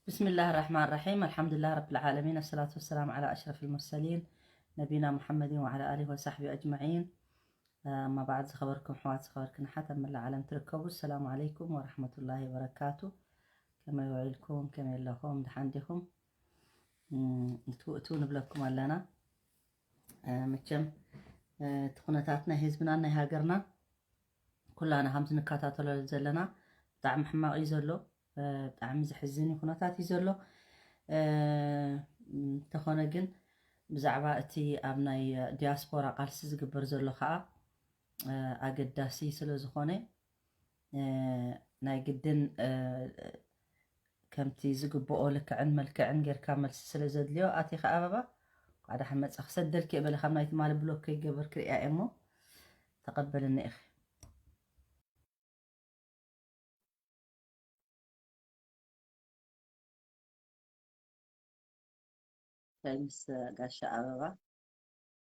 بسم الله الرحمن الرحيم. الحمد لله رب العالمين. الصلاة والسلام على أشرف المرسلين نبينا محمد وعلى آله وصحبه أجمعين. أما بعد، ዝኸበርኩም ኣሕዋት፣ ዝኸበርክን ኣሓት ኣብ መላእ ዓለም ትርከቡ፣ السلام عليكم ورحمة الله وبركاته. ከመይ ውዒልኩም? ከመይ ኣለኹም? ደሓን ዲኹም? እም፣ እትው እትው ንብለኩም ኣለና። እ፣ መቸም፣ እ፣ እቲ ኩነታት ናይ ህዝብናን ናይ ሃገርናን ኩላና ከምዚ ንከታተሎ ዘለና ብጣዕሚ ሕማቕ እዩ ዘሎ። እ፣ ብጣዕሚ ዘሕዝን እዩ ኩነታት እዩ ዘሎ። እ፣ እንተኾነ ግን ብዛዕባ እቲ ኣብ ናይ ዲያስፖራ ቃልሲ ዝግበር ዘሎ ከዓ፣ እ፣ ኣገዳሲ ስለ ዝኾነ፣ እ፣ ናይ ግድን፣ እ፣ ከምቲ ዝግብኦ ልክዕን መልክዕን ጌርካ መልሲ ስለ ዘድልዮ፣ ኣቲኻ ኣበባ፣ እንኳዕ ደሓን መጻ። ክሰደልኪ እየ በለ፣ ካብ ናይ ትማሊ ብሎክ ከይገበርኪ ርእያ እየ እሞ፣ ተቐበልኒ ኢኺ። እንታይ ምስ ጋሻ ኣበባ?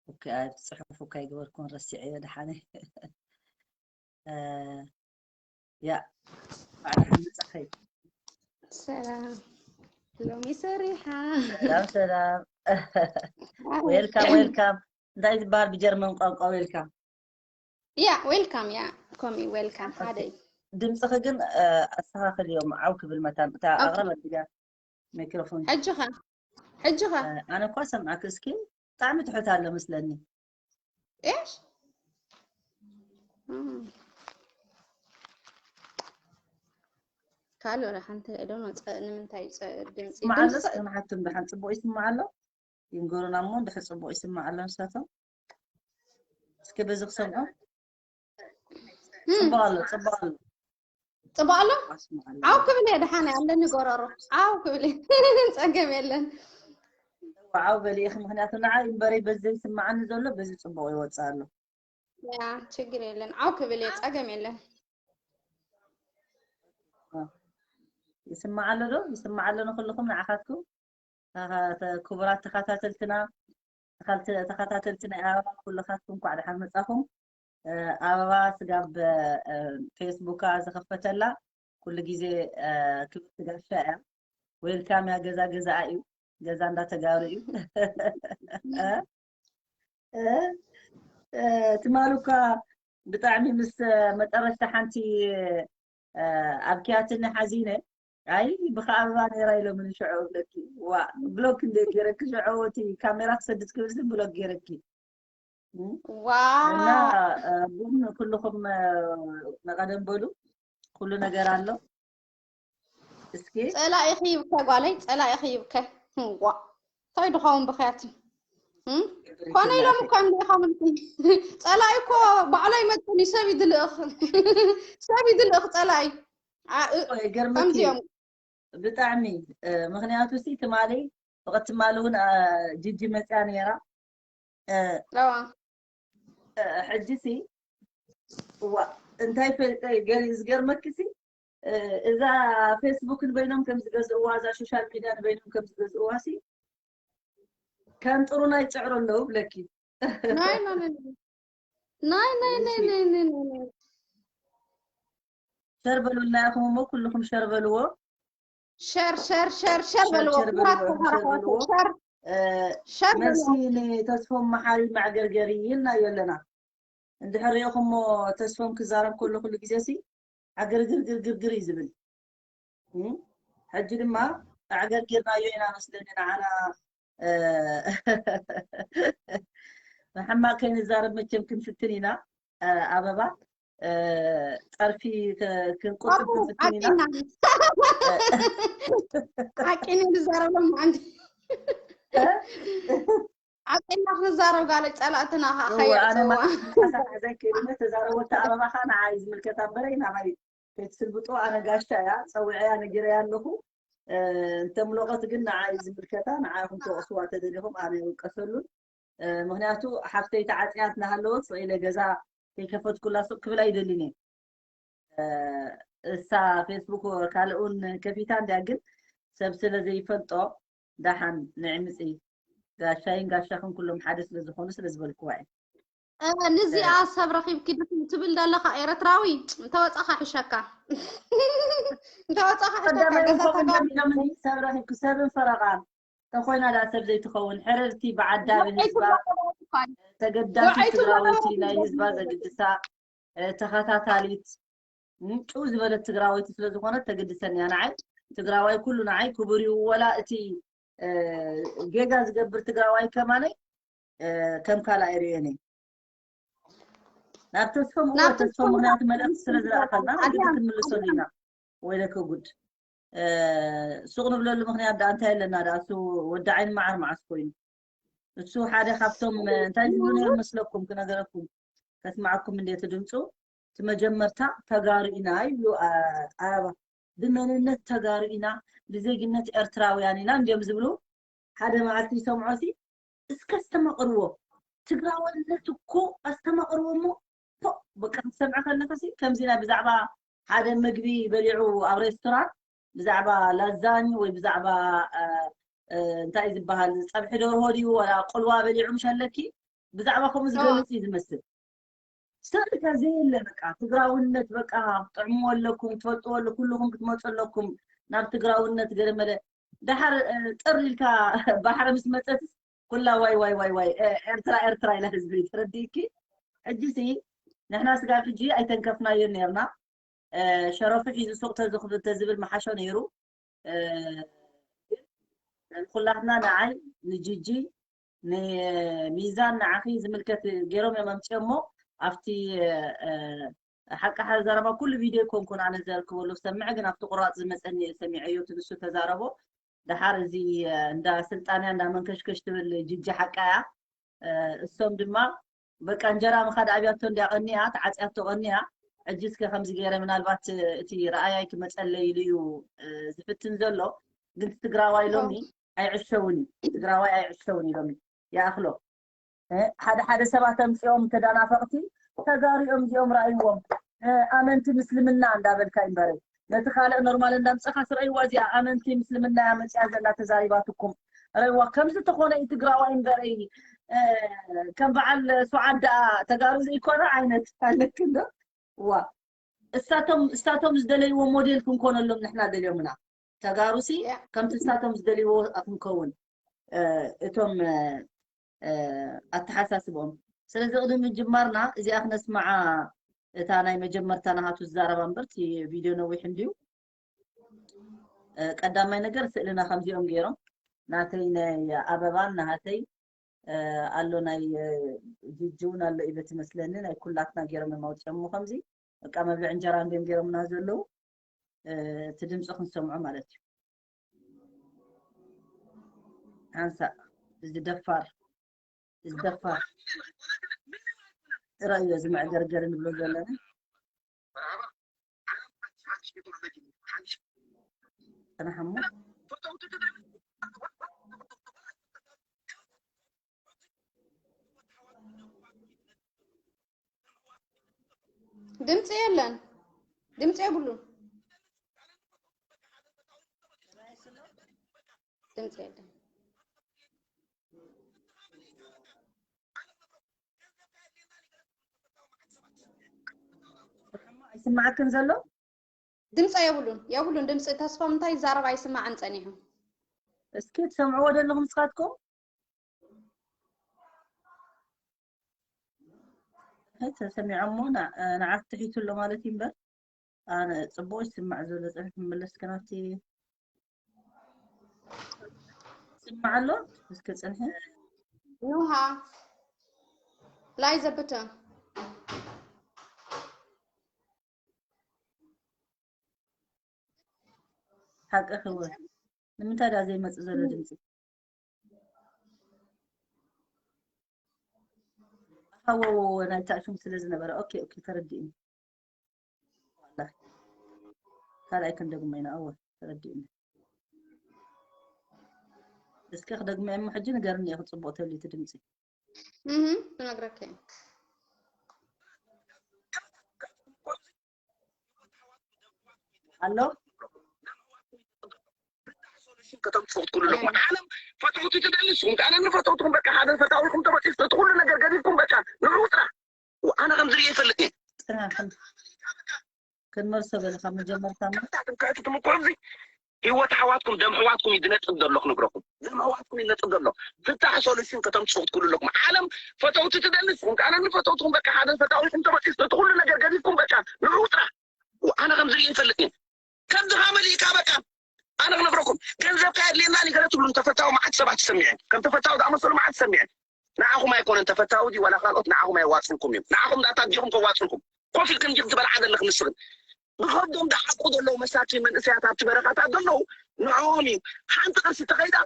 ኦኬ፣ ኣብ ጽሑፍ እኳ ኣይገበርኩን፣ ረሲዐዮ ደሓነ። እ፣ ያ፣ እንኳዕ ደሓን መጻኺ። ሰላም። ሎሚ ሰሪሓ። ሰላም፣ ሰላም። ዌልካም፣ ዌልካም። እንታይ ዝበሃል ብጀርመን ቋንቋ ዌልካም? ያ፣ ዌልካም፣ ያ፣ ኮሚ ዌልካም። ሓደ እዩ። ድምፅኺ ግን፣ እ፣ ኣስተኻኽልዮም፣ ዓው ክብል መታን። እታ ኦኬ። ኣቕረበልኪ ድያ ማይክሮፎን? ሕጂ ኸ? ሕጂ ኸ? እ፣ ኣነ እኳ ሰምዓኪ፣ እስኪ ብጣዕሚ ትሑት ኣሎ መስለኒ። እሽ? እም። ካልእ ወላ ሓንቲ፣ I don't know፣ ጸ-፣ ንምንታይ ጸ-፣ ድምፂ፣ ይስማዕ ኣሎ? ድምፂ እስኪ ንሓቶም ደሓን ጽቡቕ ይስማዕ ኣሎ? ይንገሩና እሞ፣ እንድሕር ጽቡቕ ይስማዕ ኣሎ ንሳቶም። እስኪ በዚ ክሰምዖ። እም። ጽቡቕ ኣሎ፣ ጽቡቕ ኣሎ። ጽቡቕ ኣሎ? ይስማዕ ኣሎ። ዓው ክብል እየ፣ ደሓን እየ፣ ኣለኒ ጎረሮ። ዓው ክብል እየ። ጸገም የለን። እዋ፣ ዓው በሊ ኢኺ፣ ምኽንያቱ ንዓይ እምበረይ በዚ ዘይስማዓኒ ዘሎ፣ በዚ ጽቡቕ ይወጽእ ኣሎ። ያ፣ ችግር የለን። ዓው ክብል እየ፣ ጸገም የለን። ይስማዕ ኣሎ ዶ? ይስማዕ ኣሎ ንኹልኹም ንዓኻትኩም? ተኸ-፣ ተ-፣ ክቡራት ተኸታተልትና፣ ተኸልተ-፣ ተኸታተልቲ ናይ ኣበባ፣ ኩልኻትኩም እንኳዕ ደሓን መጻኹም። እ፣ ኣበባ ስጋብ፣ እ፣ ፌስቡካ ዝኸፈተላ ኩሉ ግዜ፣ እ፣ ክብርቲ ጋሻ እያ። ዌልካም እያ፣ ገዛ ገዛኣ እዩ። ገዛ እንዳተጋሩ እዩ። እ፣ እ፣ እ፣ ትማሊ እኳ ብጣዕሚ ምስ መጠረሽታ ሓንቲ፣ እ፣ ኣብኪያትኒ ሓዚነ። ኣይ፣ ብኻ ኣበባ ነይራ ኢሎምኒ ሽዑ ብለኪ። ዋ፣ ብሎክ እንደ ገይረኪ ሽዑ እቲ ካሜራ ክሰድድ ክብል ሲ ብሎክ ገይረኪ። እም? ዋው። እና፣ እ፣ ቡን ኩልኹም፣ እ፣ ንቐደም በሉ። ኩሉ ነገር ኣሎ። እስኪ። ጸላኢኺ ይብከ ጓለይ፣ ጸላኢኺ ይብከ። ዋ። እንታይ ድኸውን ብኽያት? እም? ኮነ ኢሎም እኮ እንዲኻ ምልኩ። ጸላኢ እኮ ባዕሎ ይመጽእኒ፣ ሰብ ይድልእኽ። ሰብ ይድልእኽ ጸላኢ። ኣ-፣ እ-፣ እኮ ይገርመኪ። ከምዚኦም። ብጣዕሚ፣ እ፣ ምኽንያቱ ሲ ትማሊ፣ ብቐ-፣ ትማሊ እውን፣ ኣ፣ ጂጂ መጽያ ነይራ። እ፣ ኣዋ። እ፣ ሕጂ ሲ፣ እዋ፣ እንታይ ፈ-፣ ገሪ-፣ ዝገርመኪ ሲ፣ እ፣ እዛ ፌስቡክ ንበይኖም ከም ዝገዝእዋ፣ እዛ ሶሻል ሚድያ ንበይኖም ከም ዝገዝእዋ ሲ፣ ከም ጥሩና ይጽዕሩ ኣለዉ ብለኪ። ናይ፣ ናይ፣ ናይ፣ ናይ፣ ናይ፣ ናይ፣ ናይ፣ ናይ፣ ናይ። ሸር በሉልና ኢኹም እሞ፣ ኩልኹም ሸር በልዎ። ሸር፣ ሸር፣ ሸር፣ ሸር ሸር፣ በልዎ። ሸር በልዎ፣ ኩራት ሸር ተባረኹ። በልዎ። ሸር፣ እ፣ ሸር መልሲ በልዎ። ንተስፎም መሓሪ መዕገርገሪ ኢልናዮ ኣለና። እንድሕር ሪኢኹሞ ተስፎም ክዛረብ ከሎ ኩሉ ግዜ ሲ፣ ዓገርግር ግርግርግር እዩ ዝብል። እም? ሕጂ ድማ ኣዕገርጊርናዮ ኢና መስለኒ ንዓና፣ እ፣ ንሕማቕ ከይንዛረብ መቸም ክንፍትን ኢና። እ፣ ኣበባ፣ እ፣ ጸርፊ ክ-፣ ክንቁጽር ኣቡ፣ ክንፍትን ኢና። ዓቂና። እ፣ ዓቂና ንዛረቦም ዓንዲ። እ? ዓቂና ክንዛረብ ጋለ ጸላእትና ኸ እወ፣ ኣነ ከየዕጸዋ። ማሳሕ ዘይክእል እሞ ተዛረቦ፣ እታ ኣበባ ኸኣ ንዓይ ዝምልከታ እምበረይ ናባይ ከይትስልብጦ፣ ኣነ ጋሻ እያ፣ ጸዊዐያ ነጊረያ ኣለኹ። እ፣ እንተምለቖት ግን ንዓይ ዝምልከታ፣ ንዓኹም ተወቕስዋ ተደሊኹም ኣነ ይውቀሰሉን። እ፣ ምኽንያቱ ሓፍተይ ተዓጽያ እናሃለወት ስቕ ኢለ ገዛ ከይከፈትኩላ ስቕ ክብል ኣይደልን እየ። እ፣ እሳ ፌስቡክ ካልእ እውን ከፊታ እንድያ፣ ግን ሰብ ስለ ዘይፈልጦ ደሓን ንዕምጺ። ጋሻይን ጋሻኽን ኩሎም ሓደ ስለ ዝኾኑ ስለ ዝበልክዋ እየ። እ፣ ንዚኣ ሰብ ረኺብኪ ዲኺ ትብል ዘለኻ ኤረትራዊ፣ እንተወጻኻ ሕሸካ። እንተወጻኻ ሕሸካ፣ ቀዳማይ ገዛ እኮ ተጋሩ። እንደሚሎምኒ ሰብ ረኺብኪ፣ ሰብን ፈረቓን። ተኾይና ደኣ ሰብ ዘይትኸውን፣ ሕርርቲ ብዓዳ ወዐይቱ ብህዝባ፣ ተጋሩ እኳ እዩ። ተገዳሲት ወዐይቱ ትግራወይቲ፣ ተጋሩ ናይ ህዝባ እኳ እዩ። ዘግድሳ፣ እ፣ ተኸታታሊት፣ እ፣ ጭው ዝበለት ትግራወይቲ ስለ ዝኾነት ተገድሰኒ እያ። ንዓይ ትግራዋይ ኩሉ ንዓይ ክቡር እዩ። ወላ እቲ፣ እ፣ ጌጋ ዝገብር ትግራዋይ ከማነይ፣ እ፣ ከም ካልኣይ ርእየን እየ። ናብ ተስፎም እወ፣ ናብ ተስፎም ተስፎም ምኽንያቱ መልእኽቲ ስለ ዝለኣኸልና ኣድያም፣ ግዲ ክንምልሰሉ ኣድያም። ኢና። ወይለከ ጉድ። እ፣ ሱቕ ንብለሉ ምኽንያት ደኣ እንታይ ኣለና ደኣ? እሱ ወዲ ዓይኒ መዓር መዓስ ኮይኑ? እሱ ሓደ ካብቶም፣ እ፣ እንታይ ዝብሉ ነይሩ መስለኩም? ክነገረኩም፣ ከስማዓኩም እንዴ እቲ ድምፁ? እቲ መጀመርታ ተጋሩ ኢና ይብሉ፣ አ-፣ ኣበባ። ብመንነት ተጋሩ ኢና፣ ብዜግነት ኤርትራውያን ኢና እንዲዮም ዝብሉ። ሓደ መዓልቲ ይሰምዖ ሲ፣ እስከ ኣስተማቕርዎ። ትግራዋይነት እኮ ኣስተማቕርዎ እሞ፣ ፖ፣ በቃ ክትሰምዐ ከለኻ ሲ፣ ከምዚ ናይ ብዛዕባ ሓደ ምግቢ በሊዑ ኣብ ሬስቶራንት፣ ብዛዕባ ላዛኒ ወይ ብዛዕባ፣ እ፣ እ፣ እንታይ ዝበሃል፣ ጸብሒ ደርሆ ድዩ፣ ወላ ቁልዋ በሊዑ ምሸለኪ፣ ብዛዕባ ከምኡ ዝገልጽ እዩ ዝመስል። ስቕ ኢልካ ዘየለ በቃ ትግራውነት በቃ ትጥዕምዎ ኣለኩም፣ ትፈልጥዎ ኣለ-፣ ኩልኹም ክትመፁ ኣለኩም ናብ ትግራውነት ገለ መለ። ደሓር፣ እ፣ ጥር ኢልካ ባሕሪ ምስ መፀትስ ኩላ ዋይ ዋይ ዋይ ዋይ፣ እ፣ ኤርትራ ኤርትራ ኢላ ህዝቢ ተረዲእኪ። ሕጂ ሲ ንሕና ስጋብ ሕጂ ኣይተንከፍናዮን ነርና። እ፣ ሸረፉ ሒዙ ሱቕ ተዝኽብ-፣ ተዝብል መሓሾ ነይሩ። እ፣ ግን ኩላትና ንዓይ፣ ንጂጂ፣ ንሚዛን፣ ንዓኺ ዝምልከት ገይሮም እዮም ኣምፅኦሞ። ኣብቲ፣ እ፣ ሓቂ ሓ-፣ ዘረባ ኩሉ ቪድዮ ኣይኮንኩን ኣነ ዘርክበሉ ሰምዐ፣ ግን ኣብቲ ቁራፅ ዝመፀኒ እየ ሰሚዐዮ፣ እቲ ንሱ ተዛረቦ። ደሓር እዚ፣ እ፣ እንዳ ስልጣንያ እንዳ መንከሽከሽ ትብል ጂጂ ሓቃ እያ። እ፣ እሶም ድማ በቃ እንጀራ ምኻድ ኣብያቶ እንድያ ቀኒያ፣ ተዓፅያቶ ቀኒያ። ሕጂ እስከ ከምዚ ገይረ ምናልባት እቲ ረኣያይ ክመፀለይ ኢሉ እዩ፣ እ፣ ዝፍትን ዘሎ። ግን እቲ ትግራዋይ ሎሚ ኣይዕሸውን እዩ። ትግራዋይ ኣይዕሸውን እዩ ሎሚ። ይኣኽሎ። እ፣ ሓደ ሓደ ሰባት ኣምፂኦም ተደናፈቕቲ ተጋሩ እዮም እዚኦም ረኣይዎም። እ፣ ኣመንቲ ምስልምና እንዳበልካ እዩ እምበረይ። ነቲ ካልእ ኖርማል እንዳምፀኻ ስረይዋ እዚኣ ኣመንቲ ምስልምና እያ መፂኣ ዘላ ተዛሪባትኩም። ረይዋ ከምዚ ተኾነ እዩ ትግራዋይ እምበረይ። እ፣ ከም በዓል ሱዓድ ደኣ ተጋሩ ዘይኮነ ዓይነት ኣለክ እንዶ። ዋ፣ እሳቶም፣ እሳቶም ዝደለይዎ ሞዴል ክንኮነሎም ንሕና ደልዮምና። ተጋሩሲ ያ። ከምቲ እሳቶም ዝደልይዎ ክንከውን፣ እ፣ እቶም፣ እ፣ እ፣ ኣተሓሳስቦም። ስለዚ ቅድሚ ምጅማርና እዚኣ ክነስምዓ፣ እታ ናይ መጀመርታ ናሃቱ ዝዛረባ እምበር፣ እቲ ቪድዮ ነዊሕ እንድዩ። እ፣ ቀዳማይ ነገር ስእልና ከምዚኦም ገይሮም፣ ናተይ ናይ ኣበባን ናሃተይ፣ እ፣ ኣሎ ናይ፣ እ፣ ጂጂ እውን ኣሎ ኢበ ትመስለኒ፣ ናይ ኩላትና ገይሮም እዮም ኣውፂኦሞ ከምዚ። በቃ መብልዒ እንጀራ እንድዮም ገይሮምና ዘለዉ። እ፣ እቲ ድምፂ ክንሰምዖ ማለት እዩ። ሓንሳእ እዚ ደፋር፣ እዚ ደፋር። ጥራይ እዩ እዚ መዕገርገር ንብሎ ዘለና። ጽናሕ እሞ። ድምፂ የለን። ድምፂ የብሉን። ድምፂ የለን። ኣይስማዓክን ዘሎ? ድምፂ የብሉን፣ የብሉን ድምፂ። ተስፎም እንታይ ይዛረብ ኣይስማዕን ፀኒሑ። እስኪ ትሰምዕዎ ዘለኹም ንስኻትኩም? ተሰሚዖሞ ንዓት ትሒቱ ኣሎ ማለት እዩ እምበር፣ ኣነ ጽቡቕ ይስማዕ ዘሎ። ጽንሕ ክምለስ ከናቲ ይስማዕ ኣሎ። እስከ ጽንሒ። ኑሃ፣ ላይዘ ብተ። ሓቂ ክወ ንምንታይ ዳ ዘይመጽእ ዘሎ ድምፂ? ኣወወወ፣ ናይ ታሽም ስለ ዝነበረ። ኦኬ፣ ኦኬ፣ ተረዲእኒ። ዋላ ካልኣይ ክንደግሞ ኢና። ኣወ፣ ተረዲእኒ። እስኪ ክደግሞ እሞ ሕጂ ንገርኒ፣ እየ ክጽቡቕ ተልዩ እቲ ድምፂ። እህ፣ ክነግረካ እየ። ኣሎ። ከተምፅኡ ትክእሉ ኣለኩም። ዓለም ፈተውቲ ትደሊ ንስኹም ከኣ ነኒ ፈተውትኩም በቃ ሓደ ፈታዊኹም ተመፂ እቲ ኩሉ ነገር ገዲፍኩም በቃ ንዑ ጥራሕ ሰበለ ካብ መጀመርታ ምክንያቱም ከሕትትም እኮ ኣብዚ ህይወት ኣሕዋትኩም ደም ኣሕዋትኩም እዩ ዝነጥብ ዘሎ ክነግረኩም። ደም ኣሕዋትኩም እዩ ዝነጥብ ዘሎ። ፍታሕ ሶሉሽን ከተምፅኡ ክትክእሉ ኣለኩም። ዓለም ፈተውቲ ትደሊ ንስኹም ከኣ ንፈተውትኩም በቃ ሓደ ፈታዊኹም ተመፂስ ነቲ ኩሉ ነገር ገዲፍኩም በቃ ንዑ ጥራሕ። ኣነ ከምዚ ርኢ ይፈልጥ እየ። ከምዚ ከመሊእካ በቃ ኣነ ክነግረኩም ገንዘብካ የድልየና ኒ ገለ ትብሉ ተፈታዊ መዓት ሰባት ትሰሚዐ ከም ተፈታዊ ዝኣመሰሉ መዓት ትሰሚዐ ንዓኹም ኣይኮነን ተፈታዊ ድዩ ዋላ ካልኦት ንዓኹም ኣይዋፅልኩም እዮም ንዓኹም ዳታ ዲኹም ከዋፅልኩም ኮፍ ኢልክን ዲኹም ትበልዓ ዘለኽን ንስኽን ብኸብዶም ዝሓቁ ዘለዉ መሳኪን መንእሰያት ኣብቲ በረኻታት ዘለዉ ንዕኦም እዩ ሓንቲ ቅርሲ ተኸይዳ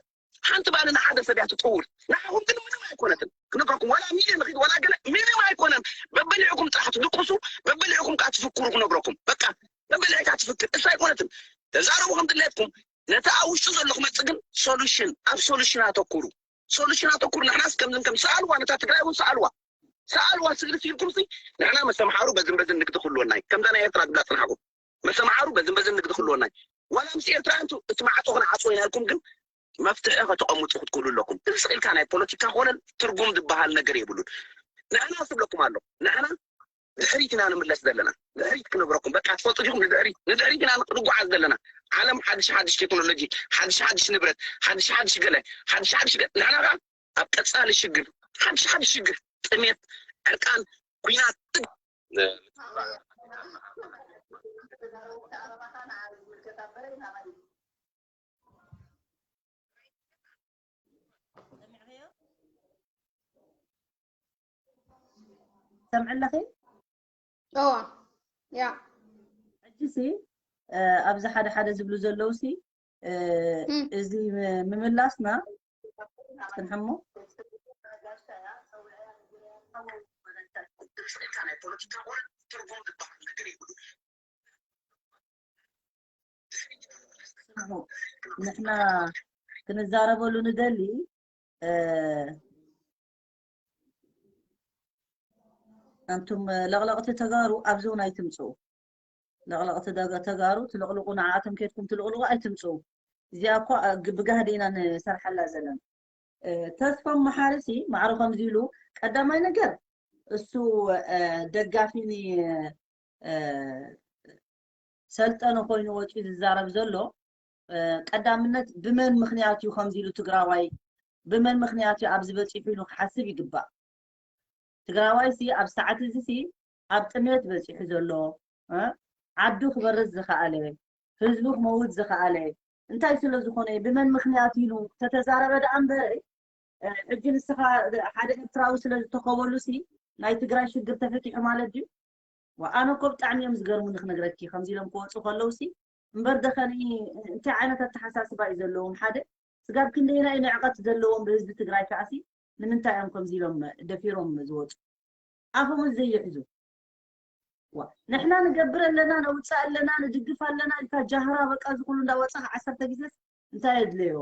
ሓንቲ ባኒ ንሓደ ሰብ እያ ትጥውር ንዓኹም ግን ምንም ኣይኮነትን ክነግረኩም ዋላ ሚልዮን ንኺድ ዋላ ገለ ምንም ኣይኮነን በበሊዕኩም ጥራሕ ትድቅሱ በበሊዕኩም ከዓ ትፍክሩ ክነግረኩም በቃ በበሊዕካ ትፍክር እሳ ኣይኮነትን ተዛረቡ ከም ድሌትኩም ነቲ ኣብ ውሽጡ ዘሎ ክመፅእ ግን ሶሉሽን ኣብ ሶሉሽን ኣተኩሩ ሶሉሽን ኣተኩሩ ንሕናስ ከምዝን ከም ሰኣልዋ ነታ ትግራይ እውን ሰኣልዋ ሰኣልዋ ስግሪ ሲልኩም ሲ ንሕና መስተምሓሩ በዝን በዝን ንግዲ ክህልወና እዩ ከምዛ ናይ ኤርትራ ዝብላ ፅናሕኩም መስተምሓሩ በዝን በዝን ንግዲ ክህልወና እዩ ዋላ ምስ ኤርትራውያን እቲ ማዕፆ ክንዓፅዎ ኢና ኢልኩም ግን መፍትሒ ከተቐምጡ ክትክእሉ ኣለኩም እዚ ስቕ ኢልካ ናይ ፖለቲካ ኮነ ትርጉም ዝበሃል ነገር የብሉን ንሕና ስብለኩም ኣሎ ንሕና ድሕሪት ኢና ንምለስ ዘለና ድሕሪት ክነብረኩም በቃ ትፈልጡ ዲኹም ንድሕሪት ንድሕሪት ኢና ንጓዓዝ ዘለና ዓለም ሓድሽ ሓድሽ ቴክኖሎጂ ሓድሽ ሓድሽ ንብረት ሓድሽ ሓድሽ ገለ ሓድሽ ሓድሽ ገለ ንሕና ከዓ ኣብ ቀፃሊ ሽግር ሓድሽ ሓድሽ ሽግር ጥሜት ዕርቃን ኩናት ሰምዕለኺ እዋ ያ ሕጂሲ ኣብዚ ሓደ ሓደ ዝብሉ ዘለውሲ እዚ ምምላስና ክንሕሞ ንሕና ክንዛረበሉ ንደሊ ኣንቱም ለቕለቕቲ ተጋሩ ኣብዚ እውን ኣይትምፅኡ ለቕለቕቲ ተጋሩ ትልቕልቑ ንዓኣቶም ከድኩም ትልቕልቑ ኣይትምፅኡ እዚኣ እኳ ብጋህዲ ኢና ንሰርሓላ ዘለና ተስፎም መሓርሲ ማዕረ ከምዚ ኢሉ ቀዳማይ ነገር እሱ ደጋፊኒ ሰልጠነ ኮይኑ ወፂኡ ዝዛረብ ዘሎ ቀዳምነት ብመን ምክንያት እዩ ከምዚ ኢሉ ትግራዋይ ብመን ምክንያት እዩ ኣብዚ በፂሑ ኢሉ ክሓስብ ይግባእ ትግራዋይ ሲ ኣብ ሰዓት እዚ ሲ ኣብ ጥሜት በፂሑ ዘሎ ዓዱ ክበርስ ዝኸኣለ ህዝቡ ክመውት ዝኸኣለ እንታይ ስለ ዝኾነ ብመን ምክንያት ኢሉ ተተዛረበ ደኣ እምበር ሕጂ ንስኻ ሓደ ኤርትራዊ ስለ ዝተኸበሉ ሲ ናይ ትግራይ ሽግር ተፈቲሑ ማለት ድዩ ኣነ እኮ ብጣዕሚ እዮም ዝገርሙኒ ክነግረኪ ከምዚ ኢሎም ክወፁ ከለውሲ እምበር ደኸኒ እንታይ ዓይነት ኣተሓሳስባ እዩ ዘለዎም ሓደ ስጋብ ክንደየናይ ንዕቐት ዘለዎም ብህዝቢ ትግራይ ከዓሲ ንምንታይ እዮም ከምዚ ኢሎም ደፊሮም ዝወፁ ኣፎም ዘይሕዙ ንሕና ንገብር ኣለና ነውፅእ ኣለና ንድግፍ ኣለና ኢልካ ጃህራ በቃ ዝኩሉ እንዳወፃ ዓሰርተ ግዜስ እንታይ የድለዮ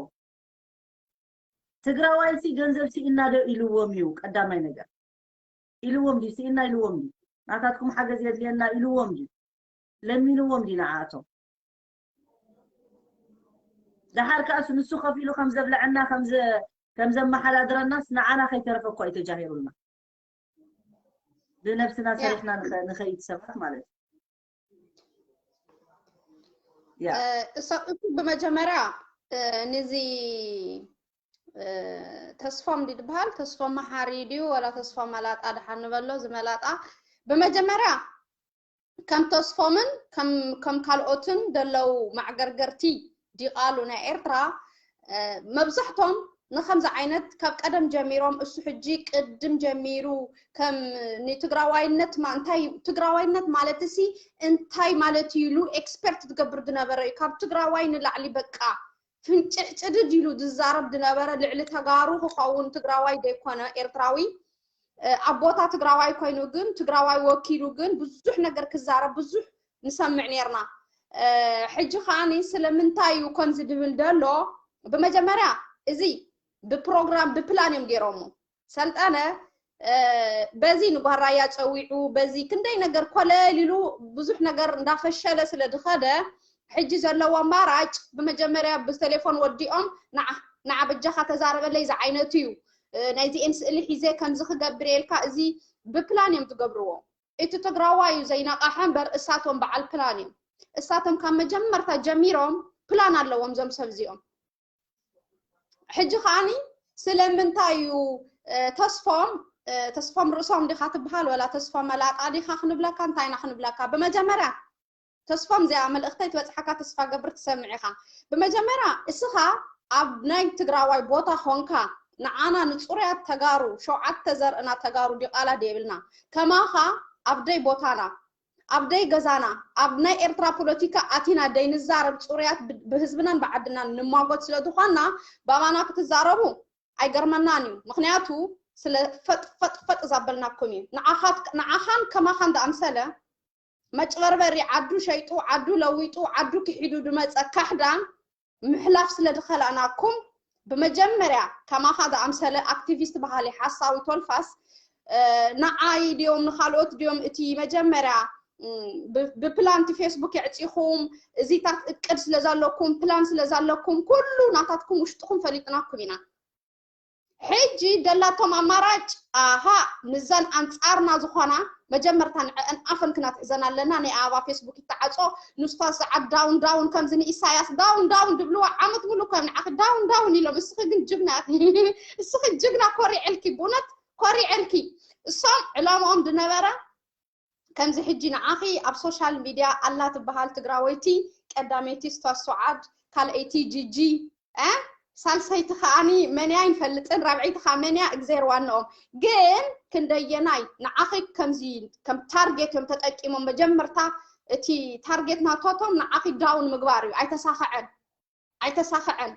ትግራዋይ ሲ ገንዘብ ሲኢና ዶ ኢልዎም እዩ ቀዳማይ ነገር ኢልዎም ድዩ ሲኢና ኢልዎም ድዩ ናታትኩም ሓገዝ የድልየና ኢልዎም ድዩ ለሚንዎም ድዩ ንዓኣቶም ደሓር ከኣስ ንሱ ከፊሉ ከም ዘብለዐና ከም ዘመሓዳድረናስ ንዓና ከይተረፈ እኳ እዩ ተጃሂሩልና ብነብስና ሰሪሕና ንኸይድ ሰባት ማለት እዩ እሱ ብመጀመርያ ንዚ ተስፎም ድዩ ዝበሃል ተስፎም መሓሪ ድዩ ወላ ተስፎም መላጣ ድሓን ንበሎ ዝመላጣ ብመጀመርያ ከም ተስፎምን ከም ካልኦትን ደለው ማዕገርገርቲ ዲቓሉ ናይ ኤርትራ መብዛሕቶም ንከምዚ ዓይነት ካብ ቀደም ጀሚሮም እሱ ሕጂ ቅድም ጀሚሩ ከም ንትግራዋይነት እንታይ ትግራዋይነት ማለት ሲ እንታይ ማለት እዩ ኢሉ ኤክስፐርት ትገብር ዝነበረ እዩ ካብ ትግራዋይ ንላዕሊ በቃ ፍንጭሕ ጭድድ ኢሉ ዝዛረብ ዝነበረ ልዕሊ ተጋሩ ክኸውን ትግራዋይ ዘይኮነ ኤርትራዊ ኣብ ቦታ ትግራዋይ ኮይኑ ግን ትግራዋይ ወኪሉ ግን ብዙሕ ነገር ክዛረብ ብዙሕ ንሰምዕ ነርና ሕጂ ከዓኒ ስለምንታይ እዩ ከምዚ ድብል ደሎ ብመጀመርያ እዚ ብፕሮግራም ብፕላን እዮም ገይሮሞ ሰልጠነ በዚ ንጓራያ ፀዊዑ በዚ ክንደይ ነገር ኮለል ኢሉ ብዙሕ ነገር እንዳፈሸለ ስለ ድኸደ ሕጂ ዘለዎ ኣማራጭ ብመጀመርያ ብቴሌፎን ወዲኦም ንዓ በጃኻ ተዛረበለይ ዝዓይነቱ እዩ ናይዚኤን ስእሊ ሒዘ ከምዚ ክገብር የልካ እዚ ብፕላን እዮም ዝገብርዎ እቲ ትግራዋይ እዩ ዘይነቃሐ እምበር እሳቶም በዓል ፕላን እዮም እሳቶም ካብ መጀመርታ ጀሚሮም ፕላን ኣለዎም እዞም ሰብ እዚኦም። ሕጂ ከዓኒ ስለምንታይ እዩ ተስፎም ተስፎም ርእሶም ዲኻ ትበሃል ወላ ተስፎም መላጣ ዲኻ ክንብለካ እንታይ ኢና ክንብለካ? ብመጀመርያ ተስፎም እዚኣ መልእኽተይ ትበፅሓካ ተስፋ ገብር ትሰምዕ ኢኻ። ብመጀመርያ እስኻ ኣብ ናይ ትግራዋይ ቦታ ኾንካ ንዓና ንፁርያት ተጋሩ ሸውዓተ ዘርእና ተጋሩ ዲቓላ ደይብልና ከማኻ ኣብ ደይ ቦታና ኣብ ደይ ገዛና ኣብ ናይ ኤርትራ ፖለቲካ ኣቲና ደይንዛረብ ፅሩያት ብህዝብናን ብዓድናን ንማጎት ስለ ዝኾንና ባባና ክትዛረቡ ኣይገርመናን እዩ። ምክንያቱ ስለ ፈጥ ፈጥ ፈጥ ዛበልናኩም እዩ። ንዓኻን ከማኻን ዝኣምሰለ መጭበርበሪ ዓዱ ሸይጡ ዓዱ ለዊጡ ዓዱ ክሒዱ ድመፀ ካሕዳን ምሕላፍ ስለ ድኸላእናኩም ብመጀመርያ ከማኻ ዝኣምሰለ ኣክቲቪስት በሃሊ ሓሳዊ ቶልፋስ ንዓይ ድዮም ንካልኦት ድዮም እቲ መጀመርያ ብፕላን እቲ ፌስቡክ የዕፂኹም እዚታት እቅድ ስለ ዘለኩም ፕላን ስለ ዘለኩም ኩሉ ናታትኩም ውሽጥኹም ፈሊጥናኩም ኢና። ሕጂ ደላቶም ኣማራጭ ኣሃ ምዘን ኣንፃርና ዝኾና መጀመርታ ንዕአን ኣፈን ክናትሕዘን ኣለና። ናይ ኣበባ ፌስቡክ ይተዓፆ ንስቷ ሰዓት ዳውን ዳውን ከምዚ ንኢሳያስ ዳውን ዳውን ድብልዋ ዓመት ሙሉ ከም ንዓኺ ዳውን ዳውን ኢሎም እስኺ ግን ጅግና እስኺ ጅግና ኮሪዐልኪ ብእውነት ኮሪዐልኪ። እሶም ዕላምኦም ዝነበረ ከምዚ ሕጂ ንዓኺ ኣብ ሶሻል ሚድያ ኣላ ትበሃል ትግራወይቲ ቀዳመይቲ ስቷ ሱዓድ ካልኣይቲ ጂጂ ሳልሰይቲ ከዓኒ መንያ ይንፈልጥን ራብዐይቲ ከዓ መንያ እግዜር ዋንኦም ግን ክንደየናይ ንዓኺ ከምዚ ከም ታርጌት እዮም ተጠቂሞም መጀመርታ እቲ ታርጌት ናቶቶም ንዓኺ ዳውን ምግባር እዩ ኣይተሳኸዐን ኣይተሳኸዐን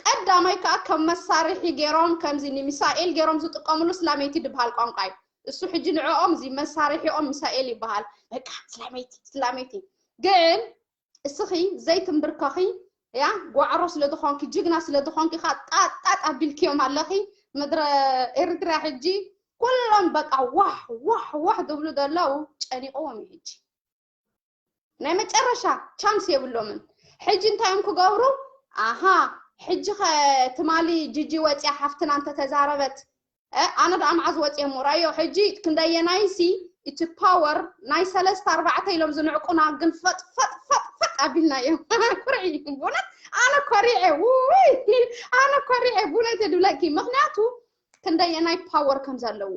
ቀዳማይ ከዓ ከም መሳርሒ ገይሮም ከምዚ ንሚሳኤል ገይሮም ዝጥቀምሉ ስላመይቲ ድበሃል ቋንቋ እዩ እሱ ሕጂ ንዕኦም እዚ መሳርሒኦም ሚሳኤል ይበሃል በቃ ስላመይቲ ስላመይቲ ግን እስኺ ዘይትንብርከኺ ያ ጓዕሮ ስለ ዝኾንኪ ጅግና ስለ ዝኾንኪ ኻ ጣጣጥ ኣቢልክዮም ኣለኺ ምድረ ኤርትራ ሕጂ ኩሎም በቃ ዋሕ ዋሕ ዋሕ ዝብሉ ዘለዉ ጨኒቕዎም እዩ ሕጂ ናይ መጨረሻ ቻንስ የብሎምን ሕጂ እንታይ እዮም ክገብሩ ኣሃ ሕጂ ኸ ትማሊ ጅጂ ወፅያ ሓፍትና እንተተዛረበት ኣነ ደኣ መዓዝ ወፅየ እሞ ራዮ ሕጂ ክንደየናይሲ እቲ ፓወር ናይ ሰለስተ ኣርባዕተ ኢሎም ዝንዕቁና ግን ፈጥ ፈጥ ፈጥ ፈጥ ኣቢልናዮም ኩርዒ ብእውነት ኣነ ኮሪዐ ውይ ኣነ ኮሪዐ ብእውነት ድብለኪ ምክንያቱ ክንደየናይ ፓወር ከም ዘለዎ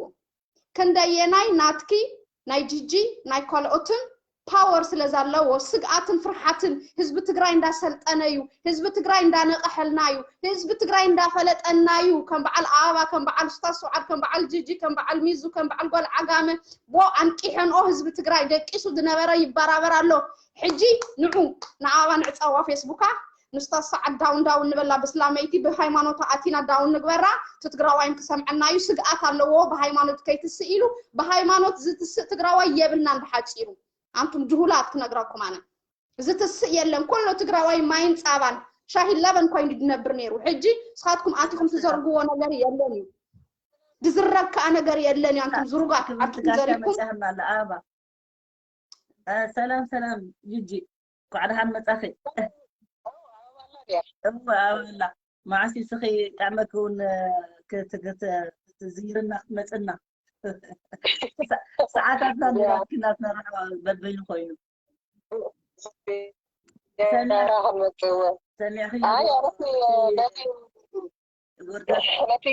ክንደየናይ ናትኪ ናይ ጂጂ ናይ ካልኦትን ፓወር ስለ ዘለዎ ስግኣትን ፍርሓትን ህዝቢ ትግራይ እንዳሰልጠነ እዩ ህዝቢ ትግራይ እንዳነቀሐልና እዩ ህዝቢ ትግራይ እንዳፈለጠና እዩ ከም በዓል ኣበባ ከም በዓል ስታዝ ስውዓድ ከም በዓል ጂጂ ከም በዓል ሚዙ ከም በዓል ጓል ዓጋመ ቦ ኣንቂሐንኦ ህዝቢ ትግራይ ደቂሱ ዝነበረ ይበራበር ኣሎ ሕጂ ንዑ ንኣበባ ንዕፀዋ ፌስቡካ ንስታ ሰዓት ዳውን ዳውን ንበላ ብስላመይቲ ብሃይማኖት ኣቲና ዳውን ንግበራ ትትግራዋይን ክሰምዐና እዩ ስግኣት ኣለዎ ብሃይማኖት ከይትስእ ኢሉ ብሃይማኖት ዝትስእ ትግራዋይ የብልናን ብሓፂሩ ኣንቱም ድሁላት ክነግረኩም ኣነ ዝትስእ የለን ኮሎ ትግራዋይ ማይን ፃባን ሻሂ ለበን ኮይኑ ድነብር ነይሩ ሕጂ ስኻትኩም ኣቲኹም ትዘርግዎ ነገር የለን እዩ ድዝረብ ከዓ ነገር የለን እዩ ኣንቱም ዝሩጋት ዓድኩም ዘሪኩም ሰላም ሰላም ጂጂ እንኳዕ ደሓን መጻኺ። እወ ኣበላ መዓስ እዩ ስኺ ጥዕመኪ እውን ክትዝይርና ክትመፅና ሰዓታትና ንባክናትና ርሕዋ በበይኑ ኮይኑ ሰሚዕኽዮ ነቲ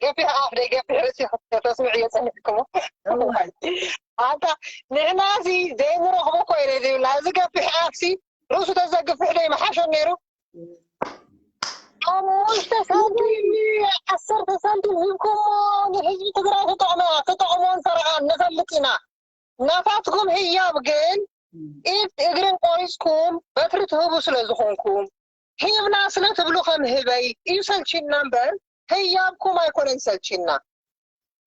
ገፊሕ ኣፍ ደይ ገፊሕ ርእሲ ከተስምዕዮ ጸኒሕክሞ ኣንታ ንሕና እዚ ዘይንረኽቦ እኮ ኢና ዘይብላ እዚ ገፊሕ ኣፍሲ ርእሱ ተዘግፍሕ ደይ መሓሾ ነይሩ ኣሙሽተ ሳንቲም ዓሰርተ ሳንቲም ሂብኩሞ ንህዝቢ ትግራይ ተጠቕመ ተጠቕሞን ፈረቓን ንፈልጥ ኢና ናታትኩም ህያብ ግን ኢድ እግርን ቆሪፅኩም በትሪ ትህቡ ስለ ዝኾንኩም ሂብና ስለ ትብሉ ከም ህበይ እዩ ሰልችና እምበር ህያብኩም ኣይኮነን ሰልችና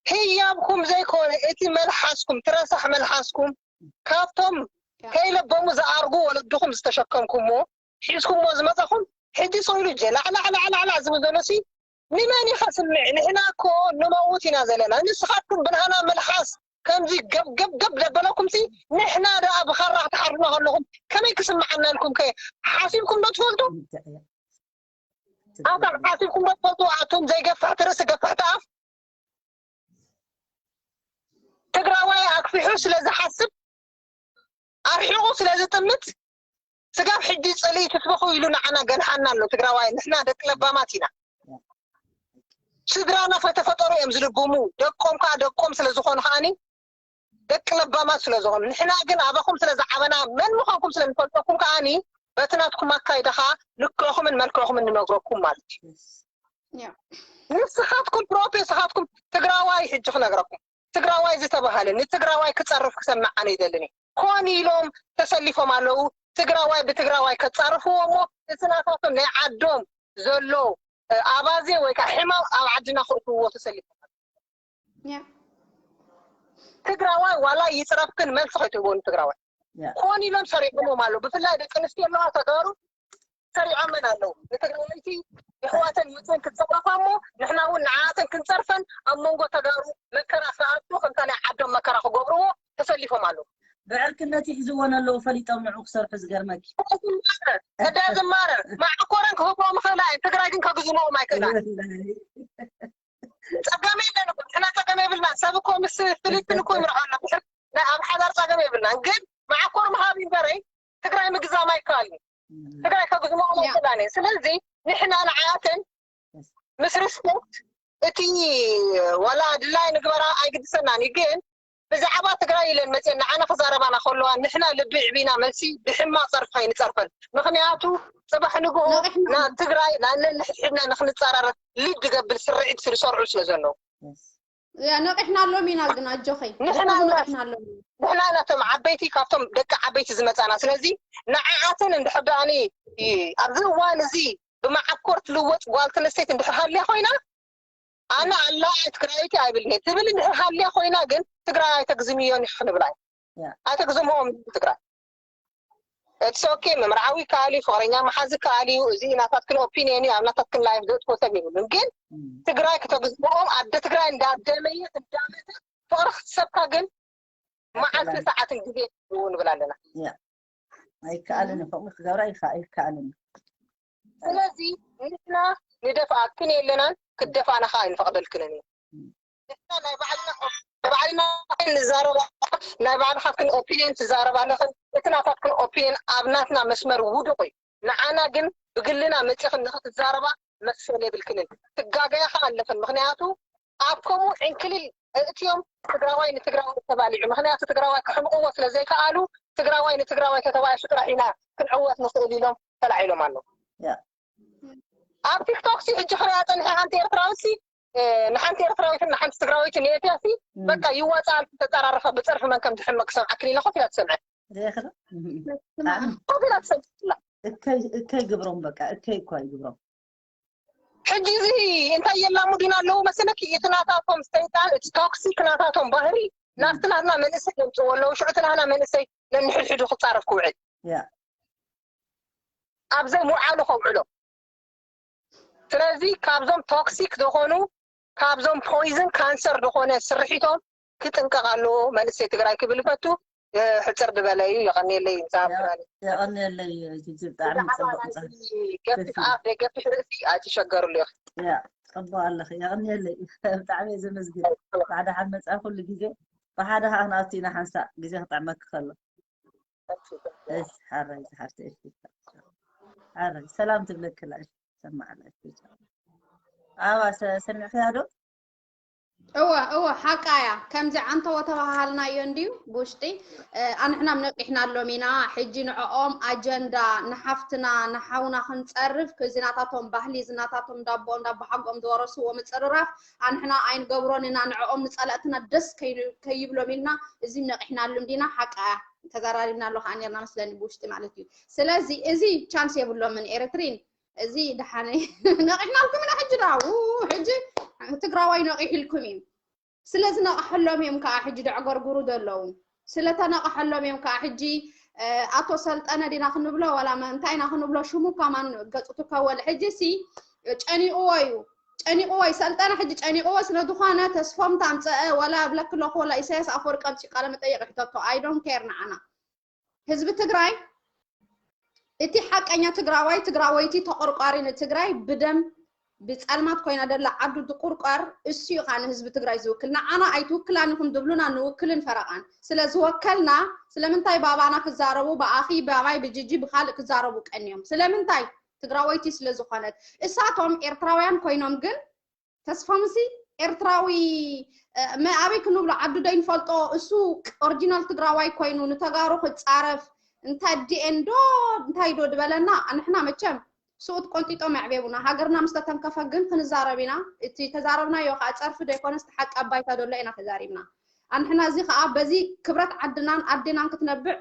ህያብኩም ዘይኮነ እቲ መልሓስኩም ትረሳሕ መልሓስኩም ካብቶም ከይለበሙ ዝኣርጉ ወለድኹም ዝተሸከምኩሞ ሒዝኩሞ ዝመፃኹም ሕጂ ሰው ኢሉ ጀላዕላዕላዕላዕላ ዝብል ዘሎ ሲ ንመን ኢኻ ስምዕ ንሕና እኮ ንመውት ኢና ዘለና ንስኻትኩም ብናህና መልሓስ ከምዚ ገብገብገብ ዘበለኩም ሲ ንሕና ደኣ ብኻራ ክትሓርዱና ከለኹም ከመይ ክስምዓና ኢልኩም ከ ሓሲብኩም ዶ ትፈልጡ ኣታ ሓሲብኩም ዶ ትፈልጡ ኣቱም ዘይገፋሕቲ ርእሲ ገፋሕቲ ኣፍ ትግራዋይ ኣክፊሑ ስለ ዝሓስብ ኣርሒቑ ስለ ዝጥምት ስጋብ ሕጂ ጽልኢ ትስበኹ ኢሉ ንዓና ገንሓና ኣሎ። ትግራዋይ ንሕና ደቂ ለባማት ኢና። ስድራና ፈተፈጠሩ እዮም ዝልብሙ። ደቆም ከዓ ደቆም ስለ ዝኾኑ ከዓኒ ደቂ ለባማት ስለ ዝኾኑ ንሕና ግን ኣባኹም ስለ ዝዓበና መን ምዃንኩም ስለ ንፈልጠኩም ከዓኒ በቲ ናትኩም ኣካይዳ ከዓ ልክዕኹምን መልክዕኹምን ንነግረኩም ማለት እዩ። ንስኻትኩም ፕሮፌ ስኻትኩም ትግራዋይ ሕጂ ክነግረኩም ትግራዋይ ዝተባሃለ ንትግራዋይ ክፀርፍ ክሰምዕ ኣነ ይደልን ኮን ኢሎም ተሰሊፎም ኣለዉ። ትግራዋይ ብትግራዋይ ከፃርፍዎ እሞ እቲ ናታቶም ናይ ዓዶም ዘሎ ኣባዜ ወይ ከዓ ሕማም ኣብ ዓድና ክእትውዎ ተሰሊፎም ትግራዋይ ዋላ ይፅረፍክን መልሲ ከይትህቦ ንትግራዋይ ኮን ኢሎም ሰሪዖሞም ኣለዉ። ብፍላይ ደቂ ኣንስትዮ ኣለዋ ተጋሩ ሰሪዖመን ኣለዉ። ንትግራወይቲ የሕዋተን መፅን ክፀረፋ እሞ ንሕና እውን ንዓኣተን ክንፀርፈን ኣብ መንጎ ተጋሩ መከራ ክኣቱ ከምታ ናይ ዓዶም መከራ ክገብርዎ ተሰሊፎም ኣለዉ። ብዕርክነት ይሕዝወን ኣለዉ ፈሊጦም ንዑ ክሰርሑ ዝገርመኪ እዳ ዝማረ ማዕኮረን ክህብዎም ይኽእላ እየን። ትግራይ ግን ከግዝምኦም ኣይክእላን። ፀገም የለን እኮ ንሕና ፀገም የብልና። ሰብ እኮ ምስ ፍሊፕን እኮ ይምርዖ ኣሎ። ናይ ኣብ ሓዳር ፀገም የብልናን። ግን መዓኮር ምሃብ ይንበረይ ትግራይ ምግዛም ኣይከኣልን። ትግራይ ከግዝምኦም ኣይክእላን እየን። ስለዚ ንሕና ንዓኣተን ምስ ሪስፖክት እቲ ዋላ ድላይ ንግበራ ኣይግድሰናን እዩ። ግን ብዛዕባ ትግራይ ኢለን መፅየን ንዓና ክዛረባና ከለዋ ንሕና ልቢ ዕቢና መልሲ ብሕማቕ ፀርፊ ከይንፀርፈን። ምክንያቱ ፅባሕ ንግሆ ትግራይ ናነንሕድሕድና ንክንፀራረፍ ሊድ ዝገብር ስርዒት ዝሰርዑ ስለ ዘለዉ ነቂሕናሎም ኢና ግን ኣጆኸይ ንሕና ነቂሕናሎም ንሕና ናቶም ዓበይቲ ካብቶም ደቂ ዓበይቲ ዝመፃና። ስለዚ ንዓኣተን እንድሕር ደኣኒ ኣብዚ እዋን እዚ ብመዓኮር ትልወጥ ጓል ተነስተይቲ እንድሕር ሃልያ ኮይና ኣነ ኣላ ትግራይቲ ኣይብልን ትብል እንድሕር ሃልያ ኮይና ግን ትግራይ ኣይተግዝምዮን ኢኺ ክንብላ ኣይተግዝምኦም ትግራይ። It's okay መምርዓዊ ይከኣል እዩ፣ ፍቕረኛ ምሓዝ ይከኣል እዩ። እዚ ናታትክን ኦፒንየን እዩ፣ ኣብ ናታትክን ላይፍ ዘእትዎ ሰብ የብሉን። ግን ትግራይ ክተግዝምኦም ኣደ ትግራይ እንዳደመየት እንዳመተት ፍቕሪ ክትሰብካ ግን መዓልትን ሰዓትን ግዜ ንብል ኣለና። ኣይከኣልን እዩ፣ ከምኡ ክገብራ ኣይከኣልን እዩ። ስለዚ ንሕና ንደፍኣክን የለናን፣ ክትደፍኣና ከዓ ኣይንፈቕደልክንን እዩ። ንሕና ናይ ባዕልና ናይ ባዕልና ንዛረባ ናይ ባዕልኻትክን ኦፒንየን ትዛረባ ኣለኽን፣ እቲ ናታትክን ኦፒንየን ኣብ ናትና መስመር ውዱቕ እዩ። ንዓና ግን ብግልና መፂኽን ንኽትዛረባ መሰል የብልክንን። ትጋገያ ከዓ ኣለኽን። ምክንያቱ ኣብ ከምኡ ዕንክሊል እእትዮም ትግራዋይ ንትግራዋይ ተባሊዑ። ምክንያቱ ትግራዋይ ክሕምቕዎ ስለ ዘይከኣሉ ትግራዋይ ንትግራዋይ ተተባኢሱ ጥራሕ ኢና ክንዕወት ንኽእል ኢሎም ተላዒሎም ኣለዉ። ኣብ ቲክቶክ ሲ ሕጂ ክሪኣ ፀኒሐ ሓንቲ ኤርትራዊት ሲ ንሓንቲ ኤርትራዊትን ንሓንቲ ትግራወይትን የእትያ ሲ በቃ ይዋፃል ተጠራረፋ ብፀርፊ መን ከም ዝሕመቅ ክሰምዓክን ኢለ ኮፍ ኢላ ትሰምዐ ዘይኽእል ኮፍ ኢላ ትሰምዕ እከይ እከይ ግብሮም በቃ እከይ እኳ ይግብሮም ሕጂ እዚ እንታይ የላሙዱና ኣለዉ መሰለኪ? እቲ ናታቶም ሰይጣን እቲ ቶክሲክ ናታቶም ባህሪ ናብቲ ናትና መንእሰይ የምፅዎ ኣለዉ። ሽዑ እቲ ናትና መንእሰይ ነንሕድሕዱ ክፃረፍ ክውዕል ያ ኣብ ዘይምውዓሉ ከውዕሎ። ስለዚ ካብዞም ቶክሲክ ዝኾኑ ካብዞም ፖይዝን ካንሰር ዝኾነ ስርሒቶም ክጥንቀቕ ኣለዎ መንእሰይ ትግራይ ክብል ይፈቱ። ሕፅር ዝበለ እዩ። የቐንየለይ ዝሃብክናኒ የቐንየለይ ጅጂ ብጣዕሚ ፅቡቅ ገፊሕ ኣፍ ደይ ገፊሕ ርእሲ ኣይትሸገርሉ ኢኺ። ያ ፅቡቅ ኣለኺ የቐንየለይ ብጣዕሚ እየ ዘመስግን ብሓደ ሓመፃ ኩሉ ግዜ ብሓደ ከዓ ክንኣቱ ኢና ሓንሳእ ግዜ ክጥዕመኪ ከሎ እሺ ሓራይ ዝሓፍተ እሺ ሓራይ ሰላም ትብለክላ እሺ ሰማዕላ እሺ ኣባ ሰሚዕኽያ ዶ እወ እወ ሓቃ እያ ከምዚ ዓንተዎ ተባሃሃልናዮ እንድዩ ብውሽጢ ኣንሕናም ነቂሕናሎም ኢና ሕጂ ንዕኦም ኣጀንዳ ንሓፍትና ንሓውና ክንፀርፍ እዚ ናታቶም ባህሊ እዚ ናታቶም ዳቦኦም ዳቦ ሓጎኦም ዝወረስዎ ምፅርራፍ ኣንሕና ኣይንገብሮን ኢና ንዕኦም ንፀላእትና ደስ ከይብሎም ኢልና እዚ ነቂሕናሉ እንዲና ሓቃ እያ ተዘራሪብና ኣሎ ከዓ ነርና መስለኒ ብውሽጢ ማለት እዩ ስለዚ እዚ ቻንስ የብሎምን ኤርትሪን እዚ ደሓነ ነቒሕናልኩም ኢና ሕጂ ዳ ሕጂ ትግራዋይ ነቒሕልኩም እዩ ስለዝነቕሐሎም እዮም ከዓ ሕጂ ደዕገርጉሩ ዘለዉ ስለተነቕሐሎም እዮም ከዓ ሕጂ ኣቶ ሰልጠነ ዲና ክንብሎ ዋላ እንታይ ኢና ክንብሎ ሽሙ ከማን ገፁ ትከወል ሕጂ ሲ ጨኒቕዎ እዩ ጨኒቕዎ እዩ ሰልጠነ ሕጂ ጨኒቕዎ ስለዝኾነ ተስፎም ታምፀአ ዋላ ብለክ ኣለኹ ዋላ ኢሳያስ ኣፈወርቂ ኣምፂ ቃለ መጠየቅ ይሕተቶ ኣይዶን ኬር ንዓና ህዝቢ ትግራይ እቲ ሓቀኛ ትግራዋይ ትግራወይቲ ተቆርቋሪ ንትግራይ ብደም ብፀልማት ኮይና ደላ ዓዱ ድቁርቋር እሱ እዩ ከዓ ንህዝቢ ትግራይ ዝውክል። ንዓና ኣይትውክላን ኢኹም ድብሉና ንውክልን ፈረቓን። ስለ ዝወከልና ስለምንታይ ባባና ክዛረቡ ብኣኺ ባባይ ብጅጂ ብካልእ ክዛረቡ ቀንዮም? ስለምንታይ? ትግራወይቲ ስለ ዝኾነት። እሳቶም ኤርትራውያን ኮይኖም ግን ተስፎምሲ ኤርትራዊ ኣበይ ክንብሎ ዓዱ ደይንፈልጦ እሱ ኦሪጂናል ትግራዋይ ኮይኑ ንተጋሩ ክፃረፍ እንታይ ዲኤን ዶ እንታይ ዶ ድበለና። ንሕና መቸም ስኡት ቆንጢጦም የዕቤቡና። ሃገርና ምስ ተተንከፈ ግን ክንዛረብ ኢና። እቲ ተዛረብናዮ ከዓ ፀርፊ ዶ ይኮነስ ሓቂ ኣባይታ ደሎ ኢና ተዛሪብና። ኣንሕና እዚ ከዓ በዚ ክብረት ዓድናን ኣዴናን ክትነብዕ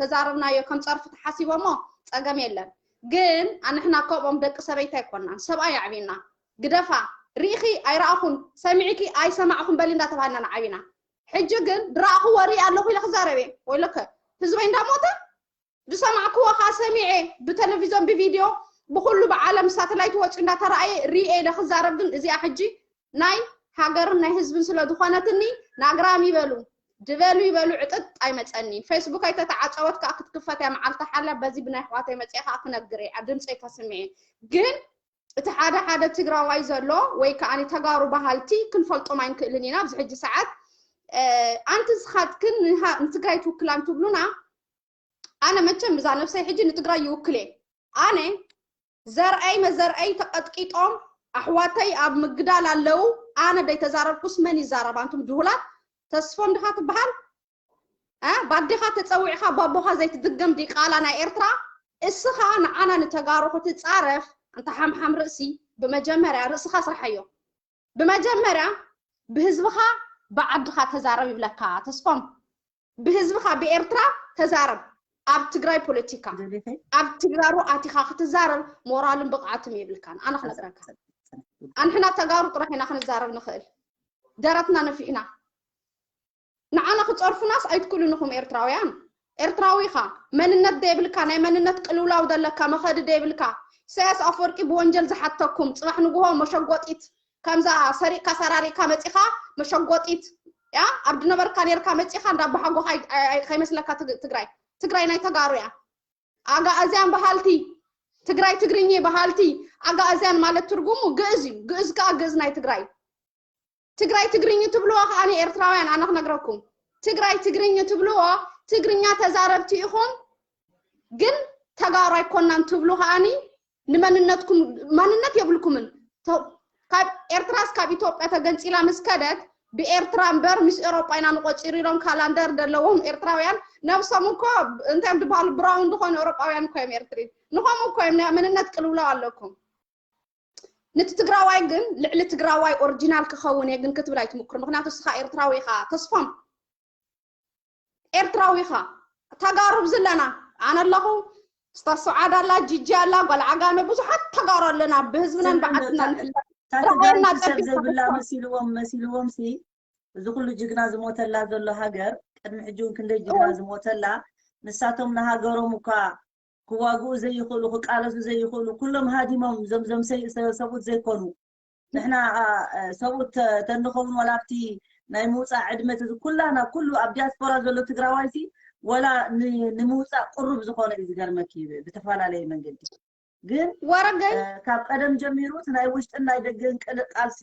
ተዛረብናዮ ከም ፀርፊ ተሓሲቦሞ ፀገም የለን። ግን ኣንሕና ከምኦም ደቂ ሰበይቲ ኣይኮናን። ሰብኣይ ኣዕቢና ግደፋ ርኢኺ ኣይረኣኹን ሰሚዕኪ ኣይሰማዕኹን በሊ እንዳተባሃልና ንዓቢና። ሕጂ ግን ድረኣኽዎ ርኢ ኣለኹ ኢለ ክዛረብ እየ። ወይለከ ህዝበይ እንዳሞተ ዝሰማዕክዎ ካ ሰሚዐ ብቴሌቪዞን ብቪድዮ ብኩሉ ብዓለም ሳተላይት ወፂኡ እንዳተረኣየ ርኢየ ኢለ ክዛረብ ግን እዚኣ ሕጂ ናይ ሃገርን ናይ ህዝብን ስለ ዝኾነትኒ ናግራም ይበሉ ድበሉ ይበሉ ዕጥጥ ኣይመፀኒ። ፌስቡክ ኣይተተዓፀወት ከዓ ክትክፈት እያ መዓልቲ ሓላ በዚ ብናይ ኣሕዋተይ መፅአ ከዓ ክነግር እየ ድምፀይ ከስምዐ። ግን እቲ ሓደ ሓደ ትግራዋይ ዘሎ ወይ ከዓ ተጋሩ በሃልቲ ክንፈልጦም ኣይንክእልን ኢና ኣብዚ ሕጂ ሰዓት። ኣንቲ ንስኻትክን ንትግራይ ትውክላ እንትብሉና ኣነ መቸም ብዛ ነብሰይ ሕጂ ንትግራይ ይውክል እየ። ኣነ ዘርኣይ መዘርኣይ ተቐጥቂጦም ኣሕዋተይ ኣብ ምግዳል ኣለዉ። ኣነ ደይተዛረብኩስ መን ይዛረብ? ኣንቱም ድሁላት። ተስፎም ድኻ ትበሃል? ባዴኻ ተፀዊዕካ ባቦኻ ዘይትድገም ዲቃላ ናይ ኤርትራ። እስኻ ንዓና ንተጋሩ ክትፃረፍ እንተ ሓምሓም ርእሲ ብመጀመርያ ርእስኻ ስርሓዮ። ብመጀመርያ ብህዝብኻ ብዓድኻ ተዛረብ ይብለካ ተስፎም። ብህዝብኻ ብኤርትራ ተዛረብ። ኣብ ትግራይ ፖለቲካ ኣብ ትግራሩ ኣቲኻ ክትዛረብ ሞራልን ብቕዓትን የብልካን። ኣነ ክነግረካ ኣንሕና ተጋሩ ጥራሕ ኢና ክንዛረብ ንኽእል። ደረትና ነፊሕና ንዓና ክፀርፉናስ ኣይትክእሉን ኢኹም ኤርትራውያን። ኤርትራዊ ኢኻ። መንነት ደይብልካ ናይ መንነት ቅልውላው ዘለካ መኸዲ ደይብልካ። ኢሳያስ ኣፈወርቂ ብወንጀል ዝሓተኩም ፅባሕ ንግሆ መሸጎጢት ከምዛ ሰሪቕካ ሰራሪቕካ መፂኻ መሸጎጢት ያ ኣብ ድነበርካ ነርካ መፂኻ እንዳ ኣባሓጎኻ ከይመስለካ ትግራይ ትግራይ ናይ ተጋሩ እያ። ኣጋእዝያን በሃልቲ ትግራይ ትግርኛ በሃልቲ ኣጋእዝያን ማለት ትርጉሙ ግእዝ እዩ። ግእዝ ከዓ ግእዝ ናይ ትግራይ ትግራይ ትግርኝ ትብልዎ ከዓኒ ኤርትራውያን ኣነ ክነግረኩም ትግራይ ትግርኝ ትብልዎ ትግርኛ ተዛረብቲ ኢኹም ግን ተጋሩ ኣይኮናን ትብሉ ከዓኒ ንመንነትኩም ማንነት የብልኩምን ካብ ኤርትራስ ካብ ኢትዮጵያ ተገንፂላ ምስ ከደት ብኤርትራ እምበር ምስ ኤሮጳ ኢና ንቆፂሩ ኢሎም ካላንደር ዘለዎም ኤርትራውያን ነብሶም እኮ እንታይ እዮም ዝበሃሉ ብራውን ዝኾኑ ኤሮጳውያን እኮ እዮም ኤርትሪ ንኸምኡ እኮ እዮም ናይ መንነት ቅልውላው ኣለኩም ንቲ ትግራዋይ ግን ልዕሊ ትግራዋይ ኦርጂናል ክኸውን እየ ግን ክትብል ኣይትምክር ምክንያቱ እስኻ ኤርትራዊ ኢኻ ተስፎም ኤርትራዊ ኢኻ ተጋሩ ብዝለና ኣነ ኣለኹ ስታ ሱዓድ ኣላ ጂጂ ኣላ ጓል ዓጋመ ብዙሓት ተጋሩ ኣለና ብህዝብናን ብዓድና ንፍለጥ ታተጋይቱ ሰብ ዘይብላ መሲልዎም መሲልዎም ሲ እዚ ኩሉ ጅግና ዝሞተላ ዘሎ ሃገር ቅድሚ ሕጂ እውን ክንደይ ጅግና ዝሞተላ ንሳቶም ንሃገሮም እኳ ክዋግኡ ዘይኽእሉ ክቃለሱ ዘይኽእሉ ኩሎም ሃዲሞም ዞም ዞም ሰብኡት ዘይኮኑ ንሕና ሰብኡት ተንኸውን ዋላ ኣብቲ ናይ ምውፃእ ዕድመ እዚ ኩላና ኩሉ ኣብ ዲያስፖራ ዘሎ ትግራዋይሲ ወላ ንምውፃእ ቅሩብ ዝኾነ እዩ ዝገርመኪ ብተፈላለየ መንገዲ ግን ወረገን ካብ ቀደም ጀሚሩ እቲ ናይ ውሽጥን ናይ ደገን ቅልቃልሲ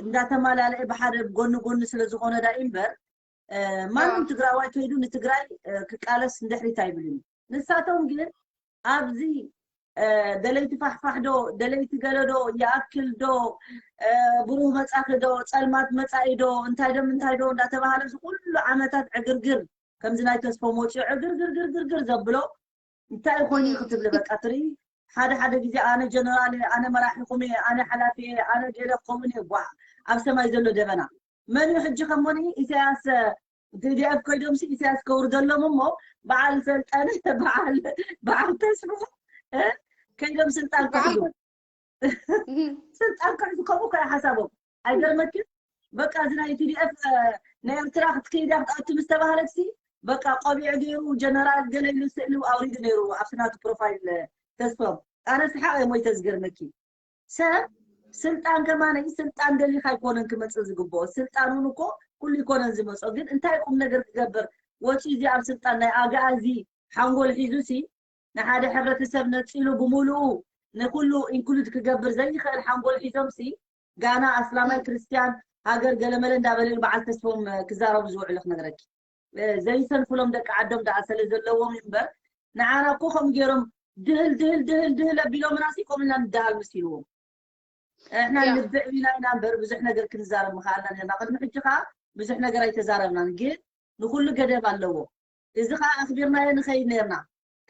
እንዳተማላለአ ብሓደ ጎኒ ጎኒ ስለ ዝኾነ ዳ እምበር ማንም ትግራዋይ ከይዱ ንትግራይ ክቃለስ ንድሕሪት ኣይብልን እዩ። ንሳቶም ግን ኣብዚ ደለይቲ ፋሕፋሕ ዶ ደለይቲ ገለ ዶ ይኣክል ዶ ብሩህ መፃኺ ዶ ፀልማት መፃኢ ዶ እንታይ ዶ ምንታይ ዶ እንዳተባሃለ እዚ ኩሉ ዓመታት ዕግርግር ከምዚ ናይ ተስፎም ወፂኡ ዕግርግርግርግር ዘብሎ እንታይ ኮይኑ ክትብሊ በቃ ትርኢ ሓደ ሓደ ግዜ ኣነ ጀነራል እየ ኣነ መራሒኹም እየ ኣነ ሓላፊ እየ ኣነ ገለ ክኸውን እየ ጓዕ ኣብ ሰማይ ዘሎ ደበና መን እዩ ሕጂ ከሞኒ ኢሳያስ ቲዲኤፍ ኮይዶምሲ ኢሳያስ ከውርደሎም እሞ በዓል ሰልጣን በዓል በዓል ተስፎ ከይዶም ስልጣን ክሕዙ ስልጣን ክሕዙ ከምኡ ከ ሓሳቦም ኣይገርመክን በቃ እዚ ናይ ቲዲኤፍ ንኤርትራ ክትከይዳ ክትኣቱ ምስ ተባህለትሲ በቃ ቆቢዕ ገይሩ ጀነራል ገለ ኢሉ ስእሊ ኣውሪዱ ነይሩ ኣብቲ ናቱ ፕሮፋይል ተስፎም ኣነ ስሓቕ እየ ሞይተ ዝገርመኪ ሰብ ስልጣን ከማነ ስልጣን ደሊኻ ኣይኮነን ክመፅእ ዝግብኦ ስልጣን እውን እኮ ኩሉ ይኮነን ዝመፆ ግን እንታይ ቁም ነገር ክገብር ወፂኡ እዚ ኣብ ስልጣን ናይ ኣግኣዚ ሓንጎል ሒዙ ሲ ንሓደ ሕብረተሰብ ነፂሉ ብምሉኡ ንኩሉ ኢንክሉድ ክገብር ዘይኽእል ሓንጎል ሒዞም ሲ ጋና ኣስላማይ ክርስቲያን ሃገር ገለመለ እንዳበለ በዓል ተስፎም ክዛረቡ ዝውዕሉ ክነግረኪ ዘይሰንፍሎም ደቂ ዓዶም ደኣ ስለ ዘለዎም እምበር ንዓና እኮ ከም ገይሮም ድህል ድህል ድህል ድህል ኣቢሎምና ሲ ከምና ንደሃል መሲልዎም። እሕና ንብዕቢና ኢና እምበር ብዙሕ ነገር ክንዛረብ ምኽኣልና ነርና። ቅድሚ ሕጂ ከዓ ብዙሕ ነገር ኣይተዛረብናን፣ ግን ንኩሉ ገደብ ኣለዎ። እዚ ከዓ ኣኽቢርናዮ ንኸይድ ነርና።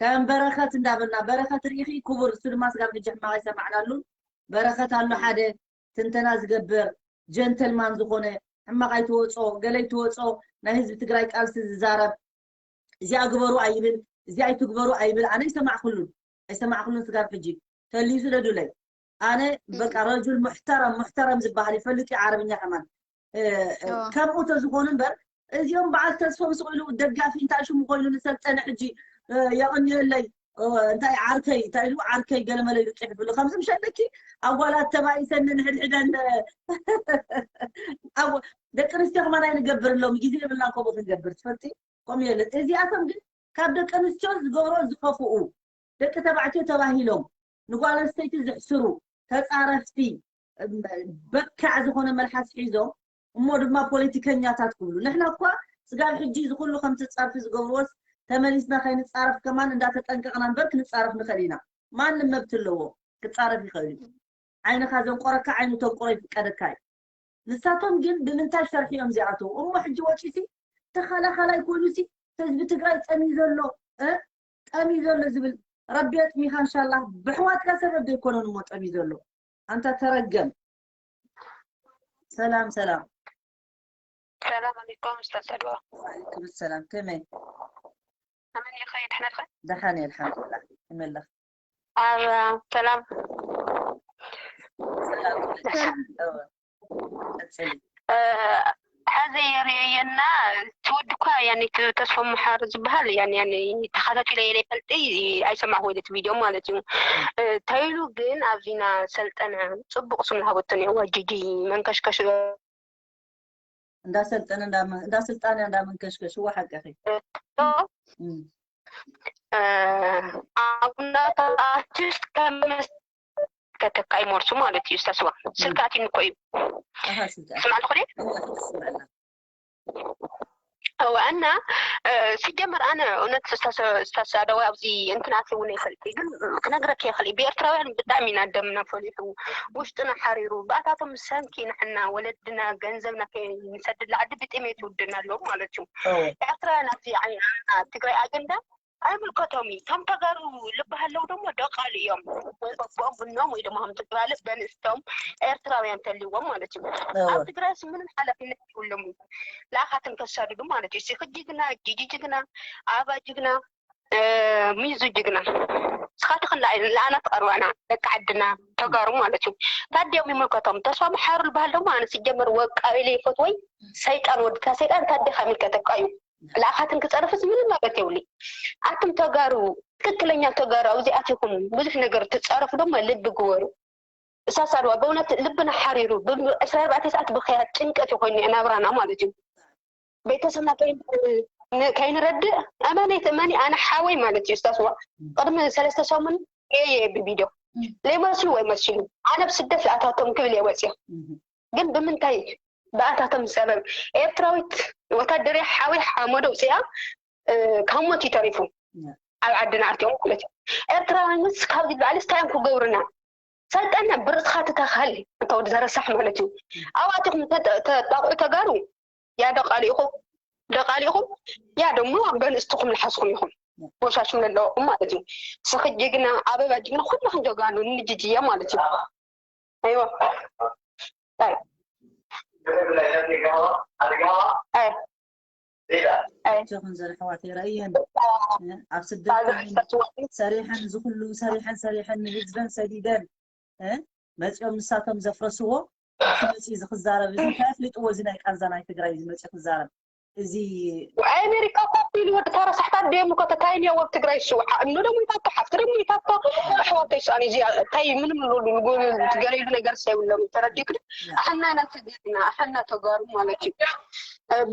ከም በረኸት እንዳበልና በረኸት ርኢኺ ክቡር እሱ ድማ ስጋብ ሕጂ ሕማቕ ኣይሰማዕናሉን። በረኸት ኣሎ ሓደ ትንተና ዝገብር ጀንተልማን ዝኾነ ሕማቕ ኣይትወጾ ገለ ኣይትወጾ ናይ ህዝቢ ትግራይ ቃልሲ ዝዛረብ እዚኣ ግበሩ ኣይብል እዚኣ ኣይትግበሩ ኣይብል ኣነ ኣይሰማዕኩሉን ኣይሰማዕኩሉን ስጋብ ሕጂ ተልዩ ስለዱለይ ኣነ በቃ ረጁል ሙሕተረም ሙሕተረም ዝበሃል ይፈልጥ እዩ ዓረብኛ ከማን ከምኡ ተዝኾኑ እምበር እዚኦም በዓል ተስፎም ስቕ ኢሉ ደጋፊ እንታይ ሽሙ ኮይኑ ንሰልጠነ ሕጂ የቕንየለይ እንታይ ዓርከይ እንታይ ኢሉ ዓርከይ ገለመለ ኢሉ ፅሒፍሉ ከምዚ ምሸለኪ ኣጓላት ተባኢሰን ንሕድሕደን ደቂ ኣንስትዮ ከማን ኣይንገብር ሎም ግዜ የብልና ከምኡ ክንገብር ትፈልጢ ከምኡ የለን እዚኣቶም ግን ካብ ደቂ ኣንስትዮ ዝገብሮ ዝኸፍኡ ደቂ ተባዕትዮ ተባሂሎም ንጓል ኣንስተይቲ ዝሕስሩ ተፃረፍቲ በካዕ ዝኾነ መልሓስ ሒዞም እሞ ድማ ፖለቲከኛታት ክብሉ ንሕና እኳ ስጋብ ሕጂ ዝኩሉ ከምቲ ፃርፊ ዝገብርዎስ ተመሊስና ከይንፃረፍ ከማን እንዳተጠንቀቕና እምበር ክንፃረፍ ንኽእል ኢና ማንም መብት ኣለዎ ክፃረፍ ይኽእል እዩ ዓይንኻ ዘንቆረካ ዓይኑ ተንቆሮ ይፍቀደካ እዩ ንሳቶም ግን ብምንታይ ሸርሒ እዮም ዚኣተው እሞ ሕጂ ወፂሲ ተኸላኸላይ ኮይኑ ሲ ህዝቢ ትግራይ ጠሚ ዘሎ ጠሚ ዘሎ ዝብል ረቢ የጥሚኻ እንሻላ ብሕዋትካ ሰበብ ዘይኮነን እሞ ጠሚ ዘሎ ኣንታ ተረገም ሰላም ሰላም ሰላም ኣለይኩም ኡስታዝ ሰድዋ ወዓለይኩም ሰላም ከመይ ከመይ ኢኻ ድሕነትካ ደሓን እየ ኣልሓምዱላ ከመለኽ ኣብ ሰላም ሰላም ደሓን እወ ቀፅሊ ሐዚ የርእየና ትወዲ እኳ ያኔ ተስፎ መሓር ዝበሃል ያኔ ያኔ ተኸታቲለ የለ ይፈልጢ ኣይሰማዕኩ ወይለት ቪድዮ ማለት እዩ ተይሉ ግን ኣብዚና ሰልጠነ ፅቡቅ ስም ዝሃበቶ ነዋ ጂጂ መንከሽከሽ እንዳሰልጠነ እንዳስልጣነ እንዳመንከሽከሽ እዋ ሓቀኺ ኣብናታ ኣርቲስት ከም ከተካይ ሞርሱ ማለት እዩ ዝተስዋ ስልካቲን እኮ እዩ ስማዕ ዝኾነ እዋ እና ሲጀመር ኣነ እውነት ስታሳደዋ ኣብዚ እንትን ኣትልውና ይፈልጥ ግን ክነግረክ ይኽእል ብኤርትራውያን ብጣዕሚ ኢና ደምና ፈሊሑ ውሽጥና ሓሪሩ ብኣታቶም ሰንኪ ንሕና ወለድና ገንዘብና ከይንሰድድ ዓዲ ብጥሜት ይውድና ኣለዉ ማለት እዩ ኤርትራውያን ኣብዚ ትግራይ ኣጀንዳ ኣይምልከቶም እዩ። እቶም ተጋሩ ልበሃለው ደሞ ደቃሉ እዮም። ወይ በቦኦም ብኖም ወይ ደሞ ከም ትባለ በንስቶም ኤርትራውያን ተልዎም ማለት እዩ። ኣብ ትግራይስ ምንም ሓላፍነት የብሎም። ለኣኻትን ከሳድዱ ማለት እዩ። ሲክ ጅግና፣ ጂጂ ጅግና፣ ኣባ ጅግና፣ ሚዙ ጅግና። ስኻትኽን ለኣና ትቐርባና ደቂ ዓድና ተጋሩ ማለት እዩ። ታዲኦም ይምልከቶም። ተስፋ መሓሩ ልበሃል ደሞ ኣነ ሲጀመር ወቃ ኢለ ይፈትወይ ሰይጣን ወድካ ሰይጣን ታዲኻ ይምልከተካ እዩ። ለኣኻትን ክፀርፍስ ምንም ማለት የብሉ ኣቱም ተጋሩ ትክክለኛ ተጋሩ ኣብዚ ኣቲኹም ብዙሕ ነገር ትፀረፉ ድማ ልቢ ግበሩ እሳሳድዋ በእውነት ልብና ሓሪሩ ብ24 ሰዓት ብክያት ጭንቀት ይኮይኑ ናብራና ማለት እዩ ቤተሰብና ከይንረድእ እመነይ ትእመኒ ኣነ ሓወይ ማለት እዩ ስታስዋ ቅድሚ ሰለስተ ሰሙን የየ ብቪድዮ ለይመስሉ ወይ መሲሉ ኣነ ብስደት ለኣታቶም ክብል እየ ወፅያ ግን ብምንታይ ብኣታቶም ሰበብ ኤርትራዊት ወታደር ሓዊ ሓመዶ ውፅያ ካብ ሞት ይተሪፉ ኣብ ዓድና ኣርቲኦም ማለት እዩ ኤርትራውያንስ ካብዚ ላዕሊ ስታይ እዮም ክገብሩና ሰልጠነ ብርእስኻ ትተኻል እንተ ወዲ ተረሳሕ ማለት እዩ ኣብኣቲኹም ተጣቕዑ ተጋሩ ያ ደቃሊኹም ደቃሊኹም ያ ደሞ በንእስትኹም ልሓስኹም ኢኹም ቦሻሽም ኣለኹም ማለት እዩ ስኺ ጅግና ኣበባ ጅግና ኩልኽም ጀጋኑ ንጅጅየ ማለት እዩ ኣይዋ ቸኹን ዘርሕዋት የረእየን ኣብ ስደት ሰሪሐን ዝኩሉ ሰሪሐን ሰሪሐን ንህዝበን ሰዲደን መፂኦም ንሳቶም ዘፍረስዎ መፂ እዚ ክዛረብ እዚ እንታይ ኣፍሊጥዎ እዚ ናይ ቃንዛ ናይ ትግራይ እዚ መፂ ክዛረብ እዚ ኣሜሪካ ኮፍ ኢሉ ወዲ ታራ ሳሕታት ደም እኮ ተታይን ያው ትግራይ ስውዓ እኖ ደግሞ ይታቶ ሓፍቲ ደግሞ ይታቶ ኣሕዋተይ ሰኣን እዚ ታይ ምንም ገለሉ ነገር ሰይብሎም ተረዲክድ ኣሕና ኢና ተገድና ኣሕና ተጋሩ ማለት እዩ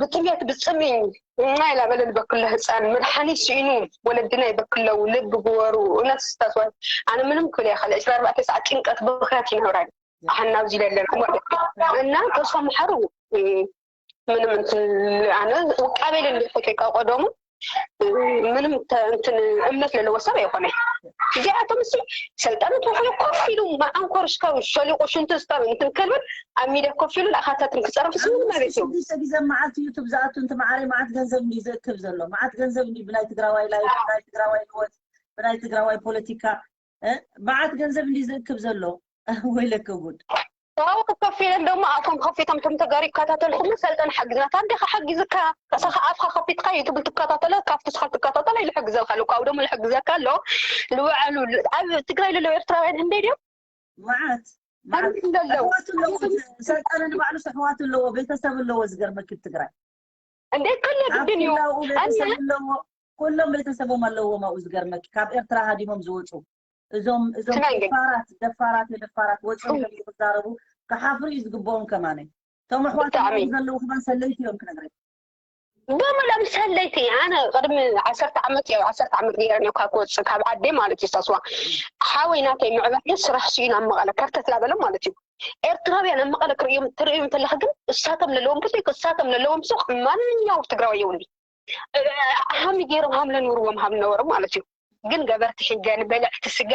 ብጥሜት ብፅምኝ እና ኢላ በለል በክሎ ህፃን መድሓኒት ስኢኑ ወለድና ይበክለው ልብ ግበሩ እውነት ስታስዋል ኣነ ምንም ክብል ያኸለ ዕስራ ኣርባዕተ ሰዓት ጭንቀት ብኽያት ይነብራል ኣሕና ኣብዚ ለለን እና ተስፋ ምሓሩ ምንም እንትን ኣነ ውቃቤ ለለ ከይቀቆዶሙ ምንም እንትን እምነት ለለዎ ሰብ ኣይኮነ እዚኣቶም እሱ ሰልጠኑ ተኾነ ኮፍ ኢሉ መዓንኮር እስካብ ሸሊቁ ሽንቱ እስካብ እንትን ከልብል ኣብ ሚድያ ኮፍ ኢሉ ለኣኻታትን ክፀረፍስ ምንም ማለት እዩ ስድስተ ግዜ መዓልቲ ዩቱብ ዝኣቱ እንት ማዓረይ መዓት ገንዘብ እንዲ ዝእክብ ዘሎ መዓት ገንዘብ እንዲ ብናይ ትግራዋይ ላይ ብናይ ትግራዋይ ህወት ብናይ ትግራዋይ ፖለቲካ መዓት ገንዘብ እንዲ ዝእክብ ዘሎ ወይለከ ጉድ ታው ክከፊለን ደሞ ኣቶም ከፊቶም ቶም ተጋሩ ይከታተልኩም ሰልጠን ሓግዝና ታንዴ ከሓግዝካ ከሳኻ ኣፍካ ከፊትካ ዩቱብ ትከታተለ ካብቲ ስኻ ትከታተለ ይልሕግዘልካ ኣሎ ካብኡ ደሞ ልሕግዘካ ኣሎ ልውዓሉ ኣብ ትግራይ ለለው ኤርትራውያን ህንደይ ድዮም መዓት ለለው ሰልጠነ ንባዕሉ ኣሕዋት ኣለዎ ቤተሰብ ኣለዎ ዝገርመኪ ትግራይ እንዴ ከለ ግድን እዩ ቤተሰብ ኣለዎ ኩሎም ቤተሰቦም ኣለዎም ኣብኡ ዝገርመኪ ካብ ኤርትራ ሃዲሞም ዝወፁ እዞም እዞም ደፋራት ደፋራት ደፋራት ወፂኦም ከ ክዛረቡ ክሓፍሩ እዩ ዝግብኦም ከማነ እቶም ኣሕዋት ዘለዉ ከማን ሰለይቲ እዮም ክነግረኝ ብምሎም ሰለይቲ ኣነ ቅድሚ ዓሰርተ ዓመት የ ዓሰርተ ዓመት ገይረን ካብ ክወፅእ ካብ ዓደይ ማለት እዩ ሳስዋ ሓወይ ናተይ ምዕባለ ስራሕ ስኢኑ ኣብ መቐለ ከርተት ላበለ ማለት እዩ ኤርትራውያን ኣብ መቐለ ክርእዮም ትርእዮም እንተለካ ግን እሳቶም ለለዎም ብዘይክ እሳቶም ለለዎም ሱቅ ማንኛው ትግራዊ የውኒ ሃሚ ገይሮም ሃም ለንብርዎም ሃም ነበሮም ማለት እዩ ግን ገበርቲ ሕገን በልዕቲ ስጋ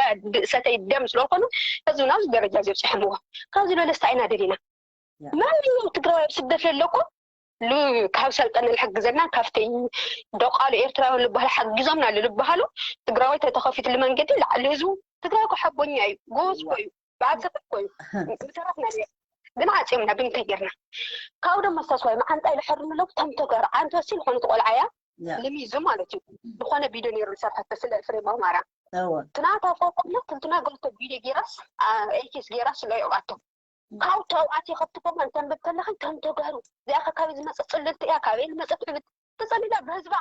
ሰተይ ደም ስለኮኑ ህዝብና ኣብዚ ደረጃ እዚ ኣብፅሐምዎ ካብዚ ለለስታ ኢና ደሊና ማንኛው ትግራዊ ኣብ ስደት ለለኮ ካብ ሰልጠነ ዝሕግዘና ካብተይ ደቃሉ ኤርትራውያን ልበሃል ሓጊዞምና ልልበሃሉ ትግራዋይ ተተኸፊት ልመንገዲ ላዕሊ ህዝቡ ትግራይ ኮ ሓቦኛ እዩ ጎበዝ ኮ እዩ ብኣብ ዘፈት ኮ እዩ ምተረፍና ግን ዓፂዮምና ብምንታይ ጌርና ካብ ደሞ ስታስዋይ መዓንጣ ኢለ ሕርምሎም ተምተጋሩ ዓንተ ሲል ኾነ ትቆልዓያ ልሚዙ ማለት እዩ ዝኾነ ቪድዮ ነይሩ ዝሰርሐቶ ስለ ፍሬማ ማራ ትናታ ፎቆምና ትንትና ገልቶ ቪድዮ ጌራስ ኤኪስ ጌራስ ስለ ይቕባቶ ካብ ተውዓት የኸብቲ ኮመን ተንብብ ከለኺ ከም ተጋሩ እዚኣ ከ ካበይ ዝመፀት ፅልልቲ እያ ካበይ ዝመፀት ዕብት ተፀሊላ ብህዝባ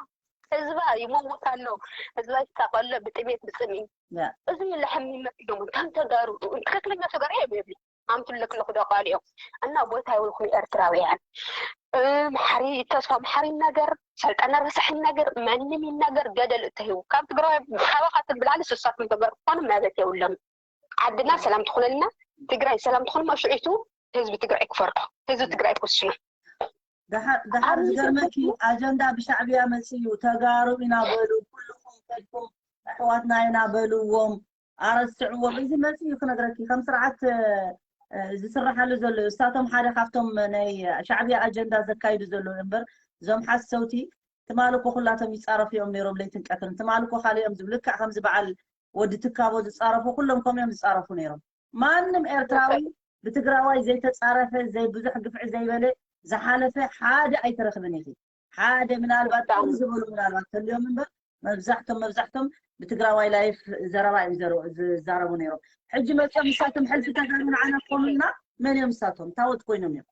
ህዝባ ይመውት ኣሎ ህዝባ ይሳቐ ኣሎ ብጥሜት ብፅምኢ እዚ ለሕም ይመፅእ ደሞ ከም ተጋሩ ትክክለኛ ተጋሩ የብሉ ኣምትለክለኹ ደቃሊኦም እና ቦታ ይውልኩም ኤርትራውያን መሓሪ ተስፋ መሓሪ ነገር ሰልጠነ ረሳሕ ነገር ማንም ይናገር ገደል እተህው ካብ ትግራዋይ ካባኻትን ብላዕሊ ስሳት ምገበር ክኾኑ መብት የብሎም ዓድና ሰላም ትኾነልና ትግራይ ሰላም ትኾኑ መሽዒቱ ህዝቢ ትግራይ ክፈርዶ ህዝቢ ትግራይ ክወስኖ ደሓር ዝገርመኪ ኣጀንዳ ብሻዕብያ መፅእ እዩ ተጋሩ ኢና በሉ ኩልኹም ከድኩም ኣሕዋትና ኢና በልዎም ኣረስዕዎም እዚ መፅእ እዩ ክነግረኪ ከም ስርዓት ዝስረሓሉ ዘሎ እዩ እሳቶም ሓደ ካብቶም ናይ ሻዕብያ ኣጀንዳ ዘካይዱ ዘለዉ እምበር እዞም ሓሰውቲ ትማሊ እኮ ኩላቶም ይፃረፉ እዮም ነይሮም ለይትን ቀትርን ትማሊ እኮ ካልኦም ዝብሉ ልክዕ ከምዚ በዓል ወዲ ትካቦ ዝፃረፉ ኩሎም ከምኡ እዮም ዝፃረፉ ነይሮም ማንም ኤርትራዊ ብትግራዋይ ዘይተፃረፈ ዘይብዙሕ ግፍዒ ዘይበለ ዝሓለፈ ሓደ ኣይትረኽብን ኢኺ ሓደ ምናልባት ጥሩ ዝበሉ ምናልባት ተልዮም እምበር መብዛሕቶም መብዛሕቶም ብትግራዋይ ላይፍ ዘረባ እዮም ዝዛረቡ ነይሮም ሕጂ መፅኦም ንሳቶም ሕልፊ ተጋሩ ንዓና ክኾኑልና መን እዮም ንሳቶም ታወት ኮይኖም እዮም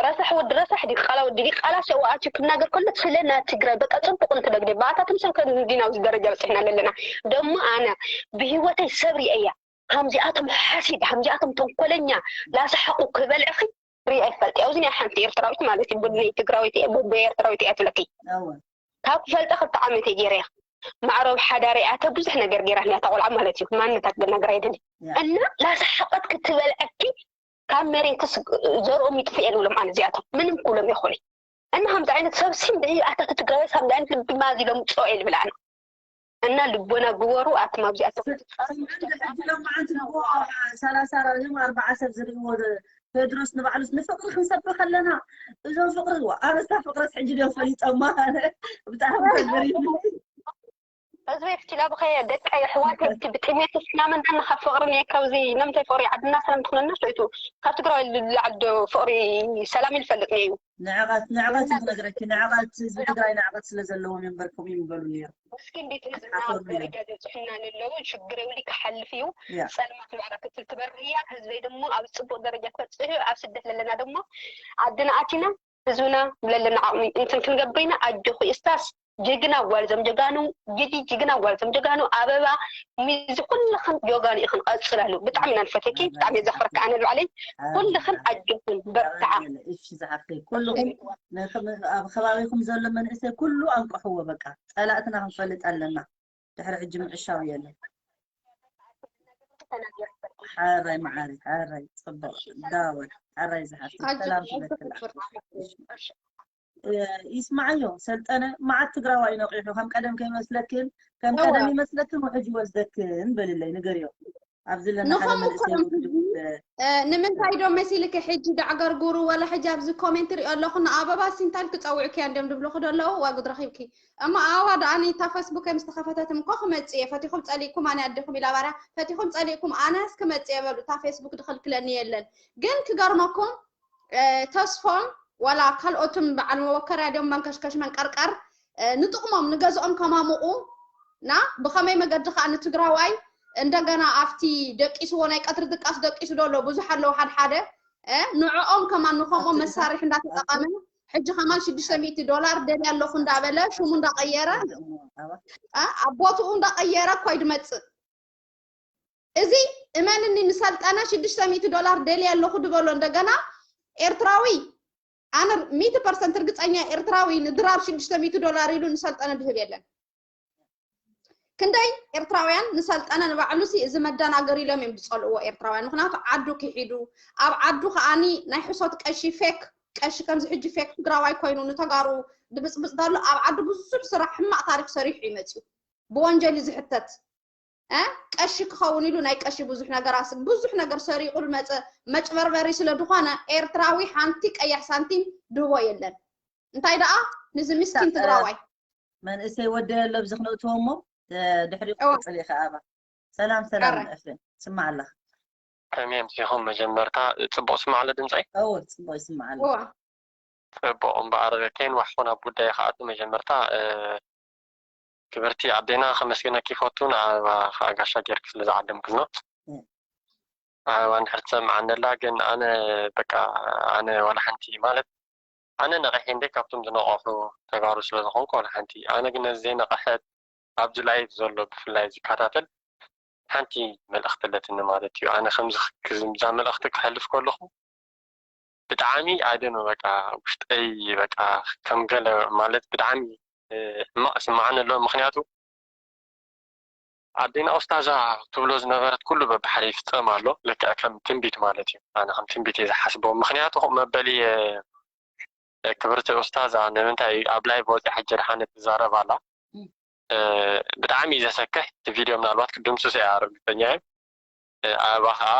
ረሳሕ ወዲ ረሳሕ ዲቃላ ወዲ ዲቃላ ሸው ኣትዩ ክናገር ከሎ ስለ ናይ ትግራይ በቃ ፅቡቅ እንትነግደ ብኣታትም ሰብ ከንዲና ኣብዚ ደረጃ በፅሕና ኣለና ደሞ ኣነ ብሂወተይ ሰብ ሪአ እያ ከምዚኣቶም ሓሲድ ከምዚኣቶም ተንኮለኛ ላሰሓቁ ክበልዕኺ ሪአ ይፈልጥ ኣብዚ ናይ ሓንቲ ኤርትራዊት ማለት እዩ ብኒ ትግራዊት እየ ብቦ ኤርትራዊት እያ ትብለኪ ካብ ክፈልጠ ክልተ ዓመት እየ ገይረያ ማዕረብ ሓዳር እያ ብዙሕ ነገር ገይራ እያ ተቆልዓ ማለት እዩ ማንነት ነገር ኣይደሊ እና ላሰሓቀት ክትበልዐኪ ካብ መሬትስ ዘርኦም ይጥፍኤ ንብሎም ኣነ እዚኣቶም ምንም ክብሎም ይኹን እና ከምዚ ዓይነት ሰብ ሲ ኣታ ትግራይ ከምዚ ዓይነት ልቢ ማዝ ኢሎም ፅኦ ኢልብል ኣነ እና ልቦና ግበሩ ኣትማ ኣብዚኣቶም ሰላሳ ራዮም ኣርባዓ ሰብ ዝርእዎ ቴድሮስ ንባዕሉስ ንፍቅሪ ክንሰብክ ከለና እዞም ፍቅሪ ኣበሳ ፍቅረስ ሕጂ ድዮም ፈሊጦማ ብጣዕሚ ተገሪሙ ህዝበይ ፍትላ ብኸየ ደቀይ ኣሕዋተይ እቲ ብጥሜት ስና መናና ካብ ፍቕሪ ነየ ካብዚ ነምታይ ፍቕሪ ዓድና ሰላም ትኾነና ሰይቱ ካብ ትግራይ ልላዓል ዶ ፍቕሪ ሰላም ይልፈልጥ ነዩ ንዕቐት ንዕቐት እዩ ክነግረኪ ንዕቐት ህዝቢ ትግራይ ንዕቐት ስለ ዘለዎም እዮም በርከም ይምበሉ ነይሩ። ምስኪን ቤት ህዝብና ኣብ ደረጃ ዘብፅሑና ለለዉ ሽግር የብሊ ክሓልፍ እዩ። ያ ጸልማት ማዕራ ክትል ትበርህ እያ። ህዝበይ ደሞ ኣብ ፅቡቅ ደረጃ ክበፅሕ እዩ። ኣብ ስደት ለለና ደሞ ዓድና ኣቲና ህዝብና ብለለና ዓቕሚ እንትን ክንገብር ኢና። ኣጆኺ እስታስ ጅግና ጓል ዘም ጀጋኑ ጂጂ ጅግና ጓል ዘም ጀጋኑ ኣበባ ሚዚ ኩልኽን ጆጋኑ ኢኽን ቀፅላሉ። ብጣዕሚ ኢና ንፈትየኪ። ብጣዕሚ እየ ዘኽብረካ ኣነ ንባዕለይ። ኩልኽን ኣጆኽን በርትዓ። እሺ ዝሓፍተይ ኩልኹም ኣብ ከባቢኹም ዘሎ መንእሰይ ኩሉ ኣንቅሕዎ በቃ ጸላእትና ክንፈልጥ ኣለና። ድሕሪ ሕጂ ምዕሻው የለን። ሓራይ መዓሪ ሓራይ ጽቡቕ ዳወል ሓራይ ዝሓፍተይ ሰላም ትበክል። ይስማዓዮ ሰልጠነ መዓት ትግራዋይ ነቂሑ ከም ቀደም ከይመስለክን ከም ቀደም ይመስለክን ውሕጅ ይወስደክን በልለይ ንገርዮ ኣብዚ ለና ሓደ ንኸምኡ መንእሰይ ከኦም ውድብ ሕጂ፣ እ፣ ንምንታይ ዶ መሲልኪ ሕጂ ዳዕገርጉሩ ወላ ሕጂ ኣብዚ ኮሜንት ሪኦ ኣለኹ ንኣበባ ሲንታል ክፀውዕኪ እያ እንዲም ድብልኹ ደለዉ ዋጉድ ረኺብኪ እሞ ኣዋ ዶ ኣነ እታ ፌስቡክ ከም ዝተኸፈተት እኮ ክመፅእ እየ ፈቲኹም ፀሊእኩም ኣነ ኣደኹም ኢላ ባርያ ፈቲኹም ፀሊእኩም ኣነስ ክመፅእ እየ በሉ እታ ፌስቡክ ድኽልክለኒ የለን ግን ክገርመኩም ተስፎም ዋላ ካልኦትም በዓል መወከርያ ድዮም መንከሽከሽ መንቀርቀር ንጥቕሞም ንገዝኦም ከማሙቑ ና ብኸመይ መገዲ ከዓ ንትግራዋይ እንደገና ኣብቲ ደቂስዎ ናይ ቀትሪ ድቃስ ደቂሱ ዶ ኣሎ ብዙሕ ኣለዉ ሓደ ሓደ ንዕኦም ከማን ንኸምኦም መሳርሒ እንዳተጠቐመ ሕጂ ከማን ሽዱሽተ ሚእቲ ዶላር ደልያ ኣለኹ እንዳበለ ሽሙ እንዳቐየረ ኣብ ቦትኡ እንዳቐየረ እኳ እዩ ድመፅእ እዚ እመንኒ ንሰልጠነ ሽዱሽተ ሚእቲ ዶላር ደልየ ኣለኹ ድበሎ እንደገና ኤርትራዊ ኣነ ሚእቲ ፐርሰንት ርግፀኛ ኤርትራዊ ንድራር ሽዱሽተ ሚእቲ ዶላር ኢሉ ንሰልጠነ ድህብ የለን ክንደይ ኤርትራውያን ንሰልጠነ ንባዕሉሲ እዚ መደናገር ኢሎም እዮም ዝፀልእዎ ኤርትራውያን ምክንያቱ ዓዱ ክሒዱ ኣብ ዓዱ ከዓኒ ናይ ሕሶት ቀሺ ፌክ ቀሺ ከምዚ ሕጂ ፌክ ትግራዋይ ኮይኑ ንተጋሩ ድብፅብፅ ዳሎ ኣብ ዓዱ ብዙሕ ስራሕ ሕማቅ ታሪክ ሰሪሑ እዩ መፅዩ ብወንጀል እዩ ዝሕተት ቀሺ ክኸውን ኢሉ ናይ ቀሺ ብዙሕ ነገር ኣስ ብዙሕ ነገር ሰሪቑ ዝመፀ መጭበርበሪ ስለ ዝኾነ ኤርትራዊ ሓንቲ ቀያሕ ሳንቲም ድህቦ የለን እንታይ ደኣ ንዚ ምስኪን ትግራዋይ መንእሰይ ወደ ለብዚ ክነእትዎ እሞ ድሕሪ ቅፅል ኢኸ ኣባ ሰላም ሰላም ኤፍሬም ስማዕ ኣለኻ ከመይ ኣምሲኹም መጀመርታ ፅቡቕ ስማዕ ኣሎ ድምፀይ እወ ፅቡቕ ይስማዕ ኣሎ ፅቡቕ እምበኣር ከይንዋሕፎ ናብ ጉዳይ ክኣቱ መጀመርታ ክብርቲ ኣዴና ከመስግነኪ ይፈቱ ንኣበባ ከዓ ጋሻ ጌርኪ ስለ ዝዓደምክልና ኣበባ እንድሕር ትሰምዓኒ ኣላ ግን ኣነ በቃ ኣነ ዋላ ሓንቲ ማለት ኣነ ነቒሐ እንደ ካብቶም ዝነቐሑ ተጋሩ ስለ ዝኾንኩ ዋላ ሓንቲ ኣነ ግን ነዚ ዘይነቐሐት ኣብዚ ላይቭ ዘሎ ብፍላይ ዝከታተል ሓንቲ መልእኽቲ ኣለትኒ ማለት እዩ ኣነ ከምዚ እዛ መልእኽቲ ክሕልፍ ከለኹ ብጣዕሚ ኣደኖ በቃ ውሽጠይ በቃ ከም ገለ ማለት ብጣዕሚ ሕማቕ ይስምዓኒ ኣሎ ምኽንያቱ ኣዴና ኡስታዛ ትብሎ ዝነበረት ኩሉ በብሓደ ይፍፀም ኣሎ ልክዕ ከም ትንቢት ማለት እዩ ኣነ ከም ትንቢት እየ ዝሓስቦ ምኽንያቱ መበሊ ክብርቲ ኡስታዛ ንምንታይ ኣብ ላይቭ ወፂኣ ሕጂ ድሓነ ትዛረብ ኣላ ብጣዕሚ እዩ ዘሰክሕ እቲ ቪድዮ ምናልባት ክድምስሶ እያ ርግፀኛ እየ ኣበባ ከዓ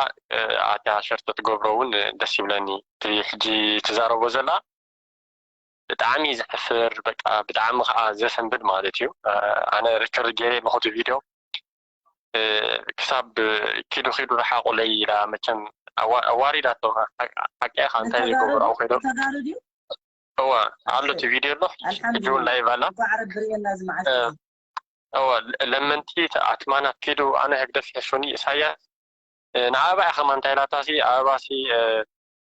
ኣታ ሸር ተትገብሮ እውን ደስ ይብለኒ እቲ ሕጂ ትዛረቦ ዘላ ብጣዕሚ ዘሕፍር በቃ ብጣዕሚ ከዓ ዘሰንብድ ማለት እዩ ኣነ ሪከርድ ገይረ ኣለኹ እቲ ቪድዮ ክሳብ ኪዱ ኪዱ ረሓቁለይ ኢላ መቸም ኣዋሪዳቶ ሓቂ ኢኻ እንታይ ዘይገብሩ ኣብኡ ከይዶም እዋ ኣሎ እቲ ቪድዮ ኣሎ ሕጂ እውን ላይቭ ኣላ እዋ ለመንቲ ኣትማናት ኪዱ ኣነ ህግደፍ ይሕሹኒ ኢሳያስ ንኣበባ ኢኻ ከማን እንታይ ኢላታ ሲ ኣበባ ሲ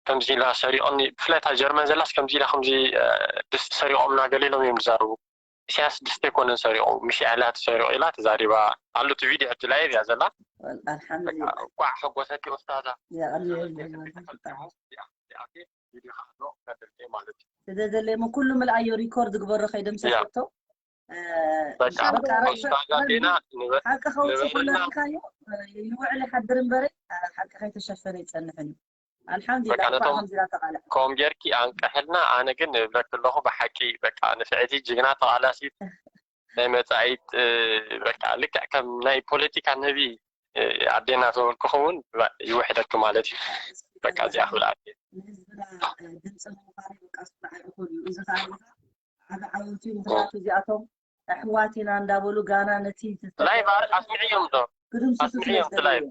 ከምዚ ኢላ ሰሪቑኒ ብፍላይ እታ ጀርመን ዘላስ ከምዚ ኢላ ከምዚ ድስቲ ሰሪቖምና ገለ ኢሎም እዮም ዝዛረቡ ኢሳያስ ድስቲ ኣይኮነን ሰሪቑ ምሽ ኣላ ተሰሪቑ ኢላ ተዛሪባ ኣሎ እቲ ቪድዮ ሕጂ ላይቭ እያ ዘላ ቋዕ ሓጎሰኪ ኡስታዛ ስለ ዘለሞ ኩሉ ምልኣዮ ሪኮርድ ግበሮ ከይደምሰሰቶ ሓቂ ከውፅእ ከሎ ሪኢካዮ ይውዕል ይሓድር እምበረ ሓቂ ከይተሸፈነ ይፀንሕን እዩ ኣልሓምዱሊላ እንኳዕ ከምዚ ኢላ ተቃልዐ ከምኡ ጌርኪ ኣንቀሐልና ኣነ ግን እብለኪ ኣለኹ ብሓቂ በቃ ንፍዕቲ ጅግና ተቓላሲት ናይ መፃኢት በቃ ልክዕ ከም ናይ ፖለቲካ ነቢ ኣዴና ዝበልኩ ክውን ይውሕደኪ ማለት እዩ በቃ እዚኣ ክብል ኣዴ ንህዝብና ድምፂ ንምዃን በቃ ስራዕ ይኹን እዩ እዚ ከዓ ዓቢ ዓወት እዩ ምክንያቱ እዚኣቶም ኣሕዋት ኢና እንዳበሉ ጋና ነቲ ላይቭ ኣር- ኣስምዕዮም ዶ ክድምስሱ ስለ ኣስምዕዮም እቲ ዝደለዩ ላይቭ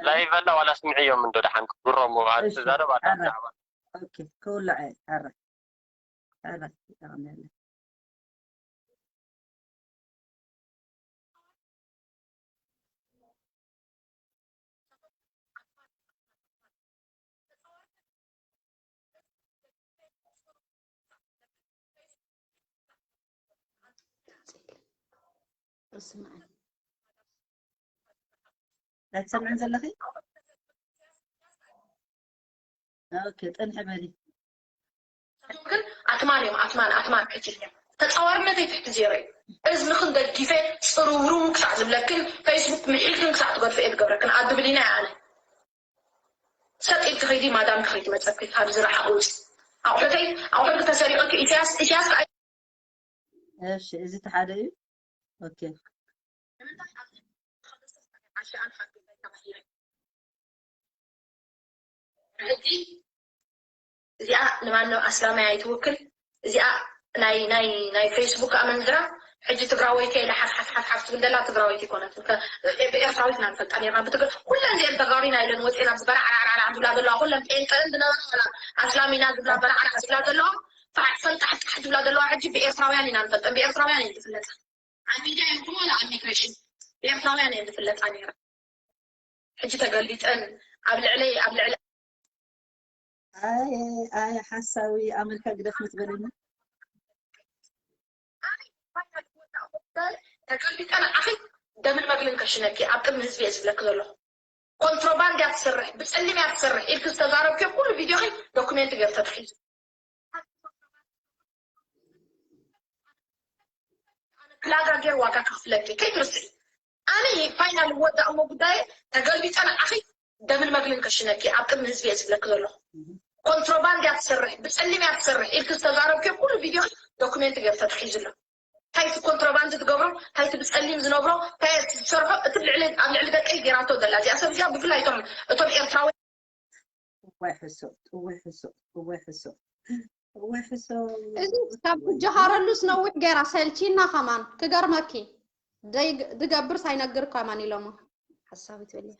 ላይቭ ኣላ ዋላ ኣስምዕዮም እንዶ ደሓን ክትጉረሙ እሺ፣ ትዛረብ ኣላ ኣረ። ብዛዕባ ኦኬ ክውላዕ እየ። ኣረ ኣረ ይጠቕመለ ኣይትሰምዕን ዘለኺ? ኦኬ፣ ጥንሒ በሊ። ግን ኣትማን እዮም ኣትማን ኣትማን ሕጂ ተፃዋርነተይ ትሕቲ ዜሮ እዩ። እዝንኽን ደጊፈ ፅርውርው ክሳዕ ዝብለክን ፌስቡክ ምሒልክን ክሳዕ ትገድፈ እየ ዝገብረክን ኣድብሊና እየ ኣነ ሰጥ ኢልኪ ከይዲ ማዳም ክኸይድ መፀኪ ካብዚ ረሓቕ ውፅ ኣቑሑተይ ኣቑሑት ተሰሪቑኪ ኢሳያስ ኢሳያስ ከዓ እሺ፣ እዚ እቲ ሓደ እዩ። ኦኬ፣ ንምንታይ ኣብዚ ክልተ ሰዓት ዓሻኣን ሓቢረን ተቐይረ ሕጂ እዚኣ ንማንም ኣስላማይ ኣይትውክል እዚኣ ናይ ናይ ናይ ፌስቡክ ኣመንዝራ ሕጂ ትግራወይቲ ኢላ ሓፍ ሓፍ ሓፍ ሓፍ ትብል ዘላ ትግራወይቲ ይኮነት ብኤርትራዊት ኢና ንፈልጣ ነርና ብትግር ኩለን እዚአን ተጋሩ ኢና ኢለን ወፂኤን ኣብዚ በራዕራዕራዕ ዝብላ ዘለዋ ኩለን ጴንጠን ዝነበራ ኣስላም ኢና ዝብላ በራዕራዕ ዝብላ ዘለዋ ፋሕ ፈንጣሕጣሕ ዝብላ ዘለዋ ሕጂ ብኤርትራውያን ኢና ንፈልጠን ብኤርትራውያን እየን ዝፍለጣ ኣብ ሚድያ ይኹን ዋላ ኣብ ሚግሬሽን ብኤርትራውያን እየን ዝፍለጣ ነይረን ሕጂ ተገልቢጠን ኣብ ልዕለይ ኣብ ልዕለ ኣየ ኣየ ሓሳዊ ኣመልካ ግደፍ ምትበለኒ ተገልቢጠን ዓኺ ደምን መግልን ከሽነኪ ኣብ ቅድሚ ህዝቢ እየ ዝብለኪ ዘለኹ ኮንትሮባንድ እያ ትሰርሕ ብፀሊም እያ ትሰርሕ ኢልኪ ዝተዛረብኪ ኩሉ ቪድዮኺ ዶኩሜንት ገይሩ ተታሒዙ ክላጋ ገይር ዋጋ ከኽፍለኪ ከይትርስዒ ኣነ ፋይናል ወዳእ እሞ ጉዳየ ተገልቢጠ ንዓኺ ደምን መግልን ከሽነኪ ኣብ ቅድሚ ህዝቢ እየ ዝብለኪ ዘለኹ ኮንትሮባንድ እያ ትሰርሕ ብፀሊም እያ ትሰርሕ ኢልኪ ዝተዛረብኪ ኩሉ ቪድዮ ዶኩሜንት ገይሩ ተታሒዙ ኣሎ እንታይ እቲ ኮንትሮባንድ ትገብሮ እንታይ እቲ ብፀሊም ዝነብሮ እንታይ እቲ ዝሰርሖ እቲ ልዕሊ ኣብ ልዕሊ ደቀይ ገይራቶ ዘላ እዚኣ ሰብ እዚኣ ብፍላይ እቶም እቶም ኤርትራዊ እዋይ ሕሶ እዋይ ሕሶ እዋይ ሕሶ እዋይ ሕሶ እዚ ካብ ትጀሃረሉስ ነዊሕ ገይራ ሰልቺና ከማን ክገርመኪ ደይ- ድገብር ሳይነግር ከማን ኢሎሞ ሓሳብ ትበልያ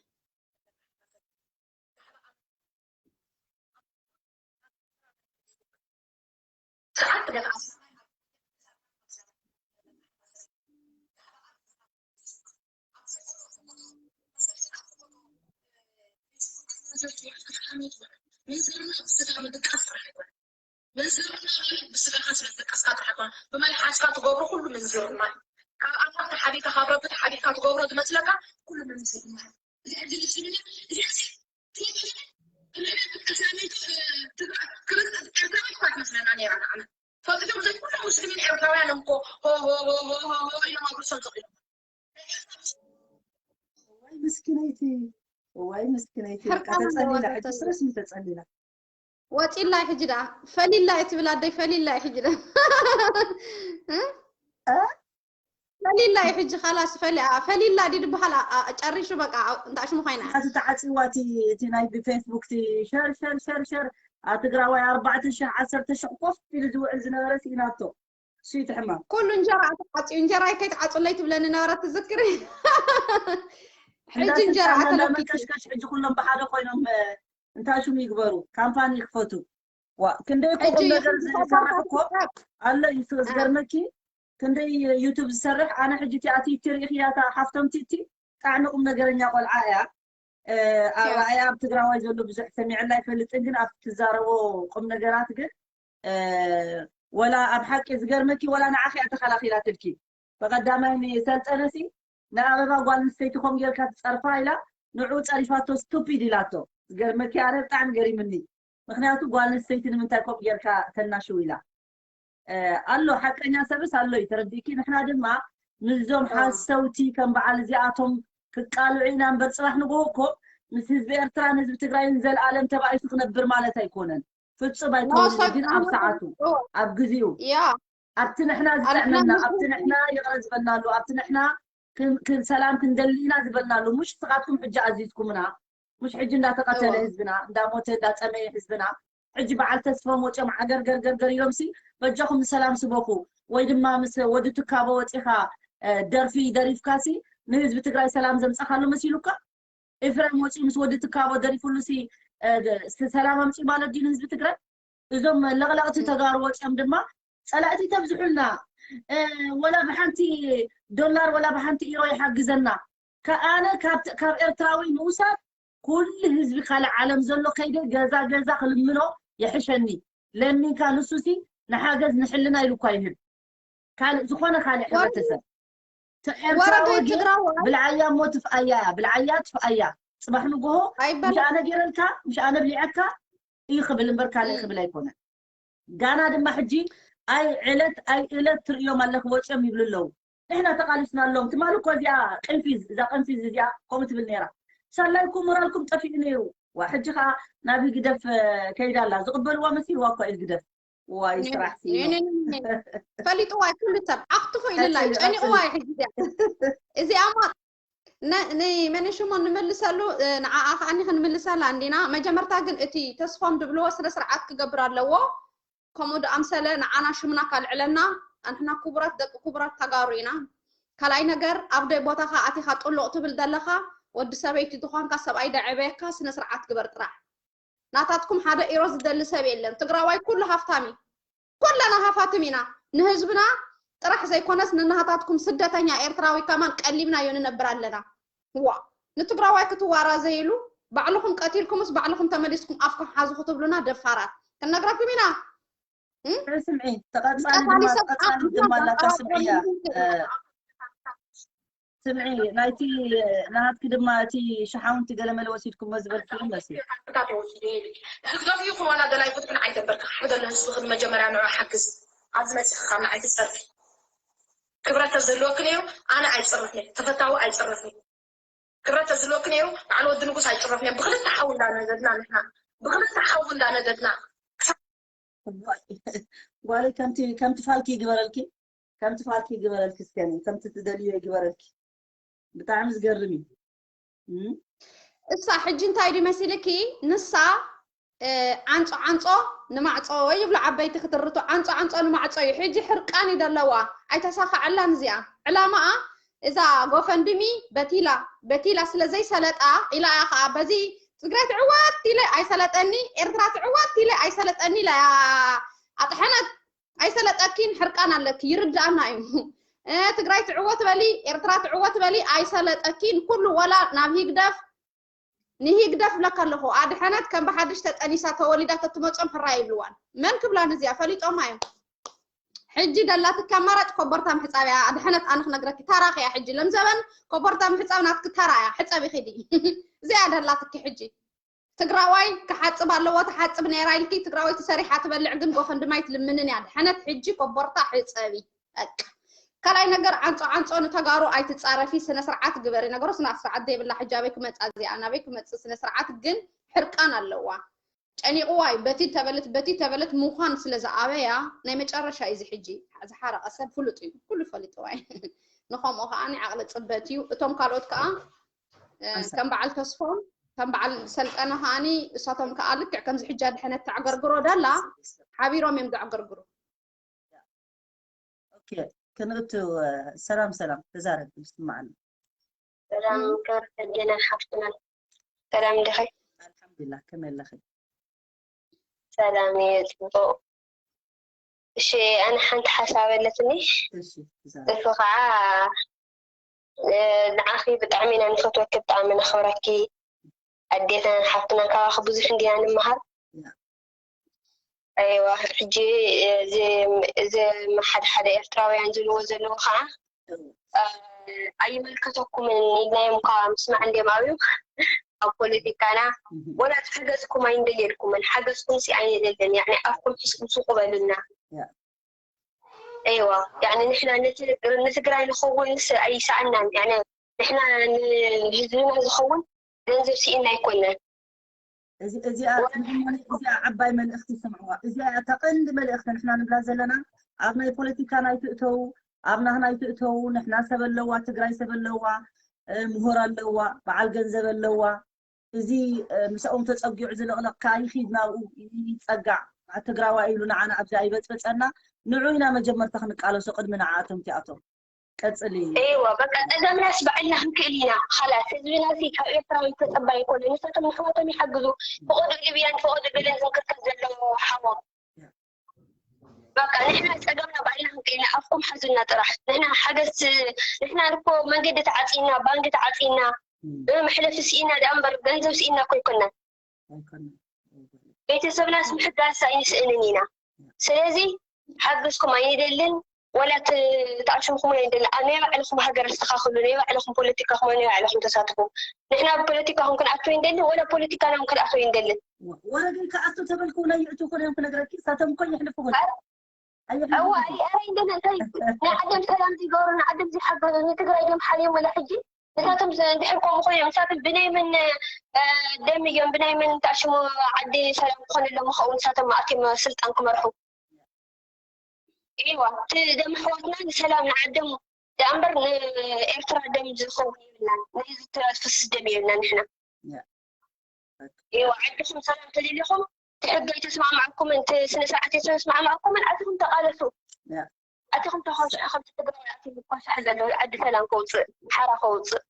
ሰዓት ትገፍዓ ምንዝርና ብስጋ ምድቃስ ጥራሕ ኣይኮነ ምንዝርና ማለት ብስጋኻ ስለ ዝደቀስካ ጥራሕ ኣይኮነ ብመልሓስካ ትገብሮ ኩሉ ምንዝርና እዩ ካብ ኣምላኽ ተሓቢርካ ካብ ረቢ ተሓቢርካ ትገብሮ ዝመስለካ ኩሉ ምንዝርና እዩ እዚ ሕጂ ልብሲ ምንም እዚ ሕዚ ኤርትራዊት ኳ ትመስለና ነይራ ንዓና ፈቂዶም ዘይ ኩሎም ሙስሊሚን ኤርትራውያን እዮም እኮ ሆ ሆ ሆ ሆ ሆ ሆ ኢሎም ኣብ ርእሶም ዘቂሎም እዋይ ምስኪነይቲ እዋይ ምስኪነይቲ በቃ ሕርቃና ተፀሊላ እንደዋዛ ሕጂ ተስለ ስረስሚ ተፀሊላ ወፂላ እዩ ሕጂ ደኣ ፈሊላ እዩ ትብል ኣደይ ፈሊላ እዩ ሕጂ ደኣ እ? ፈሊላ እዩ ሕጂ ካላስ ፈሊ- አ- ፈሊላ ድዩ ዝበሃል አ- አ- ጨሪሹ በቃ አ- እንታይ ሽሙ ኮይና እታ ተዓፂዋ እቲ እቲ ናይ ብፌስቡክ እቲ ሸር ሸር ሸር ሸር ኣብ ትግራዋይ ኣርባዕተ ሽሕ ዓሰርተ ሽሕ ኮፍ ኢሉ ዝውዕል ዝነበረ ስኢናቶ እሱ እዩ እቲ ሕማም ኩሉ እንጀራ ተዓፅዩ እንጀራ ከይትዓፅለይ ትብለኒ ነበረት ትዝክሪ ሕጂ እንጀራ እንዳተጣመና ተለኪ መንቀሽቀሽ ሕጂ ኩሎም ብሓደ ኮይኖም እንታይ ሽሙ ይግበሩ ካምፓኒ ይክፈቱ ዋ ክንደይ እኮ ሕጂ ቁም ነገር ይኽፈቱ ዝሰርሕ እኮ ካምፓኒ ኣሎ እዩ ዝገርመኪ ክንደይ ዩቱብ ዝሰርሕ ኣነ ሕጂ እቲኣ ቲቲ ርኢኽያ እታ ሓፍቶም ቲቲ ብጣዕሚ ቁም ነገረኛ ቆልዓ እያ እ፣ ኣብ ያ ኣያ ኣብ ትግራዋይ ዘሎ ብዙሕ ሰሚዐላ ኣይፈልጥን ግን ኣብ ትዛረቦ ቁም ነገራት ግን እ፣ ወላ ኣብ ሓቂ ዝገርመኪ ወላ ንዓኺ እያ ተኸላኺላትልኪ ብቐዳማይ ንሰልጠነሲ ንኣበባ ጓል ኣንስተይቲ ከም ጌርካ ትፀርፋ ኢላ ንዑ ፀሪፋቶ ስቱፒድ ኢላቶ ዝገርመኪ ኣነ ብጣዕሚ ገሪምኒ ምክንያቱ ጓል ኣንስተይቲ ንምንታይ ከምኡ ጌርካ ተናሽው ኢላ ኣሎ ሓቀኛ ሰብስ ኣሎ እዩ ተረዲእኪ ንሕና ድማ ምስዞም ሓሰውቲ ከም በዓል እዚኣቶም ክቃልዑ ኢና እምበር ፅባሕ ንግሆ እኮ ምስ ህዝቢ ኤርትራን ህዝቢ ትግራይን ዘለኣለም ተባኢሱ ክነብር ማለት ኣይኮነን ፍፁም ኣይኮነን እዩ ግን ኣብ ሰዓቱ ኣብ ግዜኡ ኣብቲ ንሕና ዝጥዕመና ኣብቲ ንሕና ይቕረ ዝበልናሉ ኣብቲ ንሕና ሰላም ክንደሊ ኢና ዝበልናሉ ሙሽ ንስኻትኩም ሕጂ ኣዚዝኩምና ሙሽ ሕጂ እንዳተቐተለ ህዝብና እንዳሞተ እንዳፀመየ ህዝብና ሕጂ በዓል ተስፎም ወፂኦም ዓገር ገርገርገር ኢሎም ሲ በጃኹም ንሰላም ስበኹ ወይ ድማ ምስ ወዲ ትካቦ ወፂኻ ደርፊ ደሪፍካሲ ንህዝቢ ትግራይ ሰላም ዘምፃኻሉ መሲሉካ? ኤፍሬም ወፂኡ ምስ ወዲ ትካቦ ደሪፉሉሲ ሰላም ኣምፅኡ ማለት ድዩ ንህዝቢ ትግራይ? እዞም ለቕለቕቲ ተጋሩ ወፂኦም ድማ ፀላእቲ ተብዝሑልና፣ ወላ ብሓንቲ ዶላር ወላ ብሓንቲ ኢሮ ይሓግዘና ከኣነ ካብ ኤርትራዊ ምውሳድ ኩሉ ህዝቢ ካልእ ዓለም ዘሎ ከይደ ገዛ ገዛ ክልምኖ ይሕሸኒ። ለሚንካ ንሱሲ ንሓገዝ ንሕልና ኢሉ እኳ ይህብ። ካልእ ዝኾነ ካልእ ሕብረተሰብ ኤርትራዊ ግን ብልዓያ እሞ ትፍኣያ እያ፣ ብልዓያ ትፍኣያ። ፅባሕ ንጎሆ ምሽ ኣነ ገይረልካ ምሽ ኣነ ብሊዐካ እዩ ክብል እምበር ካልእ ክብል ኣይኮነን። ጋና ድማ ሕጂ ኣይ ዕለት ኣይ እለት ትርእዮም ኣለክ ወፅዮም ይብሉ ኣለዉ። ንሕና ተቃሊስና ኣለዎም። ትማሊ እኮ እዚኣ ቅንፊዝ እዛ ቅንፊዝ እዚኣ ከምኡ ትብል ነይራ። ሳላይኩም ሞራልኩም ጠፊኡ ነይሩ። ዋ ሕጂ ከዓ ናብ ህግደፍ ከይዳ ኣላ። ዝቅበልዋ መሲልዋ እኳ እዩ ህግደፍ። ዋይ ስራሕ ፈሊጥዋ ኩሉ ሰብ ዓክትፎ ኢልላ ጨኒቅዋ እዩ ሕጂ እዚኣ እዚኣ ማ ንመን ሽሞ ንምልሰሉ ንዓኣ ከዓኒ ክንምልሰላ እንዲና። መጀመርታ ግን እቲ ተስፎም ድብልዎ ስነ ስርዓት ክገብር ኣለዎ። ከምኡ ድኣምሰለ ንዓና ሽምና ካልዕለና። ኣንሕና ክቡራት ደቂ ክቡራት ተጋሩ ኢና። ካልኣይ ነገር ኣብ ደይ ቦታኻ ኣቲኻ ጥሉቕ ትብል ዘለኻ ወዲ ሰበይቲ ዝኾንካ ሰብኣይ ደዐበየካ ስነ ስርዓት ግበር ጥራሕ። ናታትኩም ሓደ ኢሮ ዝደሊ ሰብ የለን። ትግራዋይ ኩሉ ሃፍታም እዩ። ኩለና ሃፋትም ኢና። ንህዝብና ጥራሕ ዘይኮነስ ንናሃታትኩም ስደተኛ ኤርትራዊ ከማን ቀሊብናዮ ንነብር ኣለና። ዋ ንትግራዋይ ክትዋራዘይሉ ባዕልኹም ቀቲልኩምስ ባዕልኹም ተመሊስኩም ኣፍኩም ሓዙ ክትብሉና ደፋራት ክንነግረኩም ኢና። ስምዒ ተቐጻሊ ድማ ተቐጻሊ ድማ ኣላታ ስምዒያ ስምዒ ናይቲ ናሃትኪ ድማ እቲ ሸሓውንቲ ገለመለ ወሲድኩሞ ዝበልክሉ መሲ ህዝቢ ይኹን ዋላ ገላይ ፍትሕን ኣይተንበርካ ሓደ ዘሎ ህዝቢ ክን መጀመርያ ንዑ ሓግዝ ኣብዚ መፅኻ ካብ ንዓይ ትፀርፊ ክብረት ተዝህልወኪ ነይሩ ኣነ ኣይፅረፍን ተፈታዊ ኣይፅረፍን ክብረት ተዝህልወኪ ነይሩ በዓል ወዲ ንጉስ ኣይፅረፍን ብክልተ ሓው እንዳነደድና ንሕና ብክልተ ሓው እንዳነደድና ጓለይ ከምቲ ከምቲ ፋልኪ ይግበረልኪ ከምቲ ፋልኪ ይግበረልኪ እስከ ከምቲ ትደልዮ ይግበረልኪ ብጣዕሚ ዝገርም እዩ እሳ ሕጂ እንታይ ድዩ መሲልኪ ንሳ ዓንጾ ዓንጾ ንማዕጾ ወይ ይብሉ ዓበይቲ ክትርቱ ዓንጾ ዓንጾ ንማዕጾ እዩ ሕጂ ሕርቃን እዩ ደለዋ ኣይተሳኻዐላን እዚኣ ዕላማኣ እዛ ጎፈንድሚ በቲላ በቲላ ስለ ዘይሰለጣ ኢላ እያ ከዓ በዚ ትግራይ ትዕወት ኢለ ኣይሰለጠኒ ኤርትራ ትዕወት ኢለ ኣይሰለጠኒ ኢላ እያ ኣጥሐነት ኣይሰለጠኪን ሕርቃን ኣለኪ ይርድኣና እዩ ትግራይ ትዕወት በሊ ኤርትራ ትዕወት በሊ ኣይሰለጠኪን ኩሉ ወላ ናብ ሂግደፍ ንሂግደፍ ብለካ ኣለኹ ኣድሐነት ከም ብሓድሽ ተጠኒሳ ተወሊዳ ተትመፆም ሕራ ይብልዋን መን ክብላ ንዚኣ ፈሊጦማ እዮም ሕጂ ደላትኪ ኣማራጭ ኮቦርታ ምሕፃብ እያ ኣድሐነት ኣነ ክነግረኪ ተራኺ እያ ሕጂ ለምዘበን ኮቦርታ ምሕፃብ ናትኪ ተራ እያ ሕፀቢ ኺዲ እዚኣ ደላትኪ ሕጂ ትግራዋይ ክሓፅብ ኣለዎ ትሓፅብ ነይራ ኢልኪ ትግራወይቲ ሰሪሓ ትበልዕ ግን ጎፈንድማይ ትልምንን እያ ድሐነት ሕጂ ኮቦርታ ሕፀቢ በቃ ካልኣይ ነገር ዓንፆ ዓንፆ ንተጋሩ ኣይትፃረፊ ስነ ስርዓት ግበሪ ነገሮስ ናብ ስርዓት ዘይብላ ሕጂ ኣበይ ክመፃ እዚኣ ናበይ ክመፅእ ስነ ስርዓት ግን ሕርቃን ኣለዋ ጨኒቕዋ እዩ በቲ ተበለት በቲ ተበለት ምዃን ስለ ዝኣበያ ናይ መጨረሻ እዩ እዚ ሕጂ ዝሓረቐ ሰብ ፍሉጥ እዩ ኩሉ ፈሊጥዋ እዩ ንኸምኡ ከዓ ዓቕሊ ፅበት እዩ እቶም ካልኦት ከዓ ከም በዓል ተስፎም ከም በዓል ሰልጠነ ከዓኒ እሳቶም ከዓ ልክዕ ከምዚ ሕጂ ኣድሐነት ተዕገርግሮ ደላ ሓቢሮም እዮም ዘዕገርግሩ ክንእቱ ሰላም ሰላም ተዛረብ ይስማዓኒ ሰላም ከርተጀና ሓፍትና ሰላም ድኸ ኣልሓምዱላ ከመይ ኣለኺ ሰላም እየ ፅቡቅ እሺ ኣነ ሓንቲ ሓሳብ ኣለትኒ እሱ ከዓ ንዓኺ ብጣዕሚ ኢና ንፈትወኪ ብጣዕሚ ነኽብረኪ ኣዴታን ሓፍትናን ካባኺ ብዙሕ እንዲና ንምሃር ኣይዋ ሕጂ እዚ ሓደ ሓደ ኤርትራውያን ዝብልዎ ዘለዉ ከዓ ኣይምልከተኩምን ኢልናዮም ከዓ ምስማዕ እንዲም ኣብዮም ኣብ ፖለቲካና ወላ ሓገዝኩም ኣይንደልየልኩምን ሓገዝኩም ሲ ኣይንደልን ያኒ ኣፍኩም ሕስኩም ሱቁ በሉና እይዋ ያኒ ንሕና ንትግራይ ንኸውን ኣይሰኣናን ያኒ ንሕና ንህዝብና ዝኸውን ገንዘብ ስኢና ኣይኮናን እዚኣ እዚኣ ዓባይ መልእኽቲ ስምዕዋ እዚኣ እታ ቀንዲ መልእኽቲ ንሕና ንብላ ዘለና ኣብ ናይ ፖለቲካ ናይ ትእተው ኣብ ናህና ይትእተው ንሕና ሰብ ኣለዋ ትግራይ ሰብ ኣለዋ ምሁር ኣለዋ በዓል ገንዘብ ኣለዋ እዚ ምሳኦም ተፀጊዑ ዝለቕለቕ ከዓ ይኺድ ናብኡ ይፀጋዕ ትግራዋይ ኢሉ ንዓና ኣብዚ ኣይበፅበፀና። ንዑ ኢና መጀመርታ ክንቃለሶ ቅድሚ ንዓኣቶም እቲኣቶም። ቀፅሊ። እይዋ በቃ ጸገምናስ ባዕልና ክንክእል ኢና። ኻላስ ህዝብና ሲ ካብ ኤርትራዊ ተጸባይ ኣይኮነ። ንሳቶም ንሕዋቶም ይሓግዙ። ፍቐዱ ሊብያን ፍቐዱ ገለን ዝንክትከት ዘሎ ሓዎም። በቃ ንሕና ጸገምና ባዕልና ክንክእል ኢና። ኣፍኩም ሓዙና ጥራሕ። ንሕና ሓገዝ ንሕና እኮ መንገዲ ተዓጺና፣ ባንክ ተዓጺና፣ መሕለፊ ስኢና ደኣ እምበር ገንዘብ ስኢና እኮ ኣይኮናን። ቤተሰብናስ ምሕጋዝ ኣይንስእንን ኢና። ስለዚ ሓገዝኩም ኣይንደልን ወላ ተኣሽምኩም ኣይንደልን። ኣብ ናይ ባዕልኩም ሃገር ኣስተኻኽሉ፣ ናይ ባዕልኩም ፖለቲካኹም ናይ ባዕልኩም ተሳተፉ። ንሕና ብፖለቲካኹም ክንኣቱ ኣይንደልን ወላ ፖለቲካና እውን ክንኣቱ ኣይንደልን። ወረገይ ከኣቱ ተበልኩ ናይ ይእቱ ኩን እዮም ክነግረኪ ሳቶም እኮ ይሕልፉ ኩን እዋ ኣረ ኣይንደልን እንታይ ናይ ዓደም ሰላም ዘይገብሩ ንዓደም ዘይሓገዙ ንትግራይ ድዮም ሓልዮም ወላ ሕጂ ንሳቶም እንድሕር ከምኡ ኮይኖም ንሳቶም ብናይ መን ደም እዮም ብናይ መን ተኣሽሙ ዓዲ ሰላም ክኾነሎም ይኸውን ንሳቶም ኣትዮም ስልጣን ክመርሑ እዋ እቲ ደም ኣሕዋትና ንሰላም ንዓዶም ደኣ እምበር ንኤርትራ ደም ዝኸውን የብልናን ንህዝቢ ትግራይ ዝፈስስ ደም የብልናን ንሕና እዋ ዓድኹም ሰላም ተደሊኹም እቲ ሕጊ ኣይተስማዕማዕኩምን እቲ ስነ ስርዓት ኣይተስማዕማዕኩምን ኣትኹም ተቓለሱ ኣትኹም ተኸስሑ ከምቲ ትግራይ ኣትዩ ዝኳሻሕ ዘሎ ዓዲ ሰላም ከውፅእ ሓራ ከውፅእ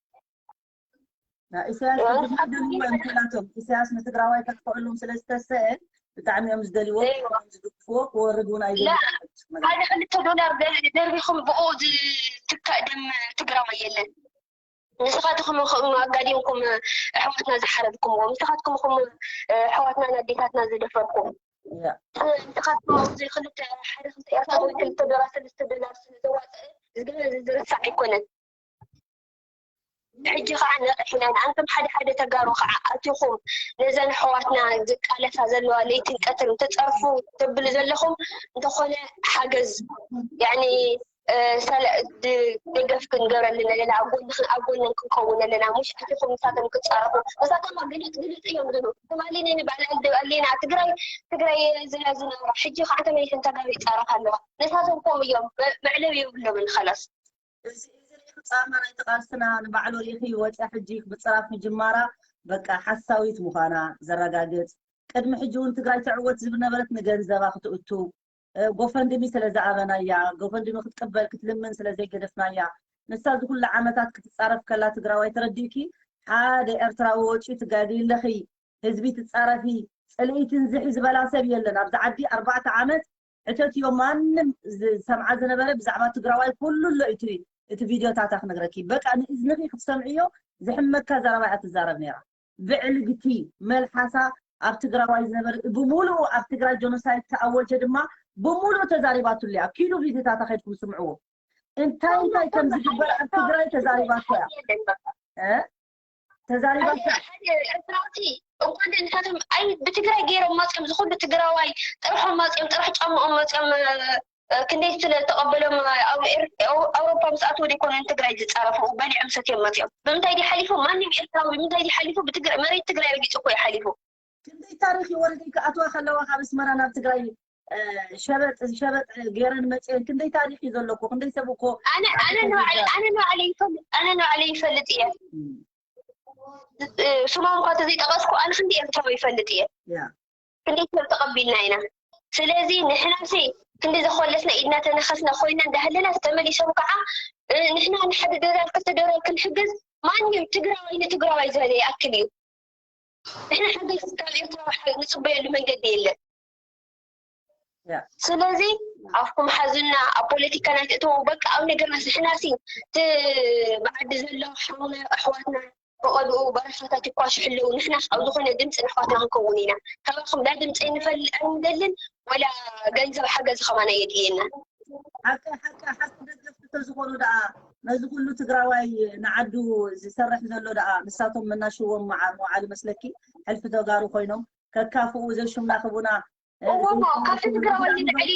ኢሳያስ ድማ ደልዎ እዮም ከላቶም ኢሳያስ ንትግራዋይ ከጥፍዕሎም ስለ ዝተሰአ ብጣዕሚ እዮም ዝደልዎ ዝድግፍዎ ክወርድ እውን ኣይደልዎ ሓደ ክልተ ዶላር ደርቢኹም ብኡ ዝትካእ ደም ትግራዋይ የለን ንስኻትኩም ኣጋዲምኩም ኣሕዋትና ዝሓረድኩምዎ ንስኻትኩም ኹም ኣሕዋትና ኣዴታትና ዝደፈርኩም ንስኻትኩም ኣብዚ ክልተ ሓደ ክልተ ኤርትራዊ ክልተ ዶላር ሰለስተ ዶላር ስለ ዘዋፅእ ዝርሳዕ ኣይኮነን ሕጂ ከዓ ነቕሕ ኢና ንኣንቶም ሓደ ሓደ ተጋሩ ከዓ ኣቲኹም ነዘን ኣሕዋትና ዝቃለሳ ዘለዋ ለይትን ቀትርን ትፀርፉ ትብሉ ዘለኹም እንተኾነ ሓገዝ ያኒ ደገፍ ክንገብረልን ኣለና ኣብ ጎነን ክንከውን ኣለና ሙሽ ኣቲኹም ንሳቶም ክፃረፉ ንሳቶም ግልፅ ግልፅ እዮም ዝብሉ ትማሊ ነኒ ባዕላ ኣለና ትግራይ ትግራይ ዝና ዝነበራ ሕጂ ከዓ ተመሊሰን ተጋሩ ይፃረፍ ኣለዋ ንሳቶም ከምኡ እዮም መዕለብ የብሎምን ኸላስ እዚ እዚ ርኢኺ ጻማ ናይቲ ቃልስና ንባዕሉ ርኢኺ ወፂኣ ሕጂ ምፅራፍ ምጅማራ በቃ ሓሳዊት ምዃና ዘረጋግፅ ቅድሚ ሕጂ እውን ትግራይ ትዕወት ዝብል ነበረት ንገንዘባ ክትእቱ ጎፈንድሚ ስለ ዝኣበናያ ጎፈንድሚ ክትቅበል ክትልምን ስለ ዘይገደፍናያ ንሳ ዝኩሉ ዓመታት ክትፃረፍ ከላ ትግራዋይ ተረዲእኪ ሓደ ኤርትራዊ ወፂኡ ትጋግይ ኣለኺ ህዝቢ ትፃረፊ ፅልኢትን ዝሒ ዝበላ ሰብ የለን ኣብዚ ዓዲ ኣርባዕተ ዓመት ሕተትዮ ማንም ዝሰምዓ ዝነበረ ብዛዕባ ትግራዋይ ኩሉ ኣሎ እቲ እቲ ቪድዮታታ ክነግረኪ በቃ ንእዝንኺ ክትሰምዕዮ ዝሕመካ ዘረባ እያ ትዛረብ ነይራ ብዕልግቲ መልሓሳ ኣብ ትግራዋይ ዝነበረ ብሙሉኡ ኣብ ትግራይ ጀኖሳይድ ተኣወጀ ድማ ብሙሉኡ ተዛሪባትሉ እያ ኪዱ ቪድዮታታ ከድኩም ስምዕዎ እንታይ እንታይ ከም ዝግበር ኣብ ትግራይ ተዛሪባቶ እያ ተዛሪባቶ ኤርትራውቲ እኳ ንሳቶም ኣይ ብትግራይ ገይሮም መፅኦም ዝኩሉ ትግራዋይ ጥርሖም መፅኦም ጥራሕ ጫምኦም መፅኦም ክንደይ ስለ ዝተቐበሎም ኣውሮፓ ምስ ኣትዉ ዘይኮነ ንትግራይ ዝፃረፉ በሊዖም ሰትዮም መፅኦም ብምንታይ ድዩ ሓሊፉ ማንም ኤርትራዊ ብምንታይ ድዩ ሓሊፉ መሬት ትግራይ ረጊፁ እኮ እዩ ሓሊፉ ክንደይ ታሪክ እዩ ወረደይ ክኣትዋ ከለዋ ካብ ኣስመራ ናብ ትግራይ ሸበጥ ሸበጥ ገይረን መፅአን ክንደይ ታሪክ እዩ ዘለኩ ክንደይ ሰብ እኮ ኣነ ኣነ ንባዕለይ ይፈልጥ እየ ስሞም እኳ ተዘይጠቀስኩ ኣነ ክንዲ ኤርትራዊ ይፈልጥ እየ ክንደይ ሰብ ተቐቢልና ኢና ስለዚ ንሕናሲ ክንዲ ዘኮለስና ኢድና ተነኸስና ኮይና እንዳሃለና ተመሊሶም ከዓ ንሕና ንሓደ ዶላር ክልተ ዶላር ክንሕግዝ ማንም ትግራዋይ ንትግራዋይ ዝበለ ይኣክል እዩ ንሕና ሓገዝ ካብ ኤርትራ ንፅበየሉ መንገዲ የለን ስለዚ ኣፍኩም ሓዙና ኣብ ፖለቲካ ናይ ትእተው በቃ ኣብ ነገርና ንሕናሲ እቲ ብዓዲ ዘሎ ሓውና ኣሕዋትና ብቐድኡ በረኻታት ይኳሽሑ ኣለዉ ንሕናስ ኣብ ዝኾነ ድምፂ ንኣሕዋትና ክንከውን ኢና ካባኹም ላ ድምፂ ንፈልጥ ኣይንደልን ወላ ገንዘብ ሓገዝ ከማና የድልየና ሓቂ ሓቂ ሓቂ ደገፍቲ ተዝኾኑ ደኣ ነዚ ኩሉ ትግራዋይ ንዓዱ ዝሰርሕ ዘሎ ደኣ ንሳቶም መናሽዎም መዓር መውዓሊ መስለኪ ሕልፊ ተጋሩ ኮይኖም ከካፍኡ ዘሽምናኽቡና እወሞ ካብቲ ትግራዋይ ንልዕሊ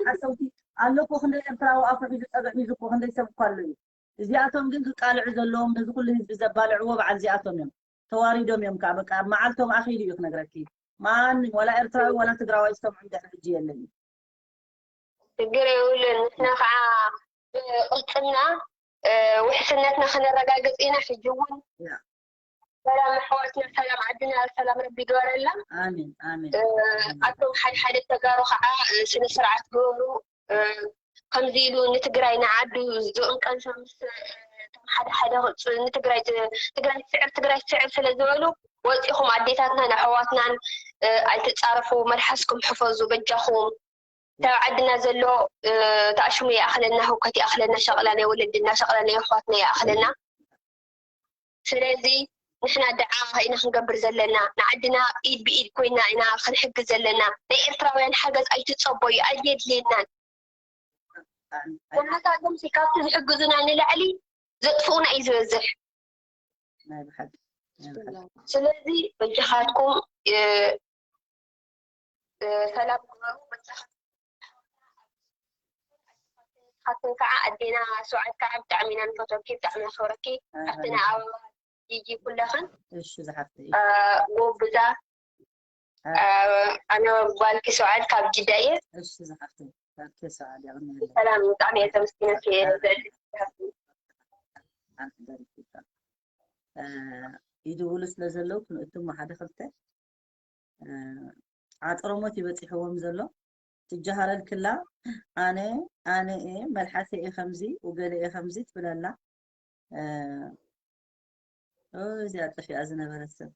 ሓሰውቲ ኣሎ እኮ ክንደይ ኤርትራዊ ኣፉ ሒዙ ፀግዕ ሒዙ እኮ ክንደይ ሰብ እኮ ኣሎ እዩ እዚኣቶም ግን ክቃልዑ ዘለዎም ነዚ ኩሉ ህዝቢ ዘባልዕዎ በዓል እዚኣቶም እዮም ተዋሪዶም እዮም ከዓ በቃ መዓልቶም ኣኺሉ እዩ ክነግረኪ ማንም ዋላ ኤርትራዊ ዋላ ትግራዋይ ዝሰምዑ እንድሕር ሕጂ የለን እዩ ችግር የብሉን ንሕና ከዓ ብቅልፅምና ውሕስነትና ክነረጋግፅ ኢና ሕጂ እውን ሰላም ኣሕዋትና፣ ሰላም ዓድና፣ ሰላም ረቢ ይግበረላ። ኣሜን ኣሜን። ኣቶም ሓደ ሓደ ተጋሩ ከዓ ስነ ስርዓት ግበሩ። ከምዚ ኢሉ ንትግራይ ንዓዱ ዝቕንቀን ሰብ ምስ ሓደ ሓደ ንትግራይ ትግራይ ትስዕር ትግራይ ትስዕር ስለ ዝበሉ ወፂኹም ኣዴታትናን ኣሕዋትናን ኣይትፃረፉ፣ መልሓስኩም ሕፈዙ በጃኹም። ካብ ዓድና ዘሎ ተኣሽሙ ይኣኽለና፣ ህውከት ይኣኽለና፣ ሸቕላ ናይ ወለድና፣ ሸቕላ ናይ ኣሕዋትና ይኣኽለና። ስለዚ ንሕና ደዓ ኢና ክንገብር ዘለና፣ ንዓድና ኢድ ብኢድ ኮይና ኢና ክንሕግዝ ዘለና። ናይ ኤርትራውያን ሓገዝ ኣይትጸበዩ፣ ኣየድልየናን። ወናታቶም ካብቲ ዝሕግዙና ንላዕሊ ዘጥፍኡና እዩ ዝበዝሕ። ናይ ብሓቂ ናይ ብሓቂ። ስለዚ በጃኻትኩም ሰላም ግበሩ። በጃኻትኩም ከዓ ኣዴና ሰውዓት ከዓ ብጣዕሚ ኢና ንፈትወኪ፣ ብጣዕሚ ነኽብረኪ። ሓፍትና ኣበባ ጂጂ ኩለኽን እሺ ዝሓፍተይ ጎብዛ ኣነ ጓልኪ ሰውዓት ካብ ጅዳ እየ። እሺ ዝሓፍተይ ካብኪ ሰውዓት ያቕኒ ሰላም ብጣዕሚ እየ ተመስግነኪ። ይድውሉ ስለ ዘለዉ ክንእትሞ ሓደ ክልተ ዓጥሮሞት ይበፂሕዎም ዘሎ ትጀሃረል ክላ ኣነ ኣነ እየ መልሓሰ እየ ከምዚ ውገለ እየ ከምዚ ትብለላ እዚኣ ጠፊኣ ዝነበረት ሰብ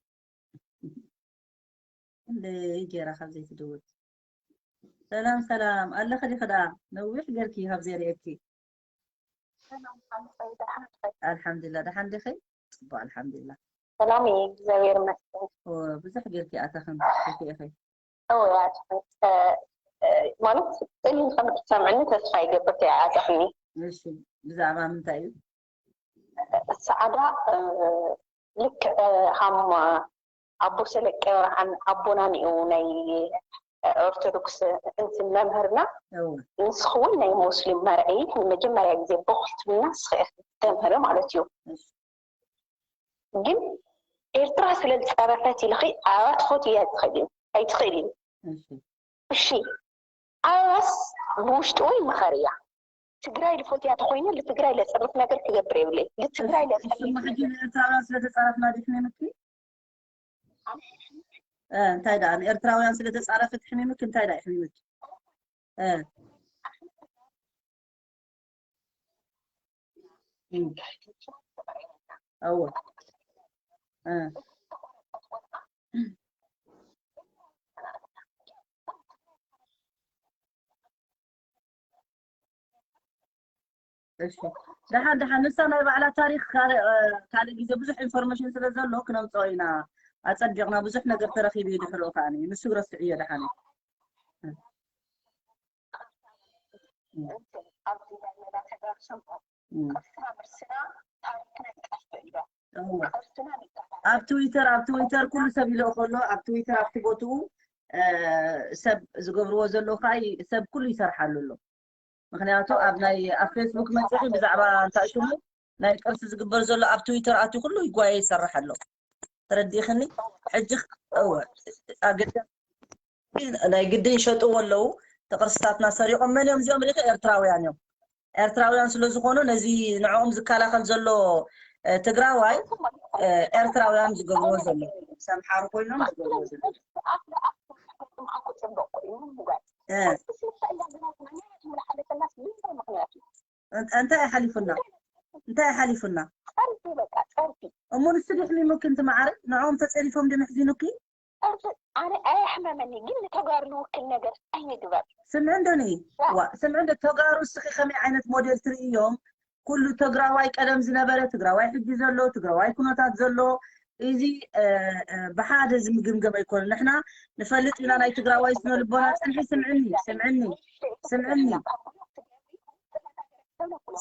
እንደ ገይራ ካብ ዘይትድውል ሰላም ሰላም ኣለኸ ዲኺ ደኣ ነዊሕ ገርኪ ካብ ዘይርእየኪ ኣልሓምዱላ ደሓን ዲኺ ፅቡቅ ኣልሓምዱላ ሰላም እየ እግዚኣብሔር ይመስገን ብዙሕ ገርኪ ኣታኽን ኢኺ እወ ማለት ጥሊ ከም ትሰምዕኒ ተስፋ ይገብር ከይኣተኽኒ እሺ ብዛዕባ ምንታይ እዩ ሰዓዳ ልክዕ ሃም ኣቦ ሰለቀ ብርሃን ኣቦና ንኡ ናይ ኦርቶዶክስ እንትን መምህርና ንስኹ እውን ናይ ሙስሊም መርዒ ንመጀመርያ ግዜ ብኩልትና ስኽዒ ተምህሪ ማለት እዩ ግን ኤርትራ ስለ ዝፀረፈት ኢልኺ ኣባትኾት እያ ትኽእል እዩ ኣይትኽእል እዩ እሺ ኣባስ ብውሽጡ ወይ ምኸር እያ ትግራይ ልፎትያ ተኮይነ ልትግራይ ለፀርፍ ነገር ክገብር የብለይ ልትግራይ እሱማ ሕጂ ንኤርትራውያን ስለተፃረፍና ድሕሚምኪ እንታይ ደኣ ንኤርትራውያን ስለተፃረፈት ሕሚምኪ እንታይ ደኣ ሕሚምኪ እወ እሺ ደሓን ደሓን ንሳ ናይ ባዕላ ታሪክ ካልእ ግዜ ብዙሕ ኢንፎርሜሽን ስለ ዘሎ ክነምፅኦ ኢና ኣፀቢቕና ብዙሕ ነገር ተረኪቡ እዩ ድሕርኡ ከዓ ንሱ ረስዕዮ ደሓን ኣብ ትዊተር ኣብ ትዊተር ኩሉ ሰብ ይልእኮ ኣሎ ኣብ ትዊተር ኣብቲ ቦትኡ ሰብ ዝገብርዎ ዘለዉ ከዓ ሰብ ኩሉ ይሰርሓሉ ኣሎ ምክንያቱ ኣብ ናይ ኣብ ፌስቡክ መፅሒ ብዛዕባ እንታይ ሽሙ ናይ ቅርሲ ዝግበር ዘሎ ኣብ ትዊተር ኣትዩ ኩሉ ይጓየ ይሰርሕ ኣሎ ተረዲእኽኒ ሕጂ እወ ኣገዳ ናይ ግድን ይሸጥዎ ኣለዉ እቲ ቅርስታትና ሰሪቆም መን እዮም እዚኦም ሪኸ ኤርትራውያን እዮም ኤርትራውያን ስለ ዝኾኑ ነዚ ንዕኦም ዝከላኸል ዘሎ ትግራዋይ ኤርትራውያን ዝገብርዎ ዘሎ ሰምሓሩ ኮይኖም ዝገብርዎ ዘሎ እንታይ ሓሊፉና እንታይ ሓሊፉና እሞ ንሱ ድሕሚሙኪ እንት መዓረ ንዕኦም ተፀሪፎም ድምሕዚኑኪ ኣነ ኣየሕመመኒ ግን ንተጋሩ ዝውክል ነገር ኣይንግበር ስምዒ እንዶ ዋ ስምዒ እንዶ ተጋሩ እስኺ ከመይ ዓይነት ሞዴል ትርእዮም ኩሉ ትግራዋይ ቀደም ዝነበረ ትግራዋይ ሕጂ ዘሎ ትግራዋይ ኩነታት ዘሎ እዚ ብሓደ ዝምግምገም ኣይኮነ ንሕና ንፈልጥ ኢና ናይ ትግራዋይ ስነ ልቦና ፅንሒ ስምዕኒ ስምዕኒ ስምዕኒ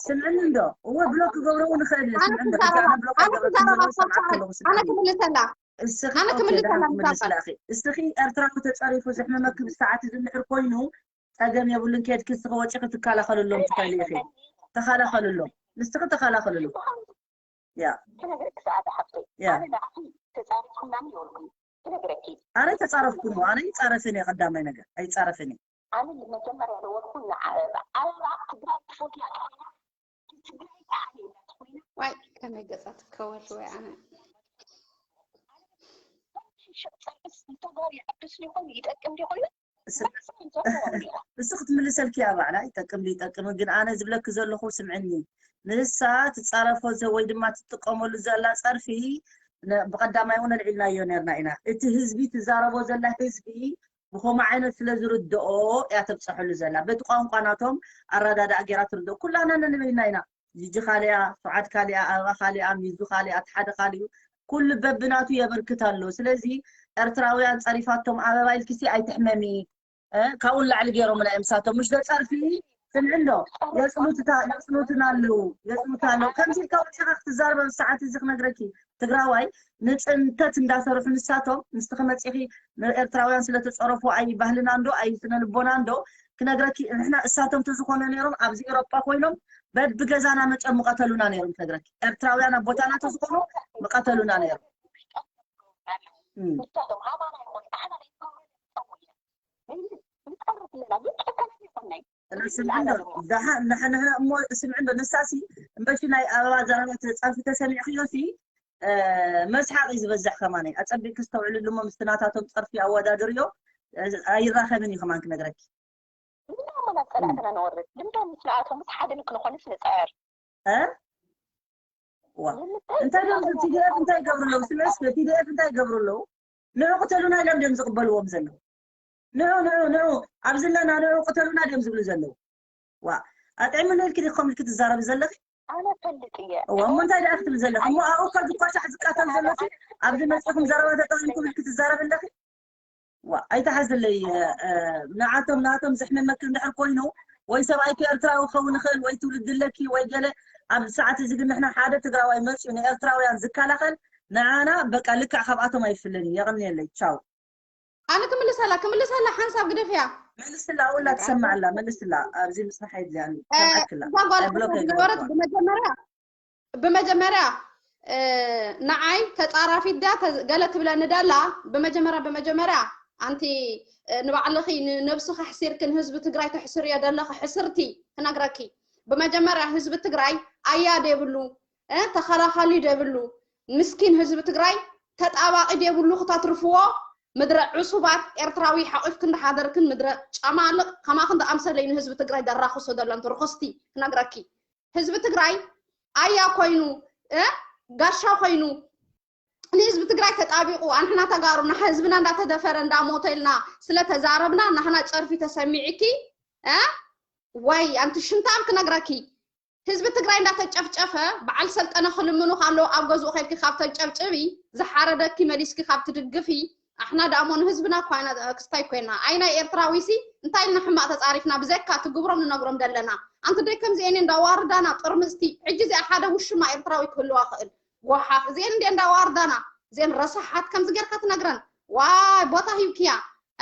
ስምዕኒ እንዶ እወ ብሎክ ክገብሮ እውን ይኽእል እየ ስምዕኒ እንዶ ብዛዕባ ብሎክ ኣይገበርኩም ዘለዉ ሰምዓት ከለኹ ኣነ ስምዕኒ ክምልሰላ እስኺ ኣነ ኦኬ ክምልሰላ ደሓን ንሳባ ክምልስላ እኺ እስኺ ኤርትራዊ ተፀሪፉ ዘሕመመኪ ብሰዓት እዚ እንድሕር ኮይኑ ፀገም የብሉን ከድኪ እስኺ ወፂኺ ትከላኸልሎም ትኽእሊ ኢኺ ተኸላኸልሎም ንስኺ ተኸላኸልሎም ያ ክነግረኪ ሰዓት ሓፍተይ ያ ኣነ ንዓኺ ተፃሪፍኩናኒ ይበልኩ ክነግረኪ ኣነ ተፃረፍኩ ነው ኣነ ይፃረፍን እየ ቀዳማይ ነገር ኣይፃረፍን እየ ኣነ መጀመርያ ዝበልኩ ንዓበባ ኣበባ ትግራይ ትፈትያ ተኮይና ትግራይ ተሓልየላ ተኮይና ዋይ ከመይ ገፃ ትከወል ወይ ኣነ ሸቕ ጸርፍስ እንተገበሩ ይዕብስ ይኾን ይጠቅም ዲኾይኑ ንሱ ክትምልሰልኪ እያ ባዕላ። ይጠቅም ይጠቅም፣ ግን ኣነ ዝብለኪ ዘለኹ ስምዕኒ፣ ንሳ ትፃረፎ ወይ ድማ ትጥቀመሉ ዘላ ፀርፊ ብቀዳማይ እውን ኣልዒልናዮ ነርና ኢና። እቲ ህዝቢ ትዛረቦ ዘላ ህዝቢ ብኸምኡ ዓይነት ስለ ዝርድኦ እያ ተብፀሐሉ ዘላ። በቲ ቋንቋ ናቶም ኣረዳድኣ ገይራ ትርድኦ። ኩላና ነንበይና ኢና። ጂጂ ካሊኣ፣ ሱዓድ ካሊኣ፣ ኣበባ ካሊኣ፣ ሚዙ ካሊኣ፣ እቲ ሓደ ካሊኡ፣ ኩሉ በብናቱ የበርክት ኣሎ። ስለዚ ኤርትራውያን ጸሪፋቶም ኣበባ ኢልኪሲ ኣይትሕመሚ። እ፣ ካብኡ ንላዕሊ ገይሮምና እዮም ንሳቶም። ምሽ ዶ ጸርፊ ስምዒ እንዶ የጽኑትታ-፣ የጽኑትና ኣለዉ፣ የጽኑታ ኣለዉ። ከምዚ ኢልካ ወጺኻ ክትዛረብ ኣብ ሰዓት እዚ ክነግረኪ፣ ትግራዋይ ንጽንተት እንዳሰርሑ ንሳቶም፣ ንስኺ መጺኺ ንኤርትራውያን ስለተጸረፉ ኣይ ባህልና እንዶ ኣይ ስነ ልቦና እንዶ ክነግረኪ፣ ንሕና እሳቶም ተዝኾኑ ነይሮም ኣብዚ ኤሮጳ ኮይኖም በብገዛና መጸ ምቐተሉና ነይሮም። ክነግረኪ ኤርትራውያን ኣቦታና ተዝኾኑ ምቐተሉና ነይሮም። እም። ንሳቶም ሃባና ይኾኑ ኣሕና ዘይትገብሩ ንጸውዕ ኢና ንጸርፍ ኣለና ግን ጨካን ይኾንና እዩ። ንስምዕንዶ ደሓ ንሕና እሞ ስምዕንዶ ንሳሲ እምበሺ ናይ ኣበባ ዘረባ ተጻፊ ተሰሚዕክዮሲ መስሓቕ እዩ ዝበዝሕ። ከማነይ ኣጸቢቅ ክስተውዕልሉ እሞ ምስቲ ናታቶም ጸርፊ ኣወዳድርዮ። ኣይራኸብን እዩ ከማን ክነግረኪ። ምናምን ኣብ ጸላእትና ነወርድ ልምዶ ምስ ንኣቶም ምስ ሓደ ንክንኾንስ ንጽዕር። እ? ዋ እንታይ ዶ ቲዲኤፍ እንታይ ይገብሩ ኣለዉ? ስምዕስ ቲዲኤፍ እንታይ ይገብሩ ኣለዉ? ንዑ ቅተሉና ኢሎም ድዮም ዝቕበልዎም ዘለዉ? ንዑ ንዑ ንዑ ኣብዚ ኣለና ንዑ ቅተሉና ድዮም ዝብሉ ዘለዉ? ዋ ኣጥዕምና ኢልኪ ዲኹም ኢልኪ ትዛረቢ ዘለኺ? ኣነ ፈልጥ እየ። እዋ እሞ እንታይ ደኣ ክትብል ዘለኺ? እሞ ኣብኡ እኳ ዝኳሻሕ ዝቃተል ዘሎ ኣብዚ መፂኹም ዘረባ ተጠቒምኩም ኢልኪ ትዛረቢ ኣለኺ? ዋ ኣይትሓዝለይ። ንዓቶም ናቶም ዘሕምመኪ እንድሕር ኮይኑ ወይ ሰብኣይኪ ኤርትራዊ ክኸውን ይኽእል ወይ ትውልዲ ኣለኪ ወይ ገለ ኣብ ሰዓት እዚ ግን ንሕና ሓደ ትግራዋይ መፅዩ ንኤርትራውያን ዝከላኸል ንዓና በቃ ልክዕ ካብኣቶም ኣይፍለን እዩ። የቐንየለይ ቻው። ኣነ ክምልሰላ ክምልሰላ ሓንሳብ ግደፍያ መልስላ ውላ ትሰማዕላ መልስላ ኣብዚ ምፅናሕ የድልያን ሰምዓክላ እዛ ጓል ሓሳብ ዝገበረት ብመጀመርያ ብመጀመርያ ንዓይ ተፃራፊት ድያ ገለ ትብለኒ ደላ ብመጀመርያ ብመጀመርያ ኣንቲ ንባዕልኺ ንነብስኺ ኣሕሲርኪ ንህዝቢ ትግራይ ተሕስርዮ ደለኺ ሕስርቲ ክነግረኪ ብመጀመርያ ህዝቢ ትግራይ ኣያ ደብሉ ተኸላኸሊ ደብሉ ምስኪን ህዝቢ ትግራይ ተጣባቂ ደብሉ ክተትርፍዎ ምድረ ዕሱባት ኤርትራዊ ሓቂፍክን ዳሓደርክን ምድረ ጨማልቅ ከማክን ዝኣምሰለይ ንህዝቢ ትግራይ ደራኽሶ ዘሎ ኣንቲ ርኽስቲ ክነግረኪ ህዝቢ ትግራይ ኣያ ኮይኑ ጋሻ ኮይኑ ንህዝቢ ትግራይ ተጣቢቁ ኣንሕና ተጋሩ ንህዝብና እንዳተደፈረ እንዳሞተ ኢልና ስለተዛረብና ናህና ጨርፊ ተሰሚዕኪ ወይ ኣንቲ ሽንታም ክነግረኪ ህዝቢ ትግራይ እንዳተጨፍጨፈ በዓል ሰልጠነ ክልምኑ ካለዉ ኣብ ገዝኡ ከድኪ ካብ ተጨብጭቢ ዝሓረደኪ መሊስኪ ካብ ትድግፊ ኣሕና ደኣ እሞ ንህዝብና እኳ ኢና ክስታይ ኮይና ኣይ ናይ ኤርትራዊ ሲ እንታይ ኢልና ሕማቕ ተጻሪፍና ብዘካ እቲ ግብሮም ንነግሮም ደለና ኣንቲ ደይ ከምዚኤን እንዳዋርዳና ጥርምዝቲ ሕጂ እዚኣ ሓደ ውሽማ ኤርትራዊ ክህልዋ ክእል ጓሓፍ እዚኤን እንደ እንዳዋርዳና እዚኤን ረሳሓት ከምዚ ጌርካ ትነግረን ዋይ ቦታ ሂብክያ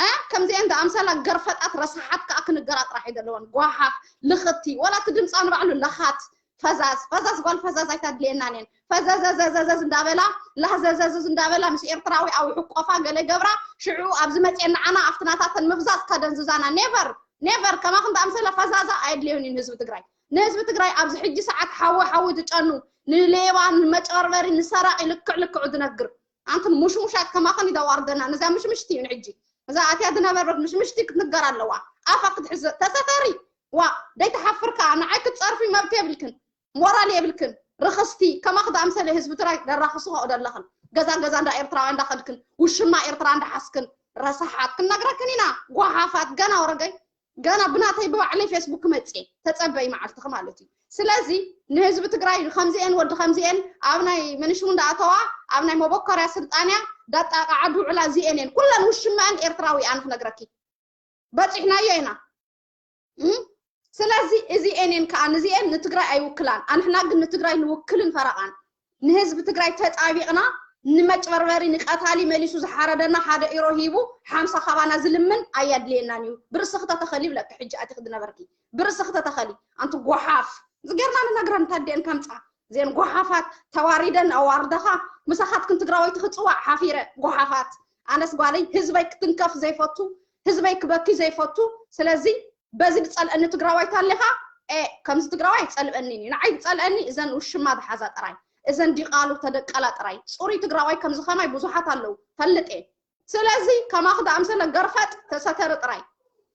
እ ከምዚኤን ዝኣምሰላ ገርፈጣት ረሳሓት ከዓ ክንገራ ጥራሕ እዩ ዘለወን ጓሓፍ ልኽቲ ወላ እቲ ድምፃ ንባዕሉ ለኻት ፈዛዝ ፈዛዝ ጓል ፈዛዝ ኣይታድልየናን እየን ፈዘዘዘዘዘዝ እንዳበላ ላህዘዘዘዝ እንዳበላ ምስ ኤርትራዊ ኣብ ሕቆፋ ገለ ገብራ ሽዑ ኣብዚ መፅኤን ንዓና ኣብቲ ናታተን ምፍዛዝ ከደንዝዛና never never ከማኹም ዝኣምሰለ ፈዛዛ ኣየድልዮን እዩ ንህዝቢ ትግራይ ንህዝቢ ትግራይ ኣብዚ ሕጂ ሰዓት ሓዊ ሓዊ ዝጨኑ ንሌባ ንመጨበርበሪ ንሰራቂ ልክዕ ልክዑ ዝነግር ኣንትን ሙሽሙሻት ከማኸን ይደዋርደና ነዚኣ ምሽምሽቲ እዩ ንሕጂ እዛ ኣትያ ዝነበረት ምሽምሽቲ ክትንገር ኣለዋ ኣፋ ክትሕዝ ተሰፈሪ ዋ ደይተሓፍርካ ንዓይ ክትፀርፊ መብት የብልክን ሞራል የብልክን ርኽስቲ ከማኽ ዝኣምሰለ ህዝቢ ትግራይ ደራኽሱ ከኡ ዘለኽን ገዛ ገዛ እንዳ ኤርትራውያን እንዳኸድክን ውሽማ ኤርትራ እንዳሓስክን ረሳሓት ክንነግረክን ኢና ጓሓፋት ገና ወረገይ ገና ብናተይ ብባዕለይ ፌስቡክ ክመፅእ ተፀበይ መዓልትኺ ማለት እዩ ስለዚ ንህዝቢ ትግራይ ከምዚኤን ወዲ ከምዚኤን ኣብ ናይ መንሽሙ እንዳኣተዋ ኣብ ናይ መበኮርያ ስልጣንያ ዳጣቃዓ ድውዕላ እዚኤን እየን ኩለን ውሽመአን ኤርትራዊ ኣነ ክነግረኪ በፂሕናዮ ኢና ስለዚ እዚኤን እየን ከዓ ንዚኤን ንትግራይ ኣይውክላን ኣንሕና ግን ንትግራይ ንውክልን ፈረቓን ንህዝቢ ትግራይ ተጣቢቕና ንመጭበርበሪ ንቀታሊ መሊሱ ዝሓረደና ሓደ ኢሮ ሂቡ ሓምሳ ካባና ዝልምን ኣያድልየናን እዩ ብርእስኺ ተተኸሊ ይብለኪ ሕጂ ኣቲኺ ዝነበርኪ ብርእስኺ ተተኸሊ ኣንቲ ጓሓፍ ዝጌርና ንነግረን ታዲኤን ከምፃ ዜን ጓሓፋት ተዋሪደን ኣዋርደኻ ምሳኻትክን ትግራወይቲ ክፅዋዕ ሓፊረ ጓሓፋት ኣነስ ጓለይ ህዝበይ ክትንከፍ ዘይፈቱ ህዝበይ ክበኪ ዘይፈቱ ስለዚ በዚ ዝፀልአኒ ትግራዋይ ታሊኻ ኤ ከምዚ ትግራዋይ ኣይፀልአኒን እዩ ንዓይ ዝፀልአኒ እዘን ውሽማ ዝሓዛ ጥራይ እዘን ዲቓሉ ተደቀላ ጥራይ ፅሩይ ትግራዋይ ከምዚ ከማይ ብዙሓት ኣለዉ ፈልጥ እየ ስለዚ ከማኺ ዝኣምሰለ ገርፈጥ ተሰተሪ ጥራይ።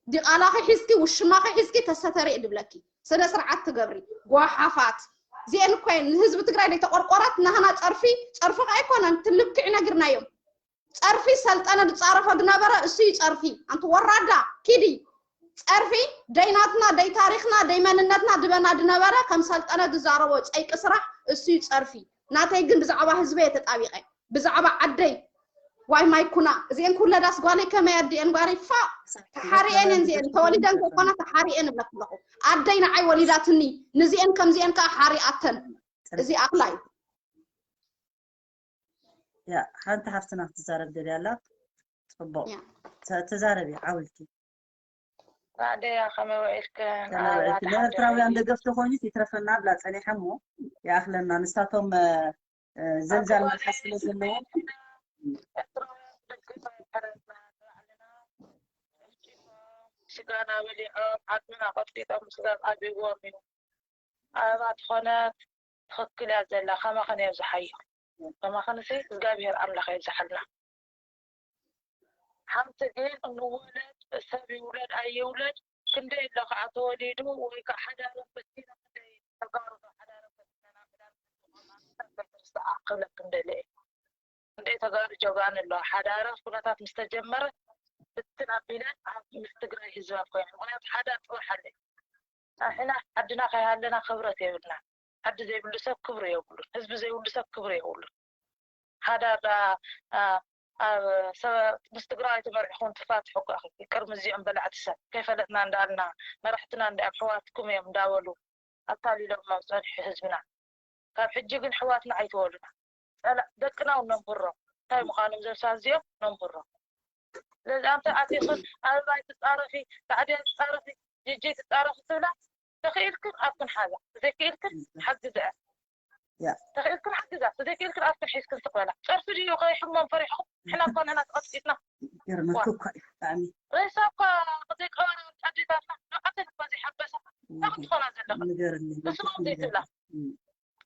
ዲቓላኺ ሒዝኪ፣ ውሽማኺ ሒዝኪ ተሰተሪ እየ ድብለኪ። ስነ ስርዓት ትገብሪ። ጓሓፋት። እዚኤን እኮ እየን ንህዝቢ ትግራይ ዘይተቆርቆረት። ናህና ጸርፊ፣ ጸርፊ ከ ኣይኮነን፣ ትልክዕ ነግርናዮም። ጸርፊ ሰልጠነ ዝጻረፎ ዝነበረ እሱ እዩ ጸርፊ። ኣንቲ ወራዳ፣ ኪዲ። ጸርፊ ደይናትና፣ ደይ ታሪኽና፣ ደይ መንነትና ዝበና ዝነበረ ከም ሰልጠነ ዝዛረቦ ጸይቂ ስራሕ እሱ እዩ ጸርፊ። ናተይ ግን ብዛዕባ ህዝበይ እየ ተጣቢቐ። ብዛዕባ ዓደይ። ዋይ ማይ ኩና። እዚኤን ክውለዳስ ጓለይ ከመይ ኣዲኤን ጓለይ ፋ ተሓሪኤን እየን እዚኤን። ተወሊደን ከይኮና ተሓሪኤን እብለክ ኣለኹ። ኣደይ ንዓይ ወሊዳትኒ። ንዚኤን ከምዚኤን ከዓ ሓሪኣተን። እዚ ኣኽላይ። ያ፣ ሓንቲ ሓፍትና ክትዛረብ ደልያ ኣላ። ጽቡቕ። ያ። ተ-፣ ተዛረቢ፣ ዓው ኢልኪ። ራእደያ ከመይ ውዒልክን? ከመይ ውዒልክን? ንኤርትራውያን ደገፍ ተኾይኑ ይትረፈና ብላ ጸኒሐ እሞ ይኣኽለና። ንሳቶም፣ እ፣ እ፣ ዘልዛል መልሓስ ስለ ዘለዎም። ኤርትራውያን ደገፍ ኣይፈረድና፣ ንባዕልና ስጋና በሊዖም ዓድና ቆጢጦም ስጋብ ኣብዎም እዩ። ኣበባ ትኾነት ትኽክል እያ ዘላ። ከማኽን የብዝሓዮ። ከማኽንሲ እግዚኣብሔር ኣምላኽ የብዝሓልና። ሓንቲ ግን እንወለድ ሰብ ይውለድ ኣይውለድ ክንደይ ኣሎ ከዓ ተወሊዱ ወይ ከዓ ሓዳሮም በቲኖም ክንደይ ተጋሩ ዶ ሓዳሮም በቲኖም ኣብ ዕዳጋ ዝቆማ ሰብ ከይትርስዓ ክብለክ እንደለ እየ። ክንደይ ተጋሩ ጀጋኑ ኣለዋ። ሓዳራት ኩነታት ምስ ተጀመረ ብትን ኣቢለን ኣብ ምስ ትግራይ ህዝቢ ኣብ ኮይነን። ምክንያቱ ሓዳር ጥራሕ ኣለ። ንሕና ዓድና ከይሃለና ክብረት የብልና። ዓዲ ዘይብሉ ሰብ ክብሪ የብሉን። ህዝቢ ዘይብሉ ሰብ ክብሪ የብሉን። ሓዳር ደኣ፣ ኣ፣ ኣብ ሰብ ምስ ትግራዋይ ተመርዕኹም ትፋትሑ እኮ ኢኹም። ቅድሚ እዚኦም በላዕቲ ሰብ ከይፈለጥና እንዳኣልና መራሕትና እንዲኦም ኣሕዋትኩም እዮም እንዳበሉ ኣታሊሎሞ ዝፀንሑ ህዝብና። ካብ ሕጂ ግን ኣሕዋትና ኣይትበሉና። ፀላ-፣ ደቅና እውን ነምህሮም። እንታይ ምዃኖም ዘብሳ እዚኦም ነምህሮም። ስለዚ ኣንተ ኣቲኽን ኣበባይ ትፃረፊ፣ ጣዕድያ ትፃረፊ፣ ጅጂ ትፃረፊ ትብላ፣ ተኽኢልክን ኣብክን ሓዛ፣ ዘይክኢልክን ሓግዝዐ። ያ። ተኽኢልክን ሓግዛ፣ ዘይክኢልክን ኣብክን ሒዝክን ስቕ በላ። ፀርፊ ድዩ ከይሕሞም ፈሪሕኹም? ንሕና እኳ ንሕና ተቐጥቂጥና። ገርመኪ እኮ እዩ ብጣዕሚ። ሬሳ እኳ ዘይቀበራ ኣዴታትና ንዓተን እኳ ዘይሓበሳ፣ እንታይ ክትኾና ዘለኽን? ንገርኒ፣ ንስኻ ንገርኒ። ዘይትብላ። እም፣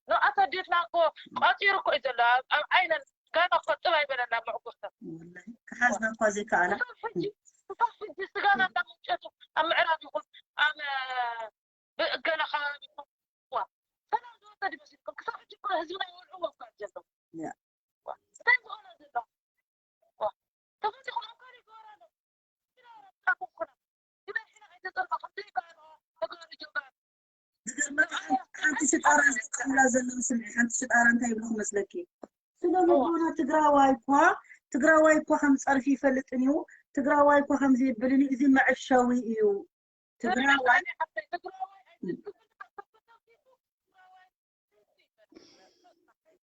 ንዓት ኣዴትና እኮ ቋፂሩ እኮ እዩ ዘሎ። ኣብ፣ ኣብ ዓይነን ጋና እኮ ጥብ ኣይበለላ መዕጉርተን። ወላሂ፣ ክሓዝና እኳ ዘይከኣላ። ክሳብ ሕጂ፣ ክሳብ ሕጂ ስጋና እንዳመንጨቱ ኣብ ምዕራብ ይኹን ኣብ፣ እ፣ ገለ ከባቢ ይኹን፣ ዋ፣ ሰላም ዝወሰድ ይመስልኩም? ክሳብ ሕጂ እኮ ህዝብና ይወልዕዎ እኳ እዮም ዘለዉ። ያ። ዋ፣ እንታይ ዝኾነ ዘሎ? ዋ፣ ተፈቲኹም ኣብ ካልእ ይገበራ ኣለዉ። ኪዳ ረብጣኹም ኩና። ኪዳ ሒና ኣይተጠርፋ፣ ከምዘይ ይከኣል ተጋሩ ጀጋኑ። ዝገርመካ ሓንቲ፣ ሓንቲ ሽጣራ ዝጥቀምላ ዘለዉ ስምዒ፣ ሓንቲ ሽጣራ እንታይ ይብሉ ክመስለኪ? ስነ ልቦና ትግራዋይ እኳ፣ ትግራዋይ እኳ ከም ፀርፊ ይፈልጥን እዩ፣ ትግራዋይ እኳ ከም ዘይብልን እዩ፣ እዚ መዕሸዊ እዩ። ትግራዋይ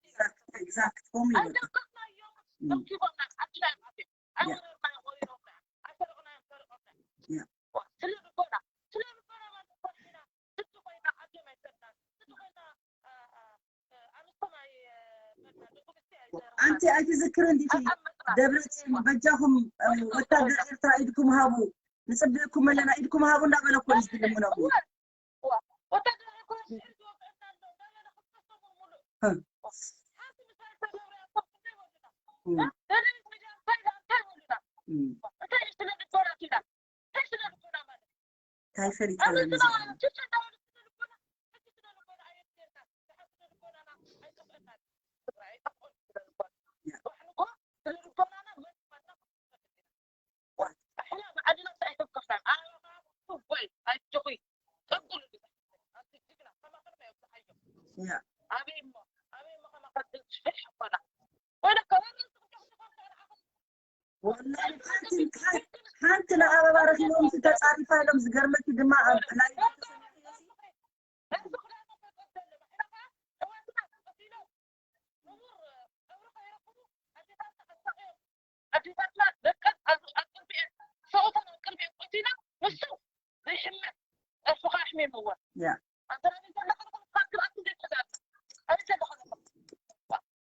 exact፣ exact ከምኡ እዩ በቃ። እም። ያ። ያ። ኣንቲ ኣይትዝክርን ዲኺ? ደብረፅዮን በጃኹም፣ እ፣ ወታደር ኤርትራ ኢድኩም ሃቡ፣ ንፅብእኩም ኣለና ኢድኩም ሃቡ እንዳበለ እኮ እዩ ዝልምነኩም። እ። እ። እ። እንታይ ፈሊጠ? ያ። ወላሂ ሓንቲ፣ ሓንቲ ንኣበባ ረኺቦም ተፃሪፋ ኢሎም ዝገርመኪ ድማ ኣብ ናይ ኣዴታትና ደቀን ኣብ፣ ኣብ ቅድሚኤን ሰብኡተን ኣብ ቅድሚኤን ቆቲና ንሱ ዘይሕመ ዕርፍኻ ኣሕሚምዎ። ያ። ኣንተ ናበይ ዘለኻ ንኹን ፋክር ኣንተ ዘይተዛርብ ኣበይ ዘለኻ ንኹን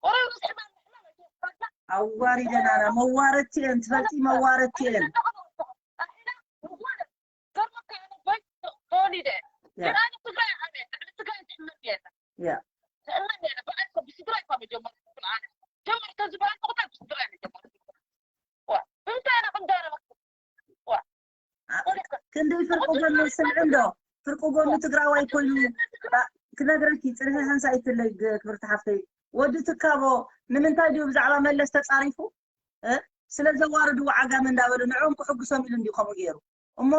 ወረ ርስ ሕማም ሕማም ኣይትወስዳላ። ኣዋሪደናና መዋረድቲ እየን ትፈልጢ መዋረድቲ እየን። ተወሊደ ያ። ግን ኣነ ትግራይ ዓብየ ትግራይ ትሕመም የለ ያ። ትሕመም የለ ብዓይ ብስድራይ እኳ መጀመርኩ ኣነ ጀምር ተዝበሃል ቁጥር ብስድራይ መጀመርኩ ክንደይ ፍርቂ ጎኑ ስምዒ እንዶ ፍርቂ ጎኑ ትግራዋይ ኮይኑ ክነግረኪ ጽንሒ ሓንሳ ይትለይ ክብርቲ ሓፍተይ ወዲ ትካቦ ንምንታይ ድዩ ብዛዕባ መለስ ተጻሪፉ ስለ ዘዋርድዎ ዓጋመ እንዳበሉ ንዕኦም ክሕጉሶም ኢሉ እንዲዩ ከምኡ ገይሩ እሞ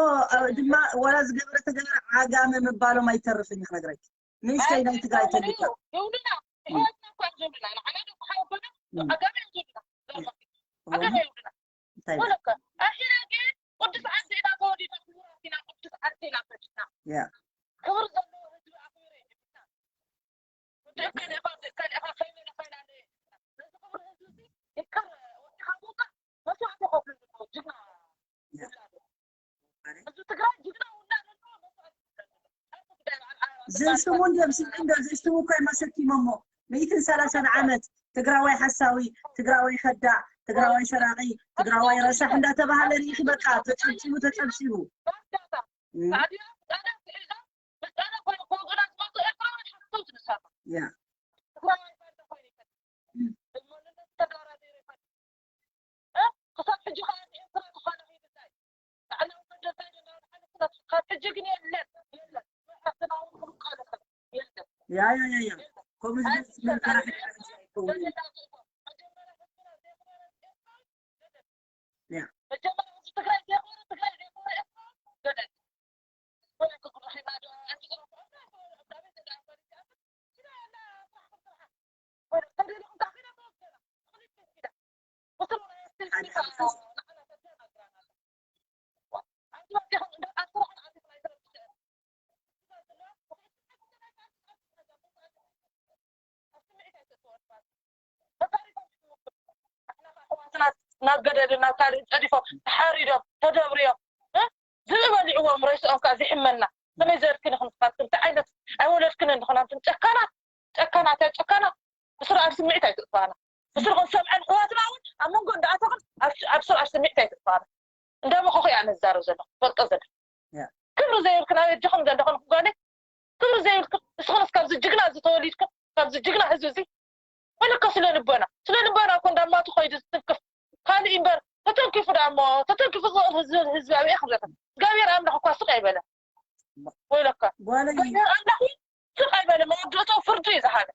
ድማ ወላ ዝገበረ ተገበረ ዓጋመ ምባሎም ኣይተርፍን እዩ ክነግረኪ ንእሽተይ ናይ ትግራይ ተሊካ የብሉና ይወትና እኳ እዮም ዘብሉና ንዓና ደሞ ሓወቦና ዓጋመ እዮም ዘብሉና ዓጋመ የብሉና እንታይ ወለካ ኣሒና ግን ቅዱስ ዓዲ ኢና ተወሊድና ክቡራት ኢና ቅዱስ ዓዲ ኢና ፈዲና ያ ክብሪ ዘለዎ ህዝቢ ኣኽቢረ ይሕብና ወደካ ደኻ ደካ ደኻ ከይበለ ከይላለ ነዚ ክብሪ ህዝቢ እዚ ይከር ወዲኻ ቦታ መስዋዕቲ ከፍሉ ጅግና ውላዶ ህዝቢ ትግራይ ጅግና ውላዶ መስዋዕቲ ከፍሉ ዘይስሙ እንዲዮም ስምዒ እንዶ ዘይስሙ እኮ እዮም ኣሰኪሞሞ ሚእትን ሰላሳን ዓመት ትግራዋይ ሓሳዊ ትግራዋይ ከዳዕ ትግራዋይ ሰራቂ ትግራዋይ ረሳሕ እንዳተባሃለ ርኢኺ በቃ ተጨብጭቡ ተጨብጭቡ ባንዳታት ታዲያ ህፃናት ሒዛ ህፃናት ኮይኖም ከውፅና ዝመፁ ኤርትራውያን ሓፍቶም ዝንሳፈ ያ ትግራዋይ ባንዳ ኮይኑ ይፈልጥ መንነት ተጋራ ዘይሩ ይፈልጥ ክሳብ ሕጂ ከዓ ኤርትራ ዝኾነ ከይብላይ ባዕላዊ መደብ ናይ ደንዳውን ሓለፍነት ካብ ሕጂ ግን የለን የለን መሕረስና እውን ክንቃለሰ የለን ያ ያ ያ ያ ከምኡ ዝመስል መራሒ ኣይኮውን መጀመርያ ህዝብና ዘይነበረ ኤርትራ ገደል መጀመርያ ህዝቢ ትግራይ ዘይኮነ ትግራይ ዘይኮነ ኤርትራ ገደል ናብ ገደልን ናብ ካልእን ፀዲፎም ተሓሪዶም ተደብርዮም ዝብኢ በሊዕዎም ሬስኦም ከዓ ዝሕመና ከመይ ዘርክን ኢኹም ንስኻትኩም እንታይ ዓይነት ኣይወለድክን እንድኹን ኣንቱም ጨካናት ጨካናት ያ ጨካናት ብስርዓት ስምዒት ኣይትጥፋና ብስርኹም ሰምዐን ኣሕዋትና እውን ኣብ መንጎ እንዳኣተኽን ኣብ ስርዓት ስምዒት ኣይትጥፋና እንዳበኸኹ እያ ነዛረብ ዘለኹ ፈልጦ ዘለኹ ክብሪ ዘይብልክን ኣበይ ኣጆኽን ዘለኽን ጓለይ ክብሪ ዘይብልክን ንስኽንስ ካብዚ ጅግና እዚ ተወሊድክን ካብዚ ጅግና ህዝቢ እዚ ወለካ ስለ ልቦና ስለ ልቦና እኮ እንዳማቱ ከይዱ ዝትንክፍ ካልእ እምበር ተተንኪፉ ዳ እሞ ተተንኪፉ ዝቕል ህዝቢ ህዝቢ ኣበይ ክንረኽብ እግዚኣብሔር ኣምላኽ እኳ ስቕ ኣይበለ ወይለካ ጓለይ እግዚኣብሔር ኣምላኽ እውን ስቕ ኣይበለ መወዳእትኡ ፍርዱ እዩ ዝሃበ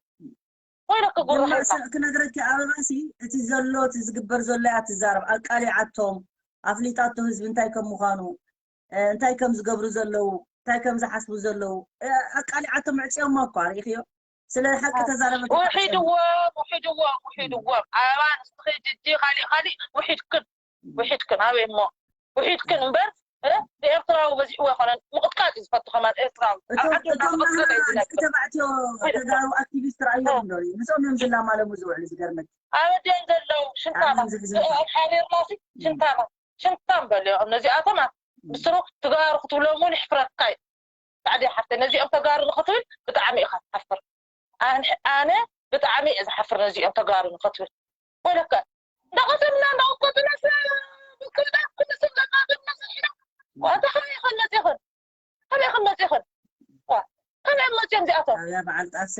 ወይለካ ጉርሕና ክነግረኪ ኣበባሲ እቲ ዘሎ እቲ ዝግበር ዘሎ እያ ትዛረብ ኣቃሊዓቶም ኣፍሊጣቶ ህዝቢ እንታይ ከም ምዃኑ እንታይ ከም ዝገብሩ ዘለዉ እንታይ ከም ዝሓስቡ ዘለዉ ኣቃሊዓቶም ዕፅዮማ እኳ ርኢኽዮ ስለ ሓቂ ተዛረበ ውሒድዎም ውሒድዎም ውሒድዎም ኣበባ ንስኺ ጅጂ ካሊእ ካሊእ ውሒድክን ውሒድክን ኣበይ እሞ ውሒድክን እምበር ንኤርትራዊ በዚሕዎ ኣይኮነን ምቕጥቃጥ እዩ ዝፈቱ ከማን ኤርትራዊ ኣብ ዓዲ እቶም ደቂ ተባዕትዮ ተጋሩ ኣክቲቪስት ረኣዮም ዶ ምስኦም እዮም ዝላማለሙ ዝውዕሉ ዝገርመኪ ኣበደን ዘለዉ ሽንታማ ኣብ ሓሪርና ሲ ሽንታማ ሽንታም በልዮ ነዚኣቶም ምስሩ ትጋሩ ክትብሎም እውን ይሕፍረካ እዩ ጻዕዲ ሓፍተ ነዚኦም ተጋሩ ንክትብል ብጣዕሚ ኢኻ ትሓፍር ኣነ ብጣዕሚ እየ ዝሓፍር ነዚኦም ተጋሩ ንክትብል ወለካ እንዳቀተልና እንዳቆጠና ክብዳ ኩሉ ሰብ ዘቃጥልና ሰሒና ዋንታ ከመይ ይኽእል መፂኽን ከመይ ይኽእል መፂኽን ከመይ እዮም መፂኦም እዚኣቶም ኣብያ በዓል ጣፍሲ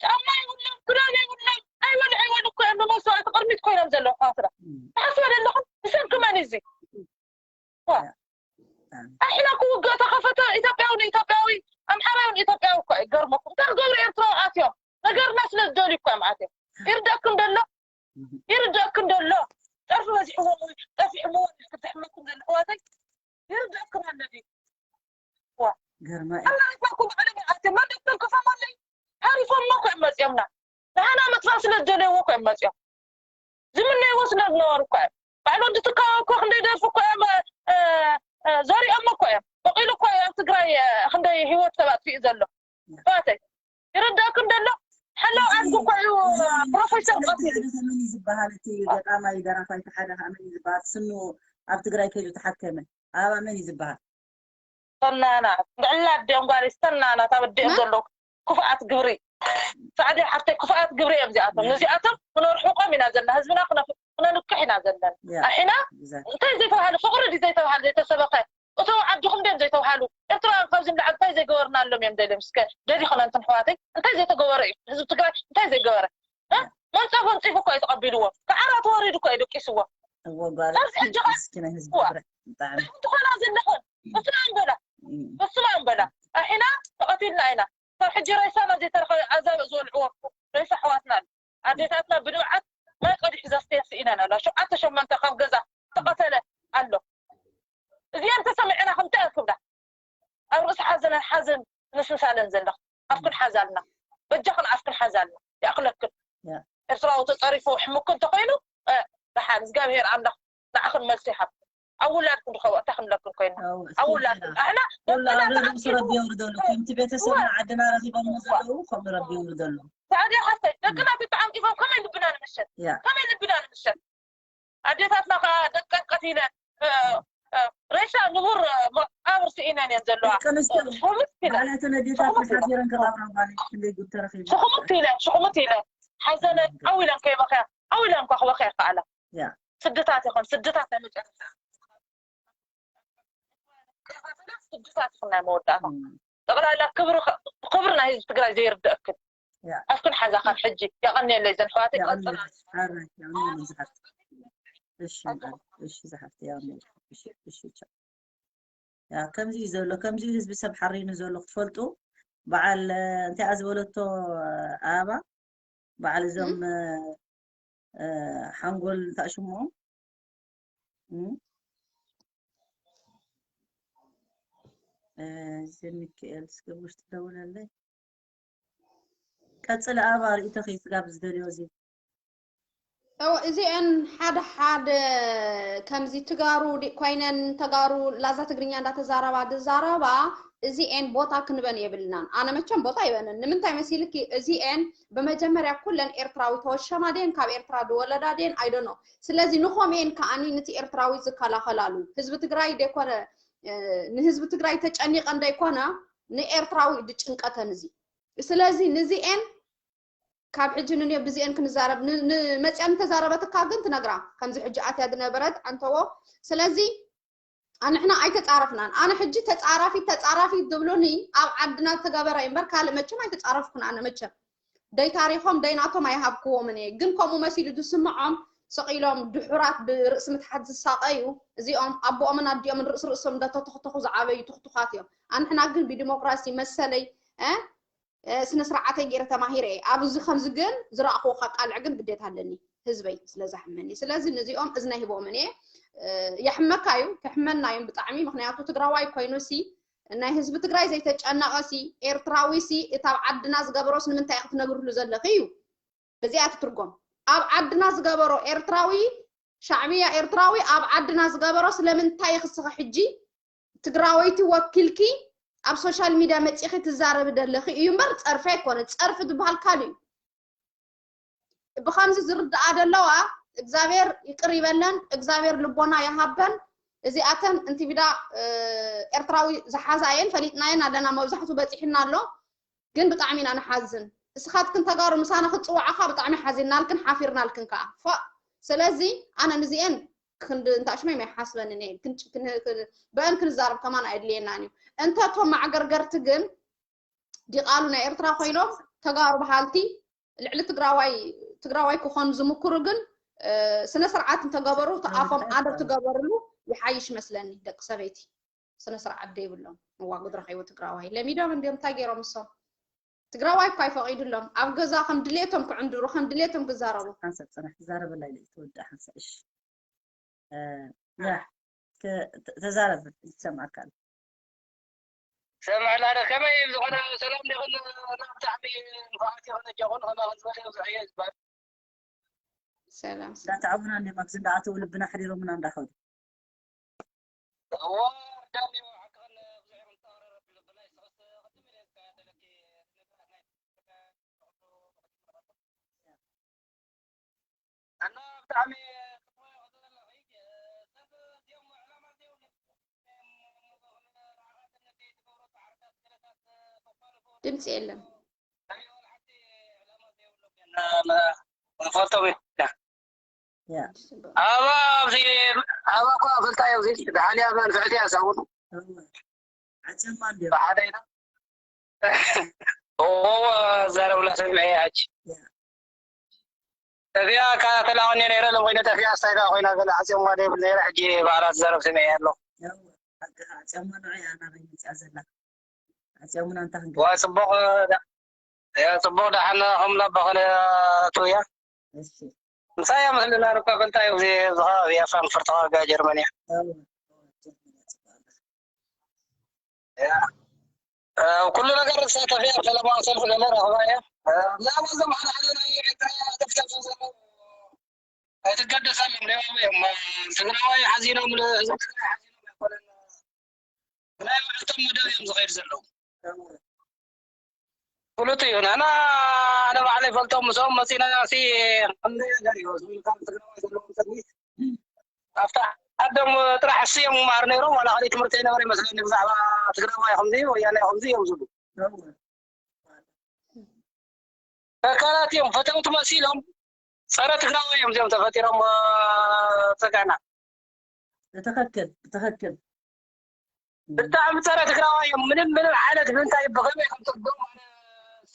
ጫማ ይብሎም ክዳን ይብሎም ኣይበሉ ኣይበሉ እኮ እዮም ንመስዋዕቲ ቅድሚት ኮይኖም ዘለዉ ሓፍራ ተሓስበ ዘለኹም ብሰንኪ መን እዚ ኣሕና ክውግእ ተኸፈተ ኢትዮጵያዊ ንኢትዮጵያዊ ኣምሓራዊ ንኢትዮጵያዊ እኮ ይገርመኩም እንታይ ክገብሩ ኤርትራዊ ኣትዮም ነገርና ስለ ዝደልዩ እኮ እዮም ኣትዮም ይርደእኩም ደሎ ይርደእኩም ደሎ ፀርፊ በዚሕዎም ጠፊሕምዎ ክትሕመኩም ዘሎ ኣሕዋተይ ይርደእኩም ኣሎ ድዩ ገርማ ኣላይፋኩም ዓለም ኣትዮም መደብ ተንክፎም ኣለይ ሓሪፎም እኮ እዮም መፅዮምና ንሓና መጥፋእ ስለ ዝደለይዎ እኮ እዮም መፅዮም ዝምነይዎ ስለ ዝነበሩ እኮ እዮም ባዕሎም ዝትካቦ እኮ ክንደይ ደርፊ እኮ እዮም ዘሪኦም እኮ እዮም በቂሉ እኮ ኣብ ትግራይ ክንደይ ሂወት ሰብ ኣጥፊኡ ዘሎ ባተይ ይርዳእኩም ደሎ ሓላው ዓድጉ እኮ እዩ ፕሮፌሰር ቀሲሉ መን ዝበሃል እቲ ገጣማይ ደራፋይ ሓደ ከዓ መን ዝበሃል ስኑ ኣብ ትግራይ ከይዱ ተሓከመ ኣበባ መን እዩ ዝበሃል ሰናና ልዕሊ ኣዲኦም ጓል ሰናና ታበዲኦም ዘለዉ ክፉኣት ግብሪ ሳዕዲ ሓፍተይ ክፉኣት ግብሪ እዮም እዚኣቶም ነዚኣቶም ክነርሕቆም ኢና ዘለና ህዝብና ክነንቅሕ ኢና ዘለና ኣሒና እንታይ ዘይተባሃለ ፍቅሪ ድዩ ዘይተባሃለ ዘይተሰበኸ እቶም ዓድኹም ድዮም ዘይተባሃሉ ኤርትራውያን ካብዚ ንላዕሊ እንታይ ዘይገበርናሎም እዮም ደልዮም እስከ ደሊኹም ኣንትን ኣሕዋተይ እንታይ ዘይተገበረ እዩ ህዝቢ ትግራይ እንታይ ዘይገበረ መንፀፍ ወንፂፉ እኮ እዩ ተቐቢልዎ ሰዓራ ተወሪዱ እኮ እዩ ደቂስዎ እወ ጓል ካብዚ ሕጂ ኸ ምስኪና ህዝቢ ትግራይ ብጣዕሚ ትኾና ዘለኽን እሱና እንበላ እሱና እንበላ ኣሒና ተቐቲልና ኢና። ካብ ሕጂ ሬሳና ዘይተረኸበ ኣዛብእ ዝበልዕዎ ሬሳ ኣሕዋትና ኣሎ። ኣዴታትና ብንብዓት ማይ ቀዲሑ ዘስተየን ስኢነን ኣሎ። ሸውዓተ ሸሞንተ ካብ ገዛ ተቐተለ ኣሎ። እዚኣን ተሰሚዕና ከምቲ ኣክብዳ ኣብ ርእሲ ሓዘነን ሓዘን ምስምሳለን ዘለኽ ኣብክን ሓዛልና በጃኽን ኣብክን ሓዛልና ይኣኽለክን። ኤርትራዊ ተጸሪፉ ሕሙክ እንተኾይኑ ደሓን እግዚኣብሔር ኣምላኽ ንዓኽን መልሲ ይሃብ። ኣብ ውላድክን ድኸ ወቕታ ክንብለክን ኮይና ኣብ ውላድክን ኣሕና ደቅና ተዓንቂፎም ከምቲ ቤተሰብና ዓድና ረኺቦሞ ዘለዉ ከምኡ ረቢ የውርደሉ። ታዲያ ሓፍተይ ደቅና ተተዓንቂፎም ከመይ ልብና ንምሸት ከመይ ልብና ንምሸት ኣዴታትና ከዓ ደቀን ቀቲለን ሬሳ ንቡር መቃብር ስኢነን እየን ዘለዋ። ደቂ ኣንስትዮ ማለት ነዴታትና ሓፊረን ክቐብራ ጓል ክንደይ ጉድ ተረኺቡ። ሽኹምት ኢለን ሽኹምት ኢለን ሓዘነን ዓው ኢለን ከይበኽያ ዓው ኢለን እንኳ ክበኽያ ይከኣላ። ስድታት ይኾን ስድታት ናይ መጨረሻ ስድታት ይኹን ናይ መወዳእታ ጠቕላላ ክብሪ ናይ ህዝቢ ትግራይ ዘይርድአክን ኣፍክን ሓዛ ካብ ሕጂ የቐንየለይ ዘን ኣሕዋተይ ቀፅላ። ከምዚ እዩ ዘሎ ከምዚ እዩ ህዝቢ ሰብ ሓሪኑ ዘሎ ክትፈልጡ በዓል እንታይ እያ ዝበለቶ ኣበባ በዓል እዞም ሓንጎል እንታይ ሽሞም ዘሚካኤል እስከ ውሽጢ ደውለለይ ቀፅሊ ኣበባ ርእይቶኺ ስጋብ ዝደልዮ እዚ እው እዚኤን ሓደ ሓደ ከምዚ ትጋሩ ዲ- ኮይነን ተጋሩ ላዛ ትግርኛ እንዳተዛረባ ዝዛረባ እዚኤን ቦታ ክንበን የብልናን። ኣነ መቸም ቦታ ይበንን። ንምንታይ መሲልኪ እዚኤን ብመጀመርያ ኩለን ኤርትራዊ ተወሸማ ድየን ካብ ኤርትራ ዝወለዳ ድየን ኣይደኖ። ስለዚ ንኾምኤን ከኣኒ ንቲ ኤርትራዊ ዝከላኸላሉ ህዝቢ ትግራይ ደይኮነ እ፣ ንህዝቢ ትግራይ ተጨኒቐን ደይኮነ ንኤርትራዊ ድጭንቀተን እዚ። ስለዚ ንዚኤን ካብ ሕጂ ንንዮ ብዚኤን ክንዛረብ ን- ንመፅያ እንተዛረበትካ ግን ትነግራ ከምዚ ሕጂ ኣትያ ዝነበረት ኣንተዎ ስለዚ ኣንሕና ኣይተፃረፍናን ኣነ ሕጂ ተፃራፊት ተፃራፊት ዝብሉኒ ኣብ ዓድና ዝተገበረ እምበር ካልእ መቸም ኣይተፃረፍኩን ኣነ መቸም ደይ ታሪኾም ደይ ናቶም ኣይሃብክዎምን እየ ግን ከምኡ መሲሉ ዝስምዖም ስቕ ኢሎም ድሑራት ብርእሲ ምትሓት ዝሳቐዩ እዚኦም ኣቦኦምን ኣዲኦምን ርእሲ ርእሶም እንዳተተኽተኹ ዝዓበዩ ትኽቱኻት እዮም ኣንሕና ግን ብዲሞክራሲ መሰለይ ስነ ስርዓተይ ገይረ ተማሂረ እየ ኣብዚ ከምዚ ግን ዝረእኽዎ ከቃልዕ ግን ግዴታ ኣለኒ ህዝበይ ስለ ዘሕመኒ ስለዚ ነዚኦም እዝነ ሂቦምን እየ የሕመካ እዩ ከሕመና እዮም ብጣዕሚ ምክንያቱ ትግራዋይ ኮይኑ ሲ ናይ ህዝቢ ትግራይ ዘይተጨነቐ ሲ ኤርትራዊ ሲ እታ ኣብ ዓድና ዝገበሮስ ንምንታይ ክትነግርሉ ዘለኺ እዩ በዚኣ ትትርጎም ኣብ ዓድና ዝገበሮ ኤርትራዊ ሻዕብያ ኤርትራዊ ኣብ ዓድና ዝገበሮ ስለምንታይ ክስኺ ሕጂ ትግራወይቲ ወኪልኪ ኣብ ሶሻል ሚድያ መፂኺ ትዛረቢ ደለኺ እዩ እምበር ፀርፊ ኣይኮነ ፀርፊ ዝበሃል ካልእ እዩ ብኸምዚ ዝርድኣ ደለዋ እግዚኣብሔር ይቅር ይበለን እግዚኣብሔር ልቦና ይሃበን እዚኣተን እንትቢዳ ኤርትራዊ ዝሓዛ እየን ፈሊጥናየን ኣለና መብዛሕቱ በፂሕና ኣሎ ግን ብጣዕሚ ኢና ንሓዝን እስኻትክን ተጋሩ ምሳና ክትፅዋዓኻ ብጣዕሚ ሓዚንናልክን ሓፊርናልክን ከዓ ፎእ ስለዚ ኣነ ንዚኤን ክንዲ እንታሽመይ ማይ ሓስበንን እየን ብአን ክንዛረብ ከማን ኣየድልየናን እዩ እንተ እቶም ማዕገርገርቲ ግን ዲቓሉ ናይ ኤርትራ ኮይኖም ተጋሩ በሃልቲ ልዕሊ ትግራዋይ ትግራዋይ ክኾኑ ዝምክሩ ግን ስነ ስርዓት እንተገበሩ ተኣፎም ኣደብ ትገበርሉ ይሓይሽ መስለኒ ደቂ ሰበይቲ ስነ ስርዓት ደይብሎም መዋጉድ ረኺቡ ትግራዋይ ለሚዶም እንዲዮም እንታይ ገይሮም እሶም ትግራዋይ እኳ ይፈቒዱሎም ኣብ ገዛ ከም ድሌቶም ክዕንድሩ ከም ድሌቶም ክዛረቡ ሓንሳብ ፅናሕ ትዛረበላ ኢለ ትወድእ ሓንሳብ እሺ ያ ተዛረብ ይሰማዕካ ኣሎ ሰምዕላ ዶ ከመይ ዝኾነ ሰላም ዲኹን ብጣዕሚ ንፉዓት ኢኹን እጃኹን ከማኹም ዝበለ ይብዝሕ እየ ዝበሃል ሰላም እንዳተዓቡና እንዲም ኣብዚ እንዳኣተው ልብና ኣሕዲሮምና እንዳኸዱ እዎ ዳኒ ሓቅን ብዙሕ ኢኹም ተቕርብ ልብና ይስቕስ ቅድም ኢለ ዝካየደለኪ ድምፂ የለን ንፈልጦም ኢና ኣባ ኣብዚ ኣባ እኳ ፈልጣ እዮም እዚ ደሓን እያ ንፍዕቲ እያ ሳውን ዓጨማ እንዲዮም ብሓደ ኢና እዎ ዘረብላ ሰሚዐ ሕጂ እዚኣ ከላቐኒ ነይረ ሎም ኮይነ ጠፊኣ ስታይላ ኮይና ገለ ዓፅዮማ ዶ ይብል ነይረ ሕጂ ባዕላ ትዛረብ ሰሚዐ ኣሎ ኣጋሃ ጨማ ንዑ እያ ናበይ መፅኣ ዘላ ኣፅዮምና እንታይ ክንገ ዋ ጽቡቕ ዳ- ያ ጽቡቕ ደሓን ከም ላባ ኾነ ኣትውያ እሺ ምሳያ መስልና ርኳ ፈልታ እዩ እዚ ዝኸባቢ እያ ፍራንክፈርት ተዋጋ ጀርመንያ ኣዎ ያ እ፣ ኩሉ ነገር ዝሳተፍ እያ ሰላማዊ ሰልፊ ገለ ረኽባ እያ እ፣ ብዛዕባ እዞም ሓደ ሓደ ናይ ኤርትራ ደፍተፍ ዘለዉ ኣይትገደሰሎም ሌባዊ እዮም ትግራዋይ ሓዚኖም ህዝቢ ትግራይ ሓዚኖም ኣይኮነን ናይ ውዕልቶም መደብ እዮም ዝኸይድ ዘለዉ ፍሉጥ እዩ ንሕና ኣነ ባዕለይ ፈልጦም ምስኦም መፂና ሲ ከምዚ ነገር እዩ ዝብል ካብ ትግራዋይ ዘለዎም ሰሚት ኣብታ ዓዶም ጥራሕ እሱ እዮም ምምሃር ነይሮም ዋላ ካልእ ትምህርቲ ኣይነበረ ይመስለኒ ብዛዕባ ትግራዋይ ከምዚ ወያናይ ከምዚ እዮም ዝብሉ ተካላት እዮም ፈተውቲ መሲሎም ጸረ ትግራዋይ እዮም እዚኦም ተፈጢሮም ጸጋና ብትኽክል ብትኽክል ብጣዕሚ ጸረ ትግራዋይ እዮም ምንም ምንም ዓይነት ምንታይ ብኸመይ ከም ትርጎም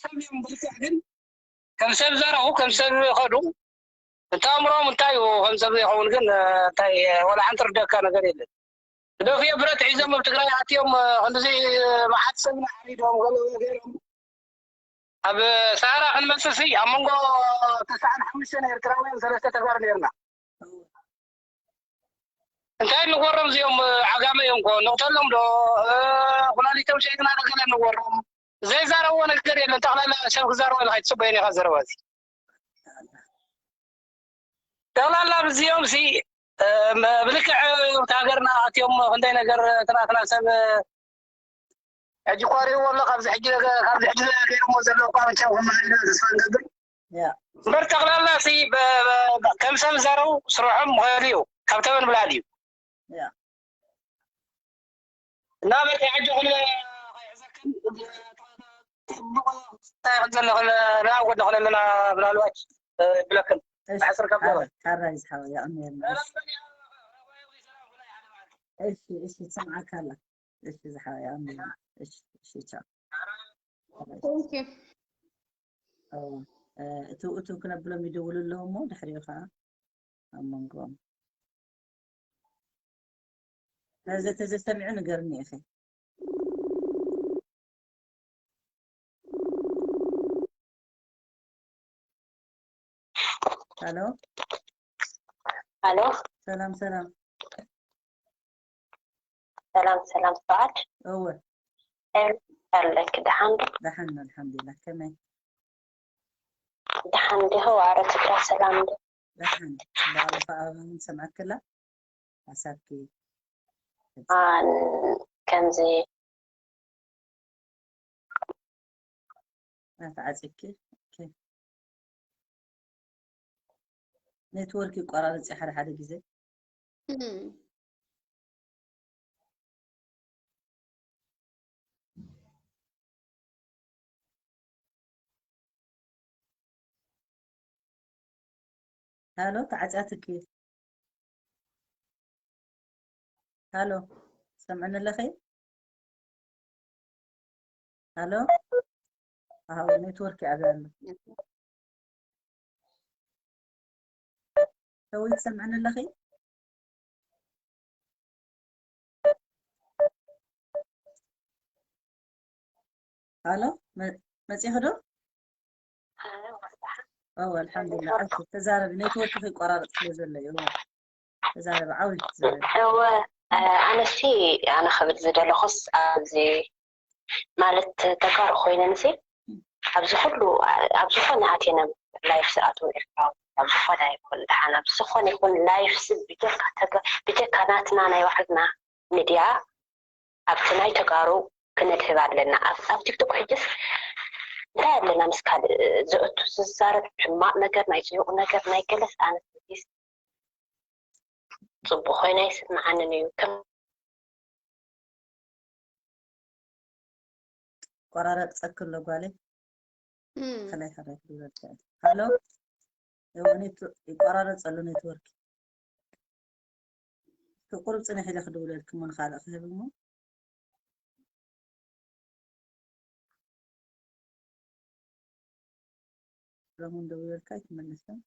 ሰብ እዮም ብልክዕ ግን ከም ሰብ ዘረቡ ከም ሰብ ይኸዱ እንተ ኣእምሮም እንታይ እዩ ከም ሰብ ዘይኸውን ግን እንታይ ወላ ሓንቲ ርደካ ነገር የለን ደፍዮ ብረት ሒዞም ኣብ ትግራይ ኣትዮም ክንዚ መዓት ሰብ ሓሪዶም ገለ ገይሮም ኣብ ሰሃራ ክንመፅእ ሲ ኣብ መንጎ ተስዓን ሓሙሽተን ኤርትራውያን ሰለስተ ተጋሩ ነርና እንታይ ንጎሮም እዚኦም ዓጋመ እዮም ኮ ንቅተሎም ዶ ኩላሊቶም ሸይጥና ነገር ንጎሮም ዘይዛረብዎ ነገር የለን ጠቅላላ ሰብ ክዛረቦ ኢልካ ይትፅበየን ኢካ ዘረባ እዚ ጠቕላላ ብዚኦም ሲ ብልክዕ ሃገርና ኣትዮም ክንደይ ነገር ትናትና ሰብ ሕጂ ኳሪእዎ ኣሎ ካብዚ ሕጂ ካብዚ ሕጂ ገይሮሞ ዘሎ እኳ መቸም ክመሃር ኢና ተስፋ ንገብር እምበር ጠቕላላ ሲ ከም ሰብ ዘረው ስርሖም ምኸእል እዩ ካብ ተበን ብላል እዩ እና በቃ ሕጂ ኩሉ ኣይሕዘክን እንታይ ክንዘለ ናብጎ ንኽለለና ምናልባት ብለክን ዓስር ካብ ካራ እዩ ዝሓወ የቐንየልና እሺ እሺ ትሰምዓካ ኣላ እሺ ዝሓወ የቐንየልና እሺ እሺ ቻው Thank you. እትው እትው ክነብሎም ይደውሉ ኣለዉ እሞ ድሕሪኡ ከዓ ኣብ መንጎኦም ነዚ ተዘሰሚዑ ንገርኒ ኢኺ ሃሎ ሃሎ ሰላም ሰላም ሰላም ሰላም ሰዓድ እወ ኣለክ ደሓን ዶ ደሓን ኣልሓምዱሊላህ ከመይ ደሓን ዲኹ ኣረ ትግራይ ሰላም ዶ ደሓን ባዕሉ ከዓ ሰምዐክላ ሓሳብኪ ከምዚ ኣተዓፂኪ ኔትወርክ ይቆራረፅ ሓደ ሓደ ግዜ ሃሎ ተዓፅያትኪ ሃሎ ሰምዕኒ ኣለኸ ሃሎ ኣሃው ኔትወርክ ይኣብያ ኣሎ ሰዊት ሰምዕኒ ኣለኺ ሃሎ መፂኺ ዶ ኣልሓምዱላ ተዛረቢ ኔትወርክ ከይቆራረጥ ስለ ዘሎ እዩ ተዛረቢ ዓው ዝበለ እወ ኣነሲ ኣነ ክብል ዝደለኹስ ኣብዚ ማለት ተጋሩ ኮይነን ሲ ኣብዚ ኩሉ ኣብ ዝኾነ ኣቴነ ላይፍ ዝኣትዉ ኤርትራዊ ኣብ ዝኾነ ይኹን ደሓን ኣብ ዝኾነ ይኹን ላይፍ ሲ ብጀካ ተጋ- ብጀካ ናትና ናይ ባዕልና ሚድያ ኣብቲ ናይ ተጋሩ ክነድህብ ኣለና ኣብ ኣብ ቲክቶክ ሕጅስ እንታይ ኣለና ምስ ካልእ ዘእቱ ዝዛረብ ሕማቕ ነገር ናይ ፅዩቕ ነገር ናይ ገለስ ኣነ ጽቡቕ ኮይኑ ኣይስምዓንን እዩ። ከም ቆራረጸኪ ኣሎ ጓለይ። ከላይ ከላይ ክድውለልኪ እየ። ሃሎ፣ እወ፣ ኔት ይቆራረጽ ኣሎ ኔትወርክ። ቁሩብ ጽንሕ ኢለ ክድውለልኪ እሞ ንኻልእ ክህብ እሞ። ሰለሙን ደዊለልካ ኣይትመልስን።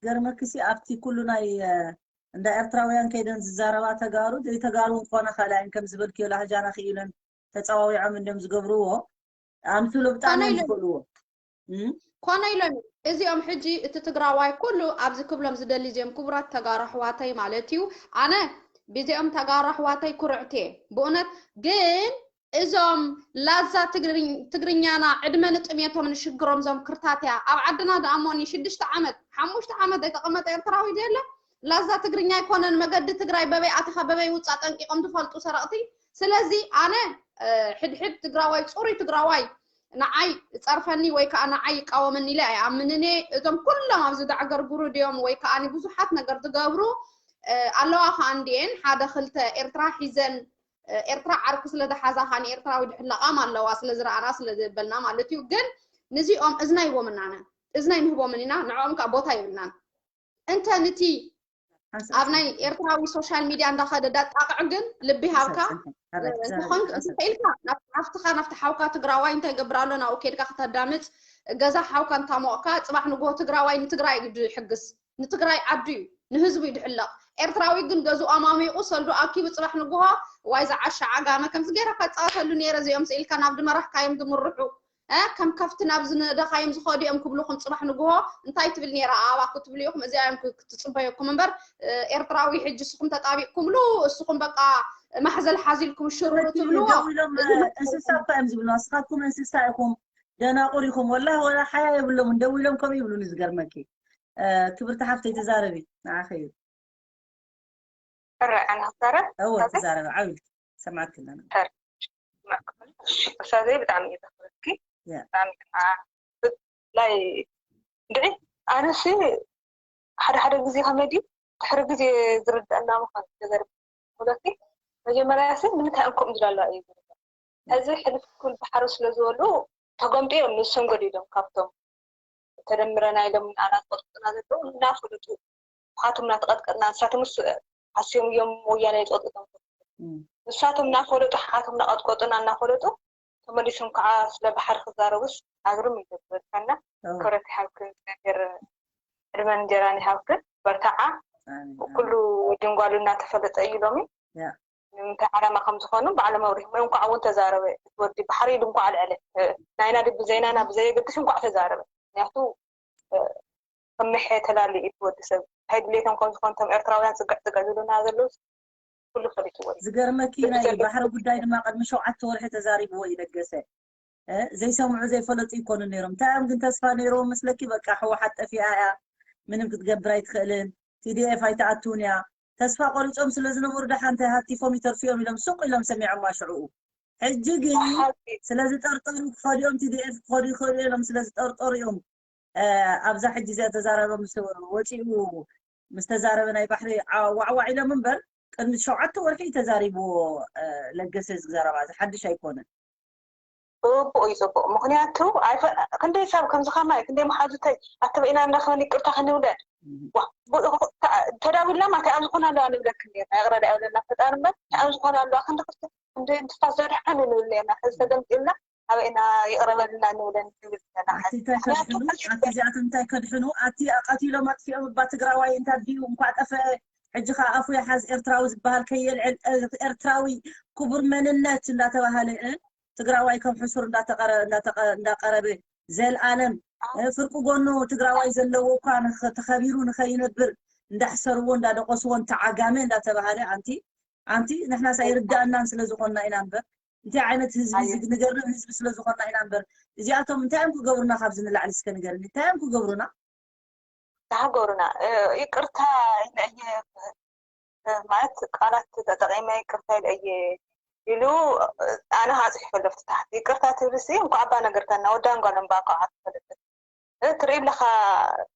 ገርመክሲ ኣብቲ ኩሉ ናይ እንዳ ኤርትራውያን ከይደን ዝዛረባ ተጋሩ ዘይተጋሩ እንኮነ ካልኣይን ከም ዝበልክዮ ላህጃና ክኢለን ተፀዋዊዖም እንዲም ዝገብርዎ ኣምስሉ ብጣዕሚ እዮም ዝኽእልዎ። ኮነ ኢሎም እዚኦም ሕጂ እቲ ትግራዋይ ኩሉ ኣብዚ ክብሎም ዝደሊ እዚኦም ክቡራት ተጋሩ ኣሕዋተይ ማለት እዩ። ኣነ ብዚኦም ተጋሩ ኣሕዋተይ ኩርዕቲ እየ ብእውነት። ግን እዞም ላዛ ትግርኛና ዕድመ ንጥሜቶም ንሽግሮም ዞም ክርታትያ ኣብ ዓድና ደኣሞኒ ሽዱሽተ ዓመት ሓሙሽተ ዓመት ዘይተቐመጠ ኤርትራዊ የለ። ላዛ ትግርኛ ኣይኮነን መገዲ ትግራይ በበይ ኣቲኻ በበይ ውፃ ጠንቂቆም ዝፈልጡ ሰረቕቲ። ስለዚ ኣነ ሕድሕድ ትግራዋይ ፅሩይ ትግራዋይ ንዓይ ጸርፈኒ ወይ ከዓ ንዓይ ይቃወመኒ ኢለ ኣይኣምንን እየ። እዞም ኩሎም ኣብዚ ዳዕገርግሩ ድዮም ወይ ከዓ ብዙሓት ነገር ዝገብሩ ኣለዋ ከዓ እንዲኤን ሓደ ክልተ ኤርትራ ሒዘን ኤርትራ ዓርኩ ስለ ዝሓዛ ከዓ ንኤርትራዊ ድሕለቓም ኣለዋ ስለ ዝረኣና ስለ ዘበልና ማለት እዩ። ግን ንዚኦም እዝና ይቦምናነ እዝና ይንህቦምን ኢና ንዕኦም ከዓ ቦታ ይብልናን እንተ ንቲ ኣብ ናይ ኤርትራዊ ሶሻል ሚድያ እንዳኸደ ዳጣቕዕ ግን ልቢ ሃብካ እንተኾንክ ኢልካ ናብቲ ሓፍትኻ ናብቲ ሓውካ ትግራዋይ እንታይ ገብር ኣሎ ናብኡ ከድካ ክተዳምፅ ገዛ ሓውካ እንታሞቕካ ፅባሕ ንግሆ ትግራዋይ ንትግራይ እዩ ድሕግስ ንትግራይ ዓዱ እዩ ንህዝቡ እዩ ድሕለቕ ኤርትራዊ ግን ገዝኡ ኣማሚቑ ሰልዱ ኣኪቡ ፅባሕ ንግሆ ዋይ ዝዓሻ ዓጋመ ከምዚ ገይራ ከፃወተሉ ነይረ እዚኦም ስኢልካ ናብ ድመራሕካዮም ድምርሑ ከም ከፍቲ ናብ ዝነደኻዮም ዝኸዱ እዮም ክብሉኹም ፅባሕ ንግሆ እንታይ ትብል ነይራ ኣባ ክትብሉ ኢኹም እዚኣ እዮም ክትፅበየኩም እምበር ኤርትራዊ ሕጂ እስኹም ተጣቢቕኩምሉ እስኹም በቃ ማሕዘል ሓዚልኩም ሽሩሩ ትብልዎ እንስሳ እኳ እዮም ዝብሉ ንስኻትኩም እንስሳ ኢኹም ደናቁር ኢኹም ወላ ወላ ሓያ የብሎም እንደው ኢሎም ከምኡ ይብሉኒ ዝገርመኪ ክብርቲ ሓፍተይ ተዛረቢ ንዓኸ እዩ ሕራይ ኣነ ክዛረብ እወ ተዛረቢ ዓው ኢልኪ ሰማዕኪ ኣለና እሳዘይ ብጣዕሚ እየ ዘኽብረኪ ብጣዕሚ ከዓ ብፍላይ እንድዒ ኣነሲ ሓደ ሓደ ግዜ ከመይ ድዩ ድሕሪ ግዜ ዝርድአና ምዃን ተዘርቢ ክብለኪ መጀመርያ ሲ ንምንታይ እንኮም ዝላላ እዩ ዝርዳ እዚ ሕልፍ ክብል ባሕሪ ስለ ዝበሉ ተገምጡ እዮም ንሶም ገዲዶም ካብቶም ተደምረና ኢሎም ኣና ዝቐጥቅጡና ዘለዉ እናፈለጡ ንሳቶም እናተቐጥቀጥና ንሳቶምስ ሓስዮም እዮም ወያነ ይፀጥቶም ንሳቶም እናፈለጡ ሓቶም እናቐጥቀጡና እናፈለጡ ተመሊሶም ከዓ ስለ ባሕሪ ክዛረቡስ ኣግርም ይገብረካና ክብረት ይሃብክን እግዚኣብሔር ዕድመን እንጀራን ይሃብክን በርታዓ ኩሉ ድንጓሉ እናተፈለጠ እዩ ሎሚ ንምንታይ ዓላማ ከም ዝኾኑ ባዕሎም ኣብሪሆም እንኳዕ እውን ተዛረበ እቲ ወዲ ባሕሪ ኢሉ እንኳዕ ኣልዐለ ናይና ድዩ ብዘይናና ብዘየገድስ እንኳዕ ተዛረበ ምክንያቱ ከመሐ ተላልዩ እዩ እቲ ወዲ ሰብ እንታይ ድሌቶም ከም ዝኾኑ እቶም ኤርትራውያን ፅግዕ ፅግዕ ዝብሉና ዘለዉ ኩሉ ፈሊጥዎ እዩ ዝገርመኪ ናይ ባሕሪ ጉዳይ ድማ ቅድሚ ሸውዓተ ወርሒ ተዛሪብዎ እዩ ለገሰ ዘይሰምዑ ዘይፈለጡ ይኮኑ ነይሮም እንታይ እዮም ግን ተስፋ ነይርዎም መስለኪ በቃ ህወሓት ጠፊኣ እያ ምንም ክትገብር ኣይትኽእልን ቲዲኤፍ ኣይትኣትውን እያ ተስፋ ቆሪፆም ስለ ዝነበሩ ደሓ እንታይ ሃቲፎም ይተርፉ እዮም ኢሎም ሱቅ ኢሎም ሰሚዖማ ሽዕኡ ሕጂ ግን ስለ ዝጠርጠሩ ክኸዱ እዮም ቲዲኤፍ ክኸዱ ይኽእሉ እዮም ስለ ዝጠርጠሩ እዮም ኣብዛ ሕጂ እዚኣ ተዛረበ ምስ ወፂኡ ምስ ተዛረበ ናይ ባሕሪ ዋዕዋዕ ኢሎም እምበር ቅድሚ ሸውዓተ ወርሒ እዩ ተዛሪብዎ ለገሰ እዚ ዘረባ እዚ ሓድሽ ኣይኮነን ፅቡቅ እዩ ፅቡቅ ምክንያቱ ክንደይ ሰብ ከምዚ ከማይ ክንደይ መሓዙተይ ኣተበኢና እንዳክበን ይቅርታ ክንብለን ተዳዊልና ማተ ኣብ ዝኾነ ኣለዋ ንብለክ ነርና ይቅረ ዳ ይብለና ፈጣሪ እምበር ኣብ ዝኾነ ኣለዋ ክንዲ ክፍቲ ክንዲ ንስፋስ ዘድሓን ንብል ነርና ሕዚ ተገምጢልና ኣበይና ይቅረ በልና ንብለን ንብል ዘለና ኣቲ እንታይ ከድሕኑ ኣቲ እዚኣቶም እንታይ ከድሕኑ ኣቲ ቀቲሎም ኣጥፊኦም እባ ትግራዋይ እንታ ድዩ እንኳዕ ጠፈአ ሕጂ ከዓ ኣፉ ይሓዝ ኤርትራዊ ዝበሃል ከየልዕል ኤርትራዊ ክቡር መንነት እንዳተባሃለ ትግራዋይ ከም ሕሱር እንዳተቀረ- እንዳተቀ- እንዳቀረበ ዘልኣለም እ፣ ፍርቂ ጎኑ ትግራዋይ ዘለዎ እኳ ንኸ- ተኸቢሩ ንኸይነብር እንዳሕሰርዎ እንዳደቆስዎ እንተዓጋመ እንዳተባሃለ ኣንቲ ኣንቲ ንሕናስ ኣይርዳእናን ስለ ዝኾንና ኢና እምበር እንታይ ዓይነት ህዝቢ እዚ ንገርም ህዝቢ ስለ ዝኾንና ኢና እምበር እዚኣቶም እንታይ እዮም ክገብሩና ካብዚ ንላዕሊ እስከ ንገርኒ እንታይ እዮም ክገብሩና ተሃገሩና ይቅርታ ኢለ እየ ማለት ቃላት ተጠቂመ ይቅርታ ኢለ እየ ኢሉ ኣነ ከዓ ፅሒፈ ኣለፍቲ ታሕቲ ይቅርታ ትብልሲ እንኳዕ ባ ነገርካና ወዳን ጓልን ባ ከዓ ትፈልጥ ትርኢ ኣለካ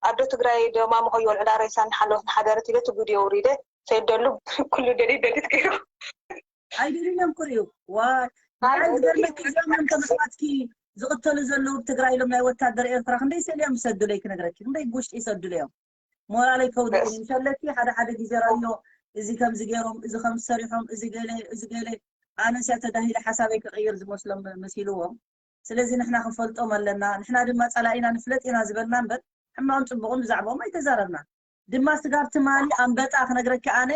ኣዶ ትግራይ ደማ ምኮዮ ልዕላ ሬሳ ንሓለወት ንሓደረት ኢለ ትጉድ የውሪደ ሰይደሉ ኩሉ ደሊት ደሊት ገይሩ ኣይደልዮም ክርእዩ ዋይ ንዓይ ዝገርመኪ እዚኦም እዮም ተመስዋትኪ ዝቕተሉ ዘለዉ ብትግራይ ኢሎም ናይ ወታደር ኤርትራ ክንደይ ስእሊ እዮም ዝሰዱለይ ክነግረኪ ክንደይ ብውሽጢ ይሰዱለ እዮም ሞራለይ ከውድእኒ ምሸለኪ ሓደ ሓደ ግዜ ራዮ እዚ ከምዚ ገይሮም እዚ ከም ዝሰሪሖም እዚ ገለ እዚ ገለ ኣነስያ ተዳሂለ ሓሳበይ ክቕይር ዝመስሎም መሲልዎም ስለዚ ንሕና ክንፈልጦም ኣለና ንሕና ድማ ፀላኢና ንፍለጥ ኢና ዝበልና እምበር ሕማቕን ጽቡቕን ብዛዕባኦም ኣይተዛረብናን። ድማ ስጋብ ትማሊ ኣንበጣ ክነግረኪ ኣነ፣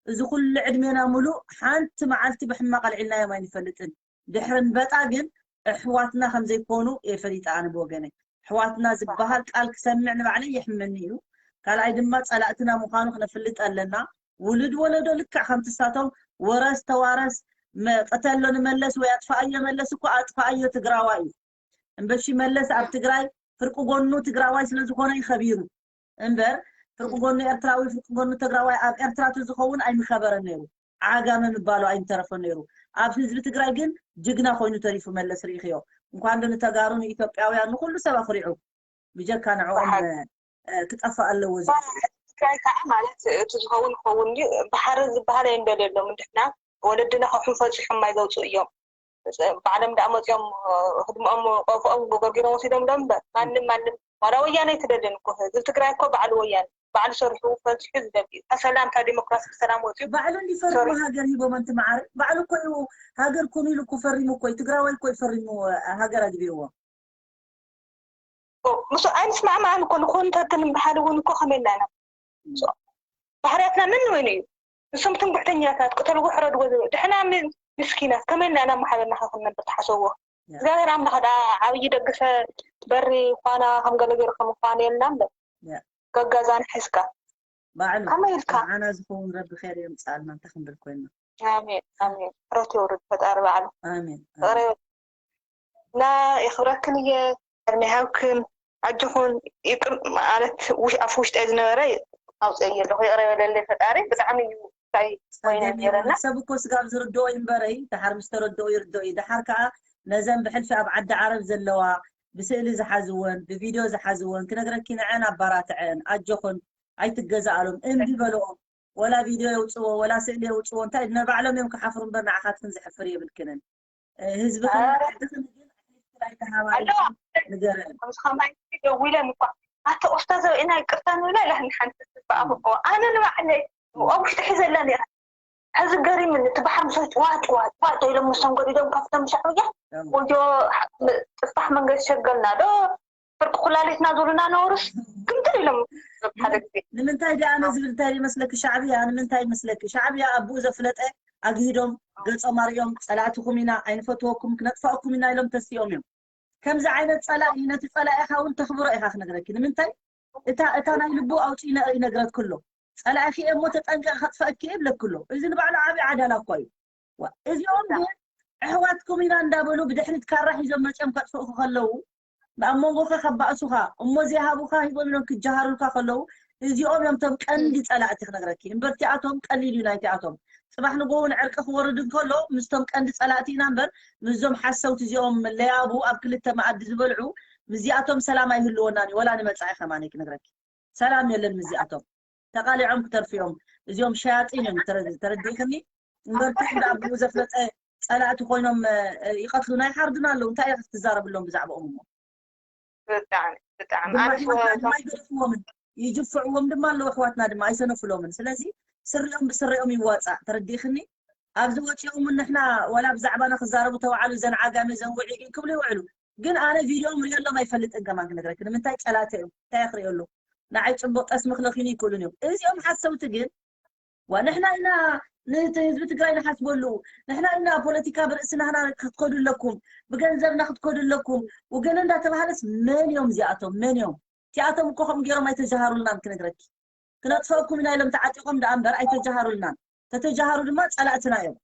እዚ ኩሉ ዕድሜና ሙሉእ ሓንቲ መዓልቲ ብሕማቕ ኣልዒልናዮም ኣይንፈልጥን። ድሕሪ ኣንበጣ ግን ኣሕዋትና ከም ዘይኮኑ እየ ፈሊጠ ኣነ ብወገነይ። ኣሕዋትና ዝበሃል ቃል ክሰምዕ ንባዕለይ የሕመኒ እዩ። ካልኣይ ድማ ጸላእትና ምዃኑ ክነፍልጥ ኣለና። ውሉድ ወለዶ ልክዕ ከምቲ ንሳቶም ወረስ ተዋረስ መ-፣ ቅተሎ ንመለስ ወይ ኣጥፍኣዮ መለስ እኮ ኣጥፍኣዮ ትግራዋይ እዩ። እምበሺ መለስ ኣብ ትግራይ ፍርቂ ጎኑ ትግራዋይ ስለ ዝኾነ እዩ ከቢሩ እምበር ፍርቂ ጎኑ ኤርትራዊ ፍርቂ ጎኑ ትግራዋይ ኣብ ኤርትራ ተዝኸውን ኣይምከበረን ነይሩ። ዓጋመ ምባሉ ኣይምተረፈን ነይሩ። ኣብ ህዝቢ ትግራይ ግን ጅግና ኮይኑ ተሪፉ መለስ ርኢኽዮ። እንኳን ዶ ንተጋሩ ንኢትዮጵያውያን ንኹሉ ሰብ ኣኹሪዑ ብጀካ ንዕኦም እ፣ ክጠፍእ ኣለዎ ዝብል። ትግራይ ከዓ ማለት እቲ ዝኸውን ክኸውን ድዩ? ባሕሪ ዝበሃል ኣይንደልየሎም እንድሕና ወለድና ከውሕም ፈፂሖም ማይ ዘውፅኡ እዮም። ባዕሎም ደኣ መፂኦም ህድሞኦም ቆፎኦም ጎርጊሮም ወሲዶም ዶ እምበር ማንም ማንም ዋላ ወያነ ኣይትደልን እኮ ህዝቢ ትግራይ እኮ ባዕሉ ወያነ ባዕሉ ሰሪሑ ፈንፂሑ ዝደል እዩ። ሰላም ካብ ዲሞክራሲ ብሰላም ወፂኡ ባዕሉ እንዲፈርሙ ሰሪሑ ሃገር ሂቦም ኣንቲ መዓረ ባዕሉ እኮ እዩ። ሃገር ኩን ኢሉ እኮ ፈሪሙ እኮ እዩ። ትግራዋይ እኮ እዩ ፈሪሙ ሃገር ኣግቢርዎ። ምስ ኣይንስማዕማዕን እኮ ንኮንተንትን ንበሃል እውን እኮ ከመይ ኢልና ኢና ባሕርያትና መን ወይኑ እዩ። ንሶም ትንጉሕተኛታት ቅተልዎ ሕረድዎ ዝብል ድሕና ምን- ምስኪናት ከመይ ኢልና ኢና ማሕበርና ከ ክንነብር ተሓሰብዎ። እግዚኣብሔር ኣምላኽ ደኣ ዓብዪ ደግሰ በሪ ኳና ከም ገለ ገይሩ ከም ኳን የልና እምበር ያ። ገጋዛን ሒዝካ ባዕሉ ከመይ ኢልካ ንዓና ዝኸውን ረቢ ኸይር የምፅኣልና እንታይ ክንብል ኮይንና። ኣሜን ኣሜን። ሕረት የውርድ ፈጣሪ ባዕሉ ኣሜን ፍቕሪ እና የኽብረክን እየ። ዕድመ ይሃብክን ኣጆኹን። ይቅር ማለት ውሽ- ኣፍ ውሽጠይ ዝነበረ ኣውፅአየ ኣለኹ። ይቕረ በለለይ ፈጣሪ። ብጣዕሚ እዩ እንታይ ኮይነ ጸገም ነይረና። የብሉን። ሰብ እኮ ስጋብ ዝርድኦ እዩ እምበረይ፣ ደሓር ምስ ተረድኦ ይርድኦ እዩ። ደሓር ከኣ ነዘን ብሕልፊ ኣብ ዓዲ ዓረብ ዘለዋ ብስእሊ ዝሓዝወን ብቪድዮ ዝሓዝወን ክነግረኪ ንዐን ኣባራትዐን ኣጆኹን ኣይትገዛኣሎም እምቢ በልኦም። ወላ ቪድዮ የውፅዎ ወላ ስእሊ የውፅዎ እንታይ ነባዕሎም እዮም ክሓፍሩ እምበር ንዓኻትክን ዘሕፍር የብልክንን። ህዝብኽን ዓድኽን ግን ኣሕሊፍክን ኣይተሃባይ ንገረን። ከምዚ ከማይ ደዊለን እኳ ኣቲ ኡስታዝ ርኢና ይቅርታ ንብላ ኢላ ንሓንቲ ትበኣኹ ኣነ ንባዕለይ ኣብ ውሽጢ ሒዘላ ነይረ። ሕዚ ገሪምኒ እቲ ባሕሪ ምስ ዋጭ ዋጭ ዋጭ ኢሎም መስተንገዲዶም ካብቶም ሻዕብያ ወዮ ጥፋሕ መንገዲ ሸገልና ዶ ፍርቂ ኩላሊትና ዞሉና ነውርስ ግምጥል ኢሎም ሓደ ግዜ ንምንታይ ደኣ ነዚ እንታይ ይመስለኪ ሻዕብያ ንምንታይ ይመስለኪ ሻዕብያ ኣቡኡ ዘፍለጠ ኣግሂዶም ገጾም ኣርእዮም ጸላእትኹም ኢና ኣይንፈትወኩም ክነጥፋእኩም ኢና ኢሎም ተሲኦም እዮም ከምዚ ዓይነት ጸላኢ ነቲ ጸላኢኻ እውን ተኽብሮ ኢኻ ክነግረኪ ንምንታይ እታ እታ ናይ ልቡ ኣውጺኡ ይነግረትክሎ ጸላኢኺ እየ እሞ ተጠንቀቂ ከጥፈእኪ እየ ይብለክሎ እዚ ንባዕሉ ዓብዪ ዓዳላ እኳ እዩ እዚኦም ግን ኣሕዋትኩም ኢና እንዳበሉ ብድሕሪት ካራ ሒዞም መፅኦም ከጥፍኡኺ ከለዉ ኣብ መንጎኺ ከባእሱኻ እሞ ዘይሃቡኻ ሂቦም ኢሎም ክጀሃሩልካ ከለዉ እዚኦም እዮም ቶም ቀንዲ ፀላእቲ ክነግረኪ እምበር እቲኣቶም ቀሊል እዩ ናይቲኣቶም ፅባሕ ንጎውን ዕርቂ ክወርድ እንከሎ ምስቶም ቀንዲ ፀላእቲ ኢና እምበር ምስዞም ሓሰውቲ እዚኦም ለያቡ ኣብ ክልተ መኣዲ ዝበልዑ ምስዚኣቶም ሰላም ኣይህልወናን እዩ ወላ ንመፃኢ ከማነይ ክነግረኪ ሰላም የለን ምስዚኣቶም ተቃሊዖም ክተርፉ እዮም እዚኦም ሸያጢን እዮም ተረዲእክኒ እምበር እቲ እንዳ ኣብኡ ዘፍለጠ ጸላእቲ ኮይኖም ይቀትሉና ይሓርዱና ኣለዉ እንታይ ኢኻ ክትዛረብሎም ብዛዕባኦም እሞ ብጣዕሚ ብጣዕሚ ኣነስ ድማ ይገድፍዎምን ይጅፍዕዎም ድማ ኣለዉ ኣሕዋትና ድማ ኣይሰነፍሎምን ስለዚ ስሪኦም ብስሪኦም ይዋፃእ ተረዲእክኒ ኣብዚ ወፂኦም እውን ንሕና ዋላ ብዛዕባና ክዛረቡ ተባዕሉ እዘን ዓጋመ እዘን ውዒጊ ክብሉ ይውዕሉ ግን ኣነ ቪድዮም ሪኦሎም ኣይፈልጥን ከማን ክነግረኪ ንምንታይ ጸላተ እዮም እንታይ ክሪኦሉ ንዓይ ጽቡቅ ጠስሚ ክለኪኑ ይክእሉን እዮም እዚኦም ሓሰውቲ ግን ዋ ንሕና ኢና ነቲ ህዝቢ ትግራይ ንሓስበሉ ንሕና ኢና ፖለቲካ ብርእስና ህና ክትከዱ ኣለኩም ብገንዘብና ክትከዱ ኣለኩም ወገነ እንዳተባሃለስ መን እዮም እዚኣቶም መን እዮም እቲኣቶም እኮ ከም ገይሮም ኣይተጀሃሩልናን ክነግረኪ ክነጥፈኩም ኢና ኢሎም ተዓጢቆም ደኣ እምበር ኣይተጀሃሩልናን ተተጀሃሩ ድማ ጸላእትና እዮም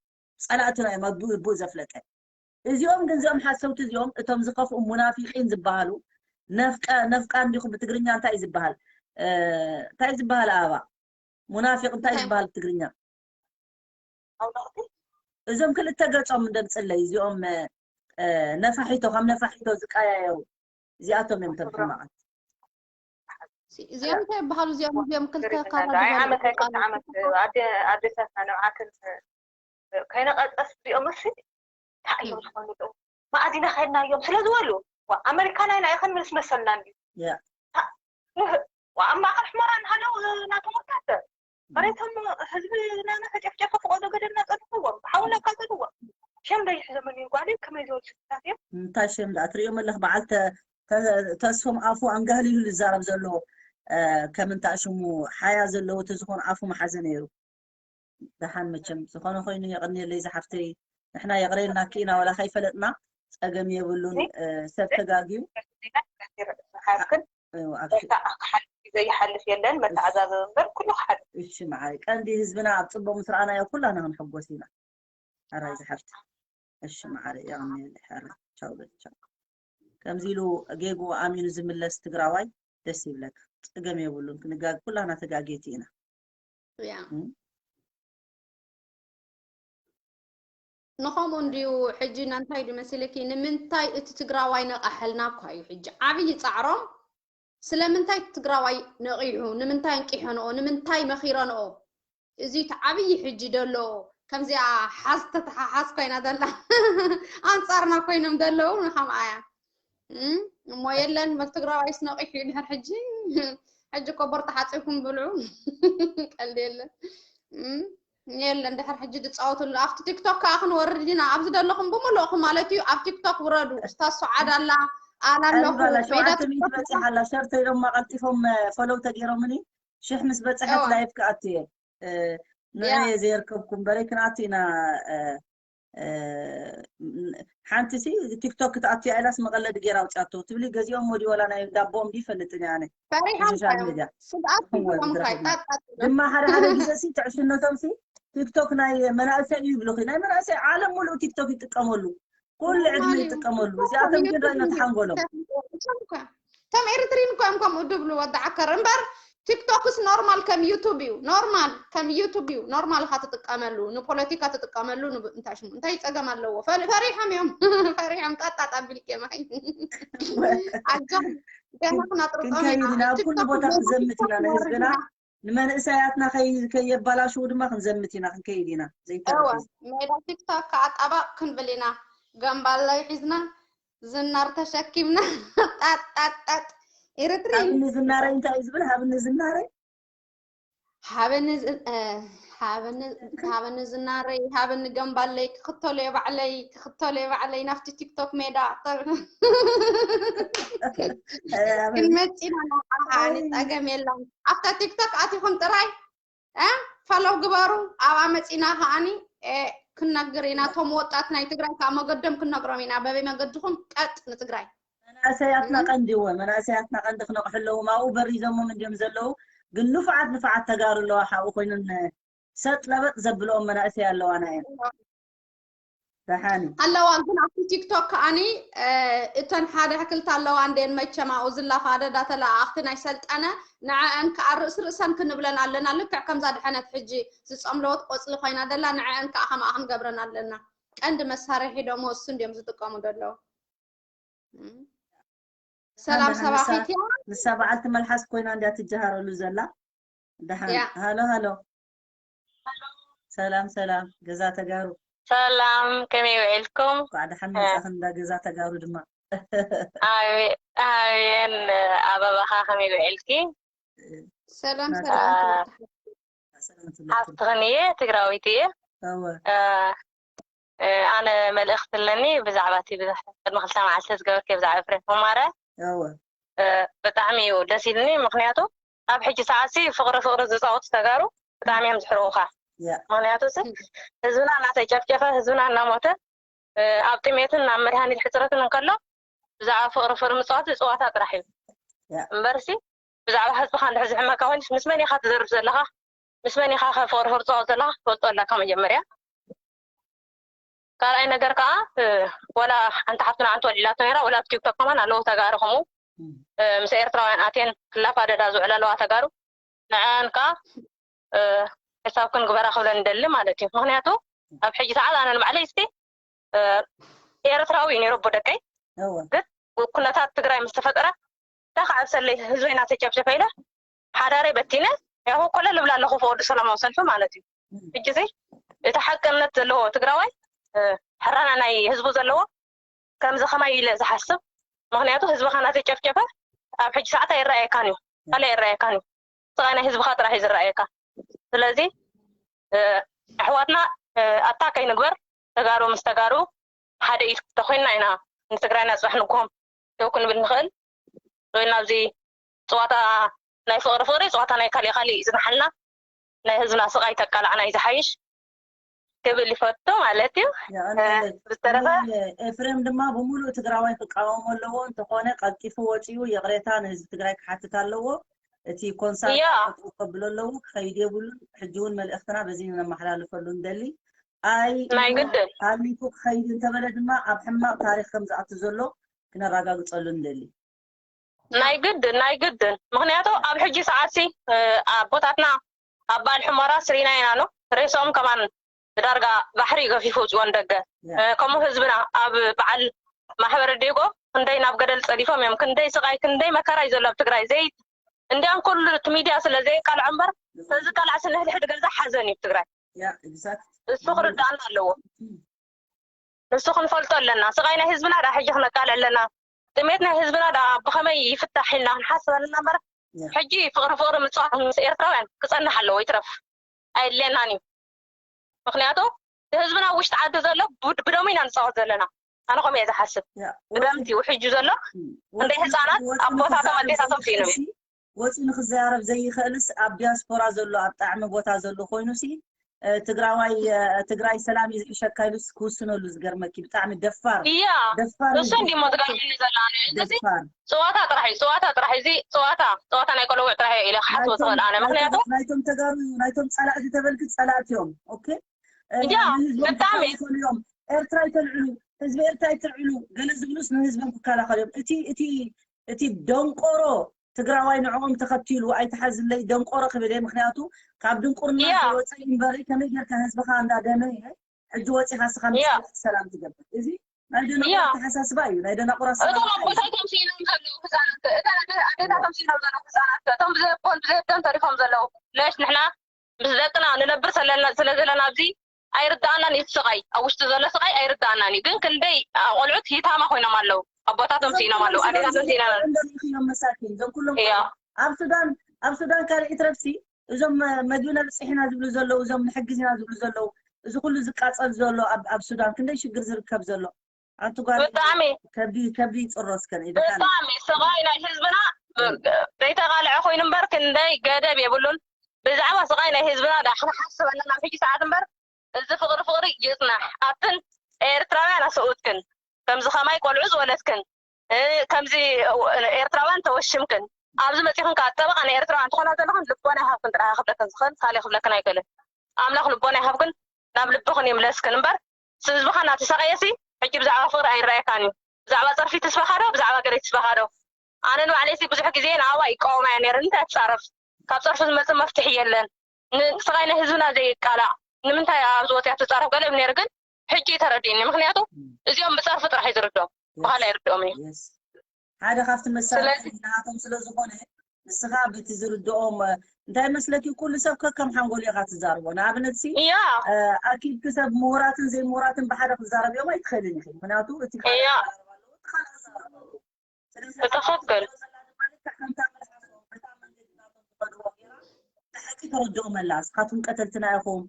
ጸላእትና እዮም ኣቡ እቡ ዘፍለጠ እዚኦም ግን እዚኦም ሓሰውቲ እዚኦም እቶም ዝኸፍኡ ሙናፊቂን ዝበሃሉ ነፍቀ ነፍቃ እንዲኹም ብትግርኛ እንታይ እዩ ዝበሃል እንታይ ዝበሃል ኣባ ሙናፊቅ እንታይ ዝበሃል ብትግርኛ እዞም ክልተ ገጾም እንደምፅለይ እዚኦም ነፋሒቶ ከም ነፋሒቶ ዝቀያየሩ እዚኣቶም እዮም ተም ሕማቃት እዚኦም እንታይ ይበሃሉ እዚኦም እዚኦም ክልተ ካራ ዓመት ኣዴታትና ንብዓትን ከይነቐፀስ እዚኦም እሲ እንታይ እዮም ዝኾኑ ኣለዉ መኣዲና ከድናዮም ስለ ዝበሉ ኣመሪካና ኢና ይኸን ምስ መሰልና እንዲ ኣብ ማእኸል ሕሞራ እናሃለዉ ናቶም ወታደር መሬቶም ህዝቢ ናና ተጨፍጨፈ ፍቆዶ ገደልና ፀድፍዎም ሓውና ካዘድዎም ሸም ደይሕዞምን እዩ ጓል ከመይ ዝበሉ ስታት እዮም እንታይ ሸም ደኣ ትሪኦም ኣለኽ በዓልተ ተስፎም ኣፉ ኣንጋህሊሉ ዝዛረብ ዘሎ ከምንታ ሽሙ ሓያ ዘለዎ ተዝኾን ኣፉ መሓዘ ነይሩ። ደሓን መቸም ዝኾነ ኮይኑ የቐንየለይ ዝሓፍተይ። ንሕና የቕረየልና ክኢና ወላ ከይፈለጥና ጸገም የብሉን። ሰብ ተጋግዩ ዘይሓልፍ የለን መተዓዛዘ እምበር ኩሉ ክሓልፍ። እሺ መዓይ ቀንዲ ህዝብና ኣብ ጽቡቕ ምስ ረኣናዮ ኩላና ክንሕጎስ ኢና። ኣራይ ዝሓፍቲ እሺ መዓረ የቐንየለይ። ሕረ ቻው በል ቻው። ከምዚ ኢሉ ጌጉ ኣሚኑ ዝምለስ ትግራዋይ ደስ ይብለካ። ጸገም የብሉን ክንጋግ ኩላና ተጋጌቲ ኢና። ያ ንኸምኡ እንድዩ ሕጂ ናንታይ ድዩ መሲልኪ ንምንታይ እቲ ትግራዋይ ነቐሐልና እኳ እዩ ሕጂ ዓብዪ ፃዕሮም ስለምንታይ ትግራዋይ ነቒሑ ንምንታይ እንቂሖንኦ ንምንታይ መኺረንኦ እዚ እቲ ዓብዪ ሕጂ ደሎ ከምዚኣ ሓዝ ተተሓሓዝ ኮይና ዘላ ኣንፃርና ኮይኖም ደለዉ ንኸምኣያ እሞ የለን መል ትግራዋይስ ነቒሑ እዩ ድሕር ሕጂ ሕጂ ኮቦር ተሓፂብኩም ብልዑ ቀልዲ የለን የለን ድሕር ሕጂ ዝፃወትሉ ኣብቲ ቲክቶክ ከዓ ክንወርድ ኢና ኣብዚ ዘለኹም ብምልእኹ ማለት እዩ ኣብ ቲክቶክ ውረዱ እስታ ሱዓድ ኣላ ኣላ ኣለኹ ሜዳ በፂሓ ኣላ ሸርተይ ዶማ ቀልጢፎም ፈለው ተገይሮምኒ ሽሕ ምስ በፅሐት ላይፍ ክኣቱ እየ ንዑ እየ ዘየርከብኩም በረይ ክንኣቱ ኢና ሓንቲ ሲ ቲክቶክ ክትኣትያ ኢላስ መቐለዲ ገይራ ኣውፅኣቶ ትብሊ ገዚኦም ወዲ ወላ ናይ ዳቦኦም ድዩ ይፈልጥን ኣነ ፈሪሖም ሶሻል እዮም። ሚድያ ስግኣት ሂቦም እኮ ኣይጣጣጥሎም። ድማ ሓደ ሓደ ግዜ ሲ ትዕሽነቶም ሲ ቲክቶክ ናይ መናእሰይ እዩ ይብሉኺ ናይ መናእሰይ ዓለም ሙሉእ ቲክቶክ ይጥቀመሉ ኩሉ ዕድመ ይጥቀመሉ እዚኣቶም ግን ራእዩ ተሓንጎሎም እቶም ኤርትሪን እኮ እዮም ከምኡ ድብሉ ወዲ ዓከር እምበር ቲክቶክስ ኖርማል ከም ዩቱብ እዩ ኖርማል ከም ዩቱብ እዩ ኖርማል ኢኻ ትጥቀመሉ ንፖለቲካ ትጥቀመሉ እንታይ ሽሙ እንታይ ፀገም ኣለዎ ፈሪሖም እዮም ፈሪሖም ጣጣጥ ኣቢልክ ማይ ኣጆም ገና ክነጥርጦም ኢና ኣብ ኩሉ ቦታ ክዘምት ኢና ንህዝብና ንመንእሰያትና ከየባላሽዉ ድማ ክንዘምት ኢና ክንከይድ ኢና ዘይተረፈ ሜዳ ቲክቶክ ከኣጣባቕ ክንብል ኢና ገምባላይ ሒዝና ዝናር ተሸኪምና ጣጣጣጥ ኤርትሪ ሃብኒ ዝናረይ እንታይ እዩ ዝብል ሃብኒ ዝናረይ ሃበኒ ሃበኒ ዝናረይ ሃበኒ ገንባለይ ክክተሎ ባዕለይ ክክተሎ ባዕለይ ናብቲ ቲክቶክ ሜዳ ክንመፂና ናዓኒ ፀገም የለን ኣብታ ቲክቶክ ኣቲኹም ጥራይ ፈለው ግበሩ ኣብኣ መፂና ከዓኒ ክንነግር ኢና እቶም ወጣት ናይ ትግራይ ከዓ መገዶም ክንነግሮም ኢና በበይ መገድኩም ቀጥ ንትግራይ መናእሰያትና ቀንዲ እወ መናእሰያትና ቀንዲ ክነቕሑ ኣለዎም ኣብኡ በሪዞሞም እንዲዮም ዘለዉ ግን ንፉዓት ንፉዓት ተጋሩ ኣለዋ ሓኡ ኮይነን ሰጥ ለበጥ ዘብለኦም መናእሰይ ኣለዋና እየን ደሓኒ ኣለዋ ግን ኣብቲ ቲክቶክ ከዓኒ እተን ሓደ ክልተ ኣለዋ እንዴን መቸም ኣብኡ ዝላፋ ኣደዳ ተለኣኣኽቲ ናይ ሰልጠነ ንዐአን ከዓ ርእስ ርእሰን ክንብለን ኣለና ልክዕ ከምዛ ድሐነት ሕጂ ዝፀምለወት ቆፅሊ ኮይና ደላ ንዐአን ከዓ ከምኣ ክንገብረን ኣለና ቀንዲ መሳርሒ ደሞ እሱ እንዲዮም ዝጥቀሙ ዘለዉ ሰላም ሰባኺት እያ ንሳ በዓልቲ መልሓስ ኮይና እንድያ ትጀሃረሉ ዘላ ደሓን ሃሎ ሃሎ ሰላም ሰላም ገዛ ተጋሩ ሰላም ከመይ ውዒልኩም እንኳዕ ደሓን መፃኽን እንዳ ገዛ ተጋሩ ድማ ኣሜን ኣበባኻ ከመይ ውዒልኪ ሰላም ሰላም ሓፍትኽን እየ ትግራዊት እየ ኣነ መልእኽቲ ኣለኒ ብዛዕባ እቲ ቅድሚ ክልተ መዓልቲ ዝገበርክዮ ብዛዕባ ኤፍሬም ሑማረ ብጣዕሚ እዩ ደስ ኢልኒ ምክንያቱ ኣብ ሕጂ ሰዓትሲ ፍቅሪ ፍቅሪ ዝፃወቱ ተጋሩ ብጣዕሚ እዮም ዝሕርቁካ ምክንያቱ ህዝብና እናተጨፍጨፈ ህዝብና እናሞተ ኣብ ጥሜትን ናብ መድሃኒት ሕፅረትን እንከሎ ብዛዕባ ፍቅሪ ፍቅሪ ምፅዋት ጨዋታ ጥራሕ እዩ እምበርሲ ብዛዕባ ህዝብኻ እንድሕር ዝሕመካ ኮይኑስ ምስ መን ኢኻ ትዘርፍ ዘለኻ ምስ መን ኢኻ ከ ፍቕሪ ፍርጾ ዘለኻ ክትፈልጦ ኣለካ መጀመርያ ካልኣይ ነገር ከዓ ወላ ሓንቲ ሓፍትና ኣንቲ ወሊላቶ ነራ ወላ ኣብ ቲክቶክ ከማን ኣለዉ ተጋሩ ከምኡ ምስ ኤርትራውያን ኣትየን ክላፋደዳ ዝውዕላ ኣለዋ ተጋሩ ንዐን ከዓ ሕሳብ ክንግበራ ክብለን ንደሊ ማለት እዩ ምክንያቱ ኣብ ሕጂ ሰዓት ኣነ ንባዕለይ እስቲ ኤርትራዊ እዩ ነይሩ ኣቦ ደቀይ ግን ኩነታት ትግራይ ምስ ተፈጠረ እንታይ ከዓ ብሰለይ ህዝበይ እናተጨፍጨፈ ኢለ ሓዳረይ በቲነ ያው ኮለል እብላ ኣለኹ ብወዲ ሰላማዊ ሰልፊ ማለት እዩ ሕጂ እዚ እቲ ሓቅነት ዘለዎ ትግራዋይ ሕራና ናይ ህዝቡ ዘለዎ ከምዚ ከማይ ኢለ ዝሓስብ ምክንያቱ ህዝብኻ እናተጨፍጨፈ ኣብ ሕጂ ሰዓት ኣይረኣየካን እዩ ካልእ ኣይረኣየካን እዩ ስቓይ ናይ ህዝብኻ ጥራሕ እዩ ዝረኣየካ ስለዚ ኣሕዋትና ኣታ ከይንግበር ተጋሩ ምስ ተጋሩ ሓደ ኢድ ተኮይንና ኢና ንትግራይና ፅባሕ ንግሆም ደው ክንብል ንኽእል ወይ ናብዚ ፀዋታ ናይ ፍቕሪ ፍቕሪ፣ ፀዋታ ናይ ካሊእ ካሊእ እዩ ዝንሓልና። ናይ ህዝብና ስቓይ ተቃላዕና እዩ ዝሓይሽ ክብል ይፈቱ ማለት እዩ። የቐንየለይ። ብዝተረፈ ኤፍሬም ድማ ብምሉእ ትግራዋይ ክቃወሞ ኣለዎ። እንተኾነ ቀልጢፉ ወፂኡ ይቕሬታ ንህዝቢ ትግራይ ክሓትት ኣለዎ። እቲ ኮንሳርት ያ። ጠጠው ከብሎ ኣለዎ። ክኸይድ የብሉን። ሕጂ እውን መልእኽትና በዚ ነመሓላልፈሉ ንደሊ። ኣይ ናይ ግድን ሃሊፉ ክኸይድ እንተበለ ድማ ኣብ ሕማቕ ታሪክ ከም ዝኣቱ ዘሎ ክነረጋግፀሉ ንደሊ። ናይ ግድን ናይ ግድን። ምክንያቱ ኣብ ሕጂ ሰዓትሲ ኣቦታትና ኣብ በዓል ሕሞራ ስሪና ኢና ኖ፣ ሬሶም ከማን ብዳርጋ ባሕሪ ገፊፉ ውፅወን ደገ። ከምኡ ህዝብና ኣብ በዓል ማሕበረ ዴጎ ክንደይ ናብ ገደል ፀዲፎም እዮም። ክንደይ ስቃይ ክንደይ መከራ እዩ ዘሎ ኣብ ትግራይ። ዘይ እንዲያም ኩሉ እቲ ሚድያ ስለ ዘይቃልዖ እምበር ተዝቃላዕ ስንሕድሕድ ገዛ ሓዘን እዩ ትግራይ። እሱ ክርዳእና ኣለዎ። ንሱ ክንፈልጦ ኣለና። ስቃይ ናይ ህዝብና ዳ ሕጂ ክነቃልዕ ኣለና። ጥሜት ናይ ህዝብና ዳ ብኸመይ ይፍታሕ ኢልና ክንሓስብ ኣለና እምበር ሕጂ ፍቕሪ ፍቕሪ ምፅዋት ምስ ኤርትራውያን ክፀንሕ ኣለዎ። ይትረፍ ኣየድልየናን እዩ። ምክንያቱ ህዝብና ውሽጢ ዓዲ ዘሎ ብደሙ ኢና ንፃወት ዘለና። ኣነ ከምኡ እየ ዝሓስብ። ብደምቲ ውሕጁ ዘሎ እንደ ህፃናት ኣቦታቶም ኣዴታቶም ስኢኖም እዮም። ወፂኡ ንክዘራረብ ዘይኽእልስ ኣብ ዲያስፖራ ዘሎ ኣብ ጣዕሚ ቦታ ዘሎ ኮይኑ ሲ ትግራዋይ ትግራይ ሰላም ይዝሕሸካ ኢሉስ ክውስነሉ ዝገርመኪ ብጣዕሚ ደፋር እያ። እሱ እንዲሞ ዝገርመኒ ዘሎ ኣነ እዚ ደፋር ፀዋታ ጥራሕ እዩ። ፀዋታ ጥራሕ እዚ ፀዋታ ፀዋታ ናይ ቆለውዕ ጥራሕ እየ ኢለ ክሓስቦ ዝኽእል ኣነ ምክንያቱ ናይቶም ተጋሩ ናይቶም ፀላእቲ ተበልኪ ፀላእቲ እዮም። ኦኬ እያ ብጣዕሚ ይፈልዮም ኤርትራ ይተልዕሉ ህዝቢ ኤርትራ ይተልዕሉ ገለ ዝብሉስ ንህዝቦም ክከላኸል እዮም። እቲ እቲ እቲ ደንቆሮ ትግራዋይ ንዕኦም ተኸቲሉ ኣይተሓዝለይ ደንቆሮ ክብል እየ። ምክንያቱ ካብ ድንቁርና ያ። ወፀኢ እምበሪ ከመይ ጌርካ ህዝብኻ እንዳደመየ ሕጂ ወፂኻ ስኻ ያ። ምስ ሰላም ትገብር እዚ ናይ ደናቁራ ያ። ኣተሓሳስባ እዩ። ናይ ደናቁራ እቶም ሰላም ኣቦታቶም ስኢኖም ዘለዉ ህፃናት እተን ኣዴታቶም ስኢኖም ዘለዉ ህፃናት እቶም ብዘይቦን ብዘይደም ተሪፎም ዘለዉ ነሽ ንሕና ምስ ደቅና ንነብር ስለና- ስለ ዘለና ኣብዚ ኣይርዳኣናን እዩ። እቲ ስቃይ ኣብ ውሽጢ ዘሎ ስቃይ ኣይርዳኣናን እዩ። ግን ክንደይ ኣ፣ ቆልዑት ሂታማ ኮይኖም ኣለዉ። ኣቦታቶም ስኢኖም ኣለዉ። ኣዴታቶም ስኢኖም ኣለዉ። እዮም መሳኪን እዞም ኩሎም እያ ኣብ ሱዳን ኣብ ሱዳን ካልእ ይትረፍሲ እዞም መ- መግቢ ነብፅሕ ኢና ዝብሉ ዘለዉ እዞም ንሕግዝ ኢና ዝብሉ ዘለዉ እዚ ኩሉ ዝቃፀል ዘሎ ኣብ ኣብ ሱዳን ክንደይ ሽግር ዝርከብ ዘሎ ኣንቲ ጓል ብጣዕሚ ከብዲ ከብዲ ይፅሮ እስከ ንኢድካ ብጣዕሚ ስቃይ ናይ ህዝብና ዘይተቃልዐ ኮይኑ እምበር ክንደይ ገደብ የብሉን። ብዛዕባ ስቃይ ናይ ህዝብና ዳ ክንሓስብ ኣለና ኣብ ሕጂ ሰዓት እምበር እዚ ፍቅሪ ፍቅሪ ይፅናሕ። ኣብትን ኤርትራውያን ኣሰብኡትክን ከምዚ ከማይ ቆልዑ ዝወለድክን እ፣ ከምዚ ኤርትራውያን ተወሽምክን ኣብዚ መፂኽን ከዓ ጠበቃ ናይ ኤርትራውያን ትኾና ዘለኽን ልቦና ይሃብክን ጥራሕ ክብለክን ዝኽእል ካልእ ክብለክን ኣይክእልን። ኣምላኽ ልቦና ይሃብክን ናብ ልብኽን ይምለስክን እምበር ህዝብኻ እናተሰቀየሲ ሕጂ ብዛዕባ ፍቅሪ ኣይረኣየካን እዩ። ብዛዕባ ፀርፊ ትስበኻ ዶ ብዛዕባ ገለ ትስበኻ ዶ? ኣነ ንባዕለይሲ ብዙሕ ግዜ ንኣዋ ይቃወማ እየ ነይረ። እንታይ ትፃረፍ? ካብ ፀርፊ ዝመፅእ መፍትሒ የለን። ንስቃይ ናይ ህዝብና ዘይቃላዕ ንምንታይ ኣብዚ ወፅያ ትፃረፍ? ገለ ነይሩ ግን ሕጂ ተረዲእኒ። ምክንያቱ እዚኦም ብፀርፊ ጥራሕ እዩ ዝርድኦም፣ ብካልእ ኣይርድኦም እዩ። ሓደ ካብቲ መሳርሒ ስለዚ ናቶም ስለ ዝኾነ ንስኻ በቲ ዝርድኦም እንታይ መስለኪ ኩሉ ሰብ ከከም ሓንጎሉ ኢኻ ትዛርቦ ንኣብነት ሲ እያ ኣኪብኪ ሰብ ምሁራትን ዘይምሁራትን ብሓደ ክዛረብ እዮም ኣይትኽእልን ኢኺ ምክንያቱ እቲ እያ ካልእ ክዛረብ ኣለዎ እቲ ካልእ ክዛረብ ኣለዎ ስለዚ ብትኽክል ከምታ መልሓሶም በታ መንገዲ ናቶም ዝኸድዎ ገይራ ብሓቂ ተረድኦም ኣላ እስኻትኩም ቀተልትና ኢኹም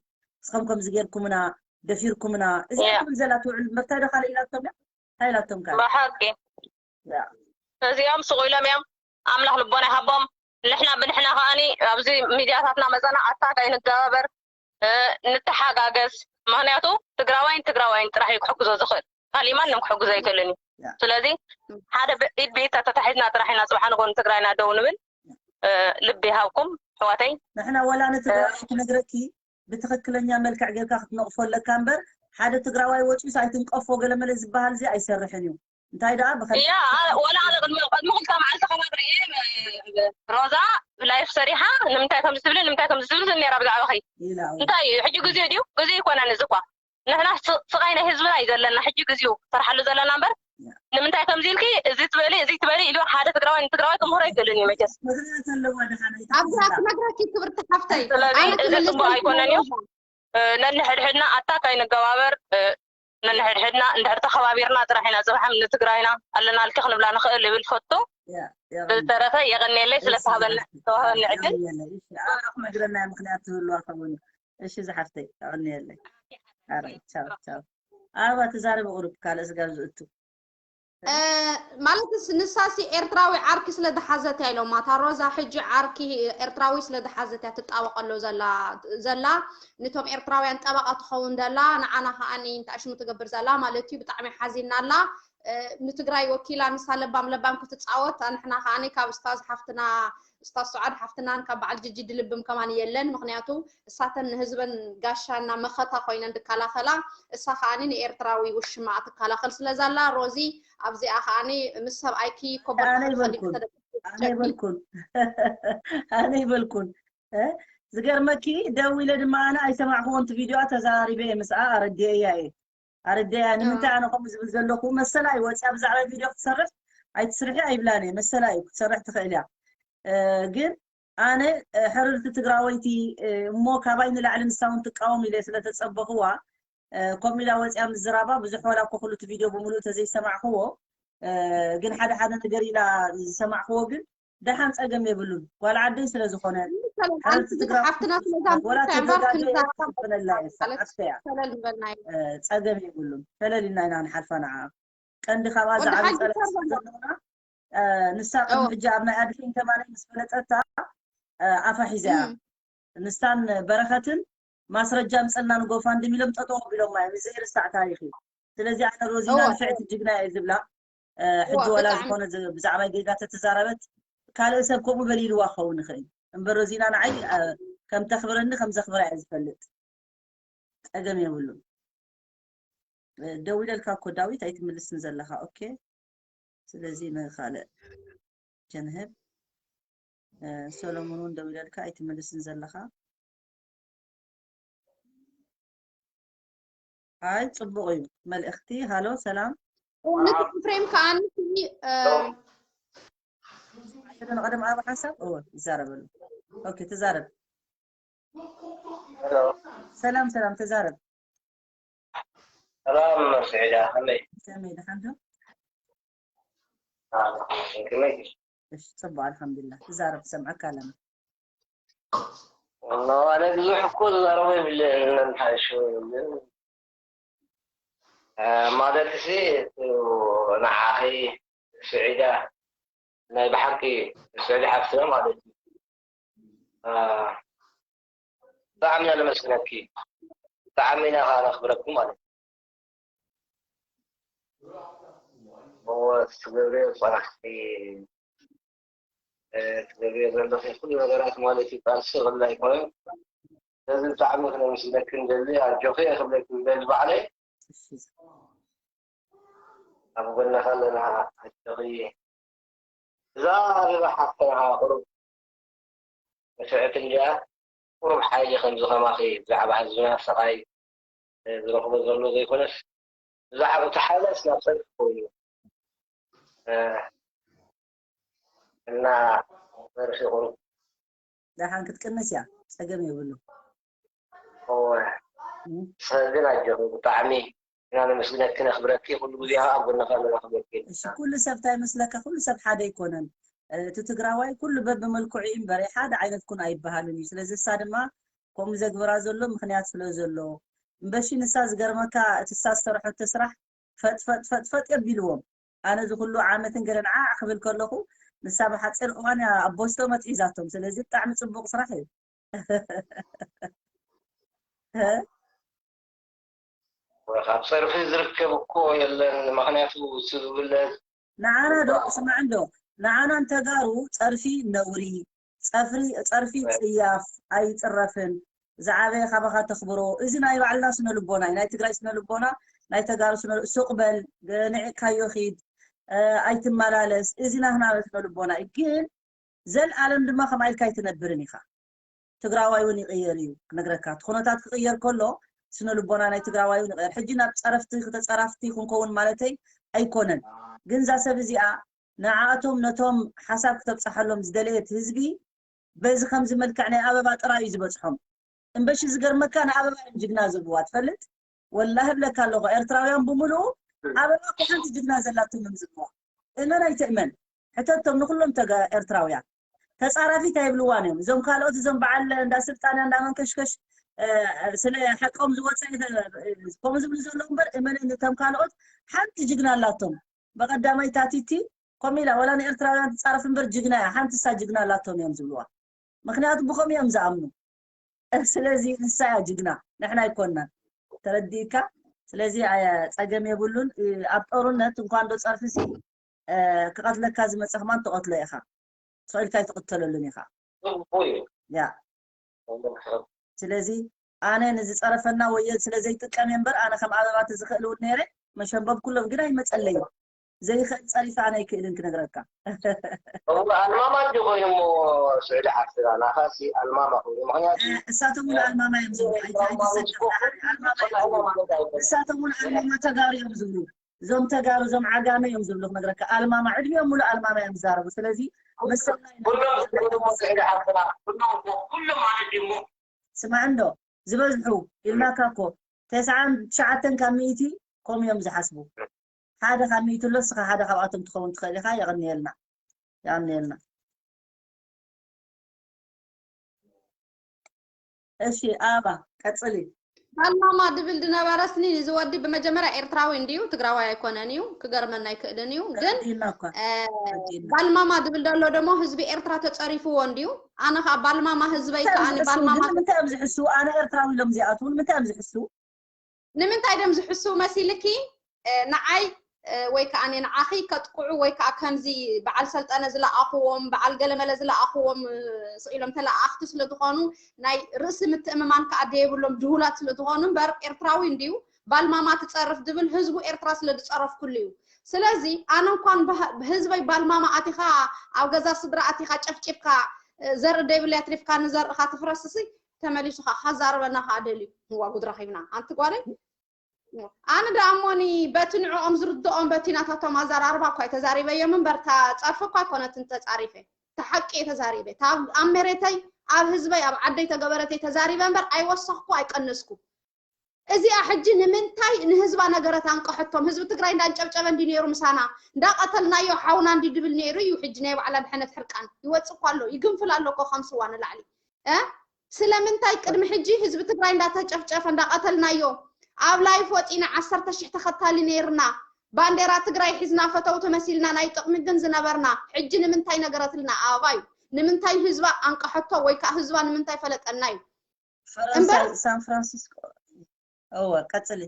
እስኸም ከምዚ ጌርኩምና ደፊርኩምና እዚኣ እያ ትብል ዘላ ትውዕል እምበር እንታይ ዶ ካልእ ኢላቶም እያ እንታይ ኢላቶም ካልእ ብሓቂ ያ እዚኦም ስቕ ኢሎም እዮም። ኣምላኽ ልቦና ይሃቦም። ንሕና ብንሕና ከኣኒ ኣብዚ ሚድያታትና መፀና ኣታክ ኣይንገባበር፣ እ፣ ንተሓጋገዝ። ምክንያቱ ትግራዋይን ትግራዋይን ጥራሕ እዩ ክሕግዞ ዝኽእል፣ ካሊእ ማንም ክሕግዞ ኣይክእልን እዩ። ያ። ስለዚ ሓደ ብ- ኢድ ብኢድ ተተታሒዝና ጥራሕ ኢና ፅባሕ ንጎኒ ትግራይና ደው ንብል። እ፣ ልቢ ይሃብኩም ኣሕዋተይ። ንሕና ወላ ንትግራዋይ ክነግረኪ ብትኽክለኛ መልክዕ ጌርካ ክትነቕፎ ኣለካ እምበር ሓደ ትግራዋይ ወፂኡስ ኣይትንቀፎ ገለመለ ዝበሃል እዚ ኣይሰርሕን እዩ እንታይ ደኣ ብኸ እያ ወላ ኣነ ቅድሚ ቅድሚ ክልተ መዓልቲ ከማን ርእየ ሮዛ ብላይፍ ሰሪሓ ንምንታይ ከምዚ ትብሊ ንምንታይ ከምዚ ትብሊ ትብል ነራ ብዛዕባኺ ኢላ እንታይ እዩ ሕጂ ግዜኡ ድዩ ግዜ ይኮነን እዚ እኳ ንሕና ስ- ስቃይ ናይ ህዝብና እዩ ዘለና ሕጂ ግዜኡ ሰርሓሉ ዘለና እምበር ንምንታይ ከምዚ ኢልኪ እዚ ትበሊ እዚ ትበሊ ኢሉ ሓደ ትግራዋይ ንትግራዋይ ክምህሮ ኣይክእልን እዩ መቸስ ምኽንያት ኣለዋ ድኻ ናይ ኣብዛ ክነግረኪ ክብርቲ ሓፍተይ ስለዚ ኣነ እዚ ክነግረኪ ፅቡቅ ኣይኮነን እዩ ኣለዋ። ነንሕድሕድና ኣታክ ኣይንገባበር ነንሕድሕድና እንድሕር ተኸባቢርና ጥራሕ ኢና ፅባሕ ንትግራይና ኣለናልኪ ክንብላ ንኽእል ይብል ፈቱ ያ ያ ብዝተረፈ የቐንየለይ ስለ ተሃበኒ ተዋህበኒ ዕድል ክነግረና ምኽንያት ትህልዋ ከውን እሺ ዝሓፍተይ ኣቐንየለይ ኣረ ቻው ቻው ኣባ ተዛረቢ ቁሩብ ካልእ ስጋብ ዝእቱ ማለት ንሳሲ ኤርትራዊ ዓርኪ ስለ ዝሓዘት እያ ኢሎማ። እታ ሮዛ ሕጂ ዓርኪ ኤርትራዊ ስለ ዝሓዘት እያ ትጣበቀሎ ዘላ። ዘላ ንቶም ኤርትራውያን ጠበቃ ትኸውን ዘላ፣ ንዓና ከዓኒ እንታይ ሽሙ ትገብር ዘላ ማለት እዩ። ብጣዕሚ ሓዚና ኣላ። ንትግራይ ወኪላ ንሳ ለባም ለባም ክትጻወት፣ ንሕና ከዓኒ ካብ እስታዝ ሓፍትና፣ እስታዝ ሱዓድ ሓፍትናን ካብ በዓል ጅጂ ድልብም ከማን የለን። ምክንያቱ እሳተን ንህዝበን ጋሻና መኸታ ኮይነን ድከላኸላ፣ እሳ ከዓኒ ንኤርትራዊ ውሽማ ትከላኸል ስለ ዘላ፣ ሮዚ ኣብዚኣ ከዓኒ ምስ ሰብኣይኪ ኮበርካ ኣነ ክትኸዲ ይበልኩን። ኣነ ይበልኩን። ኣነ ይበልኩን። ዝገርመኪ፣ ደው ኢለ ድማ ኣነ ኣይሰማዕክዎን፣ እቲ ቪድዮኣ ተዛራሪበ እየ ምስኣ፣ ኣረዲኤያ እየ። ኣረዲኤያ። ንምንታይ ኣነ ከምኡ ዝብል ዘለኹ መሰላ እዩ። ወፂኣ ብዛዕባ ቪድዮ ክትሰርሕ ኣይትስርሒ ኣይብላን እየ። መሰላ እዩ፣ ክትሰርሕ ትኽእል እያ። ግን ኣነ ሕርርቲ ትግራወይቲ፣ እሞ ካባይ ንላዕሊ ንሳ እውን ትቃወም ኢለ ስለተፀበኽዋ፣ ከምኡ ኢላ ወፂኣ ምዝራባ ብዙሕ፣ ዋላ እኮ ኩሉ እቲ ቪድዮ ብምሉእ ተዘይሰማዕክዎ፣ ግን ሓደ ሓደ ነገር ኢላ ዝሰማዕክዎ ግን ደሓን ጸገም የብሉን። ጓል ዓደይ ስለ ዝኾነ፣ ሓንቲ ትግራይ ሓፍትና ስለ ዝኾነት፣ ወላ ዝኣምንካ እምበር ተዘጋጀ ክንዛረብ ክፍለላ እየ፣ ማለት ሰዓት እያ። ሸለል ንበልና እዩ። ጸገም የብሉን። ሸለል ኢልና ኢና ንሓልፋ ንዓ። ቀንዲ ካብኣ ወዲ ዝዓቢ ሓቂ ጸላኢ ሰብ ስለ ዘለውና፣ ንሳ ቅድሚ ሕጂ ኣብ ናይ ኣድሒን ከማነይ ምስ ፈለጠታ፣ ኣፋ ሒዛ እያ። ንስታን በረኸትን ማስረጃ ኣምፀልና ንጎፋንድሚ ኢሎም ጠጠው ኣቢሎማ እዮም። ዘይርሳዕ ታሪክ እዩ። ስለዚ ኣነ ሮዚና ንፍዕቲ ጅግና እየ ዝብላ። ሕጂ ወላ ዝኾነ ብዛዕባ ጌጋ ተተዛረበት ካልእ ሰብ ከምኡ በሊልዋ ክኸውን ይኽእል እምበር ሮዚና ንዓይ ከም ተኽብረኒ ከም ዘኽብራ እየ ዝፈልጥ። ጸገም የብሉን። ደው ኢለልካ እኮ ዳዊት ኣይትምልስን ዘለኻ። ኦኬ፣ ስለዚ ንኻልእ ጀንህብ ሰሎሞን እውን ደው ኢለልካ ኣይትምልስን ዘለኻ። ኣይ ጽቡቕ እዩ መልእኽቲ። ሃሎ ሰላም። ንፍሬም ከኣ ንስኒ ቀደም ኣብ ሓሳብ እወ ይዛረበሉ። ኦኬ ተዛረብ። ሰላም ሰላም ተዛረብ። ሰላም ስዒዳ ከመይ? ከመይ ደሓን ዶ? ከመይ? እሺ ጽቡቕ ኣልሓምዱሊላህ። ተዛረብ ሰምዐካ ኣለና። ኣነ ብዙሕ እኮ ዝዛረቦ የብለይን። ሓይሹ ግን ማለት ሲ ንዓኺ ስዒዳ ናይ ብሓቂ ስዕሊ ሓፍትና ማለት እዩ። ብጣዕሚ ኢና ነመስግነኪ፣ ብጣዕሚ ኢና ከዓ ነኽብረኪ ማለት እዩ። እወ ትገብርዮ ዝፀናሕኪ ትገብርዮ ዘለኺ ኩሉ ነገራት ማለት እዩ ቃልሲ ይቕል ኣይኮነን። ስለዚ ብጣዕሚ ክነመስግነኪ ንደሊ፣ ኣጆኺ እየ ክብለኪ ዝደሊ ባዕለይ። ኣብ ጎንኺ ኣለና ኣጆኺ። እዛ ኣበባ ሓፍትና ቁሩብ ንፍዕቲ እንድያ፣ ቁሩብ ሓይሊ ከምዚ ከማኺ ብዛዕባ ህዝብና ሰቓይ ዝረኽቦ ዘሎ ዘይኮነስ ብዛዕባ እቲ ሓይላስ ናብ ጸድፊ ኮይኑ እና ጸድፊ ቁሩብ ደሓን ክትቅንስ እያ፣ ጸገም የብሉ። እወ። እም። ንስኺ ግን ኣጆኺ ብጣዕሚ ኢና ነመስግነኪ ነኽብረኪ፣ ኩሉ ግዜ ኣብ ጎንኺ ኣለና ክብለኪ። እሺ ኩሉ ሰብ እንታይ መስለካ፣ ኩሉ ሰብ ሓደ ኣይኮነን። እቲ ትግራዋይ ኩሉ በብመልክዑ እዩ እምበር ሓደ ዓይነት ኩን ኣይበሃልን እዩ። ስለዚ እሳ ድማ ከምኡ ዘግብራ ዘሎ ምኽንያት ስለ ዘሎ እምበሺ ንሳ ዝገርመካ እቲ እሳ ዝሰርሐቶ ስራሕ ፈጥ ፈጥ ፈጥ ፈጥ የቢልዎም። ኣነ እዚ ኩሉ ዓመትን ገለን ዓዕ ክብል ከለኹ ንሳ ብሓፂር እዋን እያ ኣብ ቦስቶ መጥሒዛቶም። ስለዚ ብጣዕሚ ፅቡቕ ስራሕ እዩ። ካብ ጸርፊ ዝርከብ እኮ የለን። ምኽንያቱ ስብብለ ንዓና ዶ ስማዕ እንዶ ንዓና ንተጋሩ ጸርፊ ነውሪ፣ ጸፍሪ ጸርፊ ጽያፍ ኣይጽረፍን። ዝዓበየ ካባኻ ተኽብሮ። እዚ ናይ ባዕልና ስነ ልቦና እዩ። ናይ ትግራይ ስነ ልቦና፣ ናይ ተጋሩ ስነ ሱቕ በል፣ ንዕካዮ ኺድ፣ ኣይትመላለስ። እዚ ናህና ስነ ልቦና እዩ። ግን ዘልኣለም ድማ ከምኣ ኢልካ ኣይትነብርን ኢኻ። ትግራዋይ እውን ይቕየር እዩ ክነግረካ። እቲ ኩነታት ክቕየር ከሎ ስነ ልቦና ናይ ትግራዋይ እውን ይቕየር። ሕጂ ናብ ጸረፍቲ ተጻራፍቲ ክንከውን ማለተይ ኣይኮነን። ግን እዛ ሰብ እዚኣ ንዓኣቶም ነቶም ሓሳብ ክተብጽሓሎም ዝደለየት ህዝቢ በዚ ከምዚ መልክዕ ናይ ኣበባ ጥራይ እዩ ዝበጽሖም። እምበሺ ዝገርመካ ንኣበባ እዮም ጅግና ዝብልዋ ትፈልጥ? ወላሂ እብለካ ኣለኹ ኤርትራውያን ብምሉኡ ኣበባ እኮ ሓንቲ ጅግና ዘላቶም እዮም ዝብልዋ። እመን ኣይትእመን ሕተቶም ንኩሎም ተጋ ኤርትራውያን። ተጻራፊት ኣይብልዋን እዮም እዞም ካልኦት እዞም በዓል እንዳ ስልጣንያ እንዳ መንከሽከሽ ስለ ሓቆም ዝወፀ ከምኡ ዝብሉ ዘለዉ እምበር እመን እቶም ካልኦት ሓንቲ ጅግና ኣላቶም። ብቐዳማይ ታቲቲ ከምኡ ኢላ፣ ዋላ ንኤርትራውያን ትጻረፍ እምበር ጅግና እያ። ሓንቲ እሳ ጅግና ኣላቶም እዮም ዝብልዋ። ምኽንያቱ ብኸምኡ እዮም ዝኣምኑ። ስለዚ ንሳ እያ ጅግና፣ ንሕና ኣይኮንናን። ተረዲእካ? ስለዚ ኣየ-፣ ጸገም የብሉን። እ፣ ኣብ ጦርነት እንኳን ዶ ጸርፊ ሲ፣ እ፣ ክቐትለካ ዝመጸ ከማን ትቐትሎ ኢኻ። ስቕ ኢልካ ኣይትቕተለሉን ኢኻ። ያ። ስለዚ ኣነ ንዝጸረፈና ወየ ስለ ዘይጥቀም እየ እምበር፣ ኣነ ከም ኣበባ ተዝኽእል እውን ነይረ፣ መሸንበብ ኩሎም ግን ኣይመጸለይ። ዘይኽእል ጸሪፈ ኣነ ኣይክእልን ክነግረካ። እሞ ኣልማማ እንዲ ኮይኑ እሞ ስዑዲ ሓፍትና ናኻሲ ኣልማማ ኮይኑ ምኽንያቱ እሳቶም እውን ኣልማማ እዮም ዝብሉ። ኣይቲ-፣ ኣይትሰከፍ። ኣልማማ እዮም ዝብሉ። እሳቶም እውን ኣልማማ ተጋሩ እዮም ዝብሉ። እዞም ተጋሩ፣ እዞም ዓጋመ እዮም ዝብሉ ክነግረካ። ኣልማማ፣ ዕድሚኦም ሙሉ ኣልማማ እዮም ዝዛረቡ። ስለዚ መሰልና ኢና። ኩሎም ዝብሉ እሞ ስዑዲ ሓፍትና ኩሎም እሞ ኩሎም ማለት እዩ እሞ ስማዕ እንዶ፣ ዝበዝሑ ኢልናካ እኮ፣ ተስዓን ትሽዓተን ካብ ሚእቲ ከምኡ እዮም ዝሓስቡ። ሓደ ካብ ሚእቲ ኣሎ፣ እስኻ ሓደ ካብኣቶም ትኸውን ትኽእል ኢኻ። የቐንየልና፣ የቐንየልና። እሺ፣ ኣበባ ቀጽሊ። ባልማማ ድብል ድነበረ ስኒ እዚ ወዲ ብመጀመርያ ኤርትራዊ እንድዩ፣ ትግራዋይ ኣይኮነን እዩ፣ ክገርመና ኣይክእልን እዩ። ግን ተረዲእና እኳ፣ እ፣ ተረዲእና። ባልማማ ድብል ደሎ ደሞ ህዝቢ ኤርትራ ተጸሪፍዎ እንድዩ። ኣነ ኸኣ ባልማማ ህዝበይ ንምንታይ እዮም ከኣኒ ዝሕስዉ? ባልማማ ግን ንምንታይ እዮም ዝሕስዉ? ኣነ ኤርትራዊ ኢሎም እዚኣትዉ፣ ንምንታይ እዮም ዝሕስዉ? ንምንታይ ደም ዝሕስዉ መሲልኪ? እ፣ ንዓይ እ፣ ወይ ከዓ ንዓኺ ከጥቅዑ ወይ ከዓ ከምዚ በዓል ሰልጠነ ዝለኣኽዎም በዓል ገለመለ ዝለኣኽዎም እ፣ ስቕ ኢሎም ተለኣኣኽቲ ስለ ዝኾኑ ናይ ርእሲ ምትእምማን ከዓ ደየብሎም ድሁላት ስለ ዝኾኑ እምበር ኤርትራዊ እንድዩ ባልማማ ትፀርፍ ድብል ህዝቡ ኤርትራ ስለ ዝፀረፍኩሉ እዩ። ስለዚ ኣነ እንኳን ብህ- ብህዝበይ ባልማማ ኣቲኻ ኣብ ገዛ ስድራ ኣቲኻ ጨፍጭፍካ እ፣ ዘርኢ ደይብለይ ኣትሪፍካ ንዘርእኻ ትፍረስሲ ተመሊሱ ከዓ ካዛረበና ከዓ ደልዩ እዋ ጉድ ረኺብና ኣንቲ ጓለይ ኣነ ደኣ እሞኒ በቲ ንዕኦም ዝርድኦም በቲ ናታቶም ኣዘራርባ እኳ ተዛሪበዮም እምበር እታ ጸርፊ እኳ ኣይኮነትን ተጻሪፈ እታ ሓቂ እየ ተዛሪበ እታ ኣብ መሬተይ ኣብ ህዝበይ ኣብ ዓደይ ተገበረተይ ተዛሪበ እምበር ኣይወሰኽኩ ኣይቀነስኩ እዚኣ ሕጂ ንምንታይ ንህዝባ ነገረት ኣንቀሐቶም ህዝቢ ትግራይ እንዳንጨብጨበ እንዲ ነይሩ ምሳና እንዳቀተልናዮ ሓውና እንዲ ድብል ነይሩ እዩ ሕጂ ናይ ባዕላ ድሕነት ሕርቃን ይወፅእ እኳ ኣሎ ይግንፍል ኣሎ እኮ ከም ስዋ ንላዕሊ እ ስለምንታይ ቅድሚ ሕጂ ህዝቢ ትግራይ እንዳተጨፍጨፈ እንዳቀተልናዮ ኣብ ላይፍ ወፂና ዓሰርተ ሽሕ ተኸታሊ ነይርና ባንዴራ ትግራይ ሒዝና ፈተውቲ መሲልና ናይ ጥቕሚ ግን ዝነበርና ሕጂ ንምንታይ ነገረትልና ኣበባ እዩ ንምንታይ ህዝባ ኣንቀሐቶ ወይ ከዓ ህዝባ ንምንታይ ፈለጠና እዩ ፈረንሳይ ሳን ፍራንሲስኮ እወ ቀፅሊ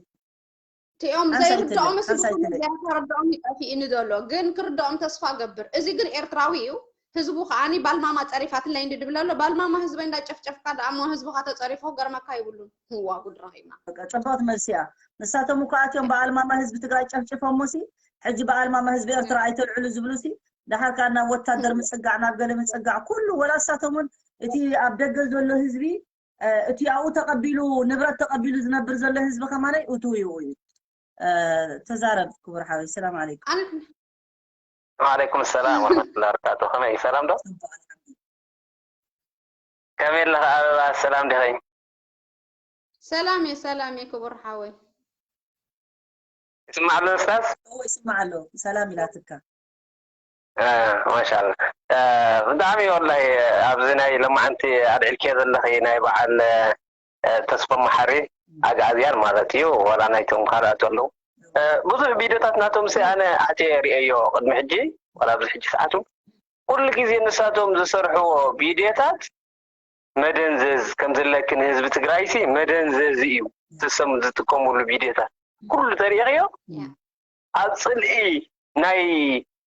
እቲኦም ሓንሳይ ዘይርድኦም ትልእ፣ ስልኩም ሓንሳይ ትልእ። ዘይተረድኦም ይጠፊእኒ ዘሎ ግን ክርድኦም ተስፋ ገብር እዚ ግን ኤርትራዊ እዩ ህዝቡ ከዓኒ ባልማማ ጸሪፋትለይ እንዲ ድብል ኣሎ ባልማማ ህዝበይ እንዳጨፍጨፍካ ደኣ እሞ ህዝብኻ ተጸሪፉ ክገርመካ ይብሉን ህዋ ጉድ ረኺብና በቃ ጽብቕቲ መልሲ እያ። ንሳቶም እኮ ኣትዮም ብኣልማማ ህዝቢ ትግራይ ጨፍጭፎም ሲ ሕጂ ብኣልማማ ህዝቢ ኤርትራ ኣይተልዕሉ ዝብሉ ሲ ደሓር ከኣ ናብ ወታደር ምጽጋዕ ናብ ገለ ምጽጋዕ ኩሉ ወላ እሳቶም እውን እቲ ኣብ ደገ ዘሎ ህዝቢ እ፣ እቲ ኣብኡ ተቐቢሉ ንብረት ተቐቢሉ ዝነብር ዘሎ ህዝቢ ከማለይ እቱ እዩ እዩ እ፣ ተዛረብ ክቡር ሓወይ ሰላም ዓለይኩም ኣነ وعليكم السلام ورحمة الله وبركاته ከመይ ሰላም ዶ ጽቡቕ ኣልሓምዱሊላህ። ከመይ ኣለኻ ኣበባ ሰላም ዲኺ ሰላም እየ ሰላም እየ ክቡር ሓወይ ይስማዕ ኣሎ ኡስታዝ እዎ ይስማዕ ኣሎ ሰላም ኢላትካ እ፣ ማሻኣላ እ፣ ብጣዕሚ ወላይ ኣብዚ ናይ ሎማዓንቲ ኣልዒልክዮ ዘለኺ ናይ በዓል እ፣ ተስፎም መሓሪ ኣግኣዝያን ማለት እዩ ዋላ ናይቶም ካልኣት ኣለዉ እ፣ ብዙሕ ቪድዮታት ናቶም ሲ ኣነ ኣትየ ርእየዮ ቅድሚ ሕጂ ዋላ ኣብዚ ሕጂ ሰዓቱ ኩሉ ግዜ ንሳቶም ዝሰርሕዎ ቪድዮታት መደንዘዝ ከም ዘለኪ ንህዝቢ ትግራይ ሲ መደንዘዝ እዩ ዝሰም ዝጥቀሙሉ ቪድዮታት ኩሉ ተሪእኽዮ ያ ኣብ ፅልኢ ናይ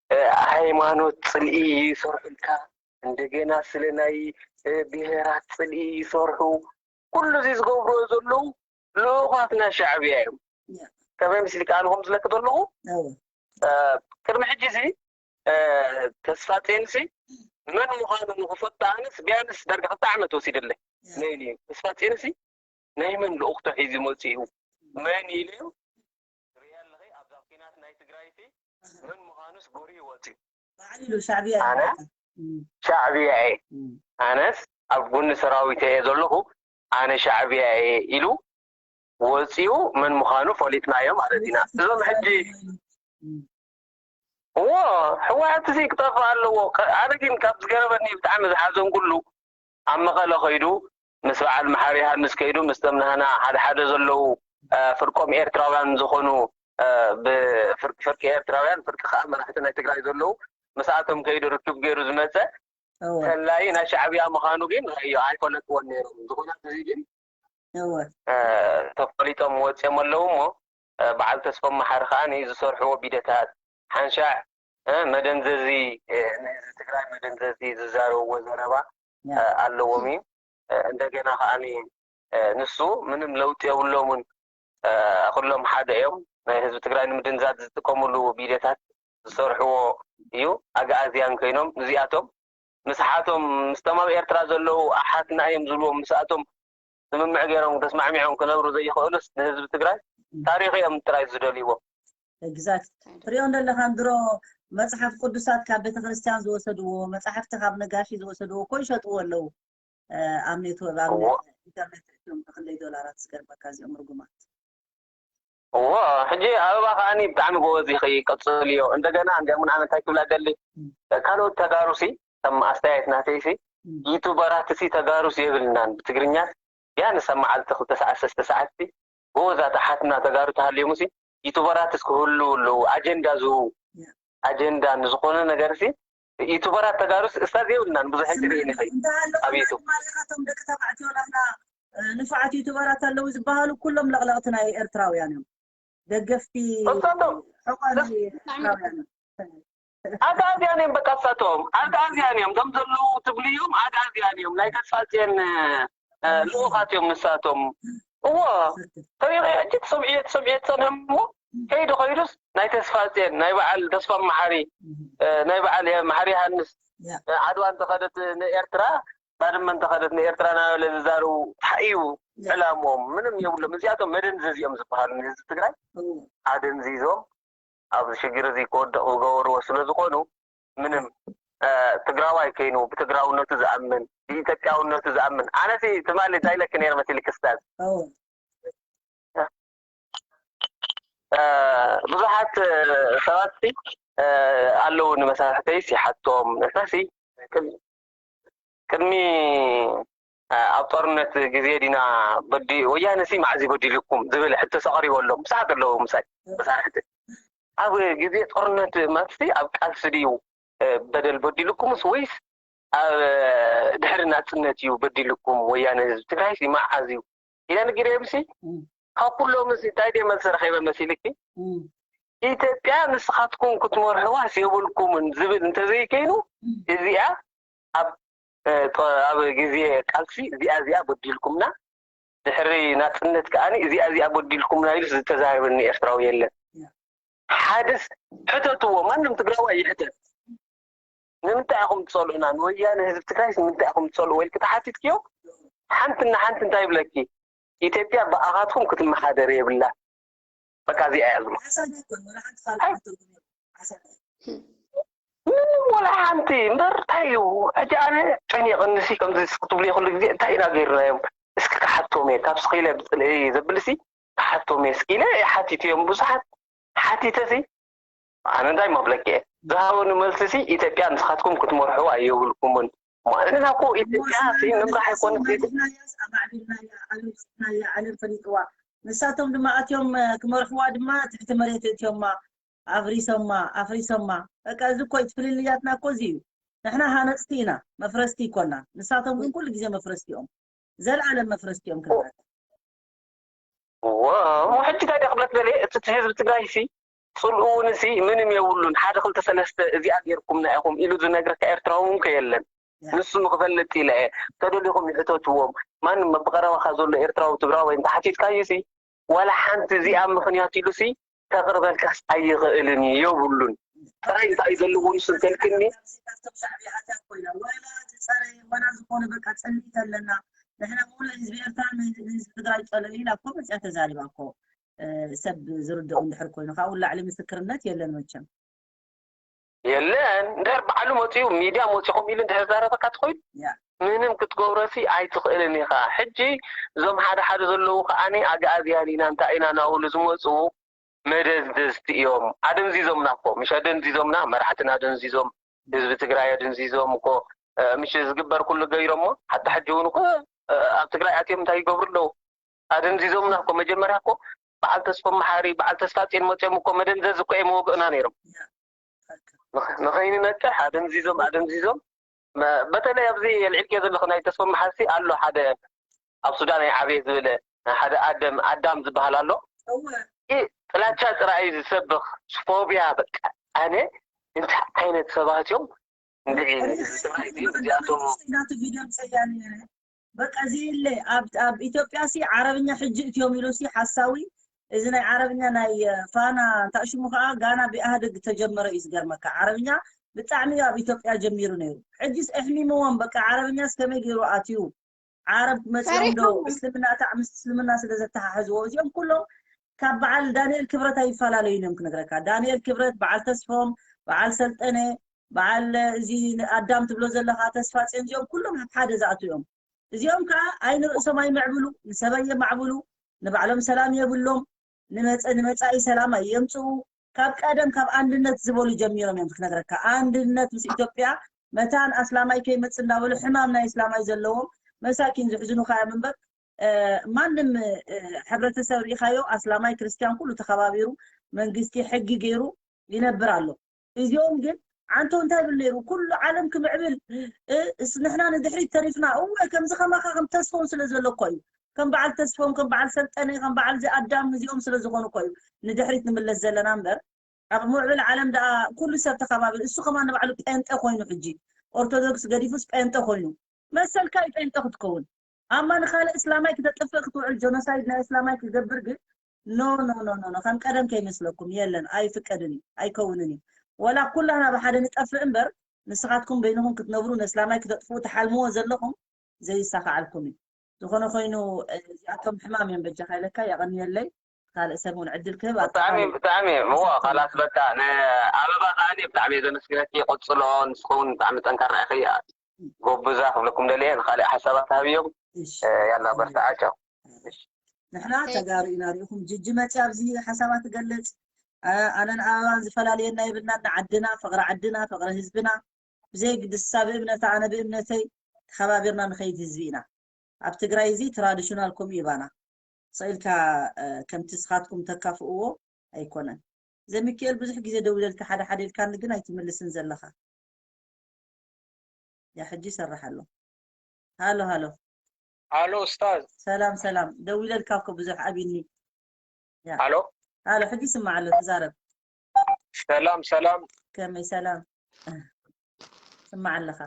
እ፣ ሃይማኖት ፅልኢ ይሰርሑልካ እንደገና ስለ ናይ እ፣ ብሄራት ፅልኢ ይሰርሑ ኩሉ እዚ ዝገብርዎ ዘለዉ ልኡኻትና ሻዕብያ እዮም ያ ከመይ ምስልካ ኣነ ከም ዝለክ ዘለኹ እዎ እ፣ ቅድሚ ሕጂ ሲ እ፣ ተስፋ ጼንሲ መን ምዃኑ ንክፈልጥ ኣነስ ቢያንስ ዳርጋ ክልተ ዓመት ወሲድለይ ያ ነይኒ ተስፋ ጼንሲ ናይ መን ልኡኽቶ ሒዙ መፂኡ መን ኢሉ ሪኣ ኣለኺ ኣብዛ ኲናት ናይ ትግራይ ሲ መን ምዃኑስ ጎሪኡ ወፂኡ ባዕሉ ኢሉ ሻዕብያ እዩ ኣነ በቃ። እም፣ ሻዕብያ እየ እም። ኣነስ ኣብ ጎኒ ሰራዊት እየ ዘለኹ ኣነ ሻዕብያ እየ ኢሉ ወፂኡ መን ምዃኑ ፈሊጥናዮ ማለት ኢና እዞም ሕጂ እም፣ እዎ ህወሓት እዚ ክጠፍእ ኣለዎ ከ- ኣነ ግን ካብ ዝገረመኒ ብጣዕሚ ዝሓዘንኩሉ ኣብ መቐለ ከይዱ ምስ በዓል መሓሪ ሃንስ ከይዱ ምስቶም ናህና ሓደ ሓደ ዘለዉ እ፣ ፍርቆም ኤርትራውያን ዝኾኑ ብፍርቂ ኤርትራውያን፣ ፍርቂ ከዓ መራሕቲ ናይ ትግራይ ዘለዉ፣ ምስኣቶም ከይዱ ርክብ ገይሩ ዝመፀ ሰላዪ ናይ ሻዕብያ ምዃኑ ግን ርእዮ ኣይፈለጥዎን ነይሮም። ዝኾነ እዚ ግን ተፈሊጦም ወፂኦም ኣለዉ እሞ፣ በዓል ተስፎም መሓሪ ከዓ ዝሰርሕዎ ቢደታት ሓንሻዕ መደንዘዚ፣ ንህዝቢ ትግራይ መደንዘዚ ዝዛረብዎ ዘረባ ኣለዎም እዩ። እንደገና ከዓ ንሱ ምንም ለውጢ የብሎምን። ኩሎም ሓደ እዮም። ናይ ህዝቢ ትግራይ ንምድንዛዝ ዝጥቀምሉ ቢደታት ዝሰርሕዎ እዩ። ኣግኣዝያን ኮይኖም እዚኣቶም ምስሓቶም ምስቶም ኣብ ኤርትራ ዘለዉ ኣሓትና እዮም ዝብልዎም ምስኣቶም ስምምዕ ገይሮም ተስማዕሚዖም ክነብሩ ዘይኽእሉስ ንህዝቢ ትግራይ ታሪኽ እዮም ጥራይ ዝደልይዎ። Exact ትሪኦ እንደለኻ ድሮ መፅሓፍ ቅዱሳት ካብ ቤተክርስትያን ዝወሰድዎ መፅሓፍቲ ካብ ነጋሺ ዝወሰድዎ እኮ ይሸጥዎ ኣለዉ። ኣብ ኔትወርክ ኣብ ኢንተርኔት ሪኦም ብክንደይ ዶላራት ዝገርመካ እዚኦም ርጉማት። እዎ ሕጂ ኣበባ ከዓኒ ብጣዕሚ ጎበዝ ኢኺ ቀፅልዮ። እንደገና እንዲያም እውን ኣነ እንታይ ክብላ ደሊ ካልኦት ተጋሩሲ ከም ኣስተያየት ናተይሲ ዩቱበራትሲ ተጋሩስ የብልናን ብትግርኛ ቢያንስ ኣብ መዓልቲ ክልተ ሰዓት ሰስተ ሰዓት ሲ ጎበዛት ኣሓትና ተጋሩ ተሃልዮምሲ ዩቱበራትስ ክህልዉ ኣለዉ ኣጀንዳ ዝህቡ ኣጀንዳ ንዝኾነ ነገርሲ ዩቱበራት ተጋሩስ እስታዝ የብልናን ብዙሕ ሕጂ ርኢ ንኸይ ኣብ ዩቱብ ማለኻቶም ደቂ ተባዕትዮ ናትና ንፉዓት ዩቱበራት ኣለዉ ዝበሃሉ ኩሎም ለቕለቕቲ ናይ ኤርትራውያን እዮም። ደገፍቲ እሳቶም ሕቋን ኤርትራውያን እዮም። ኣግኣዝያን እዮም በቃ እሳቶም ኣግኣዝያን እዮም ከም ዘለዉ ትብልዮም ኣግኣዝያን እዮም ናይ ተስፋፅየን ልኡኻት እዮም ንሳቶም እዎ ተሪቐ ሕጂ ተሰምዕዮ ተሰምዕዮ ትፀንሐ እሞ ከይዱ ከይዱስ ናይ ተስፋፅየን ናይ በዓል ተስፋ መሓሪ ናይ በዓል መሓሪ ዮሃንስ ዓድዋ እንተኸደት ንኤርትራ ባድመ እንተኸደት ንኤርትራ ናበለ ዝዛረቡ እንታይ እዩ ዕላምኦም ምንም የብሎም እዚኣቶም መደንዘዚ እዮም ዝበሃሉ ንህዝቢ ትግራይ ኣደንዚዞም ኣብዚ ሽግር እዚ ክወድቕ ዝገበርዎ ስለ ዝኾኑ ምንም ትግራዋይ ከይኑ ብትግራውነቱ ዝኣምን ብኢትዮጵያውነቱ ዝኣምን ኣነሲ ትማሊ እንታይ ኢለኪ ነይረ መሲልኪ ስታዝ ብዙሓት ሰባት ኣለዉ ንመሳርሕተይ ሲሓቶም ንሕናሲ ቅድሚ ኣብ ጦርነት ግዜ ዲና በዲ ወያነ ሲ መዓዝ በዲልኩም ዝብል ሕቶ ሰቀሪቦ ኣለዉ ብዙሓት ኣለዉ ምሳይ መሳርሕቲ ኣብ ግዜ ጦርነት ማለት ኣብ ቃልሲ ድዩ በደል በዲልኩምስ ወይስ ኣብ ድሕሪ ናፅነት እዩ በዲልኩም ወያነ ህዝቢ ትግራይ ሲ መዓዝ እዩ ኢለ ንግሬምሲ ካብ ኩሎም እዚ እንታይ ድየ መልሲ ረኺበ መሲልኪ ኢትዮጵያ ንስኻትኩም ክትመርሕዋስ የብልኩምን ዝብል እንተዘይከይኑ እዚኣ ኣብ ኣብ ግዜ ቃልሲ እዚኣ እዚኣ በዲልኩምና ድሕሪ ናፅነት ከዓኒ እዚኣ እዚኣ በዲልኩምና ኢሉ ዝተዛረበኒ ኤርትራዊ የለን ሓደስ ሕተትዎ ማንም ትግራዋይ ይሕተት ንምንታይ ኢኹም ትፀልኡና ንወያነ ህዝቢ ትግራይ ንምንታይ ኢኹም ትፀልኡ ወይ ክትሓቲትክዮ ሓንቲ እና ሓንቲ እንታይ ይብለኪ ኢትዮጵያ ብኣኻትኩም ክትመሓደር የብላ በቃ እዚኣ እያ ዝብሎ ምንም ወላ ሓንቲ እምበር እንታይ እዩ ሕጂ ኣነ ጨኒቕንሲ ከምዚ ክትብሉ ኩሉ ግዜ እንታይ ኢና ገይርናዮም እስኪ ክሓቶም እየ ካብ ስኺለ ብፅልኢ ዘብልሲ ክሓቶም እየ እስኪ ኢለ ሓቲት እዮም ብዙሓት ሓቲተሲ ኣነ እንታይ መብለኪ እየ ዝሃበኒ መልስሲ ኢትዮጵያ ንስኻትኩም ክትመርሕዋ የብልኩምን ንሕና እኮ ኢትዮጵያ ምምራሕ ኣይኮነ ዓለም ፈሊጥዋ ንሳቶም ድማ ኣትዮም ክመርሕዋ ድማ ትሕቲ መሬት እትዮማ ኣፍሪሶማ ኣፍሪሶማ በቃ እዚ እኮ እቲ ፍልልያትና እኮ እዚ እዩ ንሕና ሃነፅቲ ኢና መፍረስቲ ይኮና ንሳቶም ግን ኩሉ ግዜ መፍረስቲ እዮም ዘልኣለም መፍረስቲ እዮም ክነረት እሞ ሕጂ እንታይ ክብለክ ደልየ እቲ ህዝቢ ትግራይ ሲ ፅልኡ እውን ሲ ምንም የብሉን ሓደ ክልተ ሰለስተ እዚኣ ገይርኩምና ኢኹም ኢሉ ዝነግረካ ኤርትራዊ እውን ከየለን ንሱ ንክፈልጥ ኢለ እየ ተደሊኹም ይሕተትዎም ማንም ኣብ ቀረባኻ ዘሎ ኤርትራዊ ትግራዊ እንተሓቲትካዩ ሲ ዋላ ሓንቲ እዚኣ ምኽንያት ኢሉ ሲ ከቕርበልካስ ኣይኽእልን እዩ የብሉን ጥራይ እንታይ እዩ ዘለዎ ንሱ እንተልክኒ ካብቶም ሻዕብያ ኣትያ ኮይና ዋላ ዝፀረ ዋላ ዝኾነ በቃ ፀልኢ ኣለና ንሕና ሙሉእ ህዝቢ ኤርትራ ንህዝቢ ትግራይ ፀልኢ ኢላ እኮ መፅያ ተዛሪባ እኮ ሰብ ዝርድኦ እንድሕር ኮይኑ ካብኡ ላዕሊ ምስክርነት የለን መቸም የለን እንድሕር ባዕሉ መፂኡ ሚድያ መፂኹም ኢሉ እንድሕር ዛረበካ ትኾይኑ ምንም ክትገብሮሲ ኣይትኽእልን ኢኻ ሕጂ እዞም ሓደ ሓደ ዘለዉ ከዓኒ ኣግኣዝያን ኢና እንታይ ኢና ናብሉ ዝመፁ መደንዘዝቲ እዮም ኣደንዚዞምና እኮ ምሽ ኣደንዚዞምና መራሕትና ኣደንዚዞም ህዝቢ ትግራይ ኣደንዚዞም እኮ ምሽ ዝግበር ኩሉ ገይሮሞ ሓታ ሕጂ እውን እኮ ኣብ ትግራይ ኣትዮም እንታይ ይገብሩ ኣለዉ ኣደንዚዞምና እኮ መጀመርያ እኮ በዓል ተስፎም መሓሪ፣ በዓል ተስፋ ጽዮን መጺኦም እኮ መደንዘዝ እኮ እዮም ወግእና ነይሮም። ንኸይንነቅሕ ኣደንዚዞም ኣደንዚዞም። በተለይ ኣብዚ ኣልዒልክዮ ዘለኹ ናይ ተስፎም መሓርሲ ኣሎ ሓደ ኣብ ሱዳን ኣይዓብየ ዝበለ ሓደ ኣደም ኣዳም ዝበሃል ኣሎ። ጥላቻ ጥራይ እዩ ዝሰብኽ። ፎብያ በቃ። ኣነ እንታይ ዓይነት ሰባት እዮም? እንድዒ እዚኣቶም ናቱ ቪድዮ ምሰያ ነይረ። በቃ እዚ የለ ኣብ ኣብ ኢትዮጵያ ሲ ዓረብኛ ሕጂ እትዮም ኢሉ ሲ ሓሳዊ። እዚ ናይ ዓረብኛ ናይ ፋና እንታይ ሽሙ ከዓ ጋና ብኣህደግ ተጀመረ እዩ ዝገርመካ። ዓረብኛ ብጣዕሚ እዩ ኣብ ኢትዮጵያ ጀሚሩ ነይሩ። ሕጂስ ኣሕሚምዎም በቃ። ዓረብኛስ ከመይ ገይሩ ኣትዩ? ዓረብ መፅኦም ዶ? እስልምና እታ ምስ እስልምና ስለ ዘተሓሕዝዎ እዚኦም ኩሎም ካብ በዓል ዳንኤል ክብረት ኣይፈላለዩን እዮም ክነግረካ። ዳንኤል ክብረት፣ በዓል ተስፎም፣ በዓል ሰልጠነ፣ በዓል እዚ ኣዳም ትብሎ ዘለካ ተስፋ ፅዮን፣ እዚኦም ኩሎም ኣብ ሓደ ዝኣትዉ እዮም። እዚኦም ከዓ ኣይ ንርእሶም ኣይምዕብሉ፣ ንሰብ ኣየማዕብሉ፣ ንባዕሎም ሰላም የብሎም፣ ንመፀ ንመፃኢ ሰላም ኣየምፅኡ። ካብ ቀደም ካብ ኣንድነት ዝበሉ ጀሚሮም እዮም ክነግረካ። ኣንድነት ምስ ኢትዮጵያ መታን ኣስላማይ ከይመፅ እንዳበሉ ሕማም ናይ ኣስላማይ ዘለዎም መሳኪን ዝሕዝኑካ እዮም እምበር ማንም ሕብረተሰብ ርኢኻዮ ኣስላማይ ክርስቲያን ኩሉ ተኸባቢሩ መንግስቲ ሕጊ ገይሩ ይነብር ኣሎ። እዚኦም ግን ዓንቶ እንታይ ይብል ነይሩ? ኩሉ ዓለም ክምዕብል ንሕና ንድሕሪት ተሪፍና። እወ ከምዚ ከማኻ ከም ተስፎም ስለ ዘሎ እኮ እዩ። ከም በዓል ተስፎም ከም በዓል ሰልጠነ ከም በዓል ኣዳም እዚኦም ስለ ዝኾኑ እኮ እዩ ንድሕሪት ንምለስ ዘለና እምበር ኣብ ምዕብል ዓለም ደኣ ኩሉ ሰብ ተኸባቢሩ እሱ ከማን ንባዕሉ ጴንጠ ኮይኑ ሕጂ ኦርቶዶክስ ገዲፉስ ጴንጠ ኮይኑ መሰልካ እዩ ጴንጠ ክትከውን ኣማ ንኻልእ እስላማይ ክተጥፍእ ክትውዕል ጀኖሳይድ ናይ እስላማይ ክገብር ግን ኖ ኖ ኖ ኖ ከም ቀደም ከይመስለኩም የለን ኣይፍቀድን እዩ ኣይከውንን እዩ ወላ ኩላና ብሓደ ንጠፍእ እምበር ንስኻትኩም በይንኹም ክትነብሩ ንእስላማይ ክተጥፍኡ ትሓልምዎ ዘለኹም ዘይሳኻዓልኩም እዩ ዝኾነ ኮይኑ እዚኣቶም ሕማም እዮም በጃኻ ኢለካ የቐንየለይ ካልእ ሰብ እውን ዕድል ክህብ ብጣዕሚ ብጣዕሚ እዎ ካላስ በቃ ንኣበባ ከዓኒ ብጣዕሚ እየ ዘመስግነኪ ይቕፅሎ ንስኹውን ብጣዕሚ ጠንካራ ኢኺ ጎብዛ ክብለኩም ደልየ ንካልእ ሓሳባት ሃብዮም ያላ በርትዓ ቻው ንሕና ተጋሩ ኢና ሪኢኹም ጅጂ መፂ ኣብዚ ሓሳባት ትገልፅ ኣነን ኣበባን ዝፈላለየና የብልናን ንዓድና ፍቕሪ ዓድና ፍቕሪ ህዝብና ብዘይ ግድሳ ብእምነታ ኣነ ብእምነተይ ተኸባቢርና ንኸይድ ህዝቢ ኢና ኣብ ትግራይ እዚ ትራዲሽናል ከምኡ ይባና ስቕ ኢልካ ከምቲ ስኻትኩም ተካፍእዎ ኣይኮነን ዘሚኪኤል ብዙሕ ግዜ ደዊለልካ ሓደ ሓደ ኢልካኒ ግን ኣይትምልስን ዘለኻ ያ ሕጂ ይሰርሕ ኣሎ ሃሎ ሃሎ ሃሎ ኡስታዝ ሰላም ሰላም ደዊለልካ እኮ ብዙሕ ኣቢኒ ሃሎ ሃሎ ሕጂ ይስማዕ ኣሎ ተዛረብ ሰላም ሰላም ከመይ ሰላም ስማዕ ኣለኻ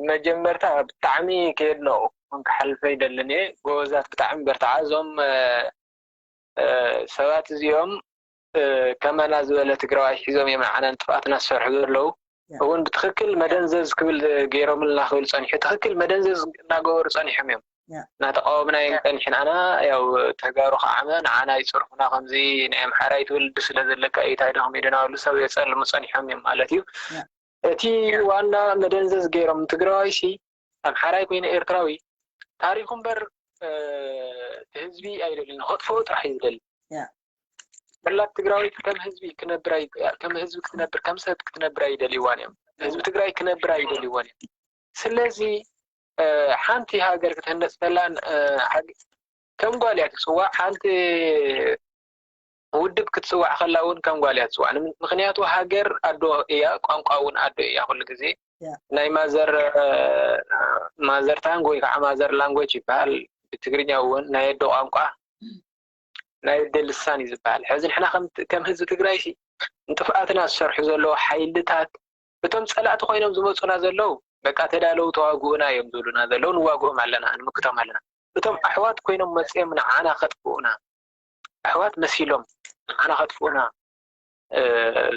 መጀመርታ ብጣዕሚ ከየድነቑ ክሓልፈ ይደልን እየ ጎበዛት ብጣዕሚ በርትዓ እዞም ሰባት እዚኦም ከመና ዝበለ ትግራዋይ ሒዞም እዮም ንዓና ንጥፍኣትና ዝሰርሑ ዘለዉ እውን ብትክክል መደንዘዝ ክብል ገይሮምልና ክብል ፀኒሑ ትክክል መደንዘዝ እናገበሩ ፀኒሖም እዮም እናተቃወምና እዮም ፀኒሕናና ያው ተጋሩ ከዓመ ንዓና ይፅርፉና ከምዚ ናይ ኣምሓራይ ትውልዲ ስለ ዘለካ እዩ እንታይ ዶ ከመይ ዶ እናበሉ ሰብ የፀልሙ ፀኒሖም እዮም ማለት እዩ እቲ ዋና መደንዘዝ ገይሮም ትግራዋይ ሲ ኣምሓራይ ኮይኑ ኤርትራዊ ታሪኩ እምበር ህዝቢ ኣይደልን ከጥፍኡ ጥራሕ እዩ ዝደሊ መላእ ትግራዊት ከም ህዝቢ ክነብር ከም ህዝቢ ክትነብር ከም ሰብ ክትነብር ኣይደልይዋን እዮም ህዝቢ ትግራይ ክነብር ኣይደልይዋን እዮም ስለዚ ሓንቲ ሃገር ክትህነፅ ከላን ከም ጓል እያ ትፅዋዕ ሓንቲ ውድብ ክትፅዋዕ ከላ እውን ከም ጓል እያ ትፅዋዕ ምክንያቱ ሃገር ኣዶ እያ ቋንቋ እውን ኣዶ እያ ኩሉ ግዜ ናይ ማዘር ማዘር ታንግ ወይ ከዓ ማዘር ላንጎጅ ይበሃል ብትግርኛ እውን ናይ ኣዶ ቋንቋ ናይ ኣደ ልሳን እዩ ዝበሃል ሕዚ ንሕና ከም ህዝቢ ትግራይ ንጥፍኣትና ዝሰርሑ ዘለዉ ሓይልታት እቶም ፀላእቲ ኮይኖም ዝመፁና ዘለዉ በቃ ተዳለዉ ተዋግኡና እዮም ዝብሉና ዘለዉ ንዋግኦም ኣለና ንምክቶም ኣለና እቶም ኣሕዋት ኮይኖም መፅኦም ንዓና ከጥፍኡና ኣሕዋት መሲሎም ንዓና ከጥፍኡና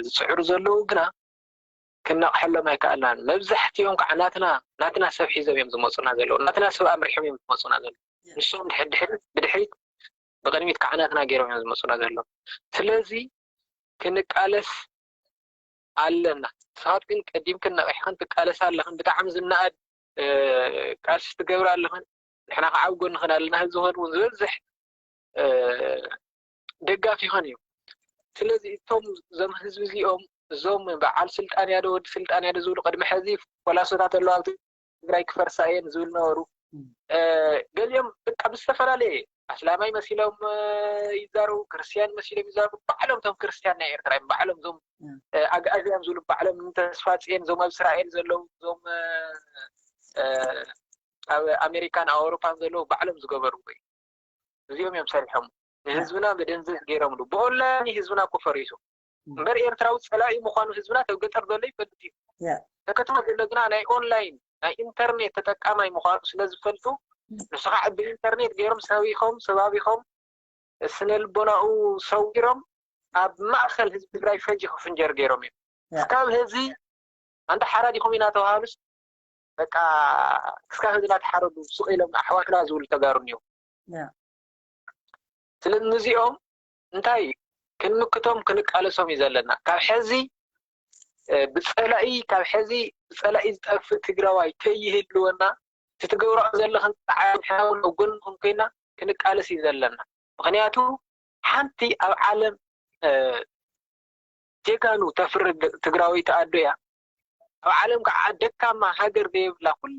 ዝፅዕሩ ዘለዉ ግና ክነቕሐሎም ኣይከኣልናን መብዛሕትኦም ከዓ ናትና ናትና ሰብ ሒዞም እዮም ዝመፁና ዘለዉ ናትና ሰብ ኣምሪሖም እዮም ዝመፁና ዘለዉ ንሶም ድሕድሕሪት ብድሕሪት ብቅድሚት ከዓ ናትና ገይሮም እዮም ዝመፁና ዘለዉ ስለዚ ክንቃለስ ኣለና ንስኻት ግን ቀዲምክን ነቒሕክን ትቃለሳ ኣለኽን ብጣዕሚ ዝነኣድ ቃልሲ ትገብራ ኣለኽን ንሕና ከዓ ኣብ ጎንኽን ኣለና ህዝብኽን እውን ዝበዝሕ ደጋፊኽን እዩ ስለዚ እቶም እዞም ህዝቢ እዚኦም እዞም በዓል ስልጣን ያዶ ወዲ ስልጣን ያዶ ዝብሉ ቅድሚ ሕዚ ፈላሶታት ኣለዉ ኣብ ትግራይ ክፈርሳ እየን ዝብሉ ነበሩ ገሊኦም በቃ ብዝተፈላለየ ኣስላማይ መሲሎም ይዛረቡ፣ ክርስትያን መሲሎም ይዛረቡ። ባዕሎም እቶም ክርስትያን ናይ ኤርትራ እዮም፣ ባዕሎም እዞም ኣግኣዝያን ዝብሉ ባዕሎም ንተስፋ ፅየን እዞም ኣብ እስራኤል ዘለዉ እዞም ኣብ ኣሜሪካን ኣውሮፓን ዘለዉ ባዕሎም ዝገበርዎ እዩ። እዚኦም እዮም ሰሪሖም ንህዝብና መደንዘዝ ገይሮምሉ። ብኦንላይን ህዝብና እኮ ፈሪሱ እምበር ኤርትራዊ ፀላኢ ምዃኑ ህዝብና ተብ ገጠር ዘሎ ይፈልጥ እዩ። ተከተማ ዘሎ ግና ናይ ኦንላይን ናይ ኢንተርኔት ተጠቃማይ ምዃኑ ስለ ዝፈልጡ ንሱ ከዓ ብኢንተርኔት ገይሮም ሰቢኾም ሰባቢኾም ስነ ልቦናኡ ሰዊሮም ኣብ ማእኸል ህዝቢ ትግራይ ፈንጂ ክፍንጀር ገይሮም እዮም። ክሳብ ህዚ ኣንታ ሓራ ዲኹም ኢና ተባሃሉስ በቃ ክሳብ ህዚ እናተሓረዱ ስቕ ኢሎም ኣሕዋትና ዝብሉ ተጋሩ እኒው። ስለዚ ንዚኦም እንታይ ክንምክቶም ክንቃለሶም እዩ ዘለና። ካብ ሕዚ ብፀላኢ ካብ ሕዚ ብፀላኢ ዝጠፍእ ትግራዋይ ከይህልወና እቲ ትገብርኦ ዘለኽን ፃዕሪ ንሕና እውን ኣብ ጎንኹም ኮይና ክንቃለስ እዩ ዘለና። ምክንያቱ ሓንቲ ኣብ ዓለም ጀጋኑ ተፍሪ ትግራወይቲ ኣዶ እያ። ኣብ ዓለም ከዓ ደካማ ሃገር ዘይብላ ኩሉ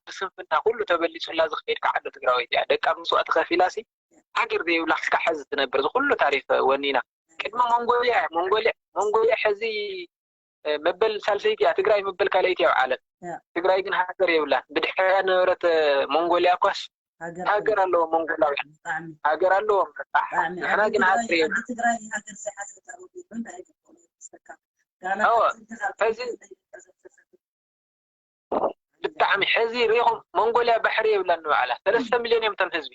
ብስንፍና ኩሉ ተበሊፁላ ዝኸይድ ከዓ ኣዶ ትግራወይቲ እያ። ደቃ መስዋእቲ ከፊላሲ ሃገር ዘይብላ ክስካ ሕዚ ትነብር እዚ ኩሉ ታሪክ ወኒና ቅድሚ ሞንጎልያ እያ። ሞንጎልያ ሞንጎልያ ሕዚ መበል ሳልሰይቲ እያ ትግራይ መበል ካልኣይቲ እያ ኣብ ዓለም። ትግራይ ግን ሃገር የብላን። ብድሕሪያ ነበረት ሞንጎልያ እኳስ ሃገር ኣለዎም ሞንጎላውያን። ሃገር ኣለዎም። ንሕና ግን ሃገር የብላን። ሕዚ ብጣዕሚ ሕዚ ሪኢኹም ሞንጎልያ ባሕሪ የብላን ንባዕላ ሰለስተ ሚልዮን እዮም እቶም ህዝቢ።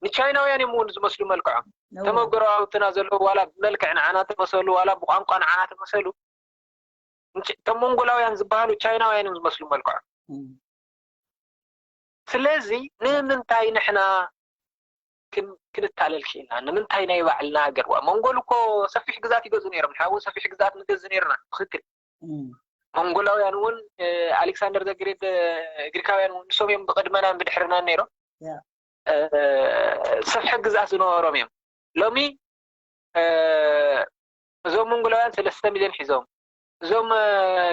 ንቻይናውያን እዮም እውን ዝመስሉ መልክዖም። እቶም ኣብ ጎረባብትና ዘለዉ ዋላ ብመልክዕ ንዓና ተመሰሉ ዋላ ብቋንቋ ንዓና ተመሰሉ እቶም ሞንጎላውያን ዝበሃሉ ቻይናውያን እዮም ዝመስሉ መልክዖም። ስለዚ ንምንታይ ንሕና ክንታለል ክኢልና? ንምንታይ ናይ ባዕልና ሃገር ዋ መንጎል እኮ ሰፊሕ ግዛት ይገዙ ነይሮም። ንሓ እውን ሰፊሕ ግዛት ንገዝ ነይርና። ትክክል። መንጎላውያን እውን ኣሌክሳንደር ዘግሬት ግሪካውያን እውን ንሶም እዮም ብቅድመናን ብድሕርናን ነይሮም። ሰፊሕ ግዛት ዝነበሮም እዮም። ሎሚ እዞም መንጎላውያን ሰለስተ ሚልዮን ሒዞም እዞም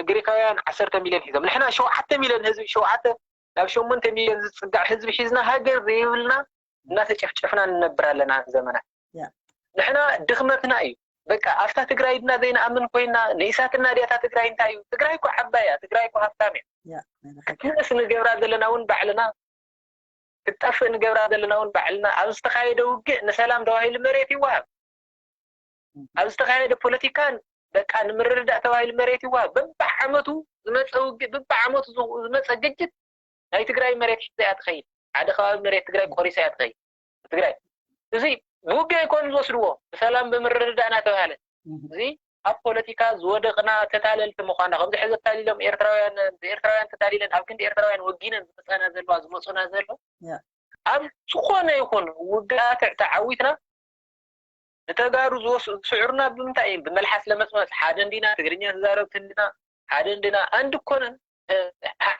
ግሪካውያን ዓሰርተ ሚልዮን ሒዞም ንሕና ሸውዓተ ሚልዮን ህዝቢ ሸውዓተ ናብ ሸሞንተ ሚልዮን ዝፅጋዕ ህዝቢ ሒዝና ሃገር ዘይብልና እናተጨፍጨፍና ንነብር ኣለና። ዘመናት ንሕና ድኽመትና እዩ። በቃ ኣብታ ትግራይ ድና ዘይንኣምን ኮይና ንኢሳትና ድያታ ትግራይ እንታይ እዩ? ትግራይ እኮ ዓባይ እያ። ትግራይ እኮ ሃብታም እያ። ክትንእስ ንገብራ ዘለና እውን ባዕልና ክትጠፍእ ንገብራ ዘለና እውን ባዕልና ኣብ ዝተኻየደ ውግእ ንሰላም ተባሂሉ መሬት ይወሃብ። ኣብ ዝተኻየደ ፖለቲካን በቃ ንምርድዳእ ተባሂሉ መሬት ይወሃብ። በብዓመቱ ዝመፀ ውግእ በብዓመቱ ዝመፀ ግጭት ናይ ትግራይ መሬት ሒዛ እያ ትኸይድ። ሓደ ከባቢ መሬት ትግራይ ቆሪሳ እያ ትኸይድ። ትግራይ እዚ ብውግእ ኣይኮኑ ዝወስድዎ ብሰላም ብምርድዳእ እናተባሃለ እዚ ኣብ ፖለቲካ ዝወደቕና ተታለልቲ ምዃና ከምዚ ሕዚ ኣታሊሎም ኤርትራውያን ብኤርትራውያን ተታሊለን ኣብ ክንዲ ኤርትራውያን ወጊነን ዝመፃና ዘለዋ ዝመፁና ዘሎ ኣብ ዝኾነ ይኹን ውግኣት ተዓዊትና ንተጋሩ ዝስዕሩና ብምንታይ እዮም? ብመልሓስ ለመፅመፅ ሓደ እንዲና ትግርኛ ተዛረብቲ እንዲና ሓደ እንዲና ኣንድ ኮነን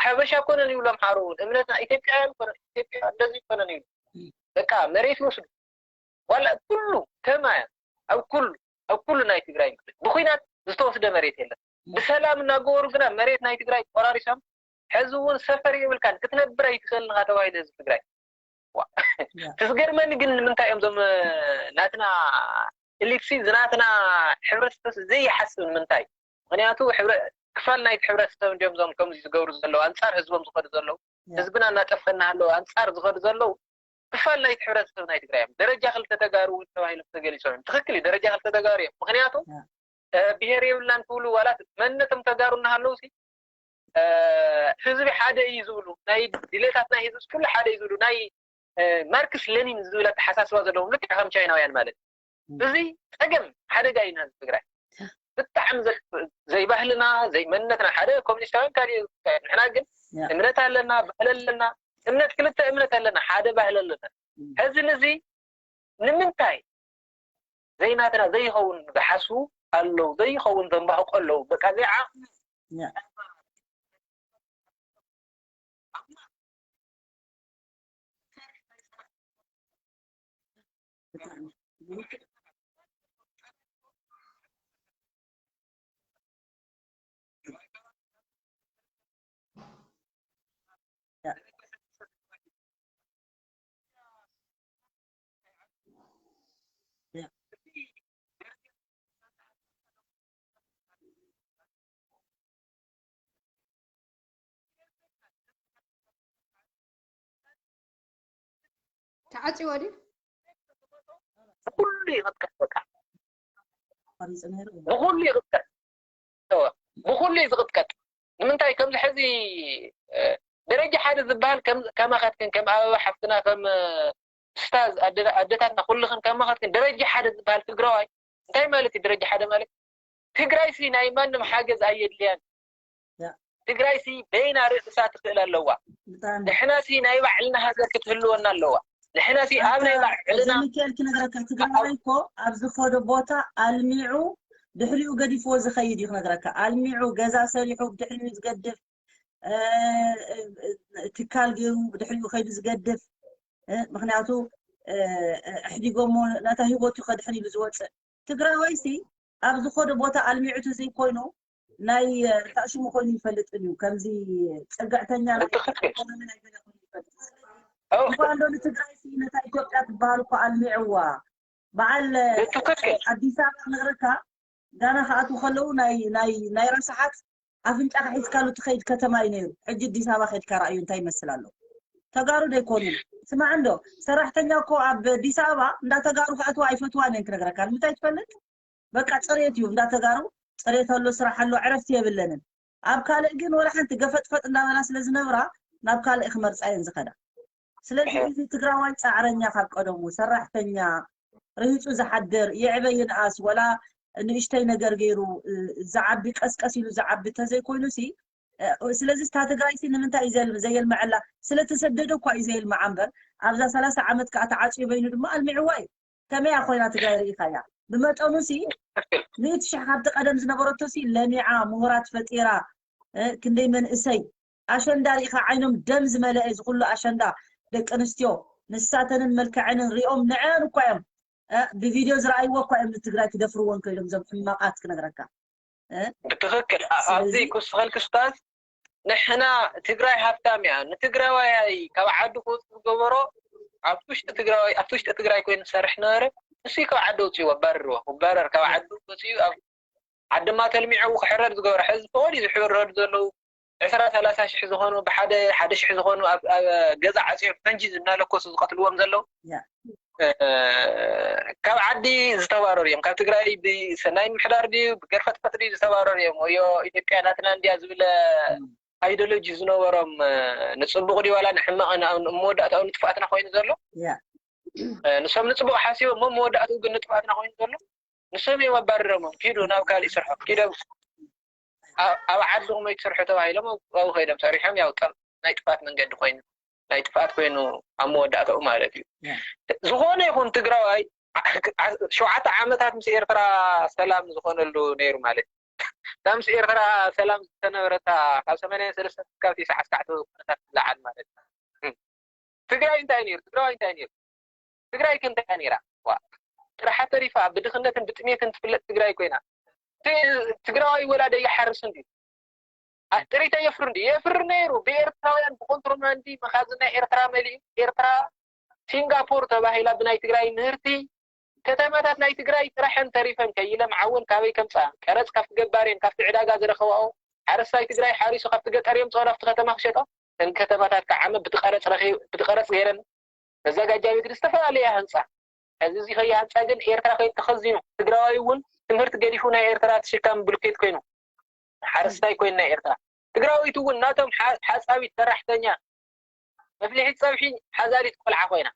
ሓበሻ ኮነን ይብሉ ኣምሓሩ እውን እምነትና ኢትዮጵያውያን ኮነን ኢትዮጵያ እንደዚ ኮነን ይብሉ በቃ መሬት ይወስዱ ዋላ ኩሉ ከማያ ኣብ ኩሉ ኣብ ኩሉ ናይ ትግራይ ብኩናት ዝተወስደ መሬት የለን። ብሰላም እናገበሩ ግና መሬት ናይ ትግራይ ቆራሪሶም ሕዚ እውን ሰፈር የብልካን ክትነብር ኣይትኽእልን ኢኻ ተባሂሉ ህዝቢ ትግራይ። እቲ ዝገርመኒ ግን ንምንታይ እዮም እዞም ናትና ኤሊትሲ ዝናትና ሕብረተሰብ ዘይሓስብ ንምንታይ? ምክንያቱ ክፋል ናይቲ ሕብረተሰብ እንዲዮም እዞም ከምዚ ዝገብሩ ዘለዉ ኣንፃር ህዝቦም ዝኸዱ ዘለዉ ህዝብና እናጠፈና ኣለዉ ኣንፃር ዝኸዱ ዘለዉ ክፋል ናይቲ ሕብረተሰብ ናይ ትግራይ እዮም። ደረጃ ክልተ ተጋሩ እውን ተባሂሎም ተገሊፆም እዮም። ትኽክል እዩ፣ ደረጃ ክልተ ተጋሩ እዮም። ምክንያቱ ብሄር የብልናን ክብሉ ዋላ መንነቶም ተጋሩ እናሃለዉ ሲ ህዝቢ ሓደ እዩ ዝብሉ ናይ ድሌታት ናይ ህዝቢ ኩሉ ሓደ እዩ ዝብሉ ናይ ማርክስ ሌኒን ዝብል ኣተሓሳስባ ዘለዎም ልክዕ ከም ቻይናውያን ማለት እዩ። እዚ ፀገም ሓደጋ እዩ ንህዝቢ ትግራይ ብጣዕሚ ዘይባህልና ዘይመንነትና ሓደ ኮሚኒስታውያን ካሊእ ንሕና ግን እምነት ኣለና ባህሊ ኣለና እምነት ክልተ እምነት ኣለና ሓደ ባህሊ ኣለና ሕዚ ንዚ ንምንታይ ዘይናትና ዘይኸውን ዝሓስቡ ኣለዉ ዘይኸውን ዘንባህቁ ኣለዉ በቃ ዘይዓቕሚ ተዓፂዎ ድዩ? ብኩሉ ይቕጥቀጥ፣ በቃ ቆሪፁ ነይሩ። ብኩሉ ይቕጥቀጥ። እወ፣ ብኩሉ እዩ ዝቕጥቀጥ። ንምንታይ ከምዚ ሕዚ እ፣ ደረጃ ሓደ ዝበሃል ከም ከማኻትክን ከም ኣበባ ሓፍትና ከም እ፣ ስታዝ ኣደ- ኣደታትና ኩልኽን ከማኻትክን ደረጃ ሓደ ዝበሃል ትግራዋይ እንታይ ማለት እዩ? ደረጃ ሓደ ማለት ትግራይ ሲ ናይ ማንም ሓገዝ ኣየድልያን። ያ። ትግራይ ሲ በይና ርእሳ ትኽእል ኣለዋ። ብጣዕሚ ንሕና ሲ ናይ ባዕልና ሃገር ክትህልወና ኣለዋ። ንሕና ሲ ኣብ ናይ ባዕልና ሚካኤል ክነግረካ ትግራዋይ እኮ ኣብ ዝኸዶ ቦታ ኣልሚዑ ድሕሪኡ ገዲፍዎ ዝኸይድ እዩ ክነግረካ። ኣልሚዑ ገዛ ሰሪሑ ብድሕሪኡ ዝገድፍ እ፣ እ፣ ትካል ገይሩ ብድሕሪኡ ከይዱ ዝገድፍ እ፣ ምክንያቱ እ፣ እ፣ ኣሕዲጎሞ ናታ ህይወቱ ከድሕን ኢሉ ዝወፅእ ትግራዋይ ሲ ኣብ ዝኸዶ ቦታ ኣልሚዑ ተዘይኮይኑ ናይ እ፣ ታእሽሙ ኮይኑ ይፈልጥን እዩ። ከምዚ ፅግዕተኛ ናይ ብትኽክል። ኢኮኖሚ ናይ ገለ ኮይኑ ይፈልጥ። ኦ፣ እንኳ እንዶ ንትግራይ ሲ ነታ ኢትዮጵያ ትበሃል እኮ ኣልሚዕዋ። በዓል እ፣ ብትኽክል። ኣዲስ ኣበባ ክነግረካ ጋና ክኣትዉ ከለዉ ናይ ናይ ናይ ረሳሓት ኣፍንጫኻ ሒዝካሉ ትኸይድ ከተማ እዩ ነይሩ። ሕጂ ኣዲስ ኣበባ ከድካ ረኣዩ እንታይ ይመስል ኣሎ። ተጋሩ ዶ ኣይኮኑን? ስማዕ እንዶ ሰራሕተኛ እኮ ኣብ ኣዲስ ኣበባ እንዳ ተጋሩ ክኣትዋ ኣይፈትዋን እየን ክነግረካ። ንምንታይ ትፈልጥ? በቃ ፅሬት እዩ እንዳ ተጋሩ ፅሬት ኣሎ፣ ስራሕ ኣሎ፣ ዕረፍቲ የብለንን። ኣብ ካልእ ግን ወላ ሓንቲ ገፈጥፈጥ እንዳበላ ስለ ዝነብራ ናብ ካልእ ክመርፃ እየን ዝኸዳ። ስለዚ እዚ ትግራዋይ ፃዕረኛ ካብ ቀደሙ ሰራሕተኛ ርሂፁ ዝሓድር የዕበ ይንኣስ ወላ ንእሽተይ ነገር ገይሩ እ፣ ዝዓቢ ቀስቀስ ኢሉ ዝዓቢ ተዘይኮይኑ ሲ እ፣ ስለዚ እታ ትግራይ ሲ ንምንታይ እዩ ዘል- ዘየልመዐላ? ስለተሰደደ እኳ እዩ ዘየልመዓ እምበር ኣብዛ ሰላሳ ዓመት ከዓ ተዓፅዩ በይኑ ድማ ኣልሚዕዋ እዩ። ከመያ ኮይና ትግራይ ርኢኻያ? ብመጠኑ ሲ ሚእቲ ሽሕ ካብቲ ቀደም ዝነበረቶ ሲ ለሚዓ ምሁራት ፈጢራ እ፣ ክንደይ መንእሰይ ኣሸንዳ ርኢኻ ዓይኖም ደም ዝመለአ እዚ ኩሉ ኣሸንዳ ደቂ ኣንስትዮ ንሳተንን መልክዐንን ሪኦም ንዐን እኳ እዮም እ፣ ብቪድዮ ዝረኣይዎ እኳ እዮም ንትግራይ ክደፍርዎን ከይዶም እዞም ሕማቃት ክነግረካ እ፣ ብትኽክል ኣ- ኣብዚ ስለዚ ክውስኸልክ ስታዝ ንሕና ትግራይ ሃፍታም እያ። ንትግራዋይ ካብ ዓዱ ክወፅእ ዝገበሮ ኣብቲ ውሽጢ ትግራዋይ ኣብቲ ውሽጢ ትግራይ ኮይኑ ዝሰርሕ ነበረ። ንሱ ካብ ዓዱ ኣውፅእዎ ኣባርርዎ። ክባረር ካብ ዓዱ ወፂኡ ኣብ ዓድማ ተልሚዖ ክሕረድ ዝገበረ ሕዚ ፈቐድ ዝሕረዱ ዘለዉ ዕስራ ሰላሳ ሽሕ ዝኾኑ ብሓደ ሓደ ሽሕ ዝኾኑ ኣብ ኣብ ገዛ ዓፅዮም ፈንጂ እናለኮሱ ዝቐትልዎም ዘለዉ ያ። እ፣ ካብ ዓዲ ዝተባረሩ እዮም። ካብ ትግራይ ብሰናይ ምሕዳር ድዩ ብገርፈጥፈጥ ድዩ ዝተባረሩ እዮም። ወዮ ኢትዮጵያ ናትና እንድያ ዝብል ኣይዲዮሎጂ ዝነበሮም እ፣ ንፅቡቕ ድዩ ዋላ ንሕማቕ ን- ኣብ መወዳእታኡ ንጥፋእትና ኮይኑ ዘሎ ያ እ፣ ንሶም ንፅቡቕ ሓሲቦም እሞ መወዳእትኡ ግን ንጥፋእትና ኮይኑ ዘሎ ንሶም እዮም ኣባሪሮሞም። ኪዱ ናብ ካሊእ ስርሖ ኪዶም ኣብ ኣብ ዓድኹም ኣይትሰርሑ ተባሂሎም ኣብኡ ከይዶም ሰሪሖም ያው ጠብ ናይ ጥፍኣት መንገዲ ኮይኑ ናይ ጥፍኣት ኮይኑ ኣብ መወዳእታኡ ማለት እዩ። ያ። ዝኾነ ይኹን ትግራዋይ ዓ- ዓ- ሸውዓተ ዓመታት ምስ ኤርትራ ሰላም ዝኾነሉ ነይሩ ማለት እዩ። እታ ምስ ኤርትራ ሰላም ዝተነበረታ ካብ ሰማንያን ሰለስተን ክሳብ ተስዓን ትሽዓተን ዝኾነታት ትለዓል ማለት እዩ። ትግራይ እንታይ ነይሩ? ትግራዋይ እንታይ ነይሩ? ትግራይ ከ እንታይ ነይራ? ዋ ጥራሓ ተሪፋ ብድኽነትን ብጥሜትን ትፍለጥ ትግራይ ኮይና ት- ትግራዋይ ወላ ዶ ይሓርስ እንዲ ጥሪት የፍሪ እንዲ የፍሪ ነይሩ ብኤርትራውያን ብኮንትሮባንዲ መኻዝን ናይ ኤርትራ መሊኡ ኤርትራ ሲንጋፖር ተባሂላ ብናይ ትግራይ ምህርቲ ከተማታት ናይ ትግራይ ጥራሐን ተሪፈን ከይለምዓውን ካበይ ከምፃ ቀረፅ ካብቲ ገባር እየን ካብቲ ዕዳጋ ዝረኸባኦ ሓረስታይ ትግራይ ሓሪሱ ካብቲ ገጠር የምፅኦ ናብቲ ከተማ ክሸጦ እተን ከተማታት ከዓ ዓመት ብትቀረፅ ረኺ ብትቀረፅ ገይረን መዘጋጃ ቤት ዝተፈላለያ ህንፃ እዚ እዚ ከይሃንፃ ግን ኤርትራ ከይተኸዚኑ ትግራዋይ እውን ትምህርቲ ገዲፉ ናይ ኤርትራ ተሸካሚ ብሉኬት ኮይኑ ሓረስታይ ኮይኑ ናይ ኤርትራ ትግራዊት እውን ናቶም ሓፃዊት ሰራሕተኛ መፍልሒት ፀብሒ ሓዛሪት ቆልዓ ኮይና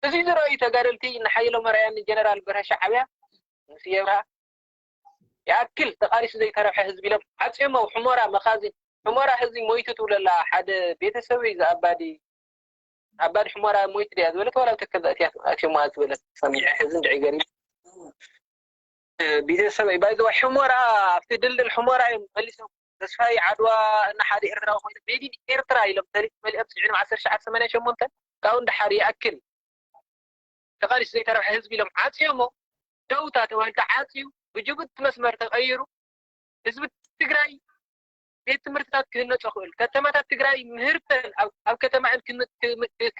እዚ ዝረኣዩ ተጋደልቲ ንሓየሎም ኣርኣያን ንጀነራል በርሀ ሻዕብያ ምስ የብርሃ ይኣክል ተቓሊሱ ዘይተረፈ ህዝቢ ኢሎም ዓፅዮሞ ኣብ ሑመራ መኻዚን ሑመራ ህዝቢ ሞይቱ ትብለላ ሓደ ቤተሰብ እዩ ዝኣባዲ ኣባዲ ሑመራ ሞይቱ ድያ ዝበለት ዋላ ተከዛ እትያ ኣትዮማ ዝበለት ሰሚዐ ሕዚ እንድዒ ገሪም ቤተሰብ ባይዘዋ ሑመራ ኣብቲ ድልድል ሑመራ እዮም መሊሶም ተስፋይ ዓድዋ እና ሓደ ኤርትራዊ ኮይኑ ሜዲን ኤርትራ ኢሎም ተሊት መሊኦም ፅዒኖም ዓሰርተ ትሽዓተ ሰማንያ ሸሞንተ ካብኡ እንዳሓደ ይኣክል ተቃሊሱ ዘይተረፈ ህዝቢ ኢሎም ዓፅዮሞ ደውታ ተባሂሉ ተዓፅዩ ብጅቡቲ መስመር ተቀይሩ ህዝቢ ትግራይ ቤት ትምህርትታት ክህነፆ ክእል ከተማታት ትግራይ ምህርተን ኣብ ከተማእን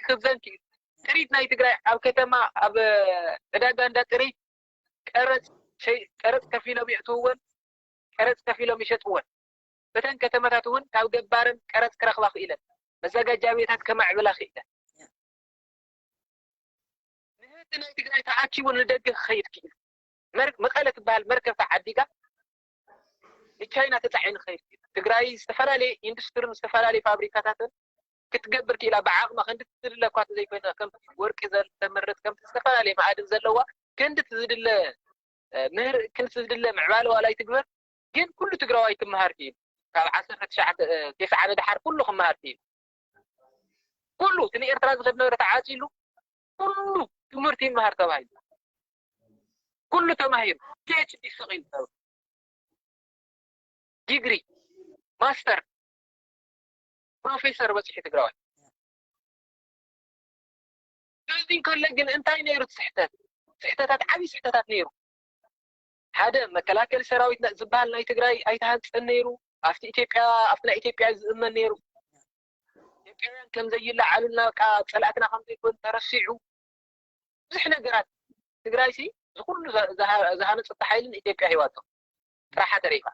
ክኽብዘን ክእል ጥሪት ናይ ትግራይ ኣብ ከተማ ኣብ ዕዳጋ እንዳ ጥሪት ቀረፅ ቀረፅ ከፊሎም የእትውወን ቀረፅ ከፊሎም ይሸጥወን በተን ከተማታት እውን ካብ ገባረን ቀረፅ ክረኽባ ክኢለን መዘጋጃ ቤታት ከማዕብላ ክኢለን ናይ ትግራይ ተኣኪቡ ንደገ ክኸይድ ክኢሉ። መር- መቐለ ትበሃል መርከብ ተዓዲጋ ንቻይና ተፃዒኑ ክኸይድ ክኢሉ። ትግራይ ዝተፈላለየ ኢንዱስትሪን ዝተፈላለየ ፋብሪካታትን ክትገብር ክኢላ። ብዓቕማ ክንድቲ ዝድለ እኳ ዘይኮነ፣ ከምቲ ወርቂ ዘል- ተምርት፣ ከምቲ ዝተፈላለየ ማእድን ዘለዋ ክንድቲ ዝድለ ምህር ክንድቲ ዝድለ ምዕባለ ዋላ ኣይትግበር፣ ግን ኩሉ ትግራዋይ ክመሃር ክኢሉ። ካብ ዓሰርተ ትሽዓተ ቴስዓ ንድሓር ኩሉ ክመሃር ክኢሉ። ኩሉ እቲ ንኤርትራ ዝኸድ ነበረ ተዓፂሉ፣ ኩሉ ትምህርቲ ይመሃር ተባሂሉ። ኩሉ ተማሂሩ ፒኤችዲ ስቕ ኢሉ፣ ዲግሪ፣ ማስተር፣ ፕሮፌሰር በፂሑ ትግራዋይ። እዚ እንከሎ ግን እንታይ ነይሩ እቲ ስሕተት? ስሕተታት፣ ዓብዪ ስሕተታት ነይሩ። ሓደ፣ መከላከሊ ሰራዊት ና- ዝበሃል ናይ ትግራይ ኣይተሃንፀን ነይሩ። ኣብቲ ኢትዮጵያ፣ ኣብቲ ናይ ኢትዮጵያ ዝእመን ነይሩ። ኢትዮጵያውያን ከም ዘይለዓሉና፣ በቃ፣ ፀላእትና ከም ዘይኮኑ ተረሲዑ፣ ብዙሕ ነገራት። ትግራይ ሲ ዝኩሉ ዝሃነፀት ሓይሊ ንኢትዮጵያ ሂባቶ፣ ጥራሓ ተሪፋ።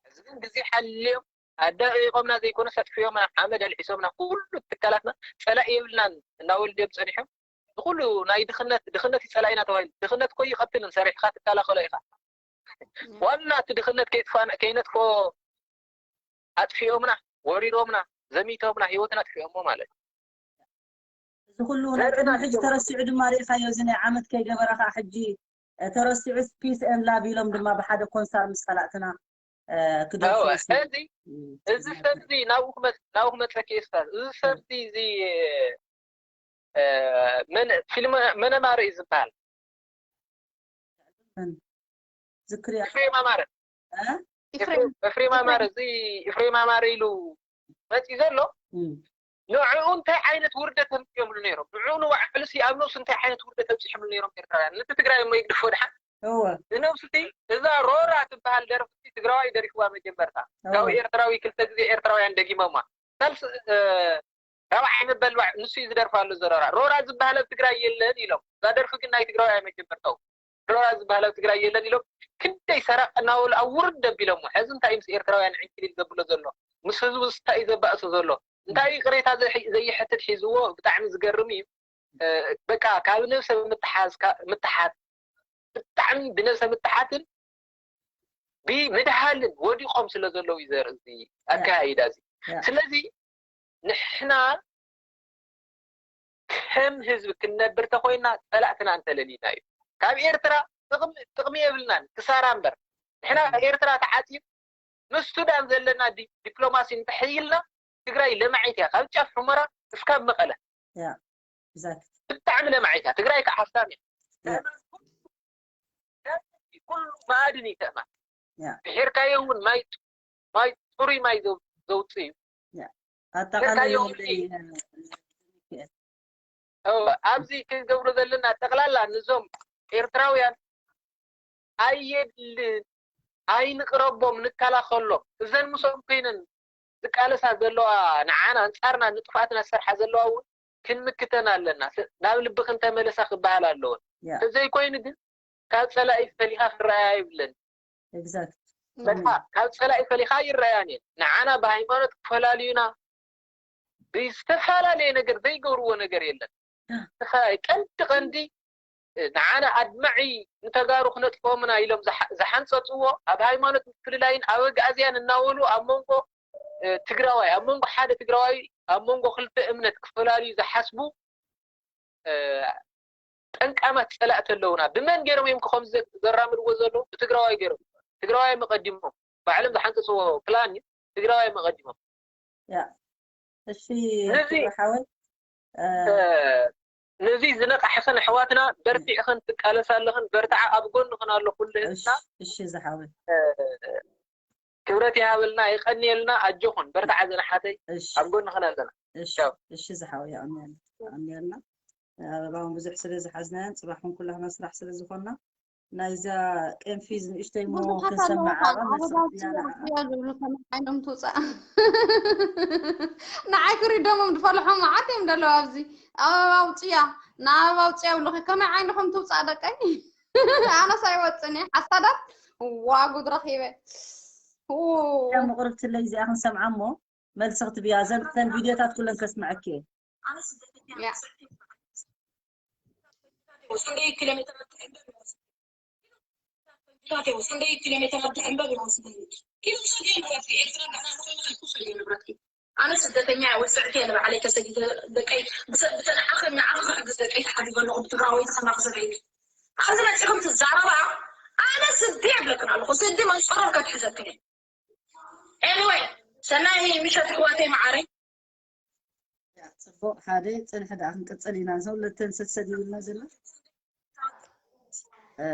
እዚ ግን ግዜ ሓልዮም ኣዳቂቆምና ዘይኮነስ ኣጥፊኦምና፣ ሓመድ ኣልሒሶምና፣ ኩሉ ትካላትና። ፀላኢ የብልናን እናበሉ ድዮም ፀኒሖም? ንኩሉ ናይ ድኽነት፣ ድኽነት እዩ ፀላኢና ተባሂሉ። ድኽነት እኮ ይቐትልን፣ ሰሪሕካ ትከላኸሎ ኢኻ። ዋና እቲ ድኽነት ከይጥፋእና፣ ከይነጥፍኦ ኣጥፊኦምና፣ ወሪሮምና፣ ዘሚቶምና፣ ህይወትና ኣጥፊኦሞ ማለት እዩ። እዚ ኩሉ ናይ ቅድሚ ሕጂ ተረሲዑ ድማ ርኢኻዮ፣ እዚ ናይ ዓመት ከይገበረ ከዓ ሕጂ ተረሲዑ ፒስ ኤን ላቭ ኢሎም ድማ ብሓደ ኮንሳር ምስ ጸላእትና ክደርፉ እዚ እዚ ሰብ እዚ ናብኡ ክመፅ ናብኡ ክመፀኪ እስታዝ፣ እዚ ሰብ እዚ እዚ መን ፊልም መነማሪ እዩ ዝበሃል? ዝክሪ ኤፍሬም ኣማረ ኤፍሬም ኣማረ እዚ ኤፍሬም ኣማረ ኢሉ መፂ ዘሎ ንዕኡ እንታይ ዓይነት ውርደት ኣምፅኦምሉ ነይሮም? ንዕኡ ንባዕሉ ሲ ኣብ ነብሱ እንታይ ዓይነት ውርደት ኣብፂሖምሉ ነይሮም ኤርትራውያን? ነቲ ትግራይ እሞ ይግድፎ ድሓን እወ ንነብሱ እቲ እዛ ሮራ ትበሃል ደርፊ ትግራዋይ ደሪፍዋ መጀመርታ ካብ ኤርትራዊ ክልተ ግዜ ኤርትራውያን ደጊሞማ ሳልስ ራብዓይ ምበል ንሱ እዩ ዝደርፋሉ ዘሎ ሮራ ሮራ ዝበሃል ኣብ ትግራይ የለን ኢሎም እዛ ደርፊ ግን ናይ ትግራዋይ መጀመርታው ዶላር ዝበሃል ኣብ ትግራይ የለን ኢሎም ክንደይ ሰረቕ እናበሉ ኣብ ውርድ ኣቢሎሞ። ሕዚ እንታይ እዩ ምስ ኤርትራውያን ዕንክሊል ዘብሎ ዘሎ? ምስ ህዝቡ እንታይ እዩ ዘባእሶ ዘሎ? እንታይ እዩ ቅሬታ ዘይሕትት ሒዝዎ? ብጣዕሚ ዝገርም እዩ። በቃ ካብ ነብሰ ምትሓዝ ምትሓት ብጣዕሚ ብነብሰ ምትሓትን ብምድሃልን ወዲቖም ስለ ዘለዉ እዩ ዘርኢ እዚ ኣካያይዳ እዚ። ስለዚ ንሕና ከም ህዝቢ ክንነብር ተኮይና ፀላእትና እንተለሊና እዩ። ካብ ኤርትራ ጥቕሚ የብልናን ክሳራ እምበር ንሕና ኤርትራ ተዓፂም ምስ ሱዳን ዘለና ዲፕሎማሲ እንተሕይልና ትግራይ ለማዒት እያ ካብ ጫፍ ሑመራ እስካብ መቐለ ብጣዕሚ ለማዒት እያ ትግራይ ከዓ ሃፍታም እያ ኩሉ ማእድን እዩ ተእማን ድሒርካዮ እውን ማይ ማይ ፅሩይ ማይ ዘውፅእ እዩ ኣጠቃላይ ኣብዚ ክንገብሮ ዘለና ጠቅላላ ንዞም ኤርትራውያን ኣየድልን ኣይንቅረቦም ንከላኸሎም እዘን ምስኦም ኮይነን ዝቃለሳ ዘለዋ ንዓና ኣንፃርና ንጥፍኣትና ዝሰርሓ ዘለዋ እውን ክንምክተን ኣለና ናብ ልቢ ክንተመለሳ ክበሃል ኣለዎን ተዘይኮይኑ ግን ካብ ፀላኢ ፈሊኻ ክረኣያ ይብለን ካብ ፀላኢ ፈሊኻ ይረኣያን እየን ንዓና ብሃይማኖት ክፈላልዩና ብዝተፈላለየ ነገር ዘይገብርዎ ነገር የለን ቀንዲ ቀንዲ ንዓና ኣድማዒ ንተጋሩ ክነጥፍኦምና ኢሎም ዝሓንፀፅዎ ኣብ ሃይማኖት ምፍልላይን ኣበግኣዝያን እናበሉ ኣብ መንጎ ትግራዋይ ኣብ መንጎ ሓደ ትግራዋይ ኣብ መንጎ ክልተ እምነት ክፈላልዩ ዝሓስቡ ጠንቃማት ፀላእቲ ኣለውና ብመን ገይሮም እዮም ክኸም ዘራምድዎ ዘለዉ ብትግራዋይ ገይሮም ትግራዋይ መቐዲሞም ባዕሎም ዝሓንፀፅዎ ፕላን እዩ ትግራዋይ መቐዲሞም እሺ ሓወይ ነዚ ዝነቃሕኽን ኣሕዋትና በርቲዕኽን ትቃለሳ ኣለኽን በርትዓ ኣብ ጎንኽን ኣሎ ኩሉ ህዝብና እሺ ዝሓወይ ክብረት ይሃበልና የቀንየልና ኣጆኹን በርትዓ ዘነሓተይ ኣብ ጎንኽን ኣለና እሺ ዝሓወይ ኣሚያልና ኣባውን ብዙሕ ስለ ዝሓዝናያን ፅባሕ እውን ኩላህና ስራሕ ስለ ዝኾንና ናይዛ ቅንፊዝ ንእሽተይ ሞ ብዙሓት ኣለዉ ክንሰምዓ ካብ ዓወት ኣውፅያ ዝብሉ ከመይ ዓይኖም ትውፃእ ንዓይ ክሪዶሞም ዝፈልሖም መዓት እዮም ዘለዉ ኣብዚ ኣበባ ኣውፅያ ንኣበባ ኣውፅያ ይብሉ ከመይ ዓይንኹም ትውፃእ ደቀይ ኣነስ ኣይወፅን እየ ሓሳዳት ዋ ጉድ ረኺበ ምቕርብትለይ እዚኣ ክንሰምዓ እሞ መልሲ ክትብያ ዘን ቪድዮታት ኩለን ከስምዐኪ እየ ክንደይ ኪሎ ሜትር ኣትሕምበብ ይወስድ? ክንደይ ኪሎ ሜትር ኣትሕምበብ ይወስድ? ኪሎ ሜትር ይወስድ? ኤርትራ ንዓና ንኸይድ ኣይኮነን ንብረትኪ። ኣነ ስደተኛ እየ፣ ወስዕቲ እየ ንባዕለይ ተሰዲደ፣ ደቀይ ብሰ-፣ ብተን ዓኽን ንዓኽ ክሕግዝ ደቀይ ተሓቢበ ኣለኹ፣ ብትግራወይቲ ከማኺ ሰበይቲ። ኣብዚ መጺኹም ትዛረባ፣ ኣነ ስዲ ይብለክን ኣለኹ፣ ስዲ መንጸሮር ከትሕዘክን እየ። ኤኒወይ፣ ሰናይ ምሸት ኣሕዋተይ መዓረይ። ጽቡቕ፣ ሓደ ጽንሒ ደኣ ክንቅጽል ኢና። ሰው ለተን ሰሰድ ይብልና ዘሎ። እ፣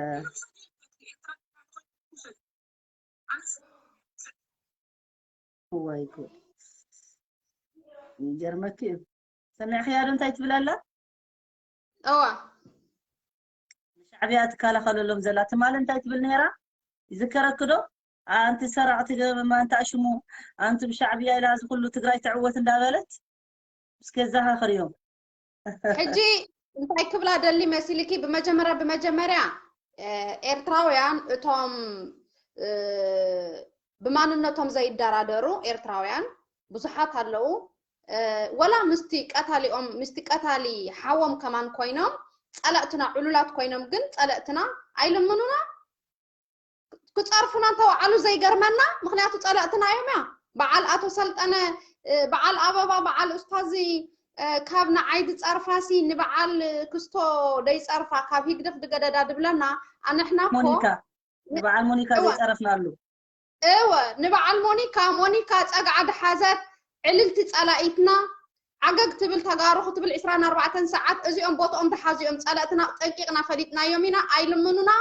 ወይ ጉድ። ይገርመኪ እዩ። ሰሚዕኽያ ዶ እንታይ ትብል ኣላ? እዋ። ንሻዕብያ ትከላኸለሎም ዘላ ትማሊ እንታይ ትብል ነይራ? ይዝከረኪ ዶ? ኣንቲ ሰራቕቲ ገበማ እንታ ሽሙ፣ ኣንቱም ሻዕብያ ኢላ እዚ ኩሉ ትግራይ ትዕወት እንዳበለት እስከ ዘኻኽርዮም። ሕጂ እንታይ ክብላ ደሊ መሲልኪ? ብመጀመርያ ብመጀመርያ፣ እ፣ ኤርትራውያን እቶም፣ እ፣ ብማንነቶም ዘይደራደሩ ኤርትራውያን ብዙሓት ኣለዉ። እ፣ ወላ ምስቲ ቀታሊኦም፣ ምስቲ ቀታሊ ሓዎም ከማን ኮይኖም፣ ጸላእትና ዕሉላት ኮይኖም ግን ጸለእትና ኣይልምኑና። ክጸርፉና እንተወዓሉ ዘይገርመና፣ ምኽንያቱ ጸላእትና እዮም እያ። በዓል ኣቶ ሰልጠነ፣ እ፣ በዓል ኣበባ፣ በዓል ኡስታዚ፣ እ፣ ካብ ንዓይ ዝጸርፋሲ ንበዓል ክስቶ ደይጸርፋ፣ ካብ ሂግደፍ ድገደዳ ድብለና፣ ኣንሕና እኮ ሞኒካ፣ ንበዓል ሞኒካ እወ። ዘይጸረፍናሉ። እወ፣ ንበዓል ሞኒካ፣ ሞኒካ ጸግዓ ድሓዘት ዕልልቲ ጸላኢትና፣ ዓገግ ትብል ተጋሩ ክትብል ዕስራን ኣርባዕተን ሰዓት፣ እዚኦም ቦትኦም ድሓዙ እዮም። ጸላእትና ጠንቂቕና ፈሊጥናዮም ኢና፣ ኣይልምኑና፣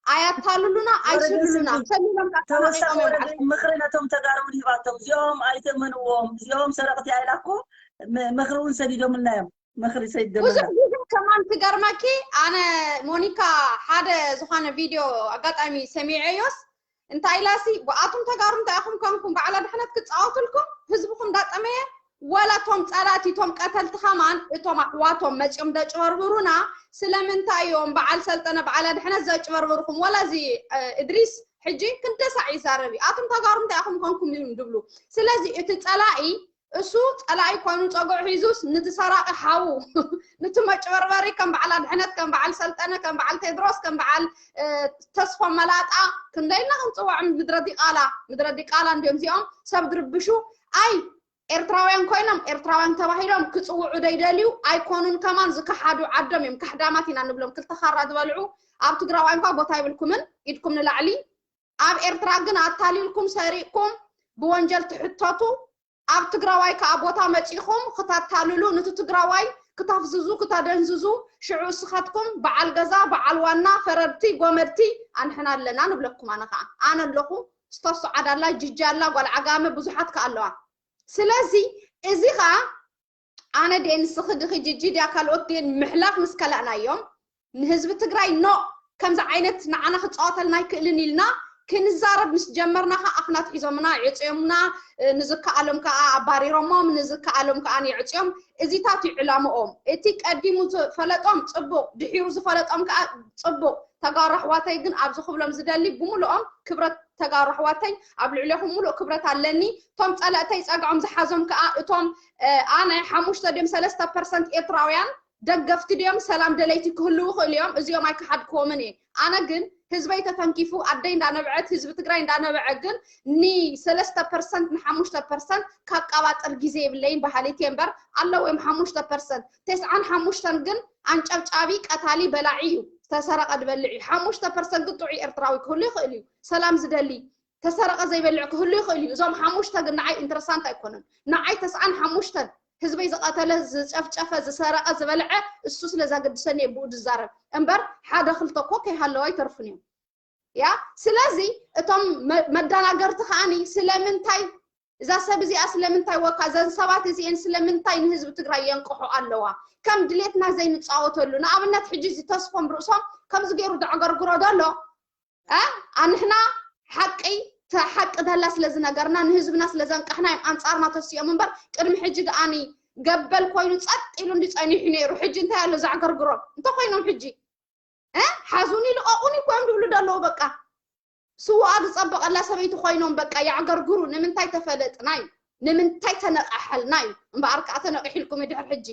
ኣያታልሉና፣ ወረደ ኣይስልሉና። ስልሚ፣ ሰሊሎም ካብ ተወሳኺ ተናቒቖም እዮም ወረደ ዓድና። ምኽሪ ነቶም ተጋሩ ንሂባቶም፣ እዚኦም ኣይተመንዎም፣ እዚኦም ሰረቕቲ ኣይላኩ፣ ም-፣ ምኽሪ እውን ሰዲዶምልና እዮም። ምኽሪ ብዙሕ ሰዲዶምልና። ግዜ ከማን ትገርመኪ፣ ኣነ ሞኒካ ሓደ ዝኾነ ቪድዮ ኣጋጣሚ ሰሚዐዮስ፣ እንታይ ኢላሲ፣ ብኣቱም ተጋሩ እንታይ ኢኹም ኮንኩም፣ በዓል ኣድሕነት ክጻወትልኩም፣ ህዝብኹም እንዳጠመየ፣ ወላ እቶም ጸላእቲ፣ እቶም ቀተልቲ ከማን፣ እቶም ኣሕዋቶም መጺኦም ደጭበርብሩና፣ ስለምንታይ እዮም በዓል ሰልጠነ፣ በዓል ኣድሕነት ዘጭበርብርኩም? ወላ እዚ፣ እ፣ እድሪስ ሕጂ ክንደ ሳዕ ይዛረብ እዩ። ኣቱም ተጋሩ እንታይ ኢኹም ኮንኩም እዮም ድብሉ። ስለዚ እቲ ጸላኢ፣ እሱ ጸላኢ ኮይኑ ጸጉዑ ሒዙስ፣ ንቲ ሰራቂ ሓዉ፣ ንቲ መጭበርበሪ ከም በዓል ኣድሕነት፣ ከም በዓል ሰልጠነ፣ ከም በዓል ቴድሮስ፣ ከም በዓል፣ እ፣ ተስፎም መላጣ፣ ክንደይ ኢልና ክንጽውዖም? ምድረ ዲቃላ፣ ምድረ ዲቃላ እንድዮም እዚኦም፣ ሰብ ድርብሹ። ኣይ ኤርትራውያን ኮይኖም፣ ኤርትራውያን ተባሂሎም ክጽውዑ ደይደልዩ ኣይኮኑን። ከማን ዝከሓዱ ዓዶም እዮም፣ ካሕዳማት ኢና ንብሎም። ክልተ ካራ ዝበልዑ ኣብ ትግራዋይ እንኳ ቦታ ይብልኩምን፣ ኢድኩም ንላዕሊ። ኣብ ኤርትራ ግን ኣታሊልኩም ሰሪቕኩም ብወንጀል ትሕተቱ። ኣብ ትግራዋይ ከኣ ቦታ መጺኹም ክታታልሉ፣ ንቲ ትግራዋይ ክታፍዝዙ፣ ክታደንዝዙ፣ ሽዑ እስኻትኩም በዓል ገዛ፣ በዓል ዋና፣ ፈረድቲ፣ ጎመድቲ ኣንሕና ኣለና ንብለኩም። ኣነ ከኣ ኣነ ኣለኹ፣ ስቶሶ ዓዳ ኣላ፣ ጂጂ ኣላ፣ ጓል ዓጋመ ብዙሓት ከኣ ኣለዋ። ስለዚ እዚ ከኣ ኣነ ድየ ንስኺ ድኺ ጂጂ ድያ ካልኦት ድየን ምሕላፍ ምስ ከላእናዮም ንህዝቢ ትግራይ ኖ ከምዚ ዓይነት ንዓና ክፃወተልና ኣይክእልን ኢልና ክንዛረብ ምስ ጀመርና ከዓ ኣፍና ትሒዞምና የዕፅዮምና። እ፣ ንዝከኣሎም ከዓ ኣባሪሮሞም፣ ንዝከኣሎም ከዓ የዕፅዮም። እዚታት እዩ ዕላምኦም። እቲ ቀዲሙ ዝፈለጦም ፅቡቕ፣ ድሒሩ ዝፈለጦም ከዓ ፅቡቕ። ተጋሩ ኣሕዋተይ ግን ኣብዚ ክብሎም ዝደሊ ብምልኦም ክብረት ተጋሩ ኣሕዋተይ ኣብ ልዕሌኹም ሙሉእ ክብረት ኣለኒ። እቶም ፀለእተይ ፀግዖም ዝሓዞም ከዓ እቶም፣ እ፣ ኣነ ሓሙሽተ ድዮም ሰለስተ ፐርሰንት ኤርትራውያን ደገፍቲ ድዮም ሰላም ደለይቲ ክህልዉ ይኽእሉ እዮም። እዚኦም ኣይከሓድክዎምን እየ። ኣነ ግን ህዝበይ ተተንኪፉ፣ ኣደይ እንዳነበዐት፣ ህዝቢ ትግራይ እንዳነበዐ ግን ንሰለስተ ፐርሰንት ንሓሙሽተ ፐርሰንት ካቃባጥር ግዜ የብለይን በሃሊት እየ እምበር ኣለዉ እዮም ሓሙሽተ ፐርሰንት። ተስዓን ሓሙሽተን ግን ኣንጨብጫቢ፣ ቀታሊ፣ በላዒ እዩ። ዝተሰረቐ ዝበልዕ እዩ። ሓሙሽተ ፐርሰንት ግን ጥዑይ ኤርትራዊ ክህሉ ይኽእል እዩ። ሰላም ዝደሊ፣ ተሰረቐ ዘይበልዕ ክህሉ ይኽእል እዩ። እዞም ሓሙሽተ ግን ንዓይ ኢንተረሳንት ኣይኮኑን። ንዓይ ተስዓን ሓሙሽተን ህዝበይ ዝቐተለ፣ ዝጨፍጨፈ፣ ዝሰረቐ፣ ዝበልዐ እሱ ስለ ዘገድሰኒ እየ ብኡ ዝዛረብ እምበር ሓደ ክልተ እኮ ከይሃለዉ ኣይተርፉን እዮም። ያ ስለዚ እቶም መ-፣ መደናገርቲ ከዓኒ ስለምንታይ እዛ ሰብ እዚኣ ስለምንታይ ወካ እዘን ሰባት እዚኤን ስለምንታይ ንህዝቢ ትግራይ የንቅሖ ኣለዋ? ከም ድሌትና ዘይንፃወተሉ። ንኣብነት ሕጂ እዚ ተስፎም ርእሶም ከምዚ ገይሩ ዘዕገርግሮ ዘሎ፣ እ፣ ኣንሕና ሓቂ፣ ተ-፣ ሓቂ ደላ ስለ ዝነገርና ንህዝብና ስለ ዘንቀሕና እዮም ኣንፃርና ተሲኦም እምበር ቅድሚ ሕጂ ደኣኒ ገበል ኮይኑ ጸጥ ኢሉ እንዲ ጸኒሑ ነይሩ። ሕጂ እንታይ ኣሎ ዘዕገርግሮም? እንተኾይኖም ሕጂ፣ እ፣ ሓዙኒ ልቐቑኒ እኮ እዮም ዝብሉ ዘለዉ። በቃ ስውኣ ዝጸበቐላ ሰበይቲ ኮይኖም በቃ የዕገርግሩ። ንምንታይ ተፈለጥና እዩ? ንምንታይ ተነቓሓልና እዩ? እምበኣር ከኣ ተነቒሕልኩም እዩ ድሕሪ ሕጂ።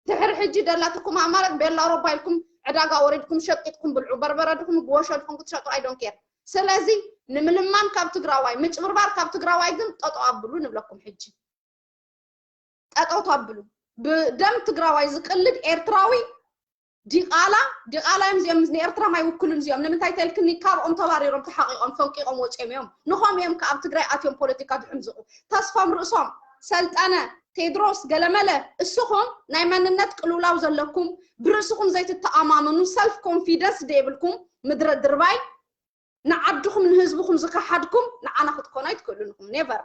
ድሕሪ ሕጂ ደላትኩም ኣማራጭ ቤላ ሮባ ኢልኩም ዕዳጋ ወሪድኩም ሸቂጥኩም ብልዑ። በርበረ ድኹም፣ ጎሾ ድኹም ክትሸጡ፣ I don't care። ስለዚ ንምልማን ካብ ትግራዋይ፣ ምጭብርባር ካብ ትግራዋይ ግን ጠጠው ኣብሉ ንብለኩም። ሕጂ ጠጠው ተብሉ። ብደም ትግራዋይ ዝቅልድ ኤርትራዊ ዲቓላ፣ ዲቓላ እዮም እዚኦም። ንኤርትራ ማይውክሉን እዚኦም። ንምንታይ ተልክኒ? ካብኦም ተባሪሮም፣ ተሓቂቖም፣ ፈንቂቖም ወፂኦም እዮም። ንኾም እዮም ከ ኣብ ትግራይ ኣትዮም ፖለቲካ ዝሕምዝቑ። ተስፎም ርእሶም፣ ሰልጠነ፣ ቴድሮስ፣ ገለመለ። እስኹም ናይ መንነት ቅልውላው ዘለኩም፣ ብርእስኹም ዘይትተኣማመኑ፣ ሰልፍ ኮንፊደንስ ዘይብልኩም፣ ምድረ ድርባይ፣ ንዓድኹም ንህዝብኹም ዝከሓድኩም ንዓና ክትኮኑ ኣይትክእሉን ኢኹም። ኔቨር፣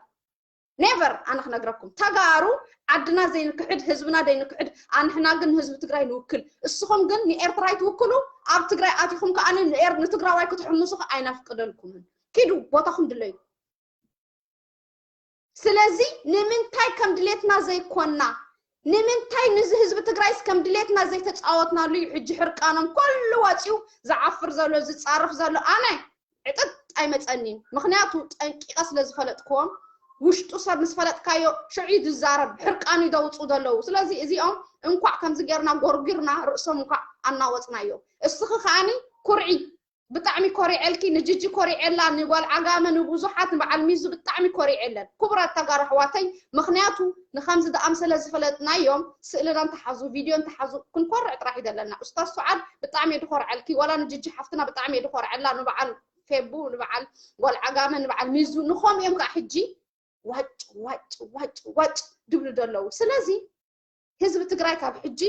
ኔቨር። ኣነ ክነግረኩም፣ ተጋሩ ዓድና ዘይንክሕድ፣ ህዝብና ዘይንክሕድ፣ ኣንሕና ግን ንህዝቢ ትግራይ ንውክል። እስኹም ግን ንኤርትራ ኣይትውክሉ። ኣብ ትግራይ ኣቲኹም ከኣ ንኤር-፣ ንትግራዋይ ክትሕምሱ ከ ኣይነፍቅደልኩምን። ኪዱ ቦታኹም ድለዩ። ስለዚ ንምንታይ ከም ድሌትና ዘይኮና፣ ንምንታይ ንዚ ህዝቢ ትግራይስ ከም ድሌትና ዘይተፃወትናሉ እዩ? ሕጂ ሕርቃኖም ኩሉ ወፂኡ ዝዓፍር ዘሎ፣ ዝፃረፍ ዘሎ። ኣነ ዕጥጥ ኣይመፀኒን። ምኽንያቱ ጠንቂቐ ስለ ዝፈለጥክዎም፣ ውሽጡ ሰብ ምስ ፈለጥካዮ ሽዑ እዩ ዝዛረብ፣ ሕርቃኑ እዩ ዘውፅኡ ዘለዉ። ስለዚ እዚኦም እንኳዕ ከምዚ ጌርና ጎርጒርና ርእሶም እንኳዕ ኣናወፅናዮ። እስኺ ከኣኒ ኩርዒ፣ ብጣዕሚ ኮሪዐልኪ፣ ንጅጂ ኮሪዐላ፣ ንጓል ዓጋመ፣ ንብዙሓት፣ ንበዓል ሚዙ ብጣዕሚ ኮሪዐለን። ክቡራት ተጋሩ ኣሕዋተይ፣ ምኽንያቱ ንኸምዚ ዝኣምሰለ ዝፈለጥናዮም ስእልና እንተሓዙ፣ ቪድዮ እንተሓዙ ክንኮርዕ ጥራሕ እዩ ዘለና። ኡስታዝ ሱዓድ ብጣዕሚ እየ ድኾርዐልኪ፣ ዋላ ንጅጂ ሓፍትና ብጣዕሚ እየ ድኾርዐላ፣ ንበዓል ፌቡ፣ ንበዓል ጓል ዓጋመ፣ ንበዓል ሚዙ፣ ንኾም እዮም ከዓ ሕጂ ዋጭ ዋጭ ዋጭ ዋጭ ድብሉ ዘለዉ። ስለዚ ህዝቢ ትግራይ ካብ ሕጂ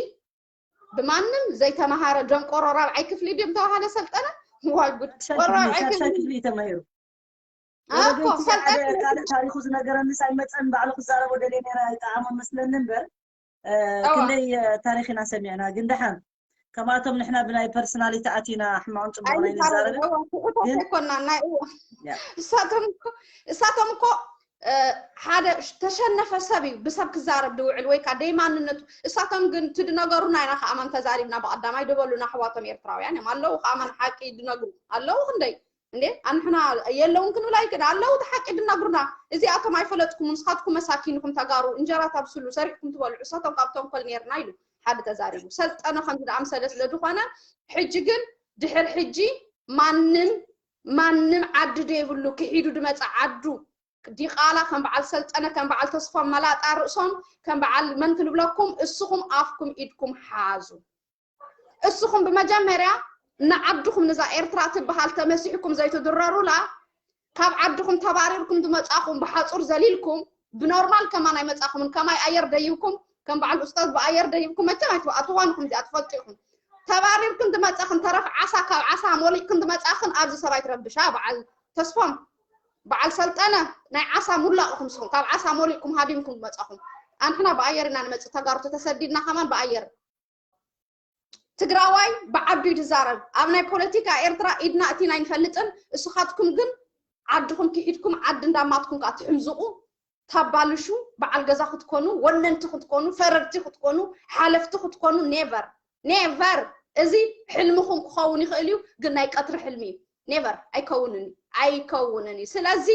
ብማንም ዘይተማሃረ ደንቆሮ ራብዓይ ክፍሊ ድዮም ተባሃለ ሰልጠነ? ዋይ ጉድ። ራብዓይ ክፍሊ። ክፍሊ ተማሂሩ። ኣኮ ወለዶች ሰልጠነ ሓደ ካልእ ታሪኹ ዝነገረኒ ሳይመፀን ባዕሉ ክዛረቦ ደልየ ነይረ፣ ኣይጠዓሞን መስለኒ እምበር፣ እ፣ እዋ። ክንደይ፣ እ፣ ታሪኽ ኢና ሰሚዕና። ግን ደሓን ከምኣቶም ንሕና ብናይ ፐርሶናሊቲ ኣቲና ሕማቕን ፅቡቕን ኣይንዛረብን። ኣይንዛረብን። እዋ፣ ትሑታት ግን ኣይኮናን። ናይ፣ እዋ። ያ። እሳቶም እኮ፣ እሳቶም እኮ፣ እ፣ ሓደ ተሸነፈ ሰብ እዩ ብሰብ ክዛረብ ድውዕል ወይ ከዓ ደይ ማንነቱ። እሳቶም ግን ትድነገሩና ኢና ከኣማን ተዛሪብና ብቐዳማይ ድበሉና ኣሕዋቶም ኤርትራውያን እዮም። ኣለዉ ከኣማን ሓቂ ድነግሩ ኣለዉ ክንደይ። እንዴ፣ ኣንሕና የለውን ክንብል ኣይክን ኣለዉ፣ እቲ ሓቂ ድነግሩና። እዚኣቶም ኣይፈለጥኩምን፣ ንስኻትኩም መሳኪን ኢኹም ተጋሩ፣ እንጀራ ታብስሉ፣ ሰሪሕኩም ትበልዑ፣ እሳቶም ካብ ተንኮል ነይርና ኢሉ ሓደ ተዛሪቡ። ሰልጠነ ከምዚ ዝኣምሰለ ስለ ዝኾነ፣ ሕጂ ግን ድሕር ሕጂ ማንም፣ ማንም ዓዲ ዘይብሉ ክሒዱ ድመጸ ዓዱ ዲቓላ ከም በዓል ሰልጠነ፣ ከም በዓል ተስፎም መላጣ ርእሶም፣ ከም በዓል መን ክንብለኩም፣ እስኹም ኣፍኩም ኢድኩም ሓዙ። እስኹም ብመጀመርያ ንዓድኹም ንዛ ኤርትራ ትበሃል ተመሲሕኩም ዘይትድረሩላ፣ ካብ ዓድኹም ተባሪርኩም ዝመጻኹም ብሓጹር ዘሊልኩም፣ ብኖርማል ከማን ኣይመጻኹምን፣ ከማይ ኣየር ደይብኩም፣ ከም በዓል ኡስታዝ ብኣየር ደይብኩም፣ መቸም ኣይትኣትዋን ኢኹም፣ እዚኣ ትፈልጡ ኢኹም። ተባሪርክን ዝመጻኽን ተረፍ ዓሳ ካብ ዓሳ ሞሊቕክን ዝመጻኽን ኣብዚ ሰብ ኣይትረብሻ። በዓል ተስፎም፣ በዓል ሰልጠነ፣ ናይ ዓሳ ሙላቕ ኢኹም ንስኹም፣ ካብ ዓሳ ሞሊቕኩም ሃዲምኩም ዝመጻኹም። ኣንሕና ብኣየር ኢና ንመጽእ፣ ተጋሩ ተተሰዲድና ከማን ብኣየር። ትግራዋይ ብዓዱ እዩ ዝዛረብ። ኣብ ናይ ፖለቲካ ኤርትራ ኢድና እቲና ኣይንፈልጥን። እስኻትኩም ግን ዓድኹም ክሒድኩም ዓዲ እንዳማትኩም ከዓ ትሕምዝቑ፣ ታባልሹ፣ በዓል ገዛ ክትኮኑ፣ ወነንቲ ክትኮኑ፣ ፈረድቲ ክትኮኑ፣ ሓለፍቲ ክትኮኑ፣ ኔቨር፣ ኔቨር። እዚ ሕልምኹም ክኸውን ይኽእል እዩ፣ ግን ናይ ቀትሪ ሕልሚ እዩ። ኔቨር፣ ኣይከውንን እዩ፣ ኣይከውንን እዩ። ስለዚ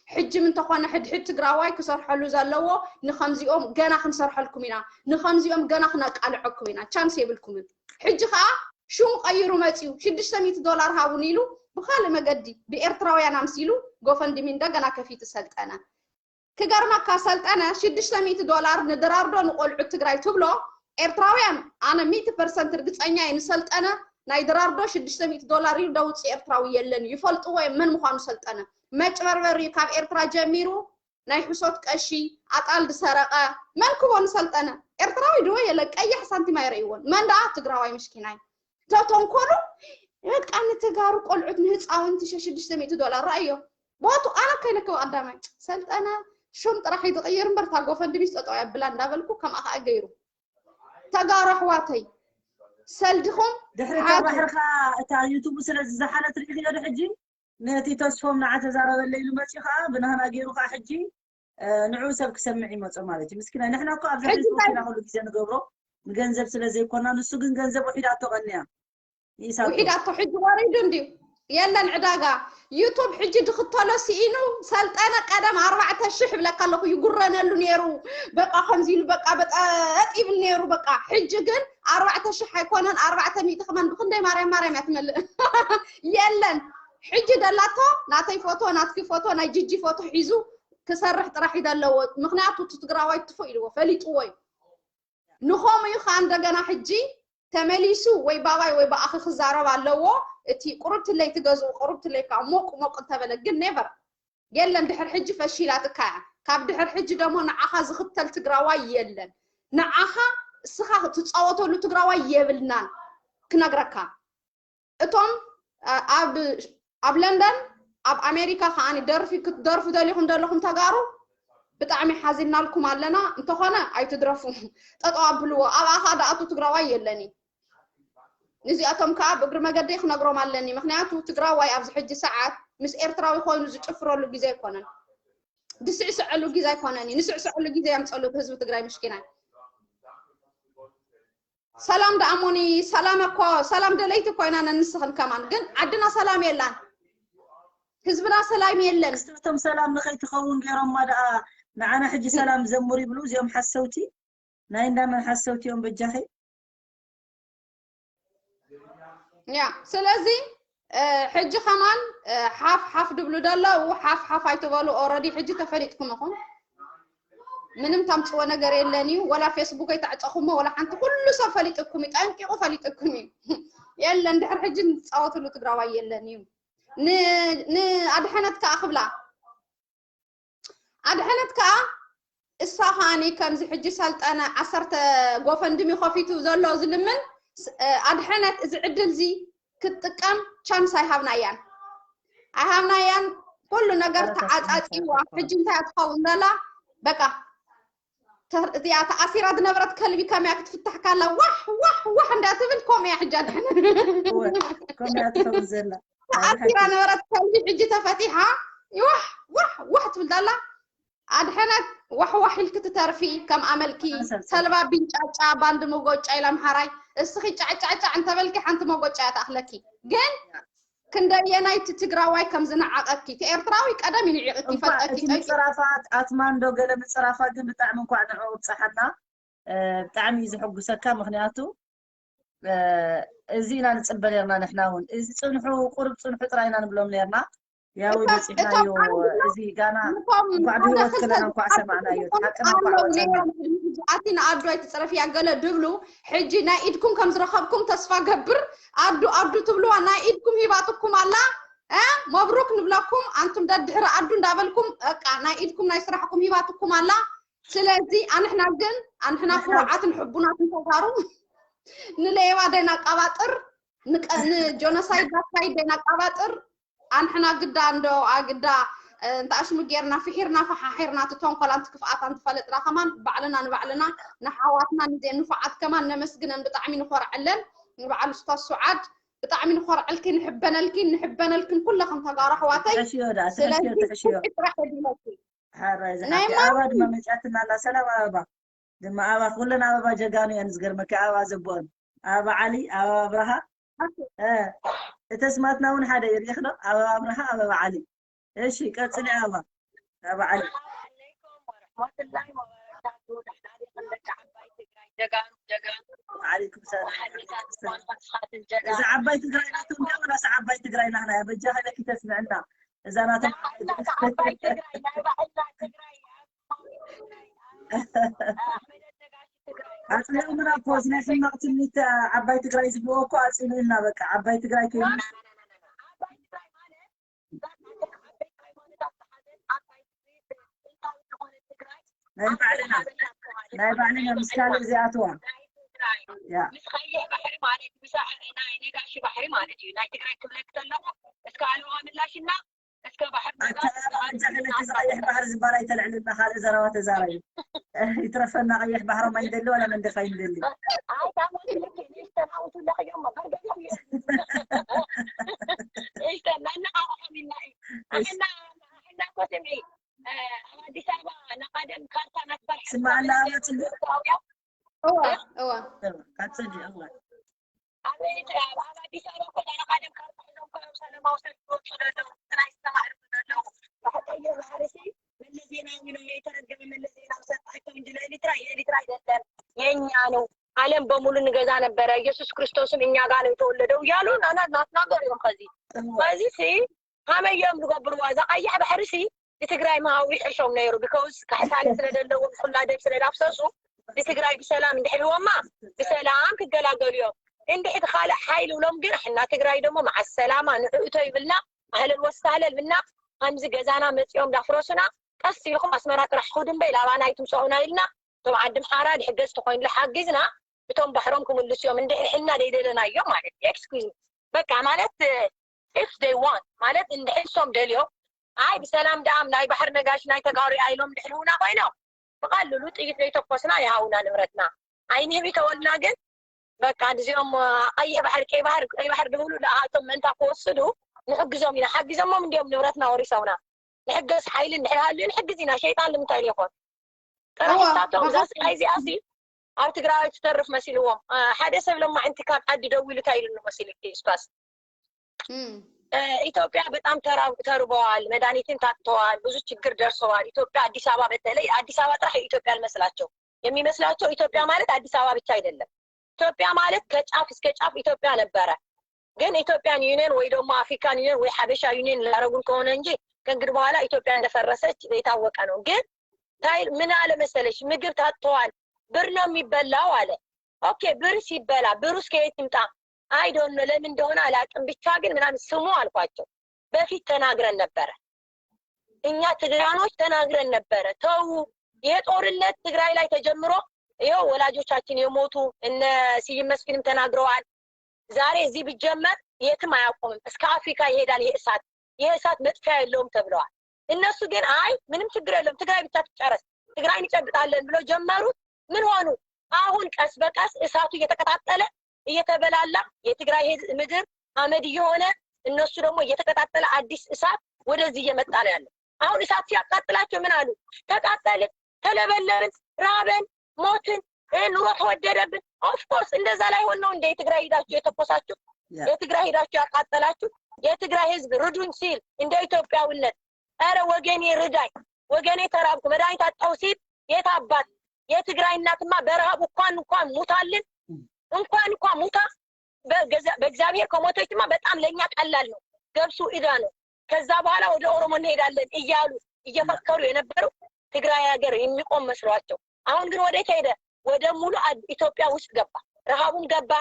ሕጂ ምን ተኾነ ሕድሕድ ትግራዋይ ክሰርሐሉ ዘለዎ ንኸምዚኦም ገና ክንሰርሐልኩም ኢና፣ ንኸምዚኦም ገና ክነቃልዐኩም ኢና። ቻንስ የብልኩምን። ሕጂ ኸዓ ሽሙ ቀይሩ መፂኡ ሽዱሽተ ሚእቲ ዶላር ሃቡን ኢሉ ብኻልእ መገዲ ብኤርትራውያን ኣምሲሉ ጎፈንድሚ እንደገና ከፊቱ ሰልጠነ። ክገርመካ ሰልጠነ ሽዱሽተ ሚእቲ ዶላር ንድራርዶ ንቆልዑት ትግራይ ትብሎ ኤርትራውያን፣ ኣነ ሚእቲ ፐርሰንት ርግፀኛ እየ ንሰልጠነ ናይ ድራርዶ ሽዱሽተ ሚእቲ ዶላር ኢሉ ደውፅእ ኤርትራዊ የለን እዩ። ይፈልጥዎ እዮም መን ምዃኑ ሰልጠነ። መጭበርበሪ እዩ ካብ ኤርትራ ጀሚሩ ናይ ሕሶት ቀሺ ኣጣል ዝሰረቐ መን ክቦ ንሰልጠነ ኤርትራዊ ድወ የለን ቀያሕ ሳንቲም ኣይርእይዎን። መን ደኣ ትግራዋይ ምሽኪናይ ተተንኮሉ በቃ ንተጋሩ ቆልዑት ንህፃውንቲ ሽዱሽተ ሚእቲ ዶላር ረኣዮ። ቦቱ ኣነ ከይነከው ቀዳማይ ሰልጠነ ሽም ጥራሕ እዩ ዝቕይር እምበር እታ ጎፈንድሚስ ጠጠው የብላ እንዳበልኩ ከምኣ ከዓ ገይሩ። ተጋሩ ኣሕዋተይ ሰልድኹም ድሕሪ ሓዙ። ተባሕርካ እታ ዩቱቡ ስለ ዝዘሓለት ርኢኽዮ ዶ ሕጂ? ነቲ ተስፎም ንዓ ተዛረበለ ኢሉ መፂኡ ከዓ ብናህና ገይሩ ከዓ ሕጂ፣ እ፣ ንዕኡ ሰብ ክሰምዕ ይመፆ ማለት እዩ። ምስኪናይ ንሕና እኮ ኣብዛ ሕጂ ፌስቡክ እንታይ ኢና ኩሉ ግዜ ንገብሮ ንገንዘብ ስለ ዘይኮና፣ ንሱ ግን ገንዘብ ውሒዳቶ ቀንያ። ይሳቶ። ውሒዳቶ ሕጂ ወሪዱ እንድዩ። የለን ዕዳጋ። ዩቱብ ሕጂ ድኽተሎ ስኢኑ። ሰልጠነ ቀደም ኣርባዕተ ሽሕ ይብለካ ኣለኹ፣ ይጉረነሉ ነይሩ። በቃ ከምዚ ኢሉ በቃ በጠጥ ይብል ነይሩ። በቃ ሕጂ ግን ኣርባዕተ ሽሕ ኣይኮነን፣ ኣርባዕተ ሚእቲ ከማን ብክንደይ ማርያም ማርያም እያ ትመልእ። የለን። ሕጂ ደላቶ ናተይ ፎቶ፣ ናትኪ ፎቶ፣ ናይ ጂጂ ፎቶ ሒዙ ክሰርሕ ጥራሕ እዩ ዘለዎ። ምክንያቱ እቲ ትግራዋይ ትፎ ኢልዎ ፈሊጥዎ እዩ። ንኸምኡ እዩ ከዓ እንደገና ሕጂ ተመሊሱ ወይ ባባይ ወይ ብኣኺ ክዛረብ ኣለዎ። እቲ ቁርብትለይ ትገዝኡ፣ ቁርብትለይ ከዓ ሞቅ ሞቅ እንተበለ ግን ኔቨር የለን። ድሕር ሕጂ ፈሺላትካ እያ። ካብ ድሕር ሕጂ ደሞ ንዓኻ ዝኽተል ትግራዋይ የለን። ንዓኻ እስኻ ትፃወተሉ ትግራዋይ የብልናን። ክነግረካ እቶም ኣብ ኣብ ለንደን ኣብ ኣሜሪካ ከዓኒ ደርፊ ክትደርፉ ደሊኹም ዘለኹም ተጋሩ ብጣዕሚ ሓዚናልኩም ኣለና። እንተኾነ ኣይትድረፉ፣ ጠጠው ኣብልዎ። ኣብኣ ከዓ ደኣቱ ትግራዋይ የለኒ። ንዚኣቶም ከዓ ብእግሪ መገደይ ክነግሮም ኣለኒ። ምክንያቱ ትግራዋይ ኣብዚ ሕጂ ሰዓት ምስ ኤርትራዊ ኮይኑ ዝጭፍረሉ ግዜ ኣይኮነን፣ ዝስዕስዐሉ ግዜ ኣይኮነን እዩ። ንስዕስዐሉ ግዜ የምፀሉ ህዝቢ ትግራይ ምሽኪናይ። ሰላም ደኣ ሞኒ፣ ሰላም እኮ ሰላም ደለይቲ ኮይና ነንስኽን ከማን ግን ዓድና ሰላም የላን፣ ህዝብና ሰላም የለን። ክስታቶም ሰላም ንኸይትኸውን ገይሮማ ደኣ ንዓና ሕጂ ሰላም ዘምሩ ይብሉ እዚኦም ሓሰውቲ ናይ እንዳመን ሓሰውቲ እዮም በጃኺ። ያ ስለዚ ሕጂ ከማን ሓፍ ሓፍ ድብሉ ደለዉ ሓፍ ሓፍ ኣይትበሉ። ኦረዲ ሕጂ ተፈሊጥኩም ኢኹም። ምንም ታምፅዎ ነገር የለን እዩ። ወላ ፌስቡክ ኣይተዕፀኹሞ ወላ ሓንቲ ኩሉ ሰብ ፈሊጥኩም እዩ። ጠንቂቑ ፈሊጥኩም እዩ። የለን ድሕር ሕጂ ንፃወትሉ ትግራዋይ የለን እዩ። ንኣድሐነት ከዓ ክብላ ኣድሐነት ከዓ እሳ ከዓኒ ከምዚ ሕጂ ሰልጠነ ዓሰርተ ጎፈንድሚ ከፊቱ ዘሎ ዝልምን ኣድሐነት እዚ ዕድል እዚ ክትጥቀም ቻንስ ኣይሃብናያን ኣይሃብናያን። ኩሉ ነገር ተዓፃፂዋ ሕጂ እንታይ ትኸውን ዘላ በቃ እዚኣ ተኣሲራ ዝነበረት ከልቢ ከመያ ክትፍታሕ ካላ ዋሕ ዋሕ ዋሕ እንዳትብል ከምኡ እያ ሕጂ ኣድሐነት ከምያ ትኸውን ዘላ ተኣሲራ ነበረት ከልቢ ሕጂ ተፈቲሓ ዋሕ ዋሕ ዋሕ ትብል ዘላ ኣድሐነት ዋሕዋሕ ኢልኪ ትተርፊ ከም ኣመልኪ ተልባ ቢንጫጫ ባንድ መጎጫ ኢላ ምሓራይ እስኺ ጫዕጫዕጫዕ እንተበልኪ ሓንቲ መጎጫ እያ ትኣኽለኪ ግን ክንደየናይ እቲ ትግራዋይ ከም ዝነዓቐኪ እቲ ኤርትራዊ ቀደም ይንዒቕኪ ይፈልጠኪ ምፅራፋት ኣትማንዶ ገለ ምፅራፋት ግን ብጣዕሚ እንኳዕ ንዕኡ ብፀሓና ብጣዕሚ እዩ ዝሕጉሰካ ምክንያቱ እዚ ኢና ንፅበ ነርና ንሕና እውን እዚ ፅንሑ ቁርብ ፅንሑ ጥራይ ኢና ንብሎም ነርና ያው በፂሕናዮ እዚ ጋና እንኳዕ ብህይወት ከለና እንኳዕ ሰማዕናዮ ሓቅና እንኳዕ ወፀና ኣቲ ንኣዱ ኣይትፅረፍያ ገለ ድብሉ ሕጂ ናይ ኢድኩም ከም ዝረኸብኩም ተስፋ ገብር ኣዱ ኣዱ ትብልዋ ናይ ኢድኩም ሂባትኩም ኣላ መብሩክ ንብለኩም ኣንቱም ደድሕሪ ኣዱ እንዳበልኩም በቃ ናይ ኢድኩም ናይ ስራሕኩም ሂባትኩም ኣላ ስለዚ ኣንሕና ግን ኣንሕና ኩሩዓትን ሕቡናትን ተጋሩ ንሌባ ደይናቃባጥር ንጀኖሳይድ ኣካይድ ደይናቃባጥር ኣንሕና ግዳ እንዶ ኣግዳ እንተ ኣሽሙ ጌርና ፍሒርና ፈሓሒርና እቲ ተንኮል ኣንቲ ክፍኣት ኣንቲ ፈለጥና ከማን ባዕልና ንባዕልና ንሓዋትና ንዜ ንፉዓት ከማን ነመስግነን ብጣዕሚ ንኾርዐለን ንባዕሉ ስታ ሱዓድ ብጣዕሚ ንኾርዐልኪ ንሕበነልኪ ንሕበነልክን ኩለኽን ተጋሩ ኣሕዋተይ ስለዚ ጥራሕ የድለኪ ሓራይ ዝሓፍቲ ኣበባ ድማ መፅያትና ኣላ ሰላም ኣበባ ድማ ኣበባ ኩለን ኣበባ ጀጋኑ እየን ዝገርመኪ ኣበባ ዘቦአን ኣበባ ዓሊ ኣበባ ኣብርሃ እተስማትና እውን ሓደ እዩ ሪኢኽዶ ኣበባ ኣብርሃ ኣበባ ዓሊ እሺ ቀፅሊ ኣበባ ኣበባ ዓሊ ዓለይኩም ሰላም። እዚ ዓባይ ትግራይ ናቱ እንደ ወላስ ዓባይ ትግራይ ናህና በጃ ከለኪ ተስምዕና እዛ ናቶም ዓባይ ትግራይ ናይ ባዕልና ትግራይ ኣፅሊኦምና እኮ እዚ ናይ ሕማቕ ትምኒት ዓባይ ትግራይ ዝብልዎ እኮ ኣፅሊኡና በቃ ዓባይ ትግራይ ከይኑ ናይ ባዕልና ናይ ባዕልና ምስ ካልእ ዘይኣትዋ ምስ ቀይሕ ባሕሪ ማለት ምስ ናይ ነጋሽ ባሕሪ ማለት እዩ ናይ ትግራይ ክብለክ ዘለኹ እስከ ኣለዋ ምላሽና እስከ ባሕሪ ኣተባባጃ ክልተ ዝቐይሕ ባሕሪ ዝበሃል ኣይተልዕልና ካልእ ዘረባ ተዛረቢ ይትረፈና ቀይሕ ባሕሮም ኣይንደሊ ዋላ መንደፍ ኣይንደሊ ተናውቱ ለኽዮም መበር ገዚኦም እዩ ነነቃቕሖም ኢልና እዩ ኣሕና ኣሕና እኮ ስምዒ ኣብ ኣዲስ ኣበባ ናቃደም ካርታ ናትባል ስማዕና ኣመፅሉ እዋ እዋ ቀፅሊ እዋ ኣብ ኣብ ኣዲስ ኣበባ እኮ ናቃደም ካርታ ሒዞም ሰለማዊ ሰልፍ ይወጡ ዘለዉ፣ ጥራይ ዝተማዕርጉ ዘለዉ። ብሓቀኛ ባሕርሲ መለስ ዜናዊ ነው የተረገመ መለስ ዜናዊ ሰጣቸው እንጂ ለኤርትራ፣ የኤርትራ አይደለም፣ የኛ ነው። ዓለም በሙሉ ንገዛ ነበረ፣ ኢየሱስ ክርስቶስም እኛ ጋር ነው የተወለደው እያሉ ናና ናትናገር እዮም። ከዚ ከዚ ሲ ከመይ እዮም ዝገብርዋ? እዛ ቀያሕ ባሕሪ ሲ ንትግራይ ምሃዊ ሕሾም ነይሩ። ቢኮዝ ካሕሳሊ ስለ ዘለዎም ኩላ ደም ስለ ዳፍሰሱ ንትግራይ ብሰላም እንድሕልዎማ ብሰላም ክገላገሉ እዮም። እንድሕቲ ካልእ ሓይል ብሎም ግን ሕና ትግራይ ደሞ መዓስ ሰላማ ንዕእቶ ይብልና ኣህለል ወሳህለል ብልና ከምዚ ገዛና መፂኦም ዳፍረሱና ቀስ ኢልኩም ኣስመራ ጥራሕ ኹድ እምበይ ላባና ኣይትምፅኡና ኢልና እቶም ዓዲ ምሓራ ድሕገዝ ተኮይኑሉ ሓጊዝና እቶም ባሕሮም ክምልሱ እዮም እንድሕር ሕና ደይደለናዮም ማለት እዩ። ኤክስኪዝ በቃ ማለት if they want ማለት እንድሕር እሶም ደልዮም ኣይ ብሰላም ደኣም ናይ ባሕሪ ነጋሽ ናይ ተጋሩ ኣይሎም ድሕልውና ኮይኖም ብቐልሉ ጥይት ዘይተኮስና ይሃውና ንብረትና ኣይንህብ ይተወልና ግን በቃ እዚኦም ቀይሕ ባሕሪ ቀይ ባሕሪ ቀይ ባሕሪ ድብሉ ለኣቶም ምእንታ ክወስዱ ንሕግዞም ኢና ሓጊዞሞም እንዲዮም ንብረትና ወሪሰውና ንሕገዝ ሓይሊ እንድሕር ሃልዩ ንሕግዝ ኢና ሸይጣን ንምንታይ ይኾን ጥራሕ እሳቶም እዛ ስቃይ እዚኣ ሲ ኣብ ትግራይ ትተርፍ መሲልዎም ሓደ ሰብ ለማዕንቲ ካብ ዓዲ ደዊሉ እንታይ ኢሉ መሲሉ ስፓስ ኢትዮጵያ በጣም ተርበዋል፣ መድኃኒትን ታጥተዋል፣ ብዙ ችግር ደርሰዋል። ኢትዮጵያ አዲስ አበባ በተለይ አዲስ አበባ ጥራሕ ኢትዮጵያ ልመስላቸው የሚመስላቸው ኢትዮጵያ ማለት አዲስ አበባ ብቻ አይደለም። ኢትዮጵያ ማለት ከጫፍ እስከ ጫፍ ኢትዮጵያ ነበረ። ግን ኢትዮጵያን ዩኒየን ወይ ደግሞ አፍሪካን ዩኒየን ወይ ሐበሻ ዩኒየን ላረጉን ከሆነ እንጂ ከእንግዲህ በኋላ ኢትዮጵያ እንደፈረሰች የታወቀ ነው። ግን ታይ ምን አለ መሰለሽ ምግብ ታጥተዋል፣ ብር ነው የሚበላው አለ። ኦኬ ብር ሲበላ ብሩ እስከ የት ይምጣ? አይ ዶንት ኖ ለምን እንደሆነ አላውቅም። ብቻ ግን ምናምን ስሙ አልኳቸው። በፊት ተናግረን ነበረ እኛ ትግራኖች ተናግረን ነበረ። ተዉ ይሄ ጦርነት ትግራይ ላይ ተጀምሮ ይኸው ወላጆቻችን የሞቱ እነ ስዩም መስፍንም ተናግረዋል። ዛሬ እዚህ ቢጀመር የትም አያቆምም። እስከ አፍሪካ ይሄዳል ይሄ እሳት። ይሄ እሳት መጥፊያ የለውም ተብለዋል። እነሱ ግን አይ ምንም ችግር የለውም ትግራይ ብቻ ትጨረስ፣ ትግራይ እንጨብጣለን ብለው ጀመሩት። ምን ሆኑ? አሁን ቀስ በቀስ እሳቱ እየተቀጣጠለ እየተበላላ የትግራይ ምድር አመድ እየሆነ እነሱ ደግሞ እየተቀጣጠለ አዲስ እሳት ወደዚህ እየመጣ ነው ያለው። አሁን እሳት ሲያቃጥላቸው ምን አሉ? ተቃጠልን፣ ተለበለብን፣ ራበን፣ ሞትን፣ ኑሮ ተወደደብን። ኦፍኮርስ እንደዛ ላይ ሆን ነው እንደ የትግራይ ሄዳችሁ የተኮሳችሁ የትግራይ ሄዳችሁ ያቃጠላችሁ የትግራይ ህዝብ ርዱኝ ሲል እንደ ኢትዮጵያዊነት ኧረ ወገኔ ርዳኝ ወገኔ ተራብኩ መድኃኒት አጣሁ ሲል የት አባት የትግራይ እናትማ በረሃብ እንኳን እንኳን ሙታልን እንኳን እንኳን ሙታ በእግዚአብሔር ከሞተችማ በጣም ለእኛ ቀላል ነው። ገብሱ እዳ ነው። ከዛ በኋላ ወደ ኦሮሞ እንሄዳለን እያሉ እየፈከሩ የነበሩ ትግራይ ሀገር የሚቆም መስሏቸው አሁን ግን ወዴት ሄደ? ወደ ሙሉ ኢትዮጵያ ውስጥ ገባ። ረሃቡም ገባ፣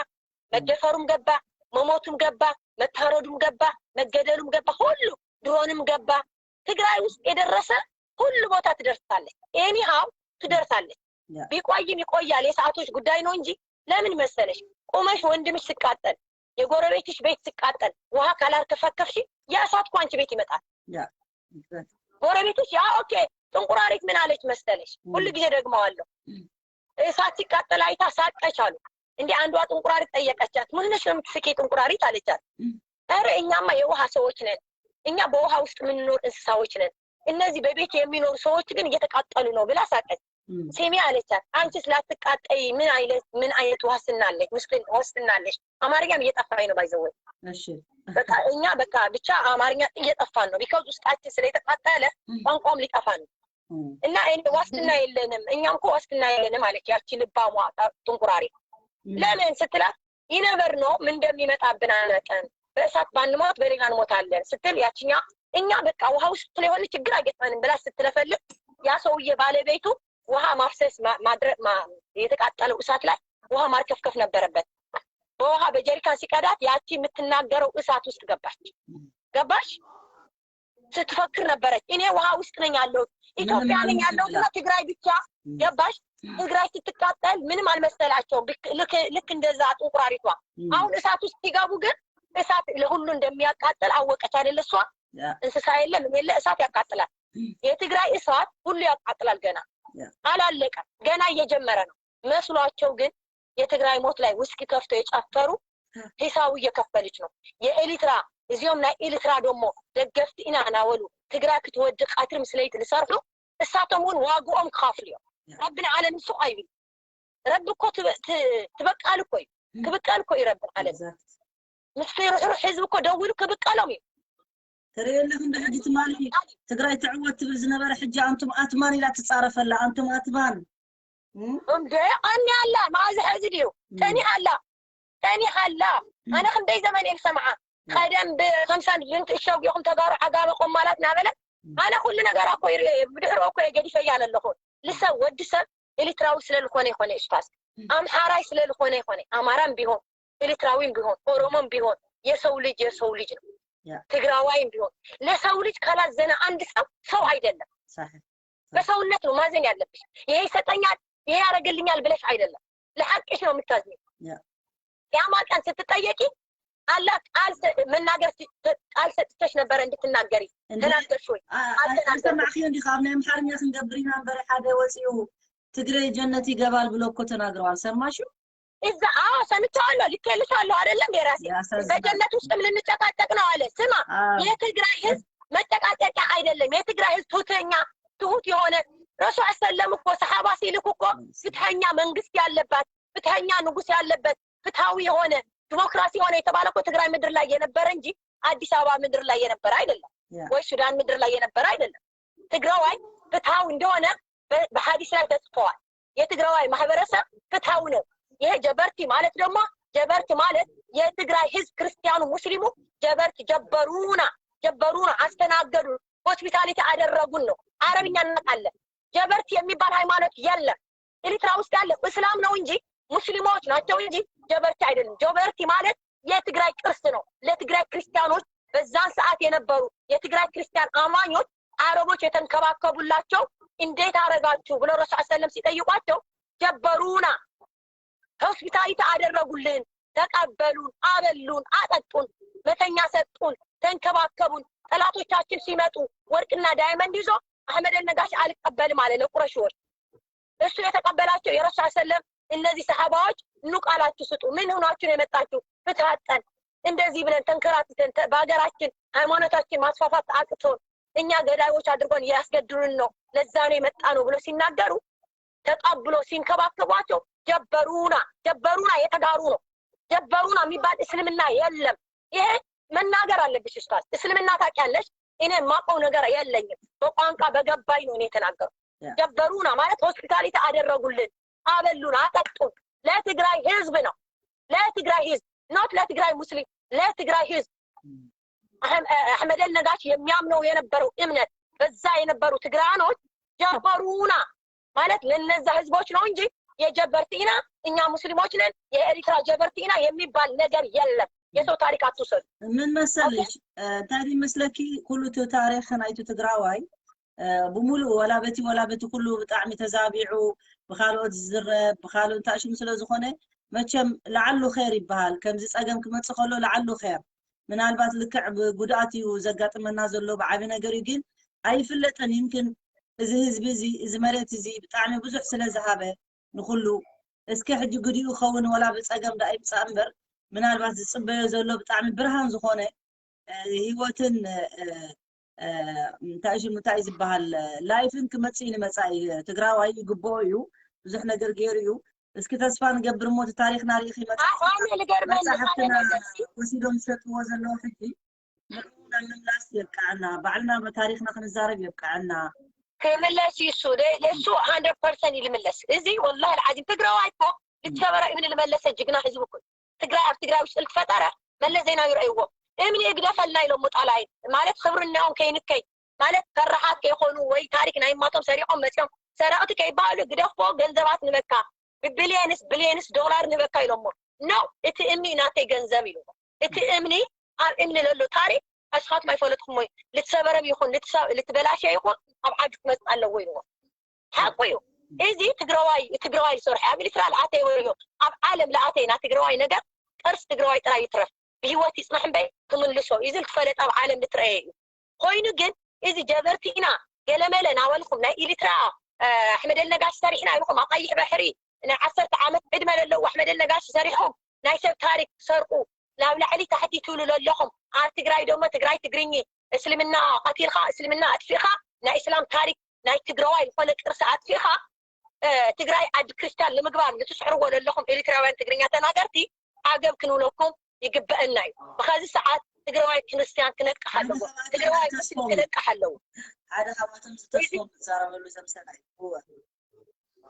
መደፈሩም ገባ፣ መሞቱም ገባ፣ መታረዱም ገባ፣ መገደሉም ገባ፣ ሁሉ ድሮንም ገባ። ትግራይ ውስጥ የደረሰ ሁሉ ቦታ ትደርሳለች። ኤኒሃው ትደርሳለች። ቢቆይም ይቆያል፣ የሰዓቶች ጉዳይ ነው እንጂ ለምን መሰለሽ ቁመሽ ወንድምሽ ሲቃጠል፣ የጎረቤትሽ ቤት ሲቃጠል ውሃ ካላርከፈከፍሽ ያ እሳት እኮ አንቺ ቤት ይመጣል። ጎረቤትሽ ያ ኦኬ ጥንቁራሪት ምን አለች መሰለሽ? ሁሉ ጊዜ ደግመዋለሁ። እሳት ሲቃጠል አይታ ሳቀች አሉ። እንደ አንዷ ጥንቁራሪት ጠየቀቻት። ምን ሆነሽ ነው የምትስቂ ጥንቁራሪት አለቻት። ኧረ እኛማ የውሃ ሰዎች ነን፣ እኛ በውሃ ውስጥ የምንኖር እንስሳዎች ነን። እነዚህ በቤት የሚኖሩ ሰዎች ግን እየተቃጠሉ ነው ብላ ሳቀች። ስሚ አለቻት፣ አንቺስ ላትቃጠይ ምን አይነት ምን አይነት ዋስትና አለሽ? ምስኪን ዋስትና አለሽ። አማርኛም እየጠፋኝ ነው ባይዘወይ በቃ እኛ በቃ ብቻ አማርኛ እየጠፋን ነው። ቢካውዝ ውስጣችን ስለተቃጠለ ቋንቋም ሊጠፋ ነው። እና እኔ ዋስትና የለንም፣ እኛም እኮ ዋስትና የለንም አለች ያቺ ልባሟ ጥንቁራሪ። ለምን ስትላት ይነበር ነው ምን እንደሚመጣብን አናውቅም። በእሳት ባንሞት በሌላ እንሞታለን ስትል ያችኛ እኛ በቃ ውሃ ውስጥ ስለሆነ ችግር አይገጥመንም ብላ ስትለፈልግ ያ ሰውዬ ባለቤቱ ውሃ ማፍሰስ ማድረግ የተቃጠለው እሳት ላይ ውሃ ማርከፍከፍ ነበረበት። በውሃ በጀሪካን ሲቀዳት ያቺ የምትናገረው እሳት ውስጥ ገባች። ገባሽ? ስትፈክር ነበረች። እኔ ውሃ ውስጥ ነኝ ያለሁት፣ ኢትዮጵያ ነኝ ያለሁት እና ትግራይ ብቻ። ገባሽ? ትግራይ ስትቃጠል ምንም አልመሰላቸውም። ልክ እንደዛ ጥንቁራሪቷ። አሁን እሳት ውስጥ ሲገቡ ግን እሳት ለሁሉ እንደሚያቃጥል አወቀች አይደል? እሷ እንስሳ የለ ምን የለ እሳት ያቃጥላል። የትግራይ እሳት ሁሉ ያቃጥላል። ገና አላለቀም፣ ገና እየጀመረ ነው መስሏቸው ግን የትግራይ ሞት ላይ ውስኪ ከፍቶ የጨፈሩ ሂሳቡ እየከፈልች ነው። የኤሊትራ እዚኦም ናይ ኤሊትራ ደሞ ደገፍቲ ኢና ናበሉ ትግራይ ክትወዲ ቀትሪ ምስ ለይቲ ዝሰርሑ እሳቶም እውን ዋግኦም ክኸፍሉ እዮም። ረቢ ንዓለም ንሱ ኣይብል ረቢ እኮ ትበቃል እኮ እዩ ክብቀል እኮ እዩ ረቢ ንዓለም ምስቲ ርሕሩሕ ህዝቢ እኮ ደዊሉ ክብቀሎም እዩ። ትርኢ ኣለኺ እንዶ ሕጂ ትማሊ ትግራይ ትዕወት ትብል ዝነበረ ሕጂ ኣንቱም ኣትማን ኢላ ትፃረፈላ። ኣንቱም ኣትማን እንደ ቀኒ ኣላ መዓዝ ሕዚ ድዩ ጸኒሓ ኣላ ጸኒሓ ኣላ። ኣነ ክንደይ ዘመን እየ ዝሰምዓ። ቀደም ብከምሳ ንእሽተው ጌኹም ተጋሩ ዓጋመ ቆማላት እናበለ ኣነ ኩሉ ነገር እኮ ይርኢ እየ። ብድሕሮ እኮ እየ ገዲፈያ ኣለኹ። ልሰብ ወዲ ሰብ ኤሊትራዊ ስለ ዝኾነ ይኾነ ኡስታዝ ኣምሓራይ ስለ ዝኾነ ይኾነ ኣማራን ቢሆን ኤሊትራዊን ቢሆን ኦሮሞን ቢሆን የሰው ልጅ የሰው ልጅ ነው። ትግራዋይም ቢሆን ለሰው ልጅ ካላዘነ አንድ ሰው ሰው አይደለም። በሰውነት ነው ማዘን ያለብሽ። ይሄ ይሰጠኛል፣ ይሄ ያደርግልኛል ብለሽ አይደለም። ለሐቅሽ ነው የምታዝኝ። ያማ ቀን ስትጠየቂ አላ ቃል መናገር ቃል ሰጥተሽ ነበረ እንድትናገሪ ተናገርሽ ወይ? ሰማዕክዮ እንዲ ካብ ናይ ኣምሓርኛ ክንገብር ኢና እምበር ሓደ ወፂኡ ትግሬ ጀነት ይገባል ብሎ እኮ ተናግረዋል። ሰማሽው? እዛ አዎ ሰምቼዋለሁ፣ ልኬልሻለሁ አይደለም የራሴ በጀነት ውስጥም ልንጨቃጨቅ ነው አለ። ስማ የትግራይ ህዝብ መጨቃጨቂያ አይደለም። የትግራይ ህዝብ ትሁተኛ ትሁት የሆነ ረሱል ሰለም እኮ ሰሓባ ሲልክ እኮ ፍትሐኛ መንግስት ያለባት ፍትሐኛ ንጉስ ያለበት ፍትሐዊ የሆነ ዲሞክራሲ የሆነ የተባለ እኮ ትግራይ ምድር ላይ የነበረ እንጂ አዲስ አበባ ምድር ላይ የነበረ አይደለም፣ ወይ ሱዳን ምድር ላይ የነበረ አይደለም። ትግራዋይ ፍትሐዊ እንደሆነ በሀዲስ ላይ ተጽፈዋል። የትግራዋይ ማህበረሰብ ፍትሐዊ ነው። ይሄ ጀበርቲ ማለት ደግሞ ጀበርቲ ማለት የትግራይ ህዝብ ክርስቲያኑ ሙስሊሙ ጀበርቲ ጀበሩና ጀበሩና አስተናገዱ ሆስፒታሊቲ አደረጉን ነው። አረብኛ እናውቃለን። ጀበርቲ የሚባል ሃይማኖት የለም። ኤሪትራ ውስጥ ያለው እስላም ነው እንጂ ሙስሊሞች ናቸው እንጂ ጀበርቲ አይደለም። ጀበርቲ ማለት የትግራይ ቅርስ ነው። ለትግራይ ክርስቲያኖች በዛን ሰዓት የነበሩ የትግራይ ክርስቲያን አማኞች አረቦች የተንከባከቡላቸው እንዴት አረጋችሁ ብለው ረሱል ሰለም ሲጠይቋቸው ጀበሩና ሆስፒታሊቲ አደረጉልን፣ ተቀበሉን፣ አበሉን፣ አጠጡን፣ መተኛ ሰጡን፣ ተንከባከቡን። ጠላቶቻችን ሲመጡ ወርቅና ዳይመንድ ይዞ አህመድ አልነጋሽ አልቀበልም አለ ለቁረሽዎች። እሱ የተቀበላቸው የረሱል ሰለም እነዚህ ሰሃባዎች ኑ ቃላችሁ ስጡ፣ ምን ሆናችሁ ነው የመጣችሁ? ፍትህ አጠን እንደዚህ ብለን ተንከራትተን በሀገራችን ሃይማኖታችን ማስፋፋት አቅቶን እኛ ገዳዮች አድርጎን እያስገድሉን ነው፣ ለዛ ነው የመጣ ነው ብሎ ሲናገሩ ተቀብሎ ሲንከባከቧቸው ጀበሩና ጀበሩና የተጋሩ ነው። ጀበሩና የሚባል እስልምና የለም። ይሄ መናገር አለብሽ ኡስታዝ። እስልምና ታውቂያለሽ? እኔ የማውቀው ነገር የለኝም። በቋንቋ በገባኝ ነው እኔ የተናገርኩት። ጀበሩና ማለት ሆስፒታሊቲ አደረጉልን፣ አበሉን፣ አጠጡን። ለትግራይ ህዝብ ነው፣ ለትግራይ ህዝብ not ለትግራይ ሙስሊም፣ ለትግራይ ህዝብ። አህመድ አልነጋሽ የሚያምነው የነበረው እምነት በዛ የነበሩ ትግራኖች ጀበሩና ማለት ለነዛ ህዝቦች ነው እንጂ የጀበርቲና እኛ ሙስሊሞች ነን የኤሪትራ ጀበርቲና የሚባል ነገር የለም። የሰው ታሪክ አትውሰዱ። ምን መሰልሽ እንታይ ይመስለኪ ኩሉ እቲ ታሪክ ናይቲ ትግራዋይ ብሙሉእ ወላ በቲ ወላ በቲ ኩሉ ብጣዕሚ ተዛቢዑ ብካልኦት ዝዝረብ ብካልኦት እንታይ ሽሙ ስለ ዝኾነ መቸም ለዓሉ ኸይር ይበሃል። ከምዚ ፀገም ክመፅእ ከሎ ለዓሉ ኸይር ምናልባት ልክዕ ብጉድኣት እዩ ዘጋጥመና ዘሎ ብዓቢ ነገር እዩ ግን ኣይፍለጥን ይምክን እዚ ህዝቢ እዚ እዚ መሬት እዚ ብጣዕሚ ብዙሕ ስለ ዝሃበ ንኩሉ እስኪ ሕጂ ግዲኡ ኸውን ወላ ብፀገም ዳ ይምፃእ እምበር ምናልባት ዝፅበዮ ዘሎ ብጣዕሚ ብርሃን ዝኾነ ህይወትን እንታይ ሽሙ እንታይ ዝበሃል ላይፍን ክመፅእ ንመፃኢ ትግራዋይ ይግብኦ እዩ ብዙሕ ነገር ገይሩ እዩ እስኪ ተስፋ ንገብር እሞ እቲ ታሪኽና ርኢኺ መፅሓፍትና ወሲዶም ዝሸጥዎ ዘለዉ ሕጂ ንዕኡ ናብ ምምላስ የብቅዓና ባዕልና ታሪኽና ክንዛረብ የብቅዓና ክምለስ እዩ እሱ ለእሱ ሀንድረድ ፐርሰንት ይልምለስ እዚ ወላሂ ልዓዚም ትግራዋይ እኮ ልትሰበረ እምኒ ልመለሰ ጅግና ህዝቢ እኮ ትግራይ ኣብ ትግራይ ውሽጢ ልትፈጠረ መለስ ዜናዊ ረእይዎ እምኒ እግደፈልና ኢሎሞ ጣላይ ማለት ክብርናኦም ከይንከይ ማለት ፈራሓት ከይኾኑ ወይ ታሪክ ናይ ማቶም ሰሪቆም መፅኦም ሰረቅቲ ከይበሃሉ ግደፎ ገንዘባት ንበካ ብቢልየንስ ቢልየንስ ዶላር ንበካ ኢሎሞ no እቲ እምኒ ናተይ ገንዘብ ኢሉ እቲ እምኒ ኣብ እምኒ ለሎ ታሪክ ኣሽኻትኩም ኣይፈለጥኩም ወይ ልትሰበረም ይኹን ልትበላሸ ይኹን ኣብ ዓዲ ክመፅእ ኣለዎ ኢልዎ ሓቁ እዩ እዚ ትግራዋይ ትግራዋይ ዝሰርሐ ኣብ ኤርትራ ለኣተይ ወዮ ኣብ ዓለም ለኣተይና ትግራዋይ ነገር ቅርስ ትግራዋይ ጥራይ ይትረፍ ብህይወት ይፅናሕ እምበይ ክምልሶ እዩ ዝል ክፈለጥ ኣብ ዓለም ልትረአየ እዩ ኮይኑ ግን እዚ ጀበርቲ ኢና ገለመለ ናበልኩም ናይ ኤርትራ ኣሕመድ ኣልነጋሽ ሰሪሕና ኢልኩም ኣብ ቀይሕ ባሕሪ ናይ ዓሰርተ ዓመት ዕድመ ለለዎ ኣሕመድ ኣልነጋሽ ሰሪሕኩም ናይ ሰብ ታሪክ ትሰርቁ ናብ ላዕሊ ታሕቲ ትብሉ ለለኹም ኣብ ትግራይ ደሞ ትግራይ ትግርኚ እስልምና ቀቲልካ እስልምና ኣጥፊእካ ናይ እስላም ታሪክ ናይ ትግራዋይ ዝኾነ ቅርሲ ኣጥፊእካ ትግራይ ዓዲ ክርስቲያን ንምግባር ንትስዕርዎ ለለኹም ኤሪትራውያን ትግርኛ ተናገርቲ ዓገብ ክንብለኩም ይግበአና እዩ። ብኸዚ ሰዓት ትግራዋይ ክርስትያን ክነቅሕ ኣለዎ። ትግራዋይ ሙስሊም ክነቅሕ ኣለዎ። ሓደ ካብኣቶም ዝተስፎ ዝዛረበሉ ዘምሰላ እዩ። እወ።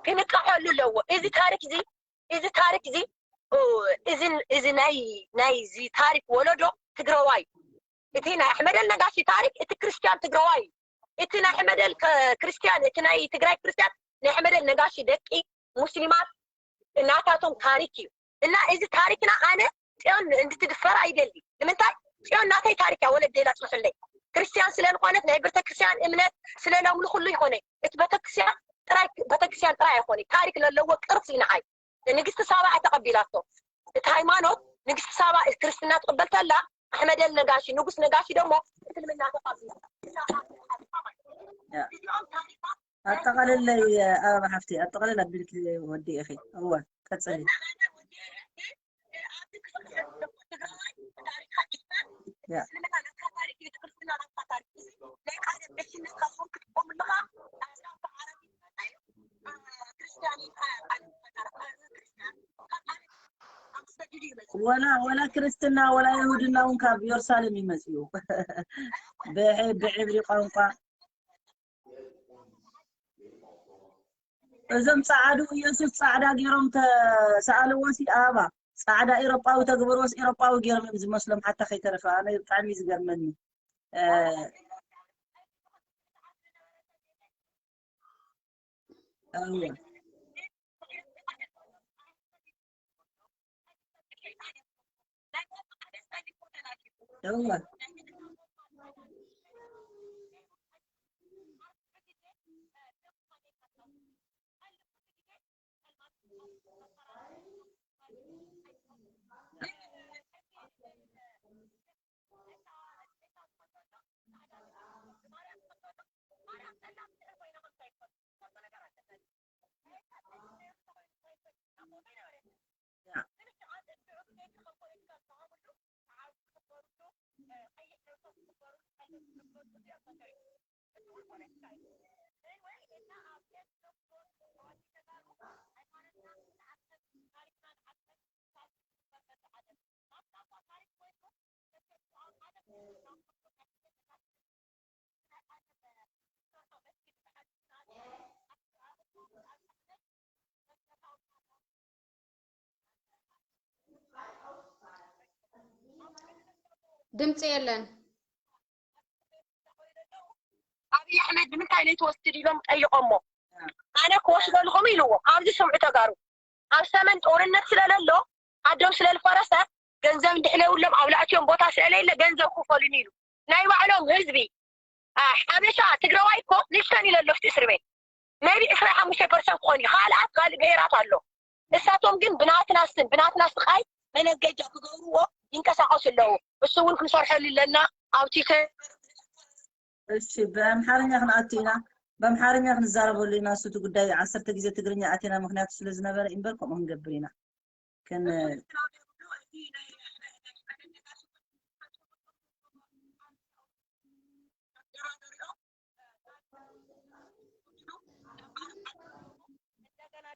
ክንቀሐሉ ኣለዎ። እዚ ታሪክ እዚ እዚ ታሪክ እዚ እዚ እዚ ናይ ናይ እዚ ታሪክ ወለዶ ትግራዋይ፣ እቲ ናይ ኣሕመደል ነጋሲ ታሪክ፣ እቲ ክርስቲያን ትግራዋይ፣ እቲ ናይ ኣሕመደል ክርስቲያን፣ እቲ ናይ ትግራይ ክርስቲያን ናይ ኣሕመደል ነጋሲ ደቂ ሙስሊማት እናታቶም ታሪክ እዩ። እና እዚ ታሪክና ኣነ ፅዮን እንትትድፈር ኣይደሊ። ንምንታይ? ፅዮን ናተይ ታሪክ እያ። ወለደይ ላፅንሑለይ ክርስቲያን ስለዝኾነት ናይ ቤተክርስትያን እምነት ስለለምልኹሉ ይኾነ። እቲ ቤተክርስትያን ጥራይ፣ ቤተክርስትያን ጥራይ ኣይኾነ፣ ታሪክ ለለዎ ቅርሲ እዩ ንዓይ። ንግስቲ ሳባ ተቐቢላቶ። እቲ ሃይማኖት ንግስቲ ሳባ ክርስትና ትቕበል ተላ ኣሕመደል ነጋሺ ንጉስ ነጋሺ ደግሞ እስልምና ተቐቢሉ። ኣጠቓልለይ ኣበባ ሓፍቲ ኣጠቓልል ኣቢልኪ ወዲ ኢኺ። እወ ቀፅሊ። ወላ ወላ ክርስትና ወላ ይሁድና እውን ካብ ኢየሩሳሌም ይመፅኡ። ብዕብሪ ቋንቋ እዞም ፃዓዱ ኢየሱስ ፃዕዳ ገይሮም ተሰኣልዎ ሲ ኣበባ ፃዕዳ ኤሮጳዊ ተግብርዎስ ኤሮጳዊ ገይሮም እዮም ዝመስሎም ሓታ ከይተረፈ ኣነ ብጣዕሚ እዩ ዝገርመኒ። ድምፂ የለን። ኣብይ ኣሕመድ ንምንታይ ዘይትወስድ ኢሎም ጠይቆሞ። ኣነ ክወስደልኹም ኢልዎም። ኣብዚ ስምዑ ተጋሩ ኣብ ሰመን ጦርነት ስለለሎ ዓዶም ስለዝፈረሰ ገንዘብ እንድሕር የብሎም ኣብላዕትዮም ቦታ ስለለየለ ገንዘብ ክፈሉኒ ኢሉ ናይ ባዕሎም ህዝቢ ሓበሻ ትግራዋይ እኮ ንሽተን ኢለ ኣለፍቲ እስር ቤት maybe ዕስራ ሓሙሽተ ፐርሰንት ክኾን እዩ። ካልኣት ካልእ ብሄራት ኣሎ። እሳቶም ግን ብናትና ስም ብናትና ስቃይ መነገጃ ክገብርዎ ይንቀሳቀሱ ኣለዉ። እሱ እውን ክንሰርሐሉ ኣለና ኣብቲ እሺ ብኣምሓርኛ ክንኣቱ ኢና። ብኣምሓርኛ ክንዛረበሉ ኢና። እሱ እቲ ጉዳይ ዓሰርተ ግዜ ትግርኛ ኣቲና ምክንያቱ ስለ ዝነበረ እምበር ከምኡ ክንገብር ኢና። ከን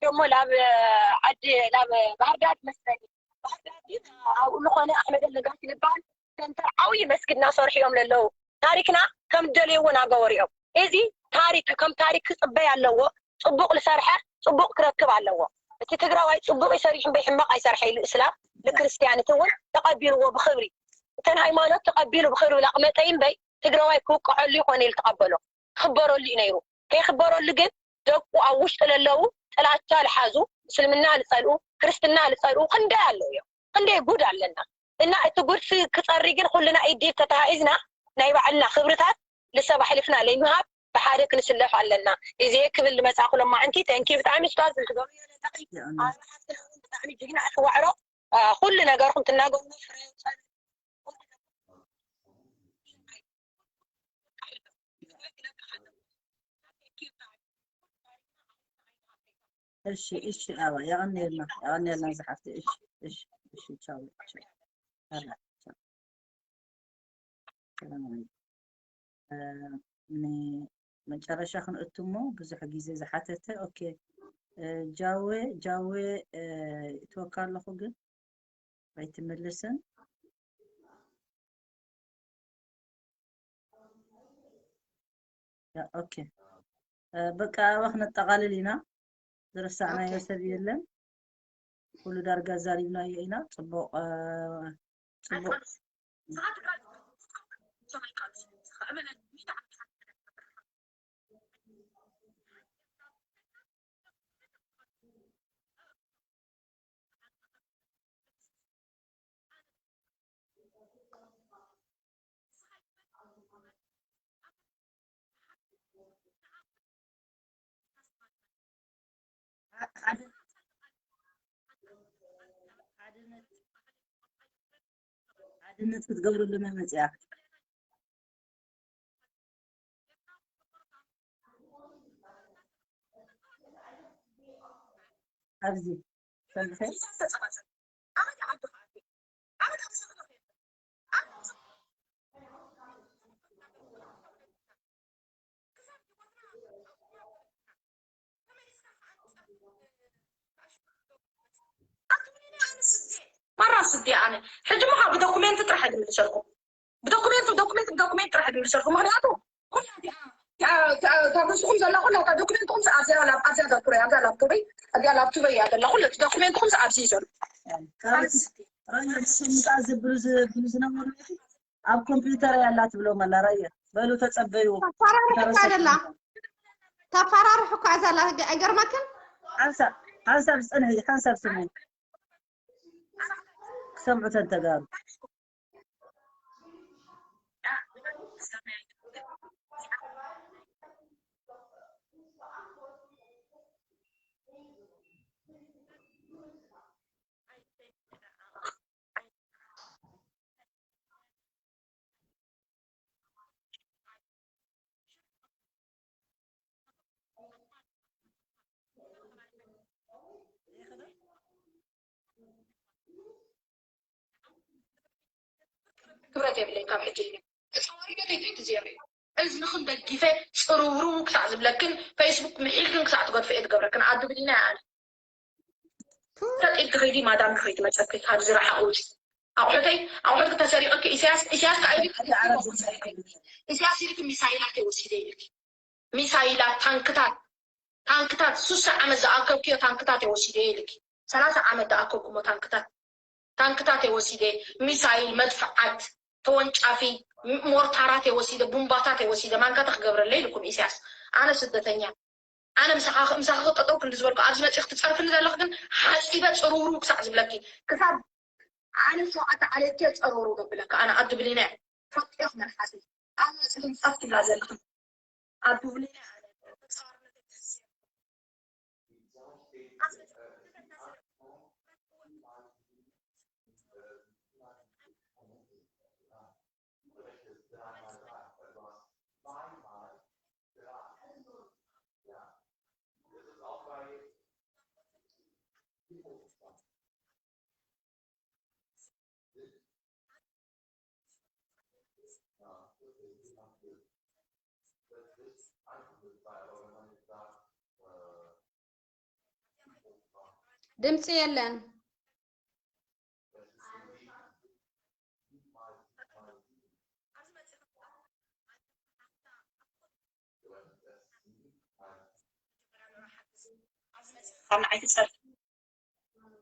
ደሞ ላብ ዓዲ ላብ ባህርዳር መስለኒ ባህርዳር ግን ኣብኡ ዝኾነ ኣሕመድ ኣለጋሲ ዝበሃል ሰንተር ዓብዪ መስጊድ እናሰርሑ እዮም ለለዉ። ታሪክና ከም ደልይዎ እናገበሩ እዮም። እዚ ታሪክ ከም ታሪክ ክፅበይ ኣለዎ። ፅቡቅ ዝሰርሐ ፅቡቅ ክረክብ ኣለዎ። እቲ ትግራዋይ ፅቡቅ ይሰርሕ እምበይ ሕማቅ ኣይሰርሐ ኢሉ እስላም ንክርስትያንት እውን ተቐቢልዎ ብክብሪ እተን ሃይማኖት ተቐቢሉ ብክብሪ ላቅመጠይ እምበይ ትግራዋይ ክውቀዐሉ ይኾነ ኢሉ ተቐበሎ ክበረሉ እዩ ነይሩ። ከይክበረሉ ግን ደቁ ኣብ ውሽጢ ለለዉ ጥላቻ ልሓዙ እስልምና ልፀልኡ ክርስትና ልፀልኡ ክንደይ ኣለዉ እዮም። ክንደይ ጉድ ኣለና እና እቲ ጉድ ክፀሪ ግን ኩልና ኢዲድ ተተሃኢዝና ናይ ባዕልና ክብርታት ልሰብ ኣሕሊፍና ለይምሃብ ብሓደ ክንስለፍ ኣለና። ግዜ ክብል ልመፃእኩ ለማዕንቲ ተንኪ ብጣዕሚ ስታዝ ንትገብሩ ብጣዕሚ ጅግና ኣሽዋዕሮ ኩሉ ነገርኩም ትናገሩ እሺ እሺ ኣዋ የቐንየልና የቐንየልና ዝሓፍቲ እሺ እሺ እሺ ቻው ቻው ንመጨረሻ ክንእቱ እሞ ብዙሕ ግዜ ዝሓተተ ኦኬ ጃዌ ጃዌ እትወካ ኣለኹ ግን ኣይትምልስን ኦኬ። በቃ ኣባ ክነጠቓልል ኢና። ዝረሳዕናዮ ሰብ የለን። ኩሉ ዳርጋ ዛሪብናዮ ኢና። ጽቡቕ ጽቡቕ። ሓድነት ክትገብርሉ መመፅያ ኣብዚ ማራ ስዲ ኣነ ሕጂ ምኻ ብዶኩሜንት ጥራሕ ድምልሰልኩም ብዶኩሜንት ዶኩሜንት ዶኩሜንት ጥራሕ ድምልሰልኩም ምክንያቱ ኩላ እታ ምስኹም ዘላ ኩላ እታ ዶኩሜንትኩም ኣብዚያ ላፕቶበይ ኣብዚያ ላፕቶበይ እያ ዘላ ኩሉ ዶኩሜንትኩም ኣብዚ እዩ ዘሎ ራያ ዝብሉ ዝብሉ ዝነበሩ ኣብ ኮምፒውተር ያላ ትብሎም ኣላ ራያ በሉ ተጸበዩ ተፈራርሕካ ደላ ተፈራርሕካ እዛ ላ ህግ ኣይገርመክን ሓንሳብ ሓንሳብ ዝጸንሒ ሓንሳብ ስሙ ክሰምዑ ተንተጋሩ ክብረት የብለይ ካብ ሕጂ ተፃዋሪነተይ ትሕቲ ዜሮ እዩ እዝንኽን ደጊፈ ፅርውርው ክሳዕ ዝብለክን ፌስቡክ ምሒልክን ክሳዕ ትገድፎ እየ ትገብረክን ኣዱ ብሊና እያ ኣነ ተጢል ክኸይዲ ማዳም ክኸይዲ መፀኪ ካብዚ ረሓቕ ውፂ ኣቑሑተይ ኣቑሑት ክተሰሪቐኪ ኢሳያስ ኢሳያስ ከኣ ኢሳያስ ኢልክ ሚሳይላት እየ ወሲደ ኢልክ ሚሳይላት ታንክታት ታንክታት ሱሳ ዓመት ዝኣከብክዮ ታንክታት እየ ወሲደ ኢልክ ሰላሳ ዓመት ዝኣከብኩሞ ታንክታት ታንክታት እየ ወሲደ ሚሳይል መድፍዓት ተወንጫፊ ሞርታራት እየ ወሲደ ቡምባታት እየ ወሲደ ማንካታ ክገብረለይ ኢልኩም ኢሳያስ ኣነ ስደተኛ ኣነ ምሳኻ ምሳኻ ክጠጠው ክንዲ ዝበልኩ ኣብዚ መፂእ ክትፀርፍኒ ዘለኽ ግን ሓፂበ ፅርውርው ክሳዕ ዝብለኪ ክሳብ ዓለም ሸውዓተ ዓሌትከ ፀርውርው ነብለካ ኣነ ኣዱ ብሊና እየ ፈጢኽ መልሓሲ ኣብ መፅእ ህንፀት ትብላ ዘለኽን ኣዱ ብሊና እየ ኣነ ተፃዋርነተይ ተስር ድምፂ የለን። ካብ ንዓይ ትፀርፍ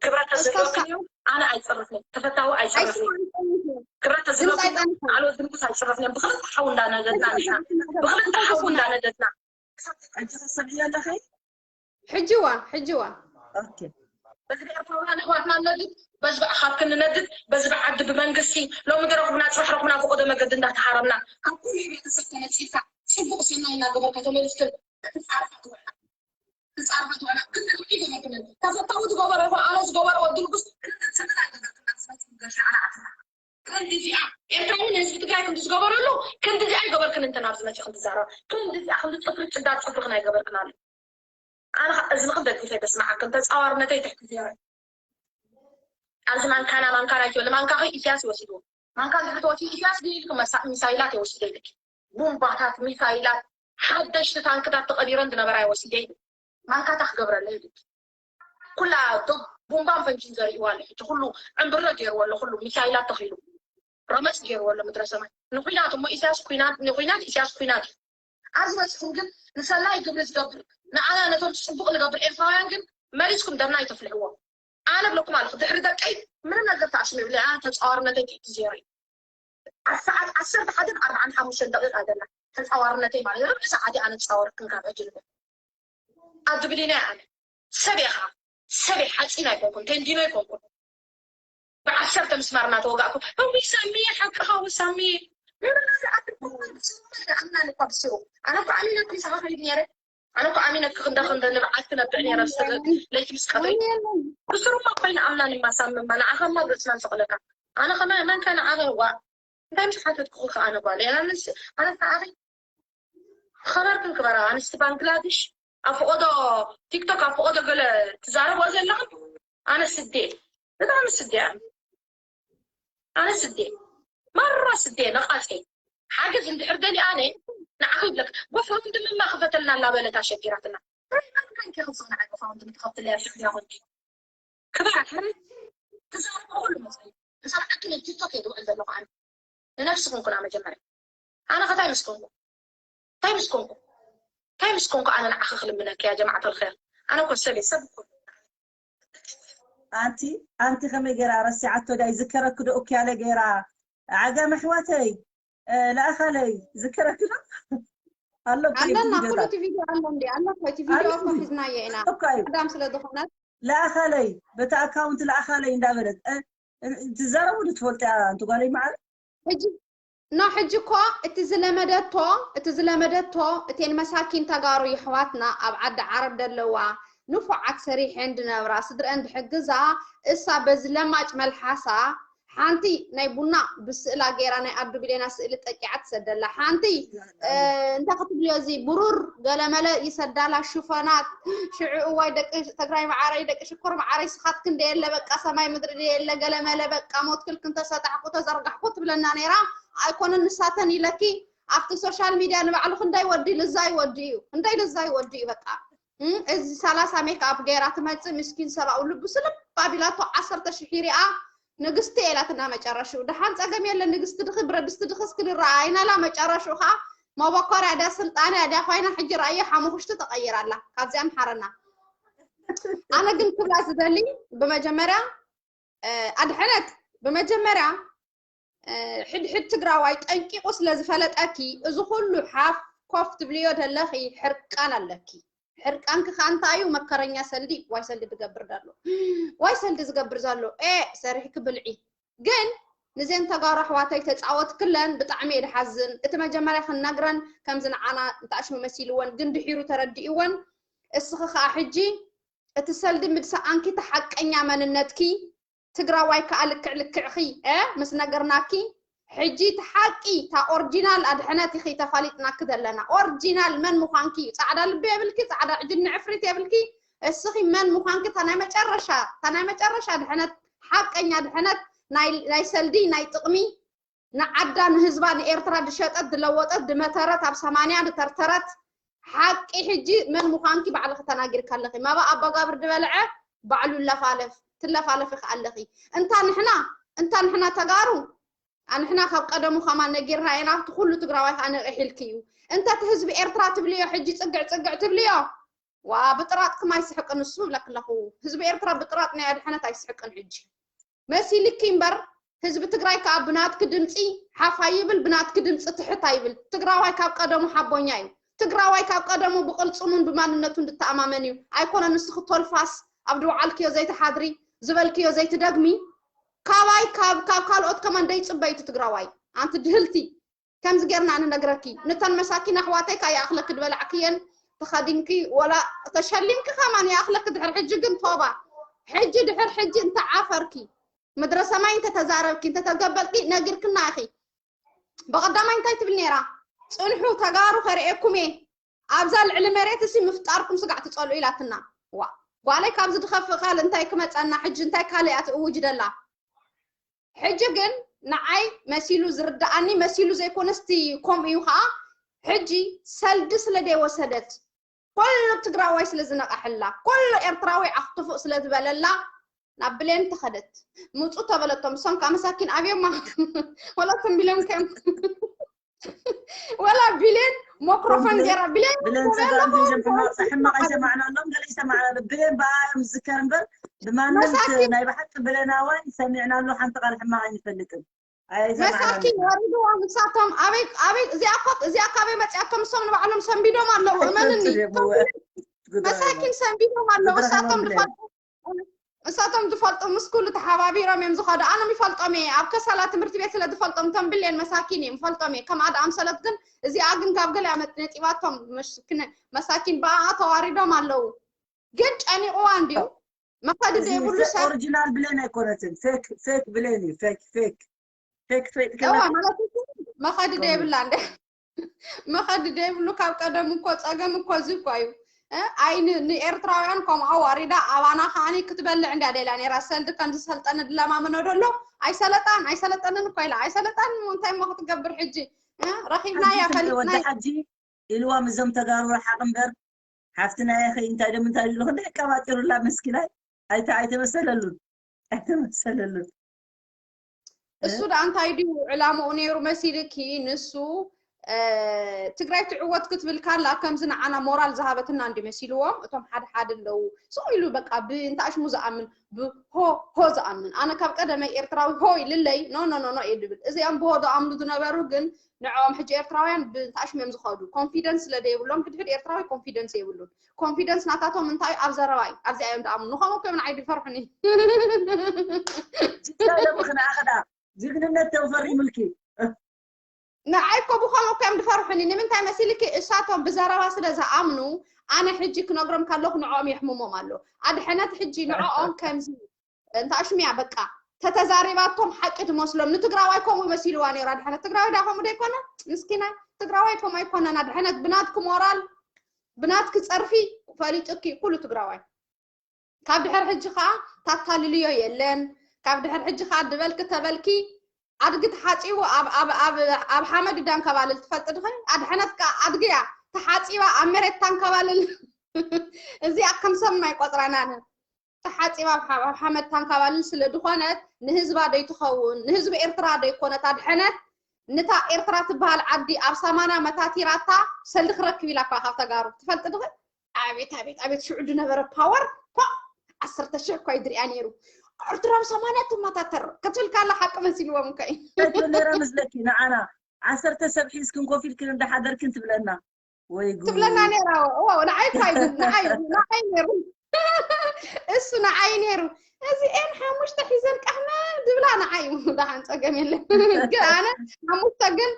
ክብረት ተዘለወክን እዩ ኣነ ኣይፅርፍን ተፈታዊ ኣይፅርፍን ክብረት ተዘለወክን ኣልወት ድምፅስ ኣይፅርፍን እዮም ብክልተ ሓው እንዳነደድና ንሕና ብክልተ ሓው እንዳነደድና ሕጂ ክሰምዕዮ ኣለኸ ሕጂዋ ሕጂዋ በዚ ብኤርትራውያን ኣሕዋትና ነድድ በዚ ብኣኻብ ክንነድድ በዚ ብዓዲ ብመንግስቲ ሎሚ ድረኹብና ፅባሕ ረኹብና ፈቆዶ መገዲ እንዳተሃረምና ካብ ኩሉ ቤተሰብ ተነፂልካ ፅቡቅ ሰናይ እናገበርካ ተመሊስክን ክትፃርፋ ትውዕላ ክትፃርፋ ትውዕላ ግን ንክልቲ ገበርክንን ተፈታዊ ዝገበረ ይኹን ኣነ ዝገበረ ወዲ ንጉስ ክንድፅምን ኣይገበርክና ዝመፅእ ገሻ ኣነ ኣትና ክንዲ እዚኣ ኤርትራዊ ንህዝቢ ትግራይ ክንዲ ዝገበረሉ ክንዲ እዚኣ ይገበርክን እንተ ናብዚ መፂ ክንዲ ዛረባ ክንዲ እዚኣ ክንዲ ፅፍሪ ጭዳ ፅፍሪ ክናይ ገበርክን ኣሎ ኣነ እዝንኽን ደጊፈ ደስምዓክን ተፃዋርነተይ ትሕቲ ዜሮ ኣብዚ ማንካና ማንካና ይትበል ማንካኺ ኢሳያስ ይወሲድዎ ማንካ እንድሕር ተወሲዱ ኢሳያስ ግን ኢልክ መሳ- ሚሳይላት የወሲደ ኢልክ ቡምባታት ሚሳይላት ሓደሽቲ ታንክታት ተቐቢረን ዝነበራ የወሲደ ኢልክ ማንካታ ክገብረለ ኢልክ ኩላ ዶ ቡምባን ፈንጂን ዘርእዋ ኣሎ ሕጂ ኩሉ ዕምብረ ገይርዎ ኣሎ ኩሉ ሚሳይላት ተኺሉ ረመፅ ገይርዎ ኣሎ ምድረ ሰማይ ንኩናት እሞ ኢሳያስ ኩናት ንኩናት ኢሳያስ ኩናት እዩ ኣብዚ በፅሕኩም ግን ንሰናይ ግብሪ ዝገብር ንዓና ነቶም ፅቡቕ ንገብር ኤርትራውያን ግን መሪፅኩም ደምና ይተፍልሕዎ። ኣነ ብለኩም ኣለኹ ድሕሪ ደቀይ ምንም ነገር ተኣሽሙ ይብለ ተፃዋርነተይ ዜሮ እዩ። ኣብ ሰዓት ዓሰርተ ሓደን ኣርባዓን ሓሙሽተን ደቂቃ ገና ተፃዋርነተይ ማለት ርብዒ ሰዓት ኣነ ተፃወርክን ካብ ዕድልኩም ኣብ ድብሊና ኣነ ሰብ ኢኻ ሰብ ሓፂን ኣይኮንኩን ቴንዲኖ ኣይኮንኩን ብዓሰርተ ምስማር እናተወጋእኩ እዊ ሳሚ ሓቅኻ ዊ ሳሚ ምብላ ዝኣክል ኣምናን እኳ ብስሩ ኣነ እኳ ኣሚነኩም ሰኻኸሪት ነረ ኣነ እኮ ኣሚነኪ ክንደ ክንደ ንብዓት ክነብዕ ነረ ዝሰገድ ለይቲ ምስ ቀትሪ ብስሩማ ኮይነ ኣምናን እማ ሳምማ ንዓኻማ ብርእስና ንሰቕለካ ኣነ ከመ መን ከ ንዓኸ ዋ እንታይ ምስ ሓተትኩ ከ ኣነ ጓል ኣነ ንስ ኣነ ንዓኺ ኸበርክን ክበራ ኣንስቲ ባንግላድሽ ኣብ ፈቐዶ ቲክቶክ ኣብ ፈቐዶ ገለ ትዛረቦ ዘለኽን ኣነ ስዴ ብጣዕሚ ስዴ ኣነ ኣነ ስዴ ማራ ስዴ ነቓፀ ሓገዝ እንድሕር ደሊ ኣነ ንዓኺ ይብለክ ጎፋውንድምማ ክፈተልና እናበለት ኣሸጊራትና ካንኪ ክፍፅና ጎፋውንድም ትኸፍትለያ ሽሕያ ኮንኪ ክበራ ሕረ ትዛረቦ ኩሉ መፅእ ንሰብዓቱ ቲክቶክ እየ ዝውዕል ዘለኹ ኣነ ንነፍስኹም ኩና መጀመርያ ኣነ ከታይ ምስ ኮንኩ እንታይ ምስ ኮንኩ እንታይ ምስ ኮንኩ ኣነ ንዓኺ ክልምነኪ ያ ጀማዓት ኣልኸር ኣነ እኮ ሰብ እየ ሰብ እኮ ኣንቲ ኣንቲ ከመይ ገይራ ረሲዓቶ ዳይ ዝከረክ ዶ ኡክያለ ገይራ ዓጋመ ኣሕዋተይ ለኣኻለይ ዝከረክ ዶ ኣሎ ኣለና ኩሉ እቲ ቪድዮ ኣሎ እንዲ ኣሎ እኮ እቲ ቪድዮ እኮ ሒዝናዮ ኢና ቀዳም ስለ ዝኾነት ለኣኻለይ በቲ ኣካውንት ለኣኻለይ እንዳበለት ትዛረቡ ዶ ትፈልጥያ ኣንቲ ጓለይ መዓረ ሕጂ ኖ ሕጂ እኮ እቲ ዝለመደቶ እቲ ዝለመደቶ እቴን መሳኪን ተጋሩ የሕዋትና ኣብ ዓዲ ዓረብ ደለዋ ንፉዓት ሰሪሐን ድነብራ ስድረአን ድሕግዛ እሳ በዚ ለማጭ መልሓሳ ሓንቲ ናይ ቡና ብስእላ ገይራ ናይ ኣዱ ብሌና ስእሊ ጠቂዓ ትሰደላ ሓንቲ እንታይ ክትብልዮ እዚ ብሩር ገለመለ ይሰዳላ ሽፎናት ሽዑ እዋይ ደቂ ትግራይ መዓረይ ደቂ ሽኮር መዓረይ ስኻትክን ደየለ በቃ ሰማይ ምድሪ ደየለ ገለመለ በቃ ሞትክልክን ተሰጣሕኩ ተዘርጋሕኩ ትብለና ነይራ ኣይኮነን ንሳተን ኢለኪ ኣብቲ social media ንባዕሉ ክንዳይ ወዲ ልዛይ ወዲ እዩ እንዳይ ልዛይ ወዲ እዩ በቃ እዚ ሰላሳ ሜክኣፕ ገይራ ትመፅእ ምስኪን ሰብኣዊ ልቡ ስልብ ኣቢላቶ ዓሰርተ ሽሕ ሪኣ ንግስቲ ኢላትና መጨረሽኡ ደሓን ፀገም የለ ንግስቲ ድኺ ብረድስቲ ድኺ እስኪ ንረኣይናላ መጨረሽኡ ከዓ መበኮርያ ድያ ስልጣንያ ድያ ኮይና ሕጂ ረኣዮ ሓሙኽሽቲ ተቐይራ ኣላ ካብዚኣ ምሓረና ኣነ ግን ክብላ ዝደሊ ብመጀመርያ ኣድሐነት ብመጀመርያ ሕድሕድ ትግራዋይ ጠንቂቑ ስለ ዝፈለጠኪ እዚ ኩሉ ሓፍ ኮፍ ትብልዮ ደለኺ ሕርቃን ኣለኪ ሕርቃንኪ ከዓ እንታይ እዩ መከረኛ ሰልዲ ዋይ ሰልዲ ዝገብር ዘሎ ዋይ ሰልዲ ዝገብር ዘሎ ኤ ሰሪሕኪ ብልዒ ግን ንዜን ተጋሩ ኣሕዋተይ ተፃወትክለን ብጣዕሚ እየ ድሓዝን እቲ መጀመርያ ክንነግረን ከምዚ ንዓና እንተኣሽሙ መሲልወን ግን ድሒሩ ተረዲእወን እስኺ ከዓ ሕጂ እቲ ሰልዲ ምድሰኣንኪ እቲ ሓቀኛ መንነትኪ ትግራዋይ ከዓ ልክዕ ልክዕኺ እ ምስ ነገርናኪ ሕጂ እቲ ሓቂ እታ ኦርጂናል ኣድሕነት ኢኺ ተፋሊጥናኪ ዘለና ኦርጂናል መን ምዃንኪ እዩ ፃዕዳ ልቢ የብልኪ ፃዕዳ ዕጅኒ ዕፍሪት የብልኪ እስኺ መን ምዃንኪ እታ ናይ መጨረሻ እታ ናይ መጨረሻ ድሕነት ሓቀኛ ድሕነት ናይ ሰልዲ ናይ ጥቕሚ ንዓዳ ንህዝባ ንኤርትራ ድሸጠት ድለወጠት ድመተረት ኣብ ሰማንያ ድተርተረት ሓቂ ሕጂ መን ምዃንኪ ባዕልኺ ተናጊርካ ኣለኺ መባ ኣባጋብር ድበልዐ ባዕሉ ይለፋለፍ ትለፋለፊ ከ ኣለኺ እንታ ንሕና እንታ ንሕና ተጋሩ ኣንሕና ካብ ቀደሙ ከማን ነጊርና ኢና ኣብቲ ኩሉ ትግራዋይ ከኣ ነቒሕልኪ እዩ እንተ እቲ ህዝቢ ኤርትራ ትብልዮ ሕጂ ጽግዕ ጽግዕ ትብልዮ ዋ ብጥራጥኩም ኣይስሕቅን እሱ ብለክለኹ ህዝቢ ኤርትራ ብጥራጥ ናይ ኣድሓነት ኣይስሕቅን ሕጂ መሲልኪ እምበር ህዝቢ ትግራይ ከዓ ብናትኪ ድምፂ ሓፍ ኣይብል ብናትኪ ድምፂ ትሕት ኣይብል ትግራዋይ ካብ ቀደሙ ሓቦኛ እዩ ትግራዋይ ካብ ቀደሙ ብቅልፅሙን ብማንነቱን ዝተኣማመን እዩ ኣይኮነ ንስኪ ቶልፋስ ኣብ ድውዓልክዮ ዘይትሓድሪ ዝበልክዮ ዘይትደግሚ ካባይ ካብ ካብ ካልኦት ከማን ደይፅበይ እቲ ትግራዋይ ኣንቲ ድህልቲ ከምዚ ጌርና ንነግረኪ ንተን መሳኪን ኣሕዋተይ ካብ ይኣኽለኪ ድበላዕክየን ተኸዲንኪ ወላ ተሸሊምኪ ከማን ይኣኽለኪ ድሕር ሕጂ ግን ቶባ ሕጂ ድሕር ሕጂ እንተዓፈርኪ ምድረ ሰማይ እንተተዛረብኪ እንተተገበልኪ ነጊርክና ኢኺ ብቐዳማይ እንታይ ትብል ነይራ ፅንሑ ተጋሩ ከርእየኩም እየ ኣብዛ ልዕሊ መሬት እሲ ምፍጣርኩም ስጋዕ ትፀልኡ ኢላትና ዋ ጓለይ ካብዚ ድኸፍእ ካልእ እንታይ ክመፀና ሕጂ እንታይ ካልእ እያ ትእውጅ ደላ ሕጂ ግን ንዓይ መሲሉ ዝርድኣኒ መሲሉ ዘይኮነስ እቲ ከምኡ እዩ ከዓ ሕጂ ሰልዲ ስለ ደይወሰደት ኩሉ ትግራዋይ ስለ ዝነቃሕላ ኩሉ ኤርትራዊ ዓኽትፉእ ስለ ዝበለላ ናብ ብሌን ተኸደት ምፁ ተበለቶም እሶም ከዓ መሳኪን ኣብዮማ ወላ ተንቢሎም ከዮም ወላ ብሌን ሞክሮፎን ገይራ ብሌን ብሌን ጸጋም ሒዞም ሕማቕ ሕማቕ ኣይሰማዕናሎም። ገለ ይሰማዕና ኣሎ። ብሌን ብኣ እዮም ዝዝከር እምበር ብማንም መሳኪን ናይ ብሓቂ ብሌናዋይ ሰሚዕናሉ ሓንቲ ቃል ሕማቕ ኣይንፈልጥን። ኣይሰማዕናን መሳኪን ወሪድዎም። እሳቶም ኣበይ ኣበይ እዚኣ እኮ እዚኣ ካበይ መፂኣቶም? እሶም ንባዕሎም ሰንቢዶም ኣለዉ። እመንኒ መሳኪን ሰንቢዶም ኣለዉ። እሳቶም ዝፈልጡ እሳቶም ዝፈልጡ ምስ ኩሉ ተሓባቢሮም እዮም ዝኸዱ። ኣነ ይፈልጦም እየ። ኣብ ከሰላ ትምህርቲ ቤት ስለ ዝፈልጦም እቶም ብሌን መሳኪን እዮም ይፈልጦም እየ። ከምኣ ደኣምሰለት ግን እዚኣ ግን ካብ ገሊኣ መጥ- ነጢባቶም መሽክነ መሳኪን ብኣኣ ተዋሪዶም ኣለዉ። ግን ጨኒቕዋ እንድዩ መኸዲ ዘይብሉ ሰብ ኦሪጂናል ብሌን ኣይኮነትን። ፌክ ፌክ ብሌን እዩ። ፌክ ፌክ ፌክ ፌክ እዋ ማለት እኮ መኸዲ ደይብላ እንደ መኸዲ ደይብሉ ካብ ቀደም እኮ ፀገም እኮ እዚ እኮ እዩ። እ፣ ኣይ ን- ንኤርትራውያን ከምኡ ኣዋሪዳ ኣባና ከዓኒ ክትበልዕ እንድያ ደላ ነይራ። ሰልዲ ከም ዝሰልጠነ ድለማመኖ ደሎ ኣይሰለጣን ኣይሰለጠንን እኮ ኢላ ኣይሰለጣን እንታይ እሞ ክትገብር ሕጂ እ፣ ረኺብናያ ሓጂ ትብሊ ወዲ ፈሊጥናያ ሓጂ ኢልዋ ምዞም ተጋሩ ረሓቕ እምበር ሓፍትና ኢኺ እንታይ ደም እንታይ ኢሉ ክንደይ ኣቀባጢሩላ መስኪናይ ኣይተ ኣይተመሰለሉን ኣይተመሰለሉን እሱ ደኣ እንታይ ድዩ ዕላምኡ ነይሩ መሲልኪ? ንሱ እ፣ ትግራይ ትዕወት ክትብል ካላ ከምዚ ንዓና ሞራል ዝሃበትና እንዲ መሲልዎም እቶም ሓደ ሓደ ኣለዉ። ስቕ ኢሉ በቃ ብእንታሽሙ ዝኣምን ብሆ ሆ ዝኣምን ኣነ ካብ ቀደመይ ኤርትራዊ ሆ ኢልለይ ኖ ኖ ኖ ኖ እየ ድብል። እዚኦም ብሆ ዝኣምኑ ዝነበሩ ግን ንዕኦም ሕጂ ኤርትራውያን ብእንታሽሙ እዮም ዝኸዱ። ኮንፊደንስ ስለ ዘይብሎም ሕድሕድ ኤርትራዊ ኮንፊደንስ የብሉን። ኮንፊደንስ ናታቶም እንታይ እዩ? ኣብ ዘረባ እዩ። ኣብዚኣ እዮም ዝኣምኑ። ንኸምኡ እኮ እዮም ንዓይ ዝፈርሑኒ። ጅግና ደምኺ ንኣኸዳ ጅግንነት ተፈሪምልኪ ንዓይ እኮ ብኸምኡ እኮ እዮም ዝፈርሑኒ። ንምንታይ መሲልኪ? እሳቶም ብዘረባ ስለ ዝኣምኑ ኣነ ሕጂ ክነግሮም ከለኹ ንዕኦም የሕምሞም ኣሎ። ኣድሐነት ሕጂ ንዕኦም ከምዚ እንታሽምያ በቃ ተተዛሪባቶም ሓቂ ትመስሎም። ንትግራዋይ ከምኡ መሲልዋ ነይሩ። ኣድሐነት ትግራዊ ዳ ከምኡ ደይኮነ? ምስኪናይ ትግራዋይ ከምኡ ኣይኮነን። ኣድሐነት ብናትኪ ሞራል ብናትኪ ፀርፊ ፈሊጡኪ ኩሉ ትግራዋይ። ካብ ድሕር ሕጂ ከዓ ታታልልዮ የለን። ካብ ድሕር ሕጂ ከዓ ድበልኪ ተበልኪ ኣድጊ ተሓፂቡ ኣብ ኣብ ኣብ ኣብ ሓመድ እዩ ዳንከባልል ትፈልጢ ድኸ? ኣድሐነት ከዓ ኣድጊ እያ ተሓፂባ ኣብ መሬት ታንከባልል። እዚኣ ከም ሰብ ማይ ቆፅራናን ተሓፂባ ኣብ ሓ- ኣብ ሓመድ ታንከባልል ስለ ድኾነት ንህዝባ ደይትኸውን ንህዝቢ ኤርትራ ደይኮነት ኣድሐነት ንታ ኤርትራ ትበሃል ዓዲ ኣብ ሰማንያ መታቲራታ ሰልዲ ክረክብ ኢላ እኳ ካብ ተጋሩ ትፈልጢ ድኸ? ኣቤት ኣቤት ኣቤት ሽዑ ዝነበረ ፓወር ኳ ዓሰርተ ሽሕ እኳ ይድሪያ ነይሩ። ኤርትራዊ ሰማንያ ትመታተር ክትብል ካላ ሓቂ መሲልዎም እኮ እዩ። ነራ ምስለኪ ንዓና ዓሰርተ ሰብ ሒዝክን ኮፍ ኢልክን እንዳሓደርክን ትብለና ወይ ጉድ። ትብለና ነይራ። እዎ ንዓይ እኳ እዩ ንዓይ ንዓይ ነይሩ እሱ ንዓይ ነይሩ። እዚኤን ሓሙሽተ ሒዘን ቀሕመ ዝብላ ንዓይ እዩ። ደሓን ፀገም የለን ግን ኣነ ሓሙሽተ ግን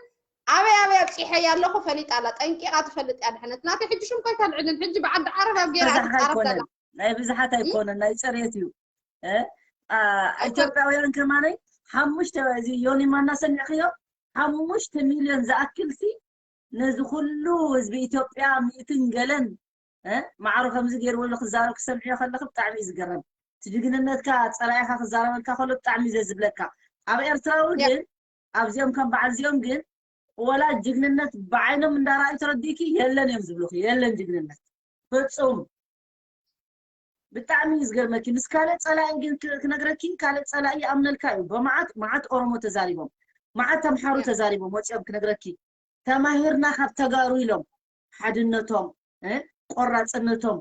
ኣበይ ኣበይ ኣብፂሐያ ኣለኹ ፈሊጣ ኣላ። ጠንቂቓ ትፈልጥ እያ ድሕነት ናተይ ሕጂ ሽም ኮይታ ልዕልን ሕጂ ብዓዲ ዓረብ ኣብ ገይራ ብዝሓት ትፃረፍ ኣይኮነን ዘላ ናይ ብዝሓት ኣይኮነን ናይ ፅሬት እዩ እ? አ፣ ኢትዮጵያውያን ከማነይ ሓሙሽተ እዚ ዮኒማ እናሰሚዕክዮ ሓሙሽተ ሚልዮን ዝኣክል ሲ ነዚ ኩሉ ህዝቢ ኢትዮጵያ ሚእትን ገለን እ? ማዕሮ ከምዚ ገይርዎ ኢሉ ክዛረብ ክሰምዕዮ ከለክ ብጣዕሚ እዩ ዝገረም እቲ ጅግንነትካ ፀላኢካ ክዛረበልካ ከሎ ብጣዕሚ እዩ ዘዝብለካ ኣብ ኤርትራዊ ያ። ግን ኣብዚኦም ከም በዓል እዚኦም ግን ወላ ጅግንነት ብዓይኖም እንዳረኣዩ ተረዲእኪ የለን እዮም ዝብሉኪ የለን ጅግንነት ፍፁም ብጣዕሚ እዩ ዝገርመኪ ምስ ካልእ ፀላኢ ግን ክ- ክነግረኪ ካልእ ፀላኢ ይኣምነልካ እዩ ብመዓት መዓት ኦሮሞ ተዛሪቦም መዓት ተምሓሩ ያ። ተዛሪቦም ወፂኦም ክነግረኪ ተማሂርና ካብ ተጋሩ ኢሎም ሓድነቶም እ፣ ቆራፅነቶም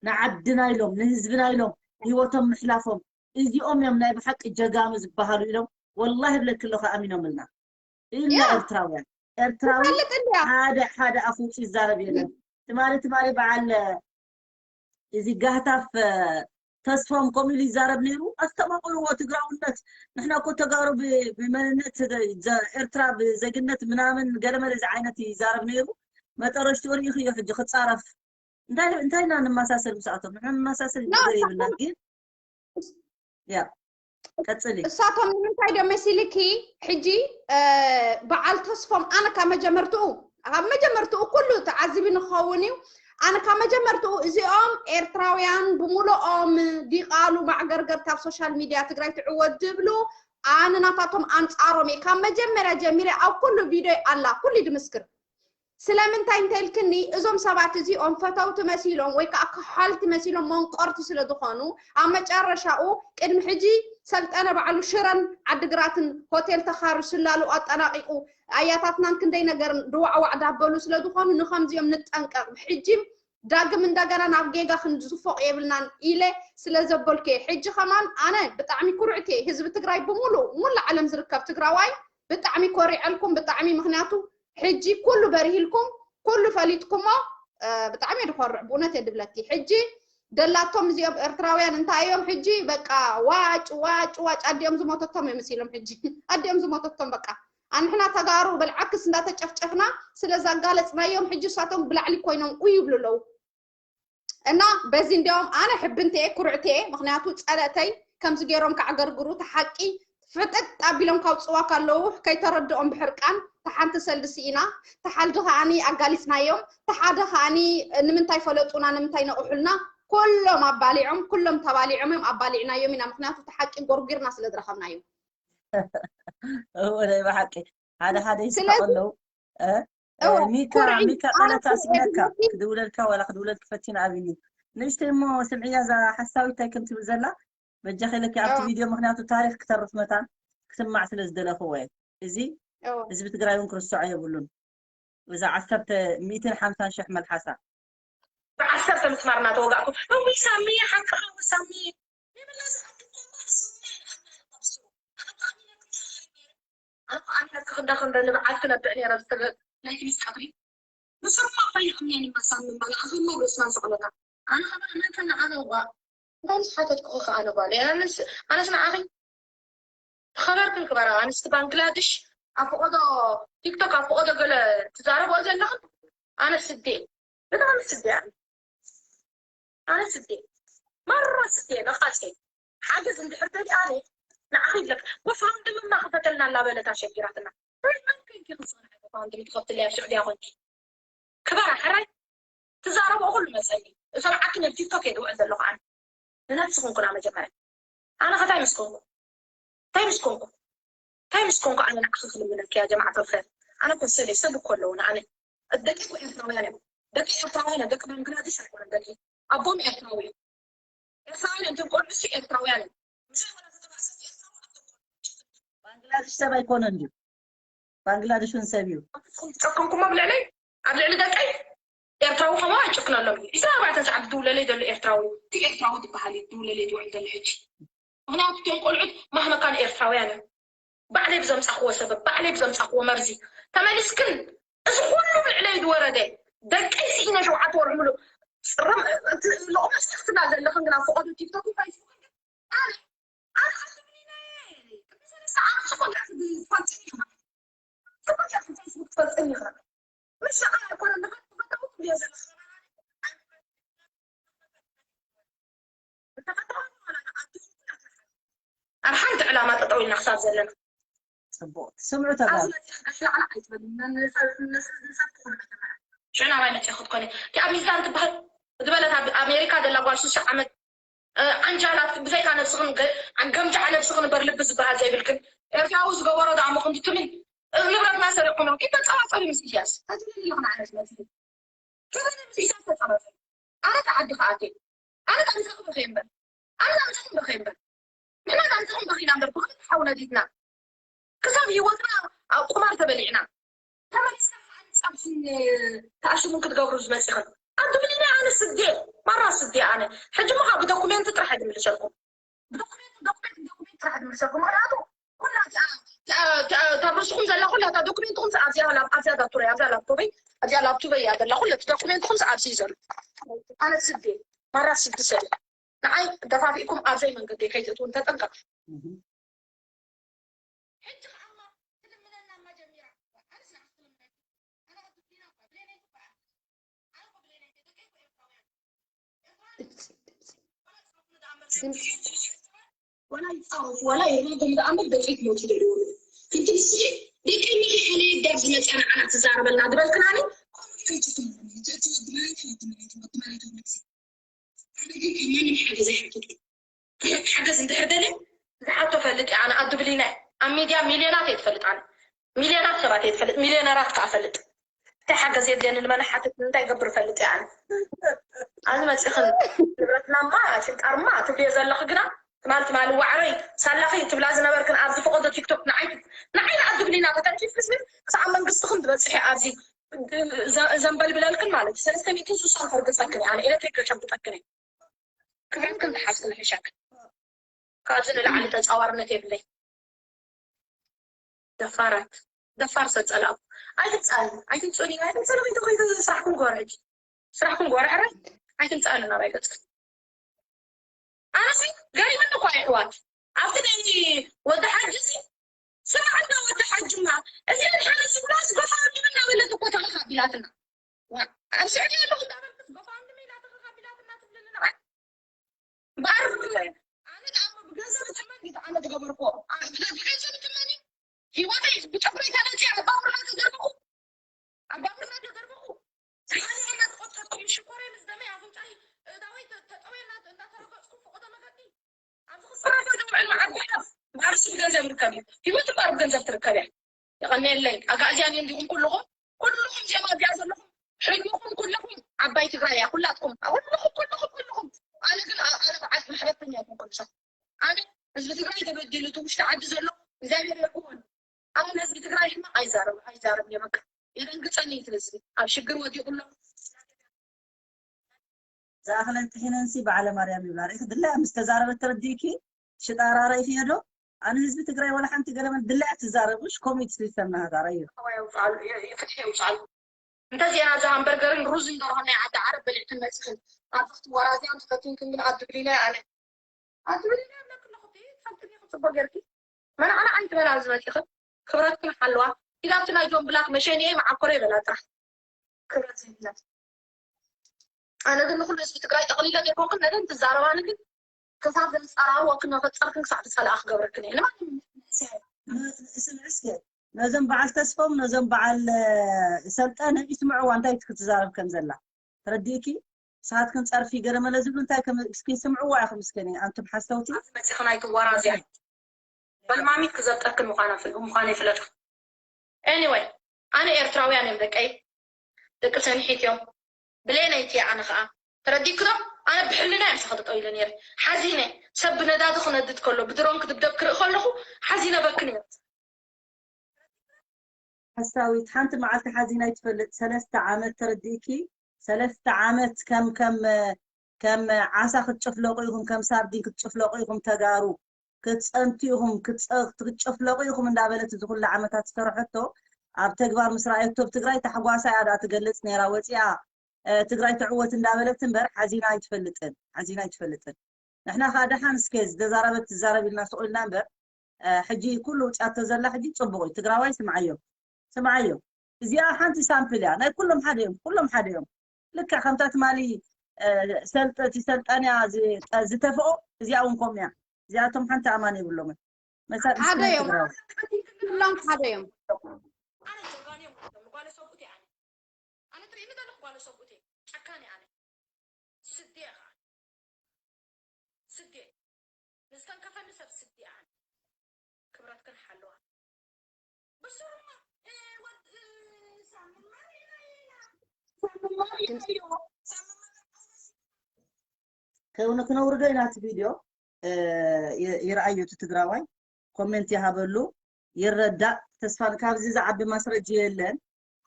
ንዓድና ኢሎም ንህዝብና ኢሎም ህይወቶም ምሕላፎም እዚኦም እዮም ናይ ብሓቂ ጀጋኑ ዝበሃሉ ኢሎም ወላሂ ብለኪ ኣለኹ ኣሚኖምልና ኢልና ያ። ኤርትራውያን ኤርትራዊ ትፈልጥ እንድያ ሓደ ሓደ ኣፍውፂ ይዛረብ የለን ትማሊ ትማሊ በዓል እዚ ጋህታፍ ተስፎም ከምኡ ኢሉ ይዛረብ ነይሩ ኣስተማቅርዎ ትግራውነት ንሕና እኮ ተጋሩ ብ- ብመንነት ዘ- ኤርትራ ብዜግነት ምናምን ገለመለ እዚ ዓይነት ይዛረብ ነይሩ መጠረሽትኡ ርኢኽዮ ሕጂ ክፃረፍ እንታይ እንታይ ኢና ንመሳሰል ምስኣቶም ንሕና ንመሳሰል ነገር የብልና ግን ያ ቀፅሊ እሳቶም ንምንታይ ዶ መሲልኪ ሕጂ እ፣ በዓል ተስፎም ኣነ ካብ መጀመርትኡ ካብ መጀመርትኡ ኩሉ ተዓዚቢ ንክኸውን እዩ ኣነ ካብ መጀመርትኡ እዚኦም ኤርትራውያን ብምሉኦም ዲቓሉ ማዕገርገር ካብ ሶሻል ሚድያ ትግራይ ትዕወት ዝብሉ ኣነ ናታቶም ኣንፃሮም እየ ካብ መጀመርያ ጀሚረ ኣብ ኩሉ ቪድዮ ኣላ ኩሉ ድምስክር ስለምንታይ እንተልክኒ፣ እዞም ሰባት እዚኦም ፈተውቲ መሲሎም ወይ ከዓ ከሓልቲ መሲሎም መንቆርቲ ስለ ዝኾኑ፣ ኣብ መጨረሻኡ ቅድሚ ሕጂ ሰልጠነ ባዕሉ ሽረን ዓድግራትን ሆቴል ተኻሩ ስላሉ ኣጠናቂቁ ኣያታትናን ክንደይ ነገር ድዋዕዋዕ ዳበሉ ስለ ዝኾኑ ንኸምዚኦም ንጠንቀቅ። ሕጂ ዳግም እንደገና ናብ ጌጋ ክንዝፎቕ የብልናን ኢለ ስለ ዘበልኩ እየ። ሕጂ ከማን ኣነ ብጣዕሚ ኩርዕቲ እየ። ህዝቢ ትግራይ ብምሉእ ሙሉ ዓለም ዝርከብ ትግራዋይ ብጣዕሚ ኮሪዐልኩም፣ ብጣዕሚ ምክንያቱ ሕጂ ኩሉ በሪህልኩም ኩሉ ፈሊጥኩሞ። ብጣዕሚ እየ ድኮርዕ ብእውነት እየ ድብለኪ። ሕጂ ደላቶም እዚኦም ኤርትራውያን እንታይ እዮም ሕጂ በቃ ዋጭ ዋጭ ዋጭ ኣዲኦም ዝሞተቶም እዮም መሲሎም ሕጂ ኣዲኦም ዝሞተቶም በቃ ኣንሕና ተጋሩ በልዓክስ እንዳተጨፍጨፍና ስለ ዛጋለጽናዮም ሕጂ እሳቶም ብላዕሊ ኮይኖም ኡ ይብሉ ኣለዉ። እና በዚ እንዲያውም ኣነ ሕብንትየ ኩርዕትየ ምክንያቱ ጸለእተይ ከምዚ ገይሮም ከዓገርግሩ ተሓቂ ፍጥጥ ኣቢሎም ካውፅዋ ካለዉ ከይተረድኦም ብሕርቃን ተሓንቲ ሰልዲ ስኢና ተሓልዲ ከዓኒ ኣጋሊፅናዮም ተሓደ ከዓኒ ንምንታይ ፈለጡና ንምንታይ ነቑሑልና ኩሎም ኣባሊዖም ኩሎም ተባሊዖም እዮም ኣባሊዕናዮም ኢና ምክንያቱ ተሓቂ ጎርጊርና ስለ ዝረኸብናዮም እወ ናይ ብሓቂ ሓደ ሓደ ይስሓቁ ኣለዉ ሚካ ሚካ ቀለታ ስኢነካ ክድውለልካ ዋላ ክድውለል ክፈቲን ኣብኒ ንእሽተይ እሞ ስምዕያ እዛ ሓሳዊት እንታይ ከም ትብል ዘላ በጃኺ ኢለኪ ኣብቲ ቪድዮ ምክንያቱ ታሪክ ክተርፍ መታን ክስማዕ ስለ ዝደለኽዎ እየ እዚ ህዝቢ ትግራይ እውን ክርስዖ የብሉን እዛ ዓሰርተ ሚእትን ሓምሳን ሽሕ መልሓሳ ብዓሰርተ ምስማር እናተወጋእኩ እዊ ሳሚ ሓቅኻ እዊ ሳሚ ይብላ ዝኣቱ እኮ እማ ሳሚ ኣነ ኣነ ክኽዳ ክንደ ንብዓል ክነብዕ ነረ ዝተገ ናይ ክሊስ ቀብሪ ንስማ ከይኣምነን እማ ሳሚ እማ ንኣኸማ ርእስና ዝቕለታ ኣነ ኸማ ኣመንከ ንዓኸ እዋ እንታይ ምስ ሓተትኩ ኸ ኣነ ጓል ኣነስ ኣነስ ንዓኺ ተኸበርክን ክበራ ኣንስቲ ባንግላድሽ ኣብ ፈቐዶ ቲክቶክ ኣብ ፈቐዶ ገለ ትዛረብኦ ዘለኽን ኣነ ስዴ ብጣዕሚ ስዴ ኣነ ኣነ ስዴ ማራ ስዴ ነኻሴ ሓገዝ እንድሕር ደሊ ኣነ ንዓኺ ይብለክ ጎፋንድምማ ክፈተልና እናበለት ኣሸጊራትና መን ኮንኪ ክፅንሐ ጎፋንድሚ ትኸፍትለያ ኣብ ስዑድያ ኮንኪ ክበራ ሕራይ ትዛረብኦ ኩሉ መፀኒ እሰምዓኪ ነብ ቲክቶክ እየ ዝውዕል ዘለኹ ኣነ ንነብስኹም ኩና መጀመርያ ኣነ ከታይ ምስ ኮንኩ እንታይ ምስ ኮንኩ እንታይ ምስ ኮንኩ ኣነ ንዓኺ ክልምነኪ ያ ጀማዓት ኣልኸር ኣነ እኮ ሰለይ ሰብ እኮ ኣለዉ ንኣነ ደቂ እኮ ኤርትራውያን እዮም ደቂ ኤርትራውያን እዮም ደቂ ባንግላዴሽ ኣይኮነን ደቂ ኣቦም ኤርትራዊ እዮም ኤርትራውያን እዮም እቶም ቆልዑ ሲ ኤርትራውያን እዮም ምሳይ ወላ ተተባሰ ኤርትራዊ ኣቶም ባንግላዴሽ ሰብ ኣይኮነን ድዩ ባንግላደሽ እውን ሰብ እዩ። ጨከንኩሞ ኣብ ልዕለይ ኣብ ልዕሊ ደቀይ ኤርትራዊ ከማው ኣይጭክነሎም እዩ። ዒስራ ኣርባዕተ ሰዓት ዝድውለለይ ዘሎ ኤርትራዊ እዩ። እቲ ኤርትራዊ ዝበሃል እዩ ዝድውለለይ ዝውዕል ዘሎ ሕጂ። ምክንያቱ እቶም ቆልዑት ማህመካን ኤርትራውያን እዮም። ባዕለይ ብዘምፃኽዎ ሰበብ ባዕለይ ብዘምፃኽዎ መርዚ ተመሊስክን እዚ ኩሉ ኣብ ልዕለይ ዝወረደ ደቀይ ስኢነ ሸውዓተ ወርሒ ሙሉእ ሎቕመስ ክትብላ ዘለኽን ግና ፈቐዶ ቲክቶክ ፋይስቡክ ኣነ ኣነ ኣትብሊና ሰለስተ ዓመት ዝኾነ ትፈልጥኒ ኢኻ ትፈልጥኒ ኢኻ ምስ ሸቃ ኣይኮነ ንኻ ትፈተው ትብልዮ ዘለኻ ኣብ ሓንቲ ዕላማ ጠጠው ኢልና ክሳብ ዘለና ፅቡቅ ስምዑ ተጋሩ ሽዑ ናባይ መፅእ ክትኮነ እቲ ኣብ ሚዛን ትበሃል ዝበለት ኣብ ኣሜሪካ ዘላ ጓል ሽዱሽተ ዓመት ዓንጃላት ብዘይካ ነብስኽን ገምጃዓ ነብስኽን እምበር ልቢ ዝበሃል ዘይብልክን ኤርትራዊ ዝገበሮ ደኣ ምኹን ትምን ንብረትና ሰሪቑም እዮም ኢተፀባፀቢ ምስ ኢሳያስ ተትብለኒ ኣለኹ ንዓነት መፅእ ተበለ ምስ ኢሳያስ ተፀባፀቢ ኣነ ተዓዲ ከኣቴ ኣነ ጣንሳኹ በኸ እምበር ኣነ ጣንሳኹ በኸ እምበር ንሕና ጣንሳኹ በኺና እምበር ብኽልተ ሓው ነዲድና ክሳብ ሂወትና ኣብ ቁማር ተበሊዕና ተመሊስና ከዓ ንፃብስን ተኣሽሙን ክትገብሩ ዝመፂኽን ኣብ ትብሊኒ ኣነ ስዴ ማራ ስዴ ኣነ ሕጂ ምኻ ብዶኩሜንት ጥራሕ እየ ዝምልሰልኩም ብዶኩሜንት ዶኩሜንት ዶኩሜንት ጥራሕ እየ ዝምልሰልኩም ምክንያቱ ኩላ እታ ርእስኹም ዘላ ኩላ እታ ዶኩሜንትኹም ኣብዚኣ ኣብዚኣ ዳቱረይ ኣብዚኣ ላፕቶበይ ኣብዚኣ ላፕቶበይ እያ ዘላ ኩለ እቲ ዶኩሜንትኹም ኣብዚ እዩ ዘሎ ኣነ ስዴ ማራ ስዲ ሰብ ንዓይ ደፋፊእኩም ኣብዘይ መንገዲ ከይትእትውን ተጠንቀቕ ሕጂ ከዓ እማ ትልምነና እማ ጀሚራ እኳ ኣነስ ንዓኺ ክልምነኪ ኣነ ቅድም ዲና እኳ ብሌነይ ትበሃል ኣነ እኮ ብሌነይ ደቀይ እኮ ኤርትራውያን እዮም ኤርትራውያን እዮም ወላ ይፃወቱ ወላ ይረጎም ደኣ እምበር ደቀይ ክሞቱ ደልዎ ሕጂ ንስኺ ደቀይ መሪሐ ነይ ደር ዝመፅያ ንዓና ትዛረበልና ዝበልክናኒ ከምኡ ከይትትምኒ እቲ ወዲ መሬት ወዲ መሬት ወዲ መሬት ወዲ ሓገዝ እንድሕር ደልየ ዝሓቶ ፈልጥ እየ ኣነ ኣዱ ብሊና እየ ኣብ ሚድያ ሚልዮናት እየ ትፈልጥ ኣነ ሚልዮናት ሰባት እየ ትፈልጥ ሚልዮነራት ከዓ ፈልጥ ሓገዝ የድልየኒ ንመን ሓትት እንታይ ገብር ፈልጥ እየ ኣነ። ኣዚ መፂኽን ንብረትናማ ሽንጣርማ ትብልዮ ዘለኺ ግና ትማል ትማል ዋዕሮይ ሳላኺ ትብላ ዝነበርክን ኣብዚ ፈቐዶ ቲክቶክ ንዓይ ንዓይ ንዓዲ ብሊና ከተንኪፍ ህዝቢ ክሳዕ መንግስትኽን ትበፅሒ ኣብዚ ዘንበል ብለልክን ማለት እዩ ሰለስተ ሚእትን ሱሳን ከርግፀክን ኣነ ኤሌክትሪክ ከሸብጠክን ክብረትክን ትሓፍስን ሕሸክ ካብዚ ንላዕሊ ተፃዋርነት የብለይ። ደፋራት ደፋር ሰብ ፀላእኩ ኣይትፃሉ ኣይትፅሉ ኣይትፅሉ ከይተ ስራሕኩም ጎረ ሕጂ ስራሕኩም ጎረ ሕረ ኣይትምፃሉ ናባይ ገፅኩም ኣነሲ ገሪምኒ እኳ ይሕዋት ኣብቲ ናይ ወዲ ሓጂ ሲ ስራሕ እንዳ ወዲ ሓጅማ እዚኣን ሓደ ዝብላስ ጎፋ ኣቢሉ እናበለት እኮ ተኸኻቢላትና ኣብ ስዕዲ ኣለኹ እንዳበልክስ ጎፋ ኣንድም ኢላ ተኸኻቢላትና ትብልኒ ንዓይ በኣር ኣነ ደኣ ብገንዘብ እትመን እዩ ኣነ ዝገበርኩ ብገንዘብ እትመን እዩ ህይወተይ ብጨጉረይ ተነፂ ኣባምርና ተዘርበኹ ኣባምርና ተዘርበኹ ሓሊዕና ዝቆጠርኩም ሽኮረይ ምስ ደመይ ኣፍንጫይ እዳወይ ተጠወየና እንዳተረገፅኩ ፈቆዶ መገዲ ኣብዚ ክስራፈ ዝውዕል መዓት ብሕደፍ በኣርሲ ብገንዘብ ይርከብ እዩ ህይወት እምበር ብገንዘብ ትርከብ እያ የቐንየለይ ኣጋእዝያን እንዲኹም ኩልኹም ኩልኹም ዜማ እዚኣ ዘለኹም ሕልምኹም ኩልኹም ዓባይ ትግራይ እያ ኩላትኩም ኩልኹም ኩልኹም ኩልኹም ኣነ ግን ኣነ በዓል ማሕበርተኛ ይኹን ኩልሰብ ኣነ ህዝቢ ትግራይ ተበዲሉ እቲ ውሽጢ ዓዲ ዘሎ እግዚኣብሔር የርክቦን ኣነ ንህዝቢ ትግራይ ሕማቕ ኣይዛረብ ኣይዛረብ እየ በቃ የደንግፀኒ እዩ ህዝቢ ኣብ ሽግር ወዲቑ ኣሎ ዝኣኽለን ጥሒነንሲ በዓለ ማርያም ይብላ ርኢኺ ድላያ ምስ ተዛረበት ተረዲእኪ ሽጣራ ረኢኽዮ ዶ ኣነ ህዝቢ ትግራይ ዋላ ሓንቲ ገለመን ድላያ ትዛረብሽ ኮሚት ሲስተም ናሃዛ ረኢዮ ፍትሒ የውፅኣሉ እንተዚአና እዚ ሃምበርገርን ሩዝን ደርሆን ናይ ዓዲ ዓረብ በሊዕክን መፂኽን ኣብዚ ክትወራዝያን ትፈትንክን ግን ኣትብሊና ኣነ ኣትብሊና ኣለክለኹ ትፈልጥኒ ክፅቡቅ ገርኪ መናዕና ኣይትበላ ኣብዚ መፂኽን ክብረትክን ሓለዋ ኢላ ኣብቲ ናይ ጆን ብላክ መሸኒኤ መዓኮረ ይበላ ጥራሕ ክብረት ዘይብለን ኣነ ግን ንኩሉ ህዝቢ ትግራይ ጠቕሊለ ዘይኮንክን ነተን ትዛረባኒ ግን ክሳብ ዘንፃራርወክን መፈፀርክን ክሳብ ትፀልኣ ክገብረክን እየ ንማንም ስምዒ እስከ ነዞም በዓል ተስፎም ነዞም በዓል ሰልጠነ ይስምዕዋ እንታይ ክትዛረብ ከም ዘላ ተረዲእኪ ንስኻትክን ፀርፊ ገለ መለ ዝብሉ እንታይ ከም እስኪ ስምዕዋ ኢኹም እስከ ኣንቱም ሓሰውቲ መፂኽን ኣይትወራዝያ በልማሚት ክዘብጠክን ምዃና ምዃነይ ፍለጡ anyway ኣነ ኤርትራውያን እዮም ደቀይ ደቂ ሰንሒት እዮም ብሌነይቲ ኣነ ከዓ ተረዲእክዶ ኣነ ብሕልና እዮም ሰኸጠጠው ኢለ ነይረ ሓዚነ ሰብ ብነዳዲ ክነድድ ከሎ ብድሮን ክድብደብ ክርኢ ከለኹ ሓዚነ በኪ ነይረ ሓሳዊት ሓንቲ መዓልቲ ሓዚና ይትፈልጥ ሰለስተ ዓመት ተረዲእኪ ሰለስተ ዓመት ከም ከም ከም ዓሳ ክትጭፍለቁ ኢኹም ከም ሳርዲን ክትጭፍለቁ ኢኹም ተጋሩ ክትፀንቱ ኢኹም ክትጨፍለቁ ኢኹም እንዳበለት እዚ ኩሉ ዓመታት ዝሰርሐቶ ኣብ ተግባር ምስ ረኣየቶ ኣብ ትግራይ ታሕጓሳ እያ ደኣ ትገልፅ ነይራ ወፂኣ ትግራይ ትዕወት እንዳበለት እምበር ሓዚና ኣይትፈልጥን ሓዚና ኣይትፈልጥን ንሕና ከዓ ደሓን እስከ ዝተዛረበት ትዛረብ ኢልና ስቕ ኢልና እምበር ሕጂ ኩሉ ውፅኣቶ ዘላ ሕጂ ፅቡቕ እዩ ትግራዋይ ስምዓዮ ስምዓዮ እዚኣ ሓንቲ ሳምፕል እያ ናይ ኩሎም ሓደ እዮም ኩሎም ሓደ እዮም ልክዕ ከምታ ትማሊ ሰልጠቲ ሰልጣንያ ዝተፍኦ እዚኣ እውን ከምኡ እያ እዚኣቶም ሓንቲ ኣማን የብሎምን መሳጢ ሓደ ስማይ እዮም ትግራዊ ኩሎም ሓደ እዮም ኣነ ጀጋኑ እዮም ጓለ ሰብኡት እየ ኣነ ኣነ ትርእኒ ዘለኹ ጓለ ሰብኡት እየ ጨካን እየ ኣነ ስዴ እየ ከዓ ስዴ ንዝተንከፈኒ ሰብ ስዴ እየ ኣነ ክብረትክን ሓለዋ ብስሩማ ከውነ ክነውርዶ ኢና እቲ ቪድዮ ይረኣዮ እቲ ትግራዋይ ኮሜንት ይሃበሉ ይረዳእ ተስፋ ካብዚ ዝዓቢ ማስረጂ የለን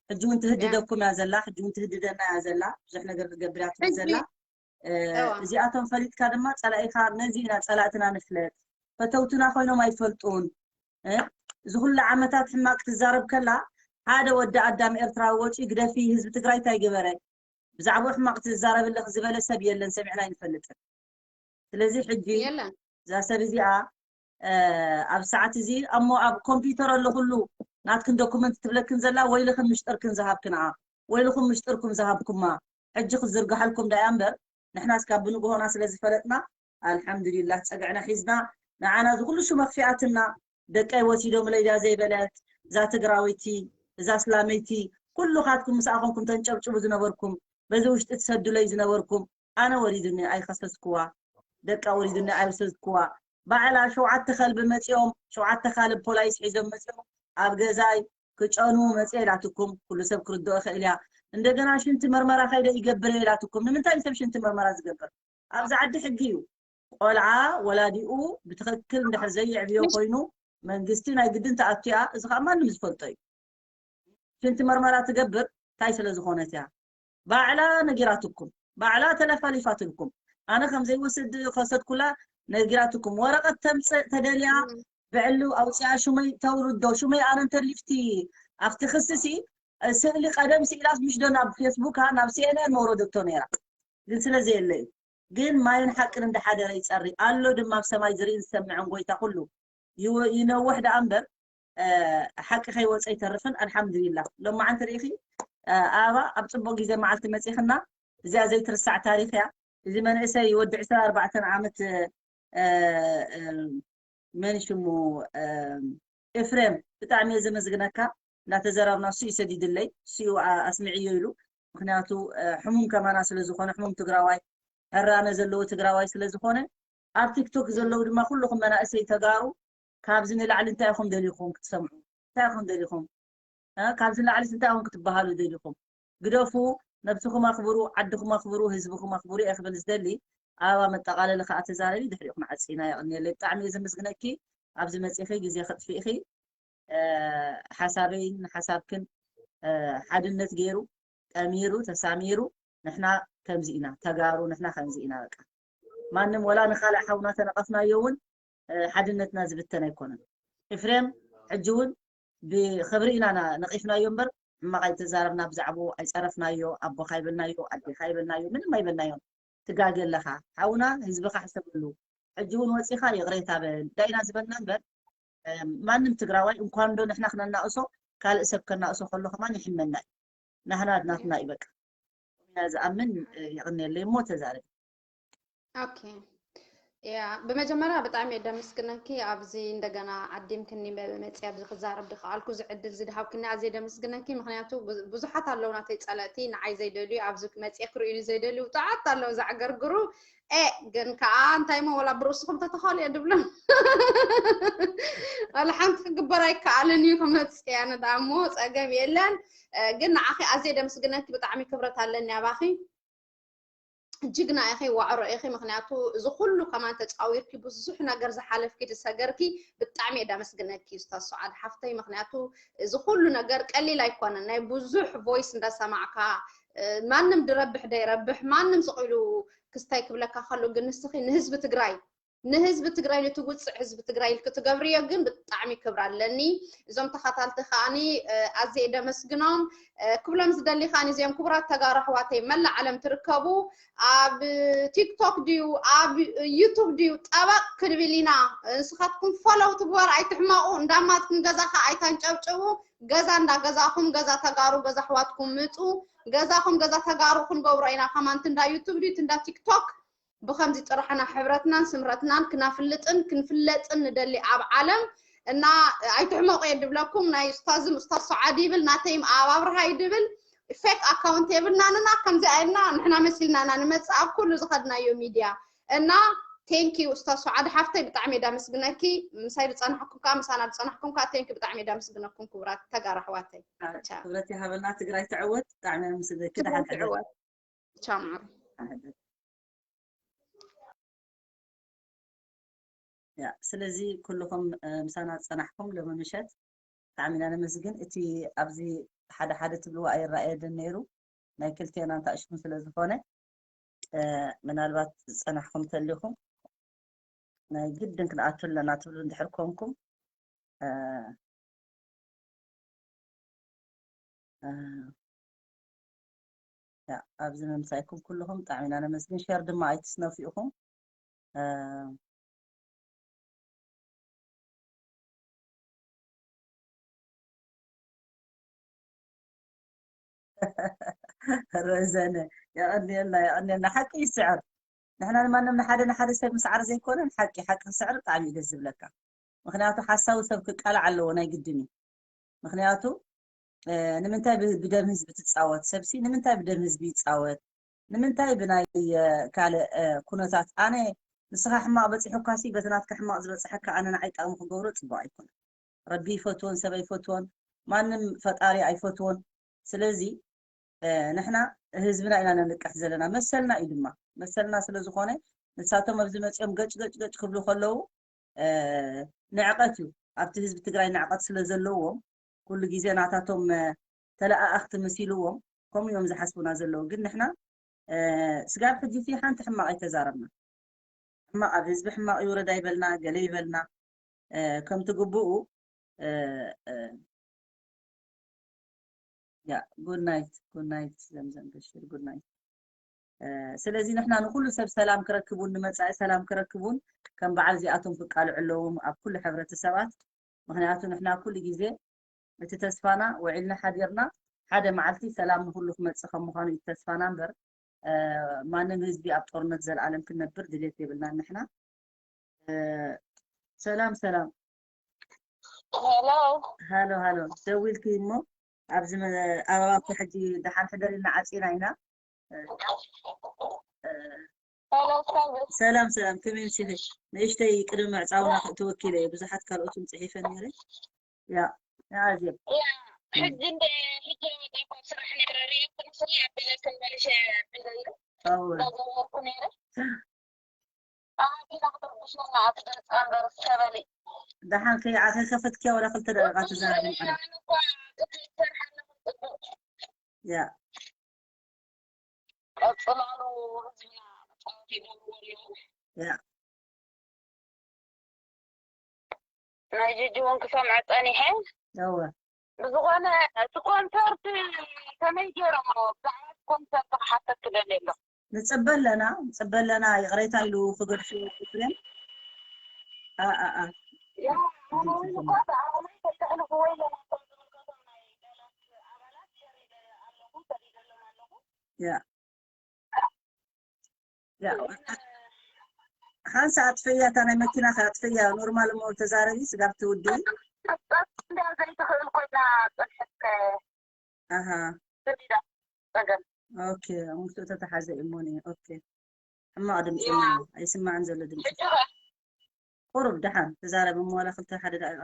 ሕጂ እውን ትህድደኩም እያ ዘላ ሕጂ እውን ትህድደና እያ ዘላ ብዙሕ ነገር ክትገብር እያ ትብል ዘላ እዚኣቶም ፈሊጥካ ድማ ፀላኢኻ ነዚ ኢና ፀላእትና ንፍለጥ ፈተውትና ኮይኖም ኣይፈልጡን እዚ ኩሉ ዓመታት ሕማቅ ክትዛረብ ከላ ሓደ ወዲ ኣዳም ኤርትራዊ ወፂኡ ግደፊ ህዝቢ ትግራይ እንታይ ገበረ ብዛዕባኡ ሕማቅ ትዛረብልኽ ዝበለ ሰብ የለን ሰሚዕና ኣይንፈልጥን ስለዚ ሕጂ እዛ ሰብ እዚኣ ኣብ ሰዓት እዚ እሞ ኣብ ኮምፒውተር ኣሎ ኩሉ ናትክን ዶኩመንት ትብለክን ዘላ ወይልኽን ምሽጥርክን ዝሃብክን ዓ ወይልኹም ምሽጥርኩም ዝሃብኩማ ሕጂ ክዝርግሓልኩም ዳያ እምበር ንሕናስ ካብ ብንግሆና ስለ ዝፈለጥና ኣልሓምዱሊላህ ፀግዕና ሒዝና ንዓና እዚ ኩሉ ሽመኽፊኣትና ደቀይ ወሲዶምለይ ድያ ዘይበለት እዛ ትግራወይቲ እዛ ስላመይቲ ኩሉኻትኩም ምስኣ ኮንኩም ተንጨብጭቡ ዝነበርኩም በዚ ውሽጢ ትሰዱለይ ዝነበርኩም ኣነ ወሪዱኒ ኣይኸሰስኩዋ ደቃ ወሪዱኒ ኣይወሰድኩዋ ባዕላ ሸውዓተ ከልቢ መፂኦም ሸውዓተ ካልብ ፖላይስ ሒዞም መፂኦም ኣብ ገዛይ ክጨኑ መፅየ ኢላትኩም፣ ኩሉ ሰብ ክርድኦ ይኽእል እያ። እንደገና ሽንቲ መርመራ ከይደ ይገብር እየ ኢላትኩም። ንምንታይ እዩ ሰብ ሽንቲ መርመራ ዝገብር? ኣብዚ ዓዲ ሕጊ እዩ። ቆልዓ ወላዲኡ ብትኽክል እንድሕር ዘየዕብዮ ኮይኑ መንግስቲ ናይ ግድን ተኣትያ፣ እዚ ከዓ ማንም ዝፈልጦ እዩ። ሽንቲ መርመራ ትገብር እንታይ ስለ ዝኾነት እያ? ባዕላ ነጊራትኩም፣ ባዕላ ተለፋሊፋትልኩም። ኣነ ከም ዘይወስድ ከሰድኩላ ነጊራትኩም። ወረቐት ተምፅእ ተደልያ ብዕሉ ኣውፅያ ሽመይ ተውርዶ። ሽመይ ኣነ እንተሊፍቲ ኣብቲ ክስሲ ስእሊ ቀደም ስኢላስ ምሽ ዶ ናብ ፌስቡካ ናብ ሲኤንኤን መውረደቶ ነይራ። ግን ስለ ዘየለ እዩ። ግን ማይን ሓቅን እንዳሓደረ ይፀሪ ኣሎ ድማ ኣብ ሰማይ ዝርእን ዝሰምዕን ጎይታ ኩሉ ይወ- ይነውሕ ደኣ እምበር እ፣ ሓቂ ከይወፀ ይተርፍን። ኣልሓምዱሊላ ሎማዓንቲ ርኢኺ እ፣ ኣበባ ኣብ ፅቡቅ ግዜ መዓልቲ መፂኽና። እዚኣ ዘይትርሳዕ ታሪክ እያ። እዚ መንእሰይ ወዲ ዕስራ ኣርባዕተን ዓመት እ፣ እ፣ መን ሽሙ እ፣ ኤፍሬም ብጣዕሚ እየ ዘመስግነካ። እንዳተዘራርና እሱ እዩ ሰዲድለይ እሱ እዩ ኣ- ኣስምዕዮ ኢሉ። ምክንያቱ እ፣ ሕሙም ከማና ስለዝኮነ ሕሙም ትግራዋይ ዕራነ ዘለዎ ትግራዋይ ስለዝኮነ ኣብ ቲክቶክ ዘለዉ ድማ ኩልኹም መናእሰይ ተጋሩ ካብዚ ንላዕሊ እንታይ ኢኹም ደሊኹም ክትሰምዑ? እንታይ ኢኹም ደሊኹም? እ፣ ካብዚ ንላዕሊ እንታይ ኢኹም ክትበሃሉ ደሊኹም? ግደፉ፣ ነብስኹም ኣኽብሩ፣ ዓድኹም ኣኽብሩ፣ ህዝብኹም ኣኽብሩ እየ ክብል ዝደሊ። ኣበባ መጠቓለሊ ከዓ ተዛረቢ፣ ድሕሪኡ ክንዓፂ ኢና። የቐንየለይ። ብጣዕሚ እየ ዘመስግነኪ ኣብዚ መፂኺ ግዜ ከጥፊእኺ እ፣ ሓሳበይን ሓሳብክን እ፣ ሓድነት ገይሩ ጠሚሩ ተሳሚሩ ንሕና ከምዚ ኢና ተጋሩ ንሕና ከምዚ ኢና በቃ ማንም ወላ ንካልእ ሓውና ተነቀፍናዮ እውን እ፣ ሓድነትና ዝብተን ኣይኮነን። ኤፍሬም ሕጂ እውን ብክብሪ ኢና ና- ነቂፍናዮ እምበር ሕማቕ ኣይተዛረብና ብዛዕባኡ ኣይፀረፍናዮ ኣቦኻ ይበልናዮ ኣዴኻ ይበልናዮ ምንም ኣይበልናዮን። ትጋገ ኣለኻ ሓውና ህዝብኻ ሕሰበሉ። ሕጂ እውን ወፂኻ ይቕሬታ በል ዳይና ዝበልና እምበር ማንም ትግራዋይ እንኳን ዶ ንሕና ክነናእሶ ካልእ ሰብ ከናእሶ ከሎ ከማን ይሕመና እዩ። ናህና ናትና እዩ በቃ። ኢና ዝኣምን የቕንየለይ እሞ ተዛረቢ። ኦኬ ያ ብመጀመርያ ብጣዕሚ እየ ደምስግነኪ ኣብዚ እንደገና ዓዲምክኒ መፅእ ኣብዚ ክዛረብ ድከኣልኩ እዚ ዕድል እዚ ድሃብክኒ ኣዝየ ደምስግነኪ ምክንያቱ ብዙሓት ኣለዉ ናተይ ፀለእቲ ንዓይ ዘይደልዩ ኣብዚ መፅእ ክርእዩኒ ዘይደልዩ ብጣዓት ኣለዉ ዘዕገርግሩ ኤ ግን ከዓ እንታይ ሞ ወላ ብርእስኹም ተተኻሉ እየ ድብሎም ወላ ሓንቲ ክግበር ኣይከኣልን እዩ ክመፅእ እያ ንዳ እሞ ፀገም የለን ግን ንዓኺ ኣዝየ ደምስግነኪ ብጣዕሚ ክብረት ኣለኒ ኣባኺ ጅግና ኢኺ ዋዕሮ ኢኺ ምክንያቱ እዚ ኩሉ ከማን ተፃዊርኪ ብዙሕ ነገር ዝሓለፍኪ ዝሰገርኪ ብጣዕሚ እየ ዳመስግነኪ ስታዝ ሱዓድ ሓፍተይ ምክንያቱ እዚ ኩሉ ነገር ቀሊል ኣይኮነን ናይ ብዙሕ voice እንዳሰማዕካ ማንም ድረብሕ ደይረብሕ ማንም ስቕ ኢሉ ክስታይ ክብለካ ከሎ ግን ንስኺ ንህዝቢ ትግራይ ንህዝቢ ትግራይ ንትውፅዕ ህዝቢ ትግራይ ኢልኪ ትገብርዮ ግን ብጣዕሚ ክብሪ ኣለኒ እዞም ተኸታልቲ ከዓኒ ኣዝየ ደመስግኖም ክብሎም ዝደሊ ከዓኒ እዚኦም ክቡራት ተጋሩ ኣሕዋተይ መላእ ዓለም ትርከቡ ኣብ ቲክቶክ ድዩ ኣብ ዩቱብ ድዩ ጠበቅ ክንብል ኢና ንስኻትኩም ፎሎው ትግበሩ ኣይትሕመቁ እንዳማትኩም ገዛ ከዓ ኣይታንጨብጭቡ ገዛ እንዳ ገዛኹም ገዛ ተጋሩ ገዛ ኣሕዋትኩም ምፁ ገዛኹም ገዛ ተጋሩ ክንገብሮ ኢና ከማንቲ እንዳ ዩቱብ ድዩ እንዳ ቲክቶክ ብኸምዚ ጥራሕ ኢና ሕብረትናን ስምረትናን ክናፍልጥን ክንፍለጥን ንደሊ ኣብ ዓለም እና ኣይትሕመቑ እየ ድብለኩም ናይ ኡስታዝም ኡስታዝ ሶዓድ ይብል ናተይም ኣብ ኣብርሃ ይድብል ፌክ ኣካውንት የብልናን እና ከምዚ ኣይልና ንሕና መሲልና ኢና ንመፅእ ኣብ ኩሉ ዝኸድናዮ ሚድያ እና ቴንኪዩ ኡስታዝ ሶዓድ ሓፍተይ ብጣዕሚ እየ ዳመስግነኪ ምሳይ ዝፀናሕኩም ከዓ ምሳና ዝፀናሕኩም ከዓ ቴንኪዩ ብጣዕሚ እየ ዳመስግነኩም ክቡራት ተጋሩ ኣሕዋተይ ክብረት ይሃበልና ትግራይ ትዕወት ብጣዕሚ እየ ምስግነኪ ደሓን ትዕወት ቻው ማዕረ ያ ስለዚ ኩልኹም ምሳና ዝፀናሕኩም ሎሚ ምሸት ብጣዕሚ ኢና ነመስግን እቲ ኣብዚ ሓደ ሓደ ትብልዎ ኣይረኣየልን ነይሩ ናይ ክልቴና እንታእሽኹም ስለ ዝኾነ ምናልባት ዝፀናሕኩም ተሊኹም ናይ ግድን ክንኣቱ ኣለና ትብሉ እንድሕር ኮንኩም ኣብዚ ምምሳይኩም ኩልኹም ብጣዕሚ ኢና ነመስግን ሸር ድማ ኣይትስነፉ ኢኹም ረዘነ የቐንየልና የቐንየልና ሓቂ ይስዕር ንሕና ንማንም ንሓደ ንሓደ ሰብ ምስዓር ዘይኮነ ንሓቂ ሓቂ ክስዕር ብጣዕሚ እዩ ደስ ዝብለካ ምክንያቱ ሓሳዊ ሰብ ክቃላዕ ኣለዎ ናይ ግድን እዩ ምክንያቱ ንምንታይ ብደም ህዝቢ ትፃወት ሰብሲ ንምንታይ ብደም ህዝቢ ይፃወት ንምንታይ ብናይ ካልእ ኩነታት ኣነ ንስኻ ሕማቕ በፂሑካ ሲ በቲ ናትካ ሕማቕ ዝበፅሐካ ኣነ ንዓይ ጠቕሚ ክገብሮ ፅቡቅ ኣይኮነ ረቢ ይፈትዎን ሰብ ኣይፈትዎን ማንም ፈጣሪ ኣይፈትዎን። ስለዚ ንሕና ህዝብና ኢና ነንቅሕ ዘለና፣ መሰልና እዩ ድማ። መሰልና ስለ ዝኾነ ንሳቶም ኣብዚ መፅኦም ገጭ ገጭ ገጭ ክብሉ ከለዉ ንዕቐት እዩ። ኣብቲ ህዝቢ ትግራይ ንዕቐት ስለ ዘለዎም ኩሉ ግዜ ናታቶም ተለኣኣኽቲ መሲልዎም ከምኡ እዮም ዝሓስቡና ዘለዉ። ግን ንሕና ስጋብ ሕጂ እቲ ሓንቲ ሕማቕ ኣይተዛረብና። ሕማቕ ኣብ ህዝቢ ሕማቕ ይውረድ ኣይበልና፣ ገለ ይበልና። ከምቲ ግቡኡ ያ good night good night ዘምዘም በሽር good night። ስለዚ ንሕና ንኩሉ ሰብ ሰላም ክረክቡን ንመጻኢ ሰላም ክረክቡን ከም በዓል እዚኣቶም ክቃልዑ ኣለዎም ኣብ ኩሉ ሕብረተሰባት። ምክንያቱ ንሕና ኩሉ ግዜ እቲ ተስፋና ውዒልና ሓዲርና ሓደ መዓልቲ ሰላም ንኩሉ ክመጽእ ከም ምዃኑ እዩ ተስፋና እምበር ማንም ህዝቢ ኣብ ጦርነት ዘለኣለም ክነብር ድሌት የብልናን ንሕና። ሰላም ሰላም። ሄሎ ሃሎ ሃሎ፣ ደዊልኪ እሞ ኣብዚ ኣበባ እኮ ሕጂ ደሓን ሕደር ኢልና ዓፂና ኢና። ሄሎ ሰብ ሰላም ሰላም፣ ከመይ ምሽኺ? ንእሽተይ ቅድሚ ምዕፃውና ተወኪለ እየ፣ ብዙሓት ካልኦት እውን ፅሒፈ ነይረ። ያ ያ ኣዜብ ያ ሕጂ እንደ ሕጂ ወጣ ካብ ስራሕ ነይረ ሪኦ ክንስኒ ኣቢለ ክንመልሸ ኣቢለ ኢሉ ኣወ ዳገበርኩ ነይረ ኣቢላ ክትርብሽና ኣብ ገጻ እምበር ሰበሊ ደሓን ከይዓ ከይከፈትክያ ወላ ክልተ ደቂቃ ትዛረቢ ማለት ኣነ እኳ ቅድሚ ዝሰርሓ ኣለኹ ጽቡቅ ያ ቀጽላሉ ህዝብና መጻወቲ ይገብርዎ ኣለዉ ያ ናይ ጅጅ እውን ክሰምዐ ጸኒሐ እወ ብዝኾነ እቲ ኮንሰርት ከመይ ገይሮሞ ብዛዕባ እቲ ኮንሰርት ክሓተት ክደሊ ኣለኹ ንጽበ ኣለና ንጽበ ኣለና ይቕሬታ ኢሉ ክገድፍዎ ኤፍሬም ኣኣኣ ያ ኣነ እውን እኮ ብኣረማይ ከይተሕልፍዎ ኢለ ናቶም ዝምልከቶም ናይ ገላት ኣባላት ሸር ኢለ ኣለኹ ሰዲደሎም ኣለኹ ያ ያ ሓንሳ ኣጥፍእያ እታ ናይ መኪና ከ ኣጥፍእያ ኖርማል እሞ ተዛረቢ ስጋብ ትውድኢ እንዳ ዘይትኽእል ኮይና ፅንሕት ኣሃ ስዲዳ ፀገም ኦኬ ኣምስቱ ተተሓዘ እሞኒ ኦኬ ሕማቕ ድምፂ እኒኦ ኣይስማዕን ዘሎ ድምፂ ሕጂ ኸ ቁሩብ ደሓን ተዛረቢ እሞ ዋላ ክልተ ሓደ ደቂቓ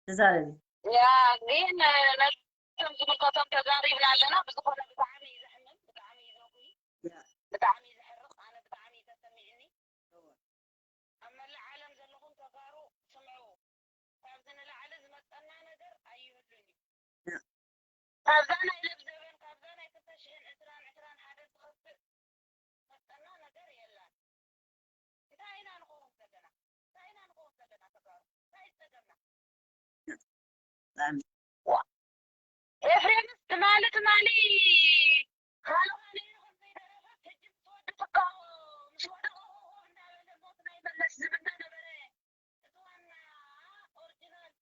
ተዛረቢ ያ ግን ነቶም ዝምልከቶም ተዛሪብና ኣለና ብዝኾነ ብጣዕሚ እዩ ዘሕምም ብጣዕሚ እዩ ዘጉሂ ያ ብጣዕሚ እዩ ዘሕርቕ ኣነ ብጣዕሚ እዩ ተሰሚዕኒ ኣብ መላእ ዓለም ዘለኹም ተጋሩ ስምዑ ካብዚ ንላዕሊ ዝመፀና ነገር ኣይህሉን እዩ ያ ካብዛ ናይ ለብዘበን ካብዛ ናይ ክልተ ሽሕን ዕስራን ዕስራን ሓደን ትኸፍእ ዝመፀና ነገር የላን እንታይ ኢና ንኸውን ዘለና እንታይ ኢና ንኸውን ዘለና ተጋሩ እንታይ እዩ ፀገምና ብጣዕሚ ኤፍሬምስ ትማሊ ትማሊ ሃለዋ ነይሩ ከም ዘይደረፈት ሕጂ ምስ ወዲ ትካቦ ምስ ወደቐ እንዳበለ ሞት ናይ መለስ ዝብል ነበረ እቲ ዋና ኦሪጂናል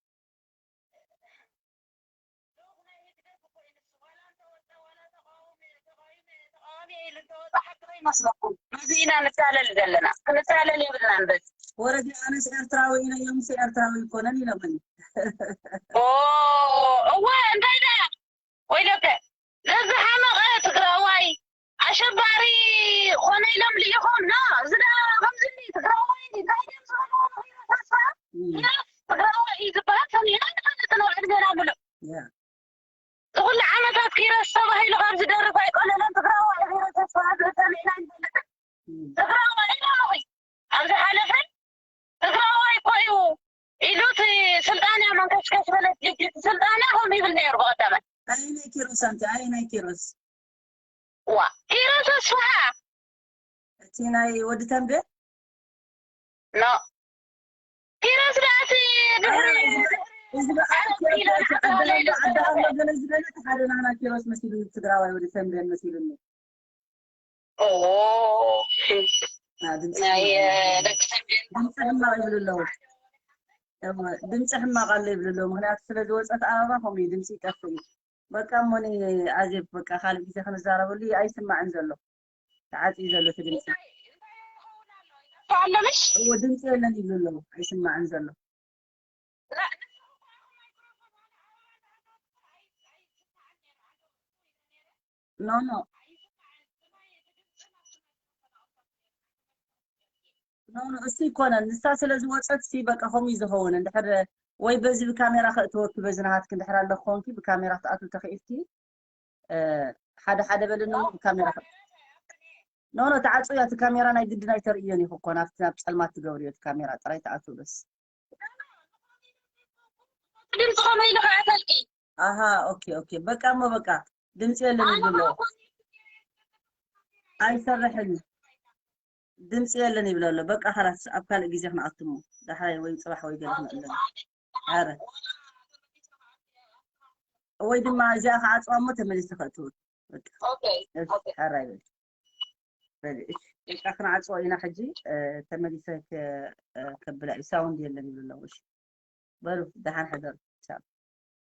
ልኡኽ ናይ ህግደፍ እኮ እዩ ንሱ ዋላ እንተወፀ ዋላ ተቃዋሚ ተቃዋሚ ተቃዋሚ ኢሉ እንተወፀ ሓቂ ከይመስለኩም በዚ ኢና ንታለል ዘለና ክንታለል የብልናን በዚ ወረዲ ኣነስ ኤርትራዊ ኢለ እዮምስ ኤርትራዊ ኣይኮነን ኢሎምኒ እወ እንታይ ዳ ወይለከ ለዝሓመቐ ትግራዋይ ኣሸባሪ ኮነ ኢሎም ልኢኾም ና እዚ ዳ ከምዚ ትግራዋይ እንታይ ድም ዝበልዎ ተስፋ ትግራዋይ እዩ ዝበሃል ሰሚዕና ንፈልጥ ነው ዕድሜና ሙሉእ ያ ዝኩሉ ዓመታት ኪሮስ ተባሂሉ ካብ ዝደርፍ ኣይቆለለን ትግራዋይ ኪሮስ ተስፋ ዝብል ሰሚዕና ይፈልጥ ትግራዋይ ኢሎም ኣብዚ ሓለፈ ትግራዋይ እኮ እዩ ኢሉ እቲ ስልጣንያ መንከሽከሽ በለት ጅጅ ስልጣንያ ከም ይብል ነይሩ ብቐደመ ኣይ ናይ ኪሮስ ኣንቲ ኣይ ናይ ኪሮስ ዋ ኪሮስ ኣስፍሃ እቲ ናይ ወዲ ተንቤን ኖ ኪሮስ ዳእቲ ድሕሪ እዚ በዓል ኪሮስ ዓዲ ኣሎ ገለ ዝበለ እቲ ሓደ ናና ኪሮስ መሲሉ ትግራዋይ ወዲ ተንቤን መሲሉኒ ኦ ድምፂ ናይ ደቂ ተንቤን ድምፂ ሕማቕ ይብሉ ኣለዉ ድምፂ ሕማቕ ኣሎ ይብሉ ኣለዉ ምክንያቱ ስለ ዝወፀት ኣበባ ከምኡ እዩ ድምፂ ይጠፍእ እዩ በቃ እሞኒ ኣዜብ በቃ ካልእ ግዜ ክንዛረበሉ እዩ ኣይስማዕን ዘሎ ተዓፅዩ ዘሎ እቲ ድምፂ ኣለምሽ እዎ ድምፂ የለን ይብሉ ኣለዉ ኣይስማዕን ዘሎ ኖ ኖ ኖ ኖ እሱ ይኮነን ንሳ ስለ ዝወፀት ሲ በቃ ከምኡ እዩ ዝኸውን እንድሕር ወይ በዚ ብካሜራ ከእትወኪ፣ በዚ ናሃትኪ እንድሕር ኣለኩ ኮንኪ ብካሜራ ክትኣትዊ ተኽኢልኪ፣ እ፣ ሓደ ሓደ በልኒ እሞ ብካሜራ ከ-፣ ኖ፣ ኖ፣ ተዓጽዮ፣ እቲ ካሜራ ናይ ግድን ኣይተርእዮን ኢኹ እኮ፣ ናብቲ ናብ ጸልማት ትገብርዮ፣ እቲ ካሜራ ጥራይ ተኣትው በስ። ድምፂ ከመይ ኢሉ ክዕፈልኪ? ኣሃ፣ ኦኬ፣ ኦኬ። በቃ እሞ በቃ፣ ድምፂ የለን ይብሎ። ኣይሰርሕን። ድምፂ የለን ይብሎ ኣሎ። በቃ፣ ኸላስ፣ ኣብ ካልእ ግዜ ክንኣቱ እሞ። ዳሕራይ ወይ ጽባሕ ወይ ገለ ክንኣቱ። ኣረ። ወይ ድማ እዚኣ ክዓጽዋ እሞ ተመሊሰ ከእትው። በቃ። ኦኬ፣ እሺ፣ ኦኬ። ሕራይ በል። በል፣ እሺ። በቃ፣ ክንዓጽዎ ኢና ሕጂ። እ፣ ተመሊሰ ከ-፣ እ፣ ከብላ እዩ። ሳውንድ የለን ይብሉ ኣለዉ። እሺ። በሉ፣ ደሓን ሕደሩ።